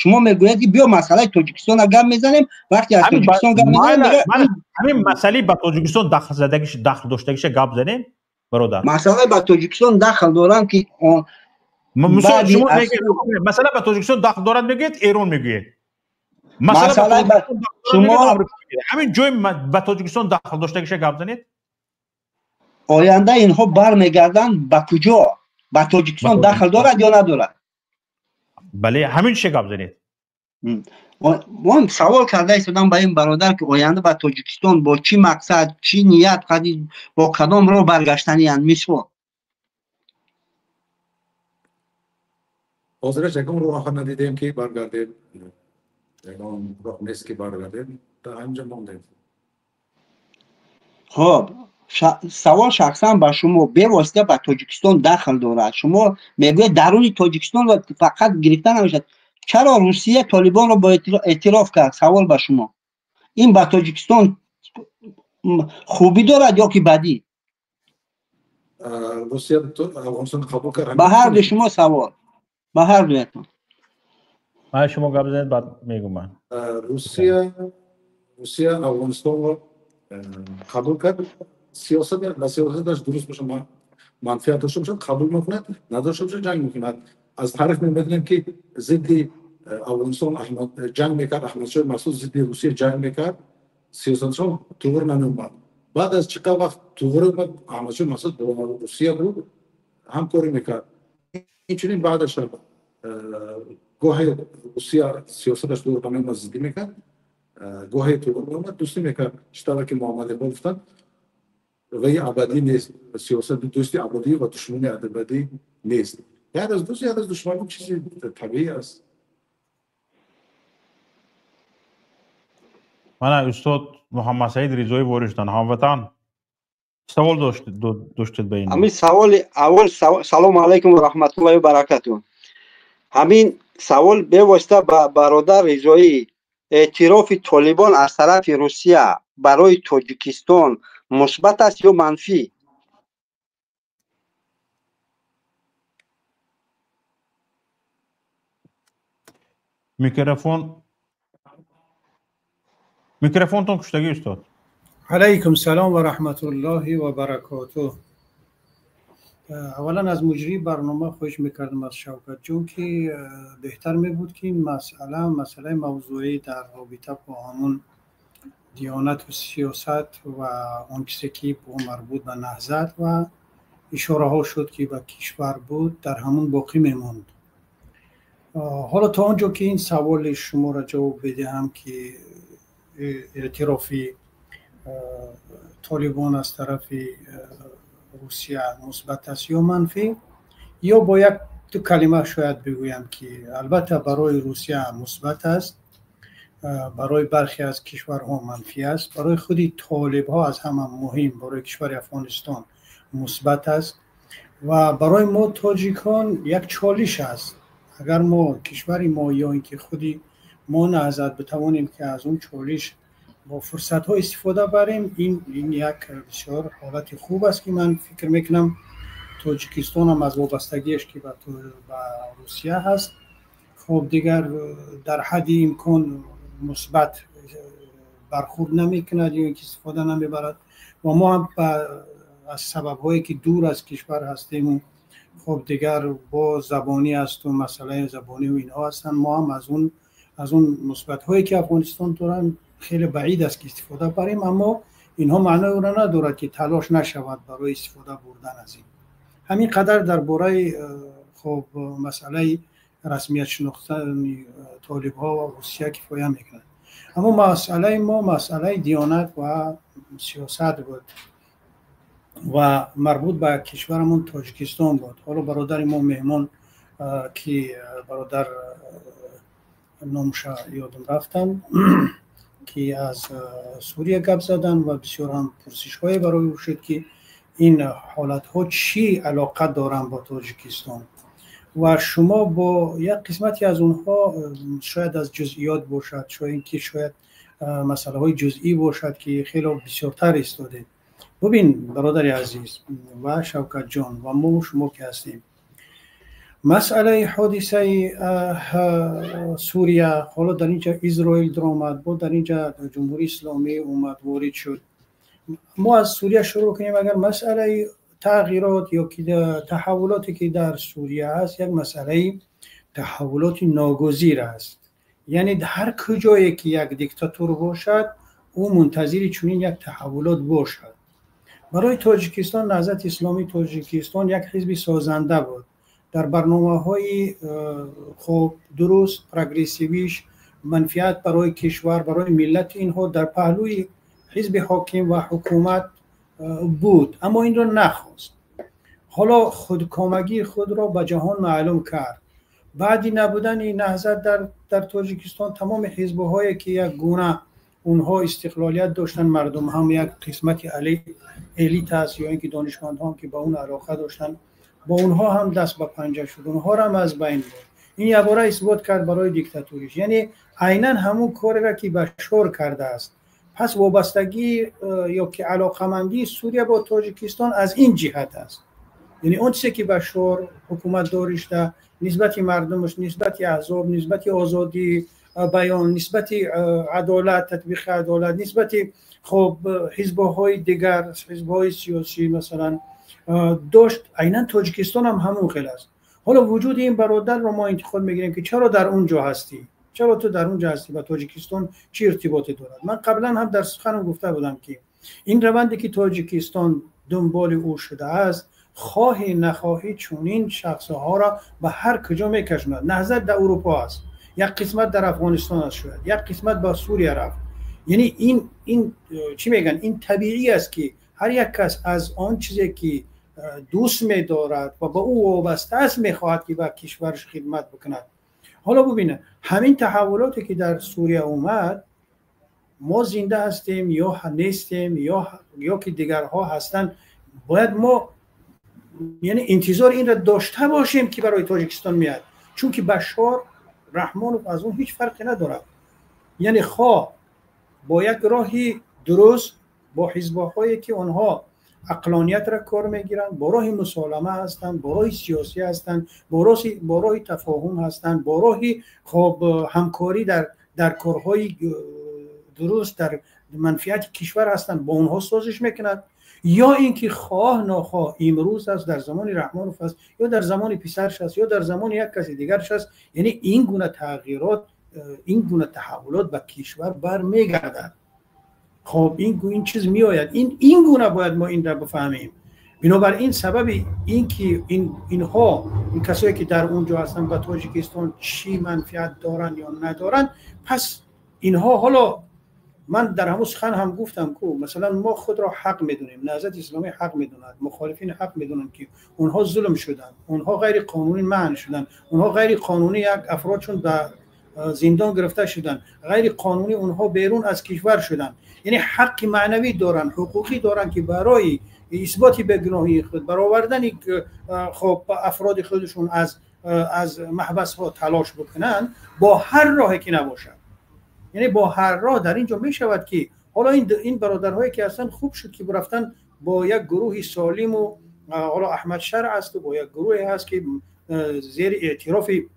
Speaker 4: Шумо мегӯяд, ки биё масъалаи Тоҷикистона гап мезанем, вақте аз Тоҷикистон гап мезанем,
Speaker 1: ҳамин масъалаи ба Тоҷикистон дахл задагиш, дахл доштагиша гап занем, бародар.
Speaker 4: Масъалаи ба Тоҷикистон дахл доранд, ки
Speaker 1: масъала ба Тоҷикистон дахл дорад мегӯед, Эрон мегӯед.
Speaker 4: Масъала шумо
Speaker 1: ҳамин ҷои ба Тоҷикистон дахл доштагиша гап занед.
Speaker 4: Оянда инҳо бармегарданд ба куҷо? Ба Тоҷикистон дахл дорад ё надорад?
Speaker 1: Бале, ҳамин чиша гап занед.
Speaker 4: Ман савол карда истодам ба ин бародар, ки оянда ба Тоҷикистон бо чӣ мақсад, чӣ ният, бо кадом роҳ баргаштаниянд, мисол.
Speaker 3: Ҳозираш ягон роҳ надидем, ки баргардем, ягон роҳ нест, ки баргардем, дар ҳаминҷо мондем.
Speaker 4: Хоб, савол шахсан ба шумо бевосита ба Тоҷикистон дахл дорад. Шумо мегӯед, даруни Тоҷикистон фақат гирифта намешавад. Чаро Русия Толибонро бо эътироф кард? Савол ба шумо. Ин ба Тоҷикистон хубӣ дорад ё ки бадӣ?
Speaker 3: Русия Афғонистон қабул кард.
Speaker 4: Ба ҳар ду шумо савол, ба ҳар дуятон.
Speaker 1: Ман шумо гап занед, баъд мегӯм ман.
Speaker 3: Русия Афғонистонро қабул кард. Сиёсат ба сиёсаташ дуруст бошад, манфиат дошта бошад, қабул мекунад, надошта бошад, ҷанг мекунад. Аз таърих мебинем, ки зидди Афғонистон ҷанг мекард, Аҳмадшоҳи Масъуд зидди Русия ҷанг мекард, сиёсатшон туғри намеомад. Баъд аз чӣ қадр вақт туғри омад, Аҳмадшоҳи Масъуд бо Русия буд, ҳамкорӣ мекард. Инчунин баъдаш гоҳе Русия сиёсаташ туғри намеомад, зиддӣ мекард, гоҳе туғри меомад, дӯстӣ мекард. Чӣ тавре ки Муҳаммад Иқбол гуфтанд, ваи абадӣ нест, сиёсати дӯсти абадӣ ва душмани абадӣ нест. Як аз дӯст, як аз душман, чизи табиӣ аст.
Speaker 1: Мана устод Муҳаммадсаид Ризоӣ ворид шуданд. Ҳамватан, савол доштед ба ин?
Speaker 4: Ҳамин саволи аввал. Салому алайкум ва раҳматуллоҳи ва баракатуҳ. Ҳамин савол бевосита ба бародар Ризоӣ: эътирофи Толибон аз тарафи Русия барои Тоҷикистон мусбат аст ё манфӣ?
Speaker 1: Микрофон, микрофонтон куштагӣ, устод.
Speaker 2: Алайкум салом ва раҳматуллоҳи ва баракотуҳ. Аввалан аз муҷрии барнома хоҳиш мекардам, аз Шавкат ҷон, ки беҳтар мебуд, ки ин масъала, масъалаи мавзӯӣ дар робита бо ҳамун диёнату сиёсат ва он чизе ки бо марбут ба наҳзат ва ишораҳо шуд, ки ба кишвар буд, дар ҳамун боқӣ мемонд. Ҳоло то он ҷо ки ин саволи шуморо ҷавоб бидиҳам, ки эътирофи Толибон аз тарафи Русия мусбат аст ё манфӣ, ё бо як ду калима шояд бигӯям, ки албатта барои Русия мусбат аст. барои бархе аз кишварҳо манфӣ аст, барои худи толибҳо аз ҳама муҳим барои кишвари Афғонистон мусбат аст ва барои мо тоҷикон як чолиш аст. Агар мо кишвари мо ё ин ки худи мо Наҳзат битавонем ки аз он чолиш бо фурсатҳо истифода барем, ин як бисёр ҳолати хуб аст, ки ман фикр мекунам Тоҷикистон ҳам аз вобастагиаш ки ба Русия ҳаст, хоб дигар дар ҳадди имкон мусбат бархурд намекунад ё ин ки истифода намебарад ва мо ҳам аз сабабҳое ки дур аз кишвар ҳастему хоб дигар бо забонӣ асту масъалаи забониву инҳо ҳастанд, мо ҳам аз он мусбатҳое ки Афғонистон доранд хеле баъид аст ки истифода барем, аммо инҳо маънои онро надорад ки талош нашавад барои истифода бурдан аз ин. Ҳамин қадар дар бораи хоб масъалаи расмият шинохтани толибҳо ва Русия кифоя мекунад. Аммо масъалаи мо масъалаи диёнат ва сиёсат буд ва марбут ба кишварамон Тоҷикистон буд. Ҳоло бародари мо меҳмон ки бародар номша ёдам рафтанд, ки аз Сурия гап задан ва бисёр ҳам пурсишҳое барои ӯ шуд, ки ин ҳолатҳо чӣ алоқа доранд бо Тоҷикистон ва шумо бо як қисмате аз онҳо шояд аз ҷузъиёт бошад, шояд ки шояд масъалаҳои ҷузъӣ бошад, ки хеле бисёртар истодед. Бубин бародари азиз ва Шавкатҷон ва мо шумо ки ҳастем, масъалаи ҳодисаи Сурия ҳоло дар инҷа Изроил даромад, бо дар инҷа Ҷумҳурии Исломӣ омад, ворид шуд. Мо аз Сурия шурӯъ кунем. Агар масъалаи тағйирот ё ки таҳаввулоте ки дар Сурия аст, як масъалаи таҳаввулоти ногузир аст. Яъне ҳар куҷое ки як диктатур бошад, ӯ мунтазири чунин як таҳаввулот бошад. Барои Тоҷикистон Наҳзати Исломии Тоҷикистон як ҳизби созанда буд. Дар барномаҳои хуб дуруст прогрессивиш манфиат барои кишвар, барои миллат инҳо дар паҳлӯи ҳизби ҳоким ва ҳукумат буд, аммо инро нахост. Ҳоло худкомагии худро ба ҷаҳон маълум кард. Баъди набудани Наҳзат дар Тоҷикистон тамоми ҳизбҳое ки як гуна онҳо истиқлолият доштанд, мардум ҳам як қисмати элит аст ё ин ки донишмандҳо ки ба он алоқа доштанд, бо онҳо ҳам даст ба панҷа шуд, онҳоро ҳам аз байн бурд. Ин якбора исбот кард барои диктатуриш, яъне айнан ҳамун кореро ки Башор кардааст. Пас вобастагӣ ё ки алоқамандии Сурия бо Тоҷикистон аз ин ҷиҳат аст. Яъне он чизе ки Башор ҳукумат доришта нисбати мардумаш, нисбати аҳзоб, нисбати озодии баён, нисбати адолат, татбиқи адолат, нисбати хоб ҳизбҳои дигар, ҳизбҳои сиёсӣ масалан дошт, айнан Тоҷикистон ҳам ҳамон хел аст. Ҳоло вуҷуди ин бародарро мо интиқод мегирем ки чаро дар он ҷо ҳастӣ, чаро ту дар он ҷо ҳастӣ, ба Тоҷикистон чӣ иртиботе дорад? Ман қаблан ҳам дар суханам гуфта будам ки ин раванде ки Тоҷикистон дунболи ӯ шудааст, хоҳӣ нахоҳӣ чунин шахсҳоро ба ҳар куҷо мекашонад. Наҳзат дар Аврупо аст, як қисмат дар Афғонистон аст, шояд як қисмат ба Сурия рафт. Яъне ин чӣ мегӯянд, ин табиӣ аст ки ҳар як кас аз он чизе ки дӯст медорад ва ба ӯ вобаста аст мехоҳад ки ба кишвараш хидмат бикунад. Ҳоло бубинед ҳамин таҳаввулоте ки дар Сурия омад, мо зинда ҳастем ё нестем ё ки дигарҳо ҳастанд, бояд мо яъне интизори инро дошта бошем ки барои Тоҷикистон меяд, чунки Башор Раҳмонов аз он ҳеҷ фарқе надорад. Яъне хоҳ бо як роҳи дуруст, бо ҳизбҳое ки онҳо ақлониятро кор мегиранд, бо роҳи мусолама ҳастанд, бо роҳи сиёсӣ ҳастанд, бо роҳи тафоҳум ҳастанд, бо роҳи хоб ҳамкорӣ дар корҳои дуруст дар манфиати кишвар ҳастанд, бо онҳо созиш мекунад, ё ин ки хоҳ нохоҳ имрӯз аст, дар замони Раҳмонов аст, ё дар замони писарш аст, ё дар замони як каси дигарш аст. Яъне ин гуна тағйирот, ин гуна таҳаввулот ба кишвар бармегардад. Хоб ин чиз меояд, ин гуна бояд мо инро бифаҳмем. Бинобар ин сабаби ин ки инҳо, ин касое ки дар он ҷо ҳастанд ба Тоҷикистон чӣ манфиат доранд ё надоранд, пас инҳо ҳоло ман дар ҳамон сухан ҳам гуфтам ку масалан мо худро ҳақ медонем, Наҳзати Исломӣ ҳақ медонад, мухолифин ҳақ медонанд ки онҳо зулм шуданд, онҳо ғайриқонунӣ манъ шуданд, онҳо ғайриқонунӣ як афродшон ба зиндон гирифта шуданд, ғайри қонунӣ онҳо берун аз кишвар шуданд. Яъне ҳаққи маънавӣ доранд, ҳуқуқӣ доранд, ки барои исботи бегуноҳии худ, баровардани хоб афроди худашон аз маҳбасҳо талош бикунанд бо ҳар роҳе ки набошад. Яъне бо ҳар роҳ дар ин ҷо мешавад ки ҳоло ин бародарҳое ки ҳастанд, хуб шуд ки рафтан бо як гурӯҳи солиму, ҳоло Аҳмад Шаръ аст ва бо як гурӯҳе ҳаст ки зери эътирофи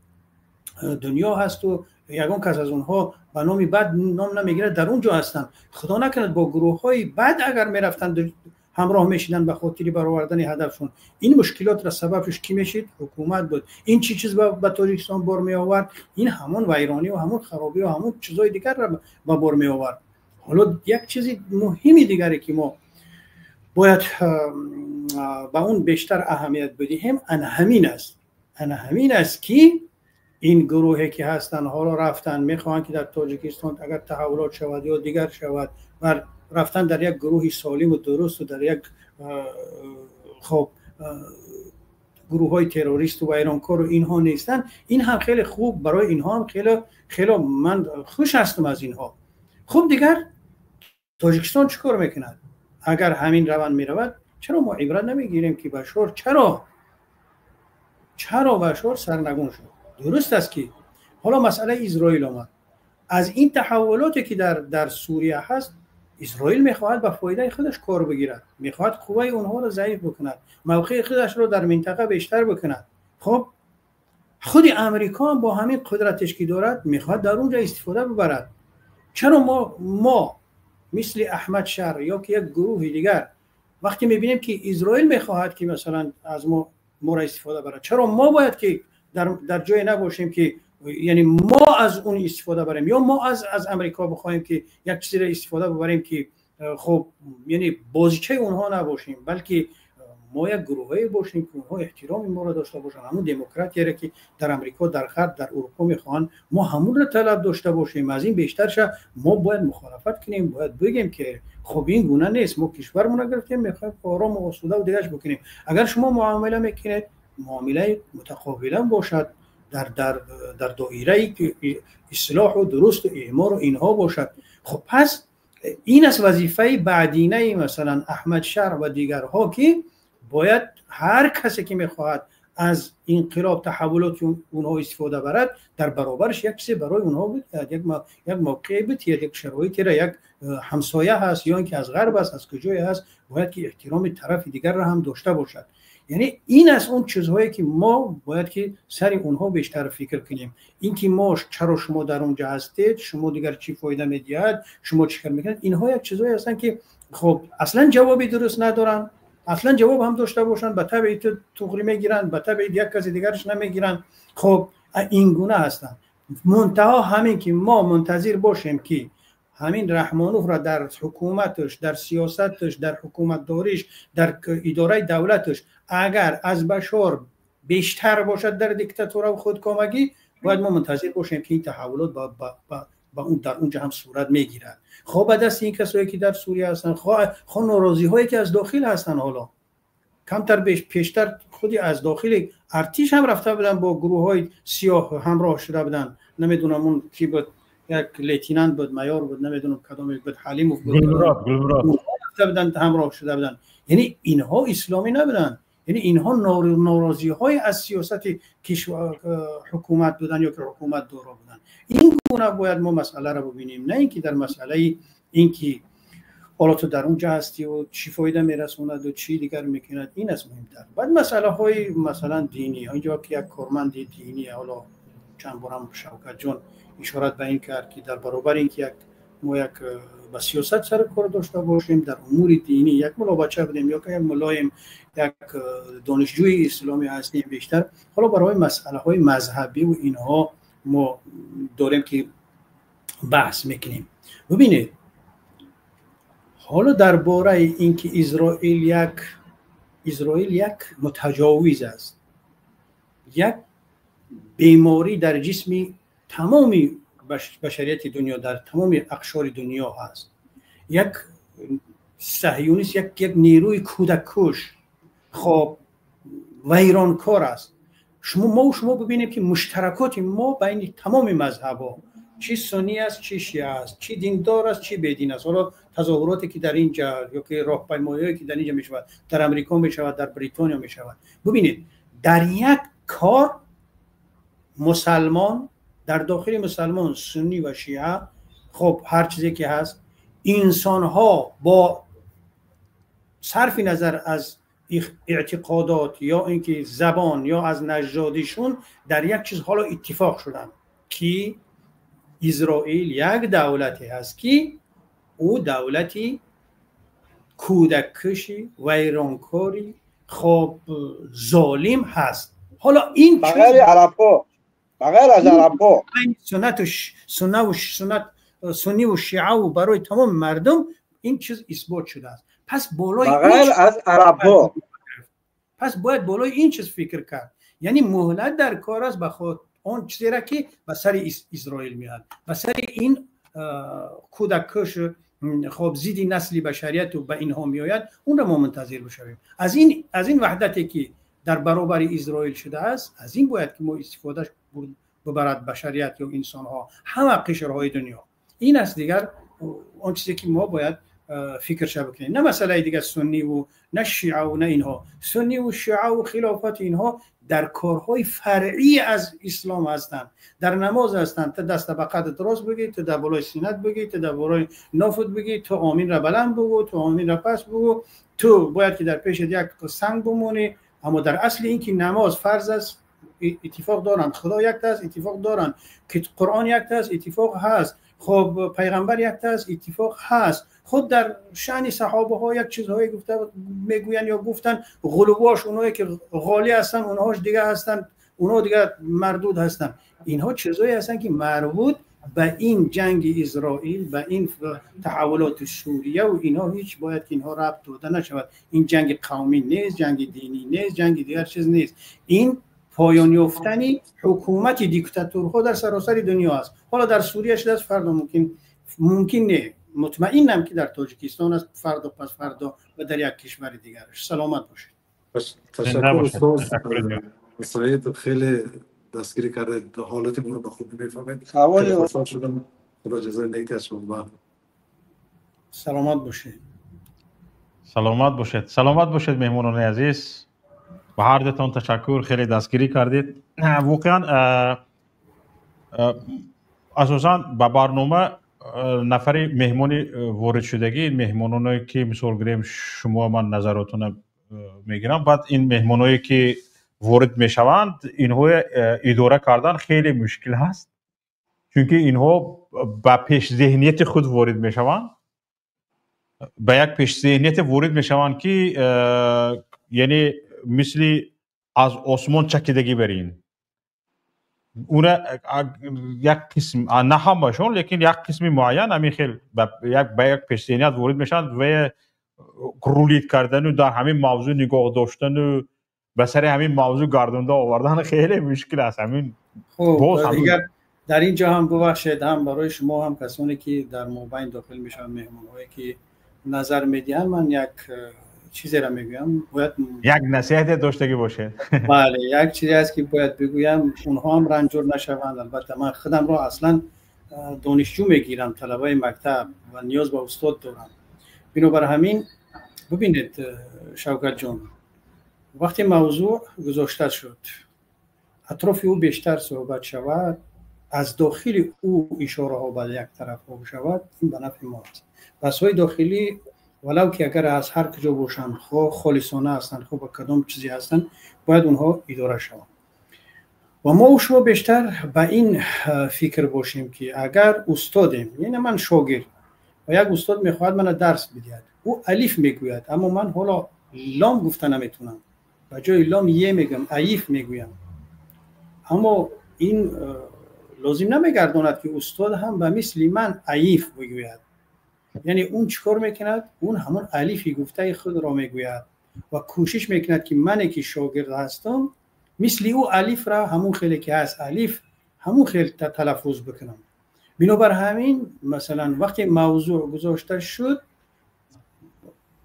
Speaker 2: дунё ҳаст ва ягон кас аз онҳо ба номи бад ном намегирад, дар он ҷо ҳастанд. Худо накунад бо гурӯҳҳои бад агар мерафтанд, ҳамроҳ мешиданд ба хотири баровардани ҳадафшон, ин мушкилотро сабабш кӣ мешид? Ҳукумат буд. Ин чӣ чиз ба Тоҷикистон бор меовард? Ин ҳамон вайронӣ ва ҳамон харобӣ ва ҳамон чизҳои дигарро ба бор меовард. Ҳоло як чизи муҳими дигаре ки мо бояд ба он бештар аҳамият бидиҳем, ана ҳамин аст. Ана ҳамин аст ки ин гурӯҳе ки ҳастанд, ҳоло рафтанд, мехоҳанд ки дар Тоҷикистон агар таҳаввулот шавад ё дигар шавад, бар рафтан дар як гурӯҳи солиму дурусту дар як хоб гурӯҳҳои террористу вайронкору инҳо нестанд. Ин ҳам хеле хуб, барои инҳо ҳам хеле хеле ман хуш ҳастам аз инҳо. Хуб, дигар Тоҷикистон чӣ кор мекунад? Агар ҳамин раванд меравад, чаро мо ибрат намегирем ки Башор чаро Башор сарнагун шуд? Дуруст аст ки ҳоло масъалаи Исроил омад. Аз ин таҳаввулоте ки дар Сурия ҳаст, Исроил мехоҳад ба фоидаи худаш кор бигирад, мехоҳад қувваи онҳоро заиф бикунад, мавқеи худашро дар минтақа бештар бикунад. Хуб, худи Амрико ҳам бо ҳамин қудратеш ки дорад, мехоҳад дар он ҷо истифода бибарад. Чаро мо мисли Аҳмад Шаръ ё ки як гурӯҳи дигар вақте мебинем ки Исроил мехоҳад ки масалан аз моро истифода барад, чаро мо бояд ки дар ҷое набошем ки яъне мо аз он истифода барем, ё мо аз Амрико бихоҳем ки як чизеро истифода бибарем ки хуб, яъне бозичаи онҳо набошем, балки мо як гурӯҳое бошем ки онҳо эҳтироми моро дошта бошанд. Ҳамон демократияре ки дар Амрико, дар Ғарб, дар Урупо мехоҳанд, мо ҳамонро талаб дошта бошем. Аз ин бештарша мо бояд мухолафат кунем, бояд бигем ки хуб, ин гуна нест, мо кишвармонро гирифтем, мехоҳем орому осуда дигарш бикунем. Агар шумо муомила мекунед, муомилаи мутақобила бошад, дар доираи ислоҳу дурусту эъмору инҳо бошад. Хуб, пас ин аст вазифаи баъдинаи масалан Аҳмад Шаръ ва дигарҳо, ки бояд ҳар касе ки мехоҳад аз инқилоб, таҳаввулоти онҳо истифода барад, дар баробараш як чизе барои онҳо бидиҳад, як мавқеъ бидиҳад, як шароитеро, як ҳамсоя ҳаст ё ин ки аз ғарб аст, аз куҷое ҳаст, бояд ки эҳтироми тарафи дигарро ҳам дошта бошад. Яъне ин аст он чизҳое ки мо бояд ки сари онҳо бештар фикр кунем. Ин ки мо чаро шумо дар он ҷо ҳастед, шумо дигар чӣ фоида медиҳад, шумо чӣ кор мекунед, инҳо як чизҳое ҳастанд ки хуб, аслан ҷавоби дуруст надоранд. Аслан ҷавоб ҳам дошта бошанд, ба табъи туғрӣ мегиранд, ба табъи як каси дигараш намегиранд. Хуб, ин гуна ҳастанд. Мунтаҳо ҳамин ки мо мунтазир бошем ки ҳамин Раҳмоновро дар ҳукуматаш, дар сиёсаташ, дар ҳукуматдориш, дар идораи давлаташ агар аз Башор бештар бошад дар диктатура ва худкомагӣ, бояд мо мунтазир бошем ки ин таҳаввулот ба он дар он ҷо ҳам сурат мегирад. Хоҳ ба дасти ин касое ки дар Сурия ҳастанд, хоҳ норозиҳое ки аз дохил ҳастанд. Ҳоло камтар пештар худи аз дохили артиш ҳам рафта буданд, бо гурӯҳҳои сиёҳ ҳамроҳ шуда буданд. Намедонам он ки буд, як лейтенант буд, майор буд, намедонам кадоме буд, Ҳалимов буд, рафта буданд, ҳамроҳ шуда буданд. Яъне инҳо исломӣ набуданд, яъне инҳо норозиҳои аз сиёсати ҳукумат буданд ё ки ҳукумат доро буданд. Ин гуна бояд мо масъаларо бибинем, на ин ки дар масъалаи ин ки ҳоло ту дар он ҷо ҳастӣ ва чӣ фоида мерасонад ва чӣ дигар мекунад. Ин аст муҳимтар. Баъд масъалаҳои масалан динӣ, инҷо ки як корманди динӣ, ҳоло чанд борам Шавкатҷон ишорат ба ин кард ки дар баробари ин ки мо як ба сиёсат сари кор дошта бошем, дар умури динӣ як муллобача будем ё як муллоем, як донишҷӯи исломӣ ҳастем бештар. Ҳоло барои масъалаҳои мазҳабӣ ва инҳо мо дорем ки баҳс мекунем. Бибинед, ҳоло дар бораи ин ки Исроил як мутаҷовиз аст, як беморӣ дар ҷисми тамоми башарияти дунё, дар тамоми ақшори дунё ҳаст, як саҳюнист, як нерӯи кӯдаккуш, хоб, вайронкор аст. Шумо, мо шумо бибинем, ки муштаракоти мо байни тамоми мазҳабҳо, чӣ суннӣ аст, чӣ шиа аст, чӣ диндор аст, чӣ бедин аст. Ҳоло тазоҳуроте ки дар инҷа ё ки роҳпаймоиҳое ки дар инҷа мешавад, дар Амрико мешавад, дар Бритониё мешавад, бибинед, дар як кор мусалмон, дар дохили мусалмон суннӣ ва шиа, хоб, ҳар чизе ки ҳаст, инсонҳо бо сарфи назар аз эътиқодот ё ин ки забон ё аз нажодишун дар як чиз ҳоло иттифоқ шуданд, ки Исроил як давлате ҳаст, ки ӯ давлати кӯдаккуши, вайронкори, хоб, золим ҳаст. Ҳоло ин
Speaker 4: ба ғайри арабҳо, ба ғайр аз арабҳо.
Speaker 2: Суннату суннаву суннат, сунниву шиаву барои тамоми мардум ин чиз исбот шудааст. Пас болои
Speaker 4: ба ғайр аз арабҳо.
Speaker 2: Пас бояд болои ин чиз фикр кард, яъне муҳлат дар кор аст ба худ он чизеро, ки ба сари Исроил меояд, ба сари ин кӯдаккуш, хоб, зидди насли башарияту ба инҳо меояд, онро мо мунтазир бишавем. Аз ин ваҳдате, ки дар баробари Исроил шудааст, аз ин бояд ки мо истифода бибарад башарият ё инсонҳо, ҳама қишрҳои дунё. Ин аст дигар он чизе, ки мо бояд фикрша бикунем, на масъалаи дигар сунниву на шиаву на инҳо. Сунниву шиаву хилофати инҳо дар корҳои фаръӣ аз ислом ҳастанд, дар намоз ҳастанд. Ту даста ба қадр дуруст бигӣ, ту дар болои синат бигӣ, ту дар болои нофут бигӣ, ту оминра баланд бугӯ, ту оминра паст бугӯ, ту бояд ки дар пешат як санг бимонӣ. Аммо дар асли ин ки намоз фарз аст, иттифоқ доранд. Худо якта аст, иттифоқ доранд. Ки Қуръон якта аст, иттифоқ ҳаст. Хоб, пайғамбар якта аст, иттифоқ ҳаст. Худ дар шаъни саҳобаҳо як чизҳое гуфта мегӯянд ё гуфтанд, ғулувош, онҳое ки ғолӣ ҳастанд, онҳош дига ҳастанд, онҳо дига мардуд ҳастанд. Инҳо чизҳое ҳастанд, ки марбут ба ин ҷанги Исроил, ба ин таҳаввулоти Сурия ва инҳо ҳеҷ бояд ки инҳо рабт дода нашавад. Ин ҷанги қавмӣ нест, ҷанги динӣ нест, ҷанги дигар чиз нест. Ин поён ёфтани ҳукумати диктатурҳо дар саросари дунё аст. Ҳоло дар Сурия шудааст, фардо мумкин не, мутмаинам, ки дар Тоҷикистон аст, фардо, пас фардо ва дар як кишвари дигараш. Саломат бошед.
Speaker 3: Ташаккур, устоз Саид, хеле дастгирӣ кардед, ҳолати моро ба хубӣ мефаҳмед. Хушҳол шудам, Худо ҷазои нек диҳад шумо.
Speaker 2: Саломат бошед.
Speaker 1: Саломат бошед, саломат бошед. Меҳмонони азиз, ба ҳар дутон ташаккур, хеле дастгирӣ кардед. Воқеан, асосан ба барнома нафари меҳмони воридшудагӣ, меҳмононе ки, мисол гирем, шумо, ман назаротона мегирам, баъд ин меҳмоное, ки ворид мешаванд, инҳоя идора кардан хеле мушкил ҳаст, чунки инҳо ба пешзеҳнияти худ ворид мешаванд, ба як пешзеҳнияте ворид мешаванд, ки яъне мисли аз осмон чакидагӣ бар ин уна як қисм, на ҳамашон, лекин як қисми муайян ҳамин хел ба як пешзеҳният ворид мешаванд ва рулить кардану дар ҳамин мавзӯъ нигоҳ доштану ба сари ҳамин мавзӯъ гардонда овардан хеле мушкил аст ҳамин.
Speaker 2: Дигар дар ин ҷо ҳам, бубахшед, ҳам барои шумо, ҳам касоне, ки дар мобайн дохил мешаванд, меҳмонҳое, ки назар медиҳанд, ман як чизеро мегӯям, бояд
Speaker 1: як насиҳате доштагӣ бошед.
Speaker 2: Бале, як чизе аст, ки бояд бигӯям, онҳо ҳам ранҷур нашаванд. Албатта, ман худамро аслан донишҷӯ мегирам, талабаи мактаб, ва ниёз ба устод дорам. Бинобар ҳамин, бибинед, Шавкатҷон, вақте мавзӯъ гузошта шуд, атрофи ӯ бештар суҳбат шавад, аз дохили ӯ ишораҳо ба як тарафҳо шавад, ин ба нафъи мо аст. Баҳсҳои дохилӣ, валав ки агар аз ҳар куҷо бошанд, хоҳ холисона ҳастанд, хоҳ ба кадом чизе ҳастанд, бояд онҳо идора шаванд ва мо шумо бештар ба ин фикр бошем, ки агар устодем, яъне ман шогирд ва як устод мехоҳад мана дарс бидиҳад, ӯ алиф мегӯяд, аммо ман ҳоло лом гуфта наметавонам, ба ҷои лом е мегӯям, аиф мегӯям. Аммо ин лозим намегардонад, ки устод ҳам ба мисли ман аиф бигӯяд. Яъне он чӣ кор мекунад? Он ҳамон алифи гуфтаи худро мегӯяд ва кӯшиш мекунад, ки мане, ки шогирд ҳастам, мисли ӯ алифра, ҳамон хеле ки ҳаст алиф, ҳамон хел талаффуз бикунам. Бинобар ҳамин, масалан, вақте мавзӯъ гузошта шуд,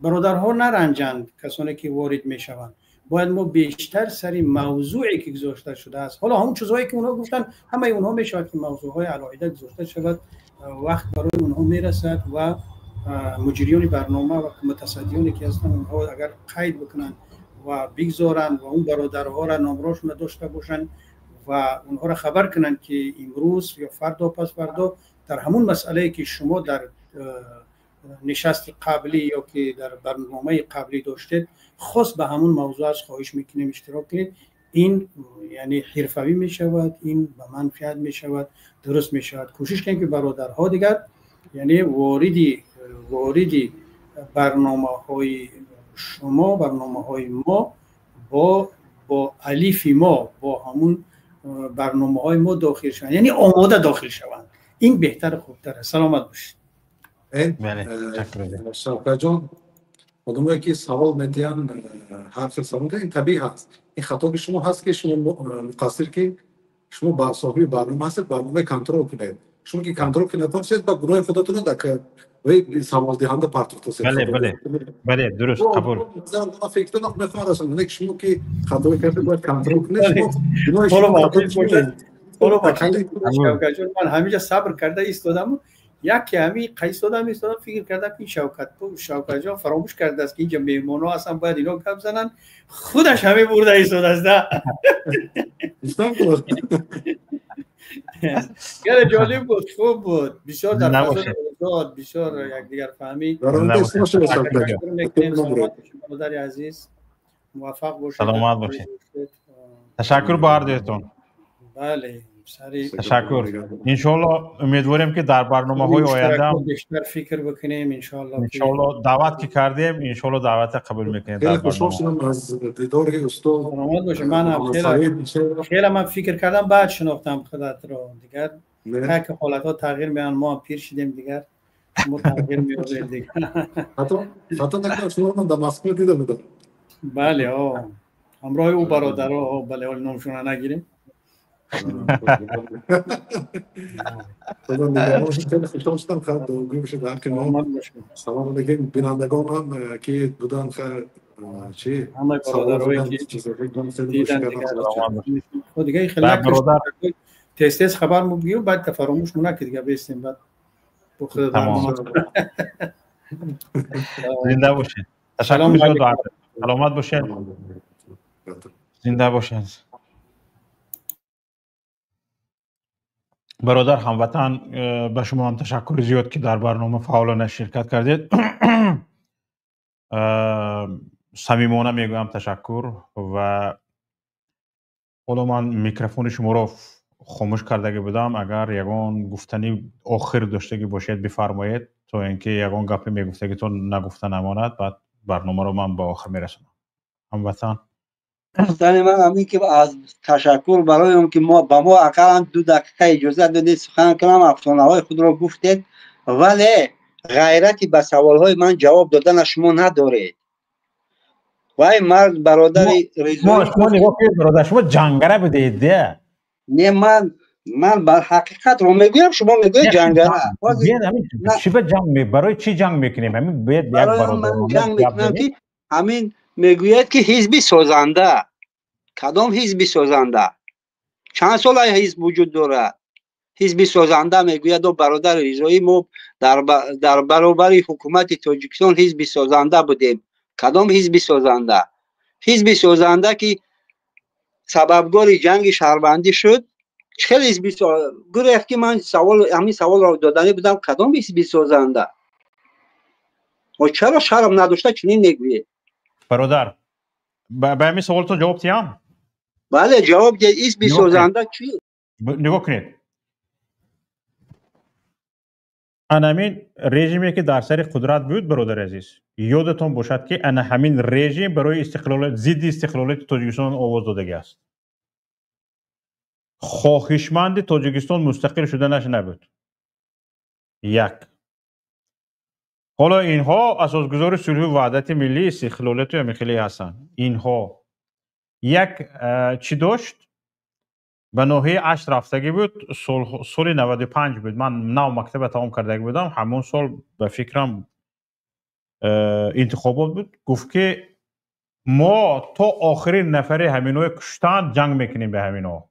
Speaker 2: бародарҳо наранҷанд, касоне, ки ворид мешаванд. Бояд мо бештар сари мавзӯе ки гузошта шудааст, ҳоло ҳамон чизҳое ки онҳо гуфтанд, ҳамаи онҳо мешавад ки мавзӯъҳои алоҳида гузошта шавад, вақт барои онҳо мерасад ва муҷриёни барнома ва мутасаддиёне ки ҳастанд, онҳо агар қайд бикунанд ва бигзоранд ва он бародарҳоро номрошонро дошта бошанд ва онҳоро хабар кунанд, ки имрӯз ё фардо, пас фардо дар ҳамон масъалае ки шумо дар нишасти қаблӣ ё ки дар барномаи қаблӣ доштед, хос ба ҳамон мавзӯъ аст, хоҳиш мекунем иштирок кунед. Ин яъне ҳирфавӣ мешавад, ин ба манфиат мешавад, дуруст мешавад. Кӯшиш кунем, ки бародарҳо дигар яъне вориди барномаҳои шумо, барномаҳои мо бо алифи мо, бо ҳамун барномаҳои мо дохил шаванд, яъне омода дохил шаванд. Ин беҳтару хубтар аст. Саломат бошед.
Speaker 3: Шавкатҷон, одамое ки савол медиҳанд, ҳар хел савол, ин табиӣ ҳаст. Ин хатои шумо ҳаст, ки шумо муқассир, ки шумо ба соҳиби барнома ҳастед, барномаи контрол кунед. Шумо ки контрол ки натонистед, ба гуноҳи худатон саволдиҳанда партофтосед.
Speaker 1: Бале, дуруст, қабул.
Speaker 3: Фикр мехоҳам расонам, шумо ки хатои кардед, бояд контрол кунед.
Speaker 2: Ман ҳамиҷа сабр карда истодаму яке ҳами истодам, истодам, фикр кардам, ки Шавкатҷон фаромӯш кардааст, ки инҷа меҳмонҳо ҳастанд, бояд ино гап зананд. Худаш ҳаме бурда истодааст да. Хеле ҷолиб буд, хуб буд, бисёр дар фазои озод, бисёр якдигарфаҳмӣ. Бародари азиз, муваффақ бошед.
Speaker 1: Саломат бошед. Ташаккур ба ҳар дуятон.
Speaker 2: Бале.
Speaker 1: Ташаккур. Иншоалло, умедворем, ки дар барномаҳои оянда
Speaker 2: бештар фикр бикунем, иншоалло.
Speaker 1: Иншоалло, даъват ки кардем, иншоалло, даъвата қабул мекунем.
Speaker 3: Хеле хушҳол шудам аз дидори устод.
Speaker 2: Саломат бошед. Ман хеле, ман фикр кардам, баъд шинохтам худатро. Дигар ки ҳолатҳо тағйир меёбанд, мо ҳам пир шидем, дигар мо тағйир меёбем дигар.
Speaker 3: Хато накунам, шуморо дар Москва дида будам.
Speaker 2: Бале, ҳамроҳи ӯ бародаро. Бале, ҳоли номшона нагирем.
Speaker 3: Хеле хушҳол шудам. Дуогӯй бошед ҳар ки мо. Салом алейкум бинандагонам, ки буданд, чи
Speaker 2: ҳамаи бародарое ки дига хеле тез тез хабар бигӯ, баъд фаромӯш монад, ки дига бестем, баъд.
Speaker 1: Зинда бошед. Ташаккур зиёд. Саломат бошед, зинда бошед. Бародар ҳамватан, ба шумо ҳам ташаккури зиёд, ки дар барнома фаъолона ширкат кардед. Самимона мегӯям, ташаккур. Ва ҳоло ман микрофони шуморо хомӯш кардагӣ будам. Агар ягон гуфтани охир доштагӣ бошед, бифармоед, то ин ки ягон гапе мегуфтагитон нагуфта намонад, баъд барномаро ман ба охир мерасонам. Ҳамватан.
Speaker 4: Гуфтани ман ҳамин, ки аз ташаккур барои он ки ба мо ақаллан 2 дақиқа иҷозат додед сухан кунам. Афсонаҳои худро гуфтед, вале ғайрати ба саволҳои ман ҷавоб додана шумо надоред. Вай мард, бародари
Speaker 1: Шумо нигоҳ кунед, бародар, шумо ҷангара будед.
Speaker 4: Не, ман бар ҳақиқатро мегӯям, шумо мегӯед ҷангара.
Speaker 1: Чӣ ба ҷанг, барои чӣ ҷанг мекунем? Ҳамин бояд як
Speaker 4: бародар ҷанг мекунам, ки ҳамин мегӯяд, ки ҳизби созанда. Кадом ҳизби созанда? Чанд сол ҳизб вуҷуд дорад? Ҳизби созанда мегӯяд. Бародари Ризоӣ, мо дар баробари ҳукумати Тоҷикистон ҳизби созанда будем. Кадом ҳизби созанда? Ҳизби созанда, ки сабабгори ҷанги шаҳрвандӣ шуд, хеле ҳизби гурехт, ки ман савол, ҳамин саволро доданӣ будам: кадом ҳизби созанда? Чаро шарм надошта чунин мегӯед?
Speaker 1: Бародар, ба ҳамин саволтон ҷавоб диҳам?
Speaker 4: Бале, ҷавоб диҳед. Ҳизби созанда чӣ?
Speaker 1: Нигоҳ кунед, ана ҳамин режиме, ки дар сари қудрат буд, бародари азиз, ёдатон бошад, ки ана ҳамин режим барои истиқлолият, зидди истиқлолияти Тоҷикистон овоз додагӣ аст, хоҳишманди Тоҷикистон мустақил шуданаш набуд. Як ҳоло инҳо асосгузори сулҳу ваҳдати миллӣ, истиқлолияту ҳамин ҳастанд. Инҳо як чӣ дошт, ба ноҳияи Ашт рафтагӣ буд, соли 95 буд, ман нав мактаба тамом кардагӣ будам. Ҳамон сол, ба фикрам, интихобот буд. Гуфт, ки Мо то охирин нафари ҳаминое куштан ҷанг мекунем ба ҳамино.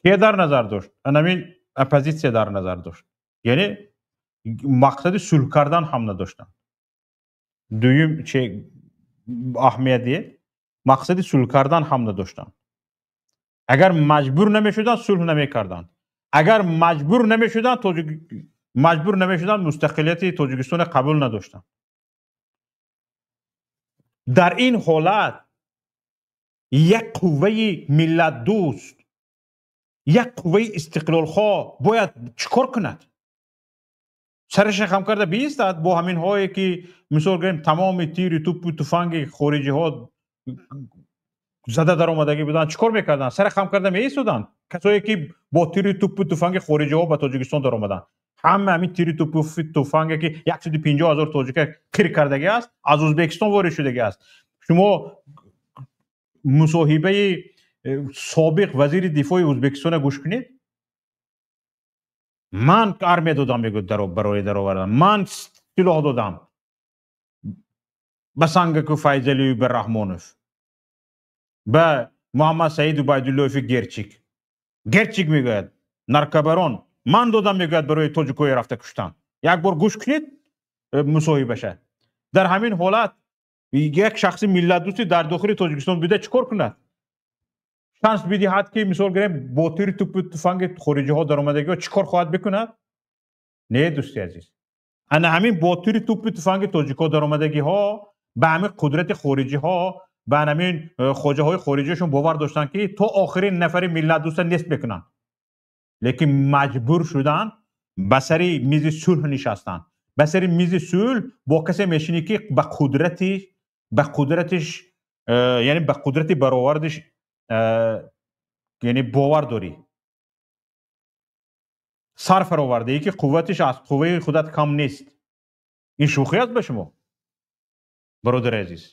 Speaker 1: Кие дар назар дошт? Анамин оппозитсия дар назар дошт. Яъне мақсади сулҳ кардан ҳам надоштанд. Дуюм че аҳамият диҳед, мақсади сулҳ кардан ҳам надоштанд. Агар маҷбур намешуданд, сулҳ намекарданд. Агар маҷбур намешуданд, маҷбур намешуданд, мустақилияти Тоҷикистонро қабул надоштанд. Дар ин ҳолат як қувваи миллатдӯст, як қувваи истиқлолхоҳ бояд чӣ кор кунад? Сараша хам карда биистад бо ҳаминҳое ки мисол гирем тамоми тири тупу туфанги хориҷиҳо зада даромадагӣ буданд, чӣ кор мекарданд? Сара хам карда меистоданд? Касое ки бо тири тупу туфанги хориҷиҳо ба Тоҷикистон даромаданд, ҳама ҳамин тири тупу туфанге ки 150 000 тоҷика қир кардагӣ аст, аз Ӯзбекистон ворид шудагӣ аст. Шумо мусоҳибаи собиқ вазири дифои Ӯзбекистонро гӯш кунед. Ман армия додам, мегӯяд, барои даровардан. Ман силоҳ додам ба Сангаку Файзалию, ба Раҳмонов, ба Муҳаммад Саид Убайдуллоеви Герчик. Герчик мегӯяд, наркобарон ман додам, мегӯяд, барои тоҷикое рафта куштан. Як бор гӯш кунед мусоҳибаша. Дар ҳамин ҳолат як шахси миллатдӯсти дар дохили Тоҷикистон буда чӣ кор кунад? Шанс бидиҳад ки мисол гирем бо тири тупу туфанги хориҷиҳо даромадагиҳо чӣ кор хоҳад бикунад? Не, дӯсти азиз, ана ҳамин бо тири тупу туфанги тоҷикҳо даромадагиҳо ба ҳамин қудрати хориҷиҳо, ба ҳамин хоҷаҳои хориҷиашон бовар доштанд ки то охирин нафари миллатдӯста нест мекунанд. Лекин маҷбур шуданд, ба сари мизи сулҳ нишастанд. Ба сари мизи сулҳ бо касе мешинӣ ки ба қудратиш, яъне ба қудрати баровардиш, яъне бовар дорӣ. Сар фаровардаӣ ки қувватиш аз қувваи худат кам нест. Ин шӯхӣ аст ба шумо, бародари азиз?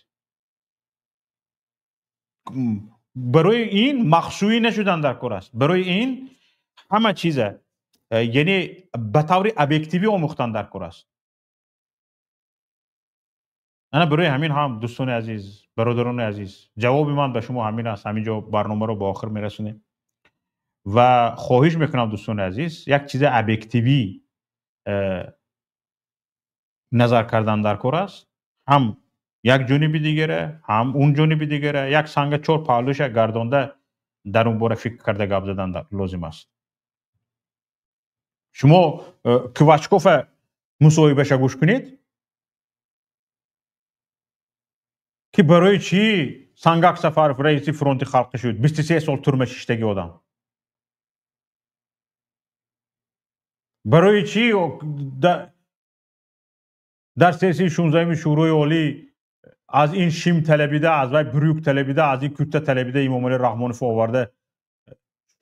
Speaker 1: Барои ин махшӯӣ нашудан дар кор аст. Барои ин ҳама чиза, яъне ба таври объективӣ омӯхтан дар кор аст. Ана барои ҳамин ҳам дӯстони азиз, бародарони азиз, ҷавоби ман ба шумо ҳамин аст. Ҳамин ҷо барномаро ба охир мерасонем ва хоҳиш мекунам дӯстони азиз, як чизи объективӣ назар кардан дар кор аст. Ҳам як ҷониби дигаре, ҳам он ҷониби дигаре, як санга чор паҳлӯша гардонда дар он бора фикр карда гап задан лозим аст. Шумо Квачкова мусоҳибаша гӯш кунед ки барои чӣ Сангак Сафаров раиси фронти халқӣ шуд, 23 сол турма шиштаги одам. Барои чӣ дар сессияи 16-уми Шӯрои Олӣ аз ин шим талабида, аз вай брюк талабида, аз ин курта талабида Имомалӣ Раҳмонов оварда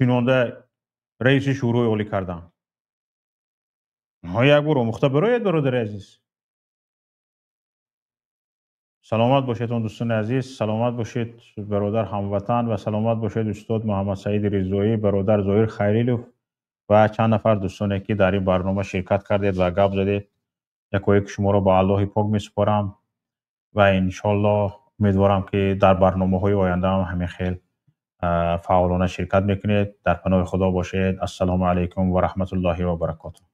Speaker 1: шинонда раиси Шӯрои Олӣ карданд? Як бор омӯхта барояд, бародари азиз. Саломат бошед он дӯстони азиз, саломат бошед бародар ҳамватан ва саломат бошед устод Муҳаммад Саид Ризоӣ, бародар Зоҳир Хайрилов ва чанд нафар дӯстоне ки дар ин барнома ширкат кардед ва гап задед. Якое ки шуморо ба Аллоҳи пок месупорам ва иншоаллоҳ умедворам ки дар барномаҳои оянда ҳам ҳамин хел фаъолона ширкат мекунед. Дар паноҳи Худо бошед. Ассалому алайкум ва раҳматуллоҳи ва баракотуҳ.